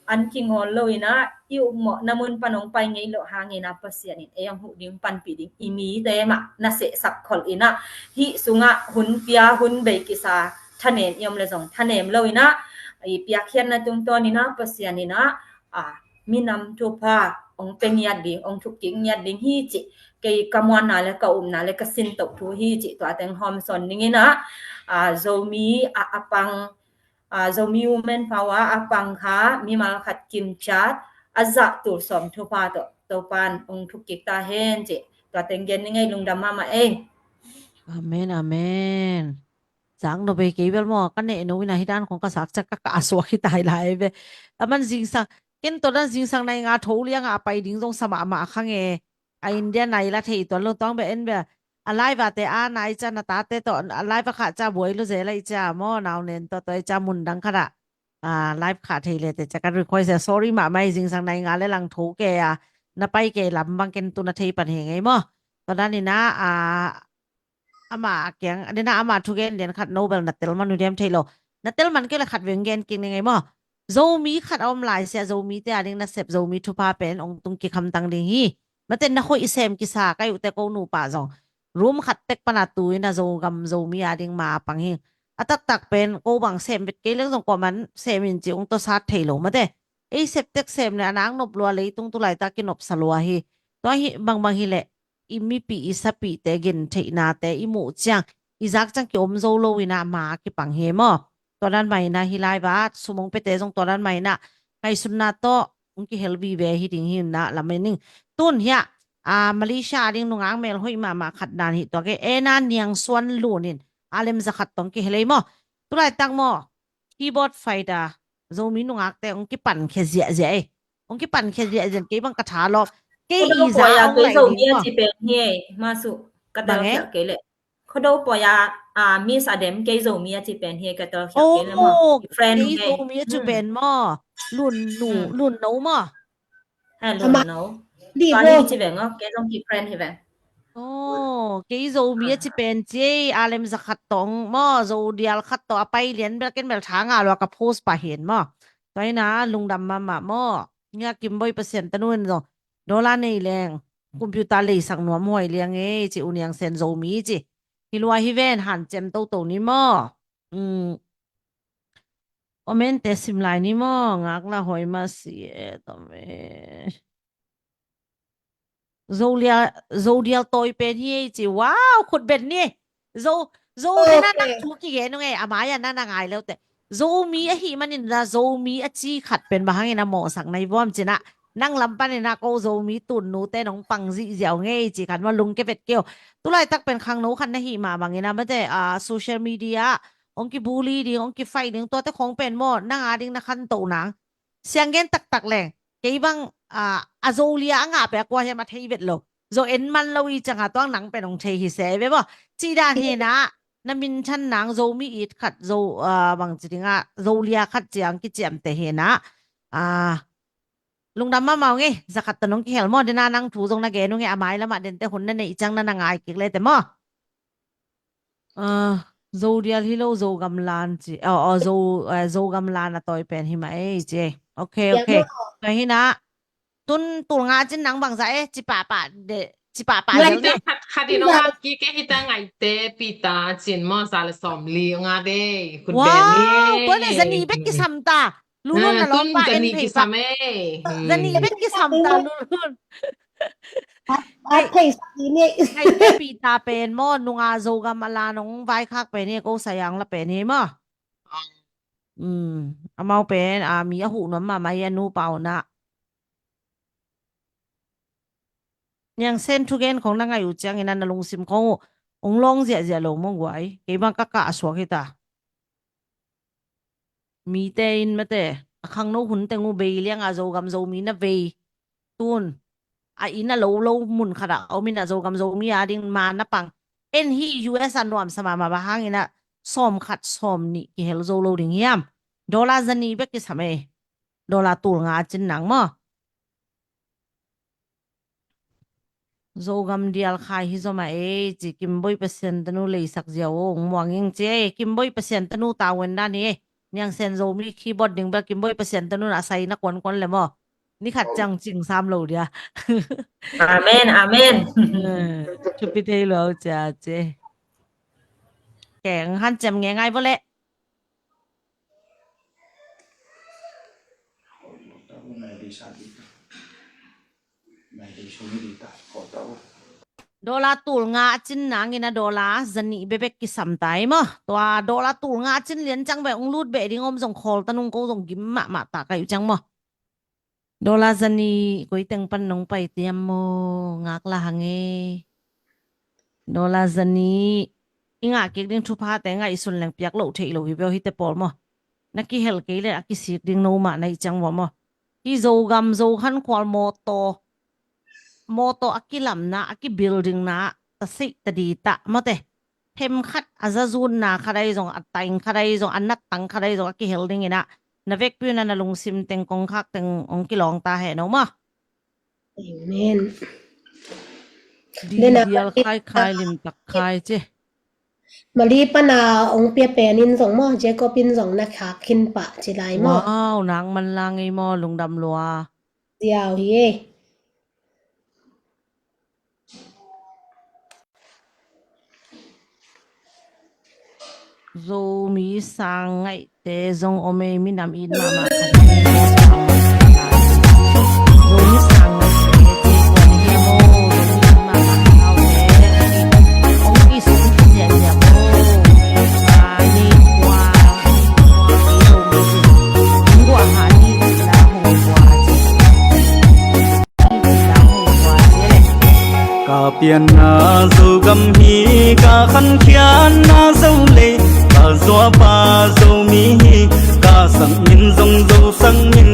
an kingawl lo in ah, i ukmawhna mun pan hong pai ngei loh hangin ah, Pasian in ei hong huh ding, panpih ding, i mite mah na sehsak kholh in ah, hih sungah hun pia, hun bei kisa thanem i om le zong thanem lo in ah, i piakkhiatna tungtawn in ah, Pasian in ah, a, minam thupha hong pia ngiat ding, hong thukkik ngiat ding hi cih, kei ka muanna le ka upna le ka sintoh thu hi cih, tua teng hawmsawn ding in ah, a, Zomi a, a pang, a, Zomi Women Power a pang kha mimal khat kimciat a zah tul sawm thupha tawh Topan hong thukkik ta hen cih, tua teng gen ning ei. Lungdam mahmah ei. Amen, amen. Zak nop ei, kei bel maw, ka neh no in ah hih dan khong ka sak ciang ka kah suak hi ta hi lai ve. A man zingsang, ken tua dan zingsang nai nga tho liang a pai ding zong sa mahmah kha nge. A India nai la thei tuan lo, tuang beh en beh. A live a te a nai ciang na tate tawh a live a khah ciang buai lo zel a i ciang maw, nau nen tawh, tua i ciang mun dang khat ah, a, live khah thei le te ciang ka request a, sorry mahmah ei, zingsang nai nga le lang tho kei a, na pai kei lam bang ken tu na thei pan hi ngei maw. Tua dan in ah, a, ama kiang, a den a ama thugen lian khat no bel na tel man uh diam thei lo. Na tel man kei le khat veng gen kik ning ei maw. Zomi khat a om lai sia, Zomite a ding nasep, Zomi thupha pen hong tung kik hamtang ding hi. Mate na hoih sem kisa ka uh te, ko nupa zong room khat tek pan a tu in ah Zogam Zomi a ding ma pang hi. A taktak pen ko bang sem vet kei leng zong kuaman sem in ci hong tawsat thei lo mate. Ei sep tek sem le a nang nop lua, leitung tu laitak kinopsa lua hi. Tua hi bangbang hi leh i mipih i sapihte gentheihnate i muh ciang, i zak ciang ki om zo lo in ah ma kipang hi maw. Tua dan mah in ah hih live ah sum hong piate zong tua dan mah in ah ngaihsutna tawh hong kihel vive hi ding hi in ah lamen ing. Tun hiah, a, Malaysia a ding nungak melhoih mahmah khat dan hi tua kei, Ena Niang Suan Lun in a lem za khat tawh hong kihel ei maw. Tu laitak maw, keyboard fighter, Zomi nungakte hong kipankhia ziahziah ei. Hong kipankhia ziahziah, kei bang ka tha lawk. Kei i za hong laih ding maw. Kei Zomi a ci pen hi ei, ma su ka tel khial kei leh. Khuado poi a, a, Miss Adem, kei Zomi a ci pen hi ei, ka tel khial kei leh maw. Oh, kei Zomi a ci pen maw. Lun nu, Lun no maw. He, Lun no. Tua hi ci veng aw, kei zong ki friend hi veng. Oh, kei Zomi a ci pen ci ei, a lem za khat tawh maw, Zo dial khat tawh a pai lian bel ken bel tha nga lua ka post pah hi en maw. Tua hi in ah lungdam mahmah maw. Ngia Kim Boi, Pasian tanu in zong dollar nei leng computer leisak nuam huai liang ei ci, U Niang Sen Zomi ci. Hi lua hi ven, hanciam toto ni maw. Commente sim lai ni maw, ngakna hoi mah si e, tome. Zo lia, Zo dial tawi pen hi ei ci. Wow, khut ben ni. Zo, Zo te na nang thu kigen ung ei, a mai a na na ngai leu te. Zomi ahih manin na Zomi a ci khat pen bang hangin a mawhsak nai vuam cin ah. Nang lam panin ah ko Zomi tun nute nong pang zihziau ngei ci khat maw, lungke vet keu. Tulaitak pen khangno khat na hih mah bangin ah mate, a, social media ah hong kibully ding, hong kifight ding, tuate khong pen maw, nang a ding na khantoh nang. Siang gen taktak leng, kei bang, a, a Zo lia a ngah pen a kua hiam a thei vet lo. Zo en man lo i ciang a tuang nang pen hong thei hi se ve maw. Cih dan hi na, na minthan nang Zomi it khat, Zo, a, bang ci ding ah, Zo lia khat ciang kiciamteh hi na. A, lungdam mahmah ung ei, za khat tawh nong kihel maw, den a nang thu zong na gen ung ei, a mai lamah dente hun na neih ciang na na ngai kik le te maw. A, Zo dial hi lo, Zogam lan ci. Aw, aw, Zo, eh, Zogam lan a tawi pen hi mah ei ci ei. Ok, ok. Tua hi na, tun tul nga cin nang bangzah e, ci pahpah de, ci pahpah zel de. Khat, khat in ong ap kik e, hita ngaite pita cin maw, za le sawm li ong ap e. Wow, tua le zani bek kisam ta. Lulun na lawm pa en thei sa. Zani bek kisam ta Lulun. Ai, thei sa ni. Ai, pita pen maw, nunga Zogam a la nong vaikhak pen hi, ko Sayang la pen hi maw. Amau pen, a, mi a huh nuam mahmah hi a, nupa uh na. Niang Sen thugen khong na ngaih uh ciangin a na lungsim khong uh ong lawng ziahziah lo maw guai. Kei bang ka kah a suak hi ta. Mite in mate, a khangno hun teng uh bei liang a Zogam Zomi na vei. Tun a inn a lo lo mun khat ah om in a Zogam Zomi a ding ma na pang. En hi U S a nuamsa mahmah bang hangin a sawm khat sawm nih kihel zo lo ding hiam? Dollar za nih bek kisam ei. Dollar tul nga a cin nang maw? Zogam dial khai hi zomah ei ci. Kimboi Pasian tanu leisak ziau o, ong muang ing ci ei. Kimboi Pasian tanu tawen dan hi ei. Niang Sen Zomi keyboard ding bel Kimboi Pasian tanu na sai na kuan kuan le maw. Ni khat ciang cing sam lo dia. Amen, amen. Eh, thupi thei lo cia ci. Keng han cem nge ngai bo le. Dollar tul nga a cin nangin a dollar za nih bebek kisam ta ei maw. Tua dollar tul nga a cin lian ciang beh ong lut beh ding om zong khawl ta nung ko zong gim mahmah ta kai uh ciang maw. Dollar za nih koi teng pan nong pai tiam maw, ngak la hang e. Dollar za nih i ngah kik ding thuphate ngaihsun leng piak loh theih lo hi beo hite pawl maw. Na kihel kei le a kisik ding no mah na hi ciang maw maw. Hi Zogam Zokhan khual mawtaw, mawtaw a kilamna, a kibuildingna ta seih ta di ta mawte. Themkhat a zazunna khat ahi zong, a taing khat ahi zong, a nattang khat ahi zong a kihel dingin ah na vekpi un ah na lungsim teng kongkhak teng ong kilawng ta heh no maw. Amen. Di dial khai khai limtak khai ci. Mali pana ong pia pen in zong maw, Jacob in zong na khak khin pah ci lai maw. Wow, nang man lang ei maw, lungdam lua. Ziau hi ei. Zomi sang ngaihte zong om ei, minam it mahmah khat hi. Zomi sang ngaihte ci kuan hi maw, Zomi it mahmah khat hi. Ong kisung ziahziah maw, ni kua, ni kua, Zomi ci. Ong guah ha ni la hong kua ci. Ka pianna Zogam hi, ka khankhiatna Zolei, ka zuapa Zomi hi, ka sangmin zong Zo sangmin,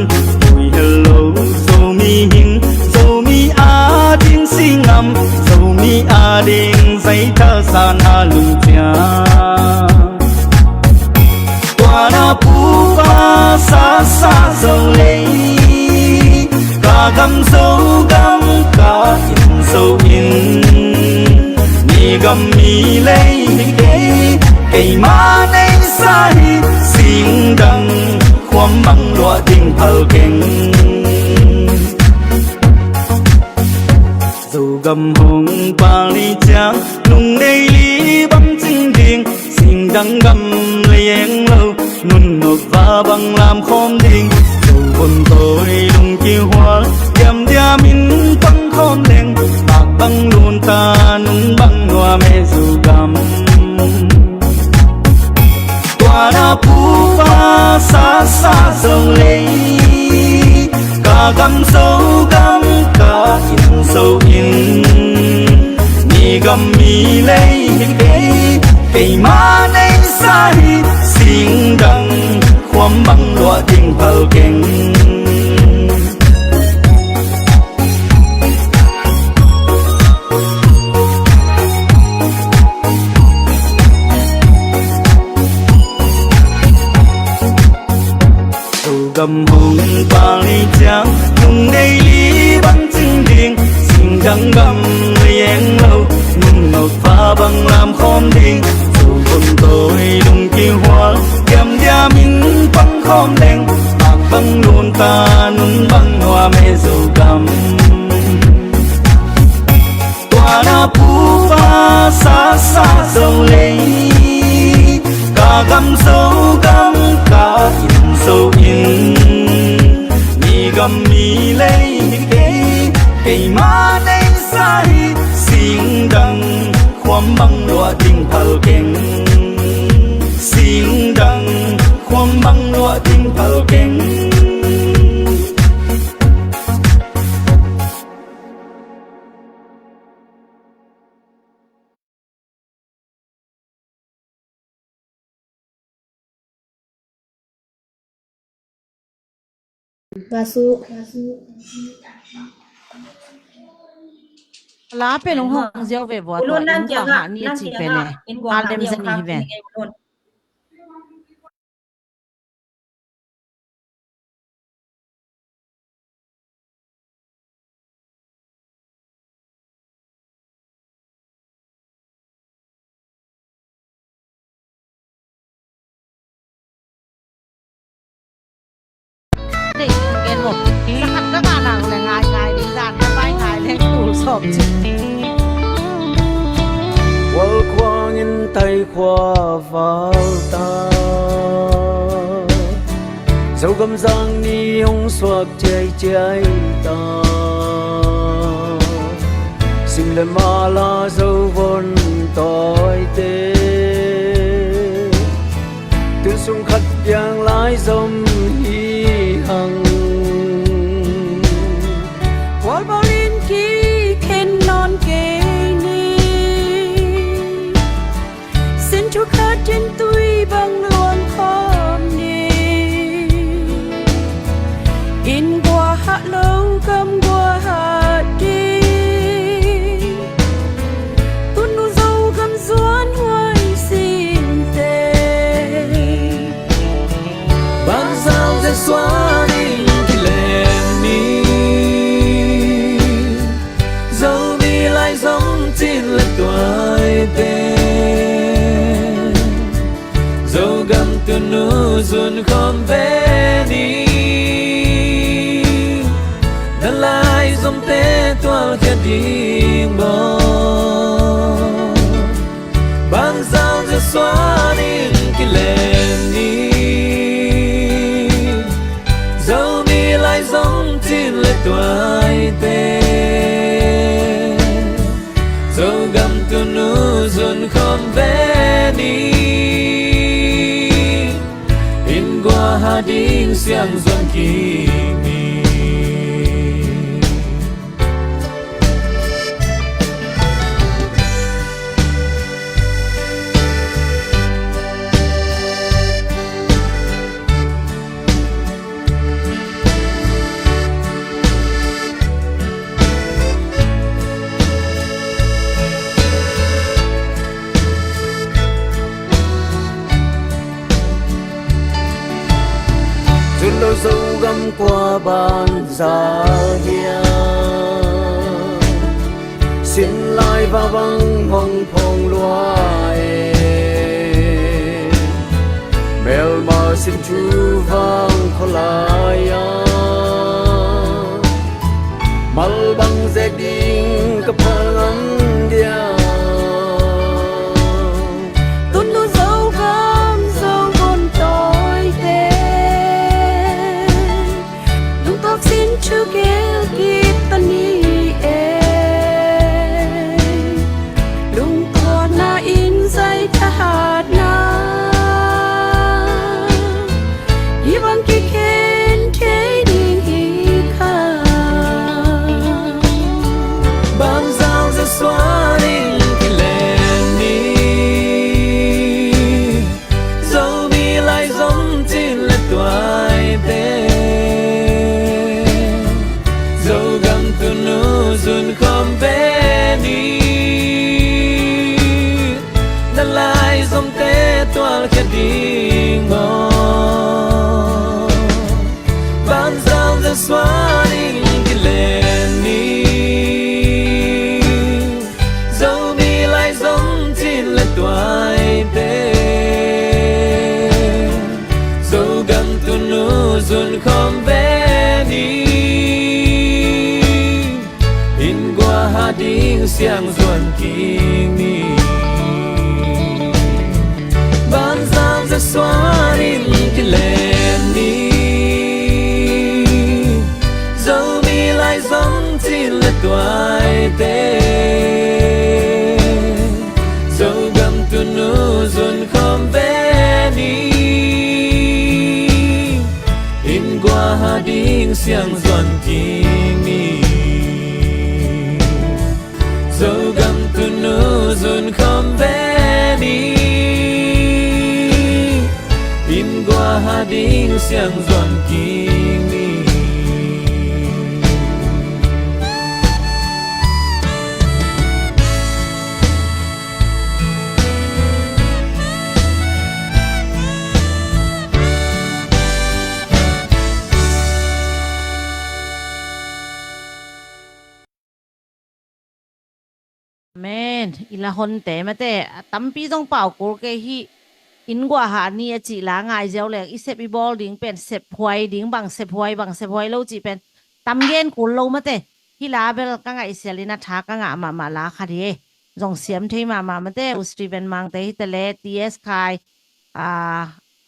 ui hello Zomi hing, Zomi ading singam, Zomi ading zaitha sana lungciang. Tua na pupa sasa Zolei, ka gam Zogam, ka inn Zo inn. Mi gam mi lei hi kei, keima neisa hi, singdang khuam bang luah ding phal keng. Zogam hong pal ni ciang, lungdei li bang cing ding, singdang gam lei eng lo, nun nop va bang lam khawm ding. Zo von tawi lung kihual, diamdiam in pang khawm leng, mak bang lunta nun bang nuam e Zogam. Tua na pupa sasa Zolei, ka gam Zogam, ka inn Zo inn. Mi gam mi lei hi kei, keima neisa hi, singdang khuam bang luah ding phal keng. Zogam hong pal ni ciang, lungdei li bang cing ding, singdang gam lei eng lo, nun nop va bang lam khawm ding. Zo von tawi lung kihual, diamdiam in pang khawm leng, mak bang lunta nun bang nuam e Zogam. Tua na pupa sasa Zolei, ka gam Zogam, ka inn Zo inn. Mi gam mi lei hi kei, keima neisa hi, singdang khuam bang luah ding phal keng. Singdang khuam bang luah ding phal keng. Masu. La pen ong hong ziau ve vua tua, in guah hah ni a ci pen e. Alem zani hi ven. Khualkhuang in taikhua val ta, Zogam zang ni hong suak ciaiciai ta. Sim le mala Zovon tawite, tun sung khat piang lai zom hi hang. Khualbawl in kikhen nawn kei ni. Sin thu khat in tui bang luang khawm ni. Inn guahah lo gam guahah ding. Tunu Zogam zuan huai sinte. Bangzang Jesuan in kilem ni. Zomi lai zong cin le tuaite, Zogam tunu zun khawm ve ni. Na lai zomte tualkhia ding bawl. Bangzang Jesuan in kilem ni. Zomi lai zong cin le tuaite, Zogam tunu zun khawm ve ni. Inn guahah ding siang zuan kik ni. Zun lo Zogam kua ban za hiam? Sin lai va bang hong phong lua e. Melma sin thu vang kholai a, mal bang zek ding ka phal ngam dia. Tunu Zogam Zovon tawite, lungtuak sin thu gel kik ta ni e. Lungtuakna in zai thahatna, hi bang kikhen thei ding hi kha. Bangzang Jesuan in kilem ni. Zomi lai zong cin le tuaite, Zogam tunu zun khawm ve ni. Na lai zomte tualkhia ding bawl. Bangzang Jesuan in kilem ni. Zomi lai zong cin le tuaite, Zogam tunu zun khawm ve ni. Inn guahah ding siang zuan kik ni. Bangzang Jesuan in kilem ni. Zomi lai zong cin le tuaite, Zogam tunu zun khawm ve ni. Inn guahah ding siang zuan kik ni. Zogam tunu zun khawm ve ni. Inn guahah ding siang zuan kik ni. Amen. I la honte mate, a tampi zong pau kul kei hi. Inn guahah ni a cih la ngai ziau leng, i sep i bawl ding pen sephuai ding, bang sephuai, bang sephuai lo cih pen tam gen kul lo mate. Hih la bel ka ngaihsial in a tha ka ngah mahmah la khat hi. Zong siam thei mahmah mate, U Steven Mangte hi ta le, T S Khai, a,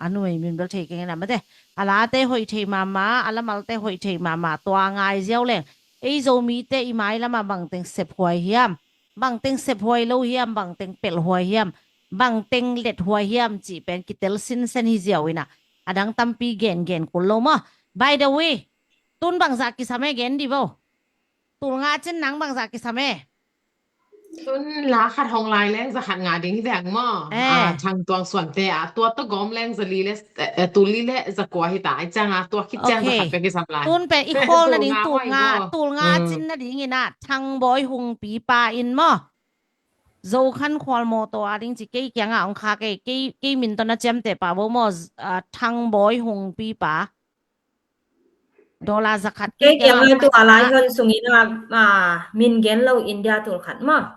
a numei min bel thei keng in a mate. A late hoih thei mahmah, a lamalte hoih thei mahmah, tua ngai ziau leng. Ei Zomite i mailam ah bangteng sephuai hiam, bangteng sephuai lo hiam, bangteng pelhhuai hiam, bangteng lethuai hiam cih pen kitel sinsen hi ziau in a, a dang tampi gengen kul lo maw. By the way, tun bangzah kisam e, gen dih vo. Tul nga cin nang bangzah kisam e? Tun la khat hong lai leng za khat nga ding hi veng maw. Eh. Ah, Thang Tuang Suante ah, tua tawh gawm leng za li le, eh, eh, tul li le za kua hi ta, ai ciang a tua khit ciang za khat pek kisam lai. Tun pen i khawl nading tul nga, tul nga cin nading in a Thang Bawi Hungpi pa in maw. Zo Khan Khual mawtaw a ding ci, kei kiang a hong kha kei, kei, kei min tawh na ciamteh pah vo maw, ah, Thang Bawi Hungpi pa. Dollar za khat kei kiang a tua lai hon sung in a, ah, min gen lo, India tul khat maw.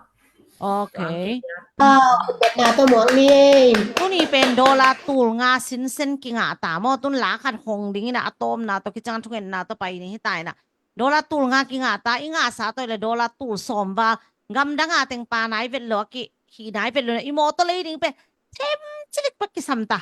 Okay. Ah, na tawh muang ni ei. Tuni pen dollar tul nga sinsen kingah ta maw, tun la khat hong ding in a, a tawpna tawh kiciang thungetna tawh pai ding hi ta in a. Dollar tul nga kingah ta, i ngahsa tawh le dollar tul sawm val. Gamdang a teng pa nai vet lo a ki, hi nai vet lo na, i mawtaw lei ding pen them cilik pek kisam ta.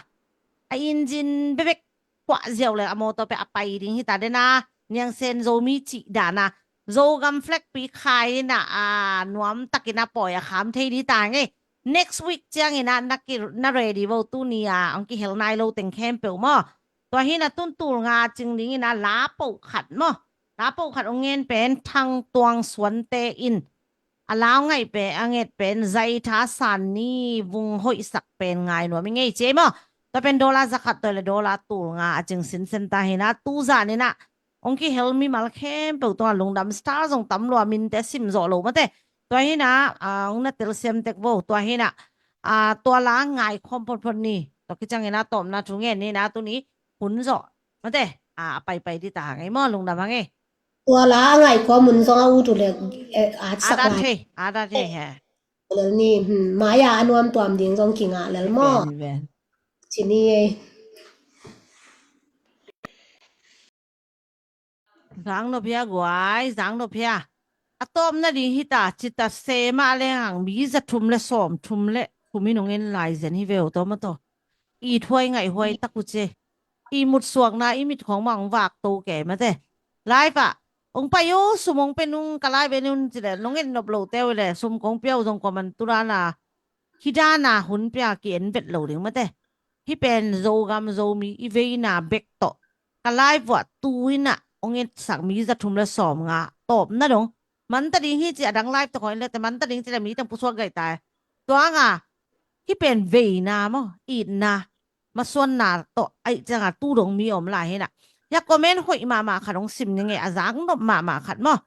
A engine bebek puah ziau le a mawtaw pen a pai ding hi ta den a, Niang Sen Zomi cih dan a. Zogam flag pi khai in a, a, nuam takin a pawi a kham thei ding ta ngei. Next week ciang in a na ki, na ready vo, tuni a hong kihel nai lo teng khempeuh maw. Tua hi in a tun tul nga cing ding in a la poh khat maw. La poh khat hong ngen pen Thang Tuang Suante in a lau ngaih pen, a nget pen Zaitha San Ni Vung hoihsak pen ngai nuam i ngei ci ei maw. Tua pen dollar za khat tawh le dollar tul nga a cing sinsen ta hi in a, tu zan in a hong kihel mimal khempeuh tungah Lungdam Star zong tam lua, minte sim zawh lo mate. Tua hi in a, ah, hong na telsiam tek vo. Tua hi in a, ah, tua la ngai khawm photphot ni. Tua kiciang in a tawpna thu ngen ni in a, tuni hun zawh mate. Ah, a paipai dih ta hang ei maw, lungdam hang ei. Tua la a ngai khawm hun zong a ut uh le, eh, a sak lai. Ada thei, ada thei he. Lel ni, hmm, mai a a nuam tuam ding zong kingah lel maw. Ven, ven. Ci ni ei. Zang nop hia guai, zang nop hia. A tawpna ding hi ta, ci ta se mah leng hang mi za thum le sawm thum le thum in hong en lai zen hi ve uh tawm a tawh. Ithuai ngaihhuai tak uh ci. I mutsuakna, i mit khawng mah hong vak to kei mate. Live ah hong pai uh, sum hong pe nung ka live en un ci le, nong en nop lo te uh le, sum kong pia uh zong kuaman tu dan a, hi dan a hun pia ki en vet lo ding mate. Hih pen Zogam Zomi i veina bek tawh ka live uah tu in a hong etsak mi za thum le sawm nga tawpna dong. Manta ding hi ci a dang live tawh khawi le te manta ding ci le mi teng pusuak gai ta e. Tua nga hih pen veina maw, itna, masuanna tawh aih ciang a tu dong mi om lai hi in a. Hia comment hoih mahmah khat hong sim ni ngei, a zak nop mahmah khat maw.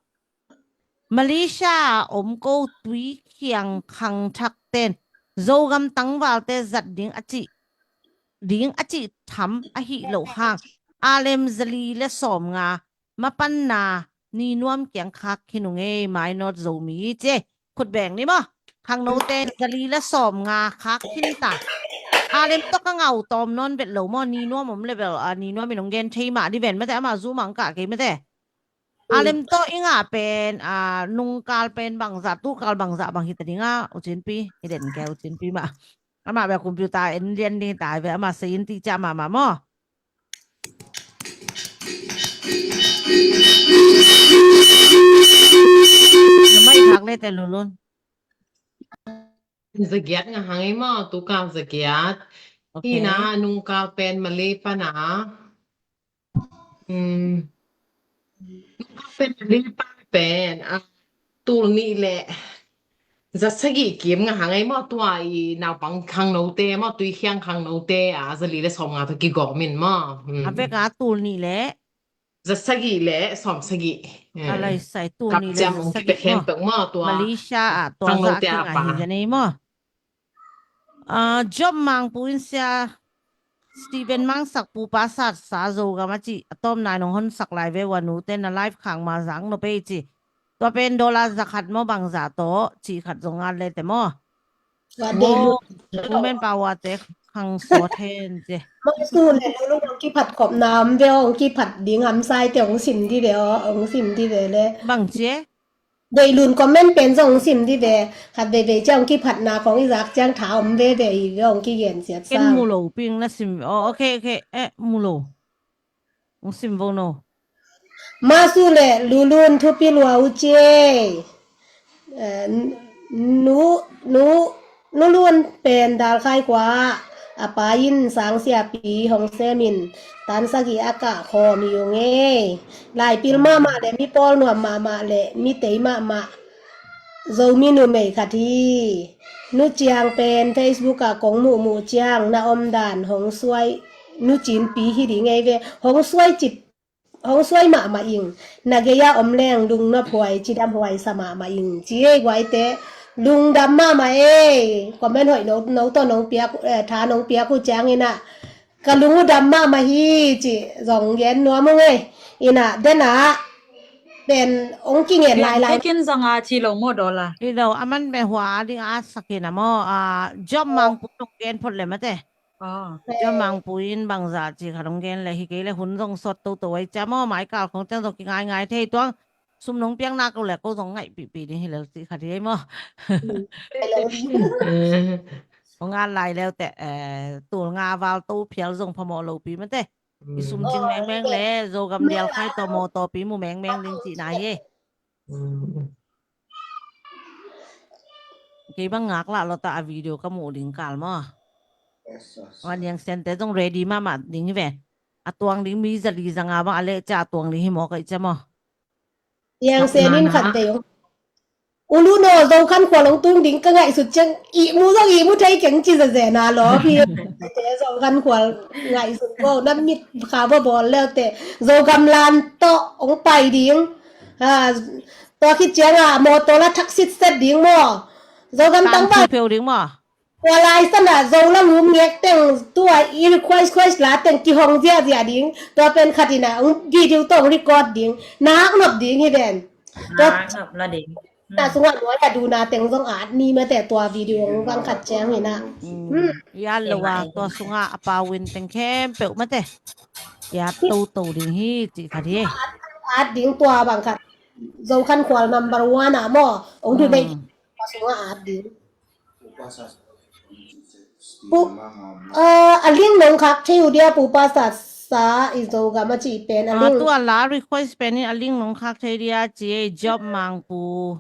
Malaysia a om ko Tuikhiang khangthak ten Zogam tangvalte zat ding a cih, ding a cih tham ahih loh hang, a lem za li le sawm nga mapanna ni nuam kiang khak khin uh ngei, mai not Zomi ci ei. Khut beng ni maw. Khangnote za li le sawm nga khak khin ta. A lem tawh ka ngau tawm nawn vet lo maw, ni nuam om le bel, a, ni nuam in hong gen thei mah dih ven mate, amah zu mah hong kah kei mate. A lem tawh i ngah pen, a, nungkal pen bangzah, tukal bangzah bang hi ta ding a, U Cin Pi, i den kei U Cin Pi mah. Amah bel computer en lian ding ta ve, amah sei in ti ciah mahmah maw. Na mai khak le te lulun. Za giat nga hang ei maw, tukal za giat. Ok. Hi in a, nungkal pen Malay pan a. Hmm. Nungkal pen Malay pan pen, a, tul nih le za sagih kim nga hang ei maw, tua i naupang khangnote maw, Tuikhiang khangnote, a, za li le sawm nga tawh kigawm in maw. Hmm. A vek a tul nih le za sagih le sawm sagih. A lai sai, tul nih le za sagih maw. Malaysia ah tua za kingah hi zen ei maw. Ah, Job Mangpu in sia Steven Mangsak pupa satsa Zogam a cih a tawpna in hong honsak lai ve ua, nute na live khak ma zang nop ei ci. Tua pen dollar za khat maw, bangzah tawh cih khat zong ngat le te maw. Women power te khang sawt hen ci. Mangsu le lulun hong kiphat khopna om ve, hong kiphat ding hamsa ei te, hong sim dih ve, hong sim dih ve le. Bang ci e? Deih lun comment pen zong hong sim di ve. Khat veivei ciang hong kiphatna khawng i zak ciang tha om veve hi ve, hong kigen siatsa. Ken mu lo ping na sim ve. Oh, okay, okay. Eh, mu lo. Hong sim vo no. Masu le Lulun thupi lua uh ci ei. Eh, nu, nu, Nu Lun pen Dalkhai khua a pa in sang siapi hong semin tan sagih a kah khawm hi ung ei. Laipil mahmah le mi pawl nuam mahmah le mi tei mahmah Zomi numei khat hi. Nu Ciang pen Facebook ah kong muhmuh ciang na omdan hong suai, Nu Cin pi hi ding ei ve. Hong suai cip, hong suai mahmah ing. Na gei-a om leng lungnop huai, cidam huai sa mahmah ing ci ei guaite. Lungdam mahmah ei. Comment hoih no, no tawh nong piak, eh, tha nong piak uh ciangin ah ka lung uh dam mahmah hi ci zong gen nuam ung ei. Inah denah pen hong kingen lailai. Ken zanga ci lo maw Dawl a? Hi lo, a man beh hua ding a sak hi na maw. Ah, Job Mangpu hong gen phot le mate. Job Mangpu in bangzah ci khat hong gen le hi kei le hun zong sawt toto ai cia maw, mai kal khong ciang zong kingaingai thei tuang. Sum nong piak nak lo le ko zong ngaihpihpih ding hi lel ci khat hi ei maw. Hong ngat lai leu teh, eh, tul nga val to phial zong phamawh lopi mate. I sum cing mengmeng le Zogam Dalkhai tawh mawtaw pi mu mengmeng ding cihna hi ei. Kei bang ngak lah lo ta a video ka muh ding kal maw. Wan Yang Sen te zong ready mahmah ding hi ve. A tuang ding mi zali zanga bang a leh cia a tuang ding hi maw ka i cia maw. Yang Sen in khat te ung. U Lun aw, Zokhan khual hong tung ding ka ngaihsut ciang ihmu zong ihmu thei keng ci zezena lawp hi. Te Zokhan khual ngaihsut bo, na mit kha bo bawl leu te Zogam lan tawh hong pai ding. Ha, tua khit ciangah mawtaw la thak sitset ding maw? Zogam tangval pheu ding maw? Tua lai sanah Zo la lum ngek teng tua i request, request la teng kihong ziahziah ding. Tua pen khat inah hong video tawh hong record ding. Na hak nop ding hi ven. Tua na sungah nuai a duna teng zong at ni mate tua video hong vang khat ciang inah. Ya lo a tua sungah a pau in teng khempeuh mate. Ya toto ding hi cih khat hi. At ding tua bang khat. Zokhan khual number one ah maw. Hong du dei tua sungah at ding. Pu, ah, a ling nong khak thei uh dia Pupa Satsa i Zogam a cih pen a ling. Tu a la request pen in a ling nong khak thei dia ci ei Job Mangpu.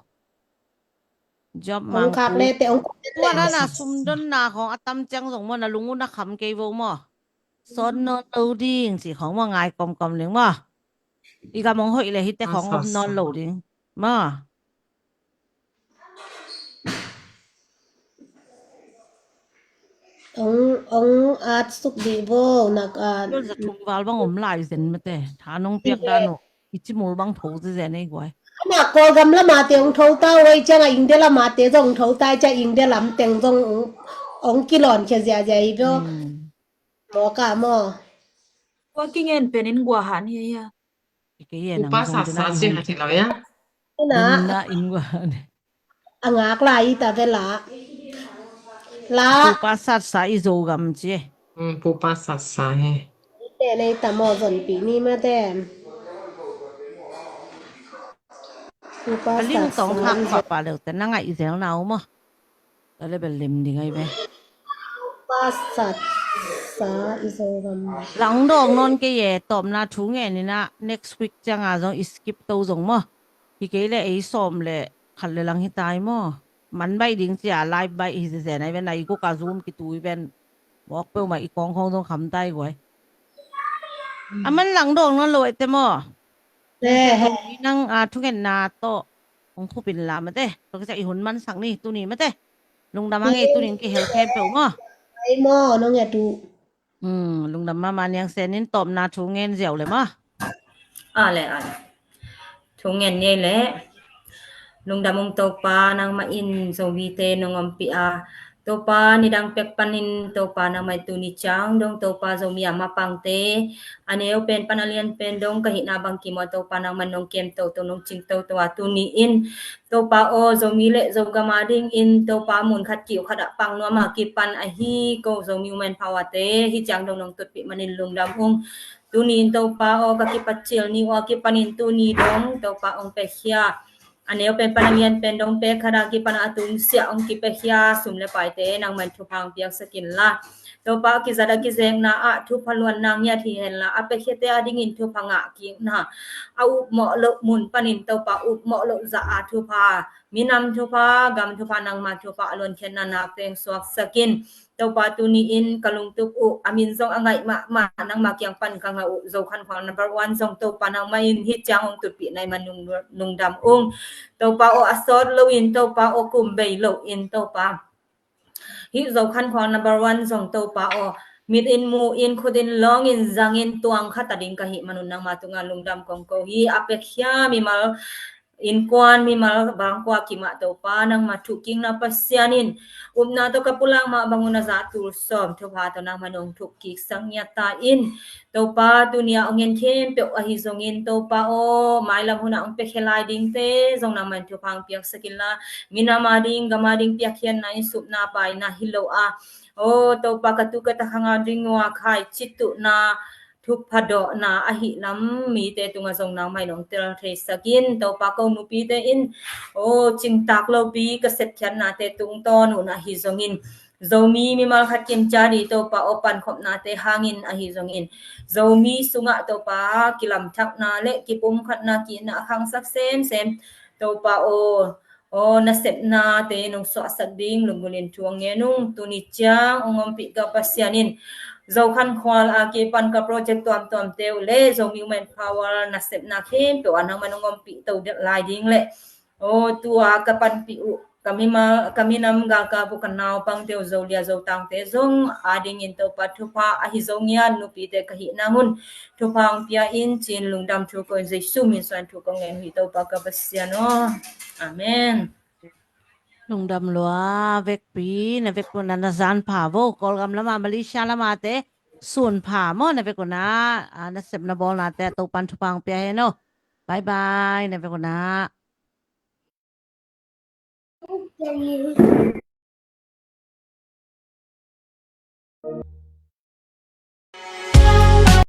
Job Mangpu. Tua na na sumdonna khong a tam ciang zong maw na lung uh na kham kei vo maw. Sawn nawn lo ding ci khong maw ngai komkom ding maw. I gam hong hoih le hite khong om nawn lo ding maw. Ong, ong at suk dih vo nak a. Tua za thum val bang om lai zen mate. Tha nong piak dan uh. I cimul bang tho zi zen ei guai. Ama Kawlgam lama te ong tho ta uai ciang a India lama te zong ong tho ta i ciang India lam teng zong ong kilon khia ziazia i vo. Maw ka maw. Tua kingen pen in gua han hi a. Upa Satsa ci hati lo ya. Ina in gua han. A ngak lai i ta ve la. La. Pupa Satsa i Zogam ci. Pupa Satsa he. I te nei ta maw zon pi ni ma te. Pupa Satsa. A ling tong khak khak pa leu te na ngaih zel na u maw. Ka le bel lim ding ai ve. Pasat sa i Zogam. Langdawng nawn kei e, tawpna thu ngen ina next week cianga zong i skip to zong maw. Hi kei le ei sawm le khat le lang hi tai maw. Man baih ding cia live baih hi zezen ai ve, nai guk a Zoom kitui ven. Mawk peuhmah i kawng khawng zong kham tai guai. A man langdawng nawn lo ai te maw. Nang a thungetna tawh hong khupin la mate. Tua kisa i hun mansak ni tuni mate. Lungdam a ngei tunin kihel khempeuh maw. Ai maw, nong et uh. Lungdam mama niang senin tawpna thu ngen ziau le maw. A le a le. Thu ngen ngei le. Lungdam ung Topa nangmah in Zomite nong ompih a. Topa nidang pek panin Topa nangmah in tuni ciang dong Topa Zomi a mapangte a neu pen pan a lian pen dong ka hihna bang kimaw Topa nangmah in nong kem toto nong cing toto a tuni in Topa aw Zomi le Zogam a dingin Topa mun khat kiu khat ah pang nuam a kipan ahi ko Zomi Women Power te hi ciang dong nong tutpih manin lungdam ung. Tuni in Topa aw ka kipat cil ni aw kipanin tuni dong Topa ong pek hia. A neu pen pan a ngian pen dong pek khat a kipan a tungsiah hong kipiakhia sum le paite nangman thupha hong piaksak inla, Topa, a kizat a kizekna ah thupha luanna ngiat hi henla, a piakhiate a dingin thupha ngah kikna, a upmawh loh mun panin Topa, upmawh loh zah a thupha, minam thupha, gam thupha, nangma thupha a luankhiatna nak teng suaksak in. Topa, tuni-in ka lungtup uh, a min zong a ngaih mahmah, nangma kiang pan ka ngah uh Zo Khan Khual number one zong Topa, nangmah in hih ciang hong tutpih na hih man lungdam ung. Topa aw, a sawt loin, Topa aw, kum bei loin, Topa, hih Zo Khan Khual number one zong, Topa aw, mit in, mu in, khut in, lawng in, zang in, tuang khat a ding ka hih man un nangma tungah lungdam kong ko hi. A piakhia mimal innkuan, mimal bangkua kimah, Topa, nangma thuhkikna Pasian in, upna tawh ka pulak mah bangun a zah tul sawm thupha tawh nangman hong thuhkiksak ngiat ta in. Topa, tuni a hong en khempeuh ahi zongin, Topa aw, mailam hun ah hong piakhia lai dingte zong nangman thupha hong piaksak inla, minam a ding, gam a ding piakkhiatna in supna paina hi lo a, aw Topa, ka tu ka ta khang a ding uh a khaici tuhna, thupha dawhna ahih lam mite tungah zong nangmah in hong tel theisak in. Topa, ko nupite in, aw, cingtak lopi ka sepkhiatnate tungtawn un ahi zongin, Zomi mimal khat kimciat i, Topa aw, pankhopnate hangin ahi zongin, Zomi sungah, Topa, kilamthakna le kipumkhatna, ki-itna a khangsak semsem, Topa aw, aw, nasepnate nong suahsak ding lunggulhin thu hong ngen ung. Tuni ciang hong ompih ka Pasian in, Zo Khan Khual a kipan ka project tuamtuamte uh le Zomi Women Power nasepna khempeuh ah nangman hong ompih to lai ding le, aw, tua ka panpih uh, ka mimal, ka minam galkap uh, ka naupangte uh, Zolia Zotangte zong a dingin, Topa, thupha ahi zo ngiat nupite ka hih nang un thupha hong pia in, ci-in lungdam thu ko in, Jesu min suang thu ko ngen uh hi, Topa ka Pasian aw. Amen. Lungdam lua, vekpi, na vek un a na zan pha vo, Kawlgam lama, Malaysia lama te, sun pha maw, na vek un a, a, nasepna bawlnate, Topan thupha hong pia hen aw. Bye bye, na vek un a.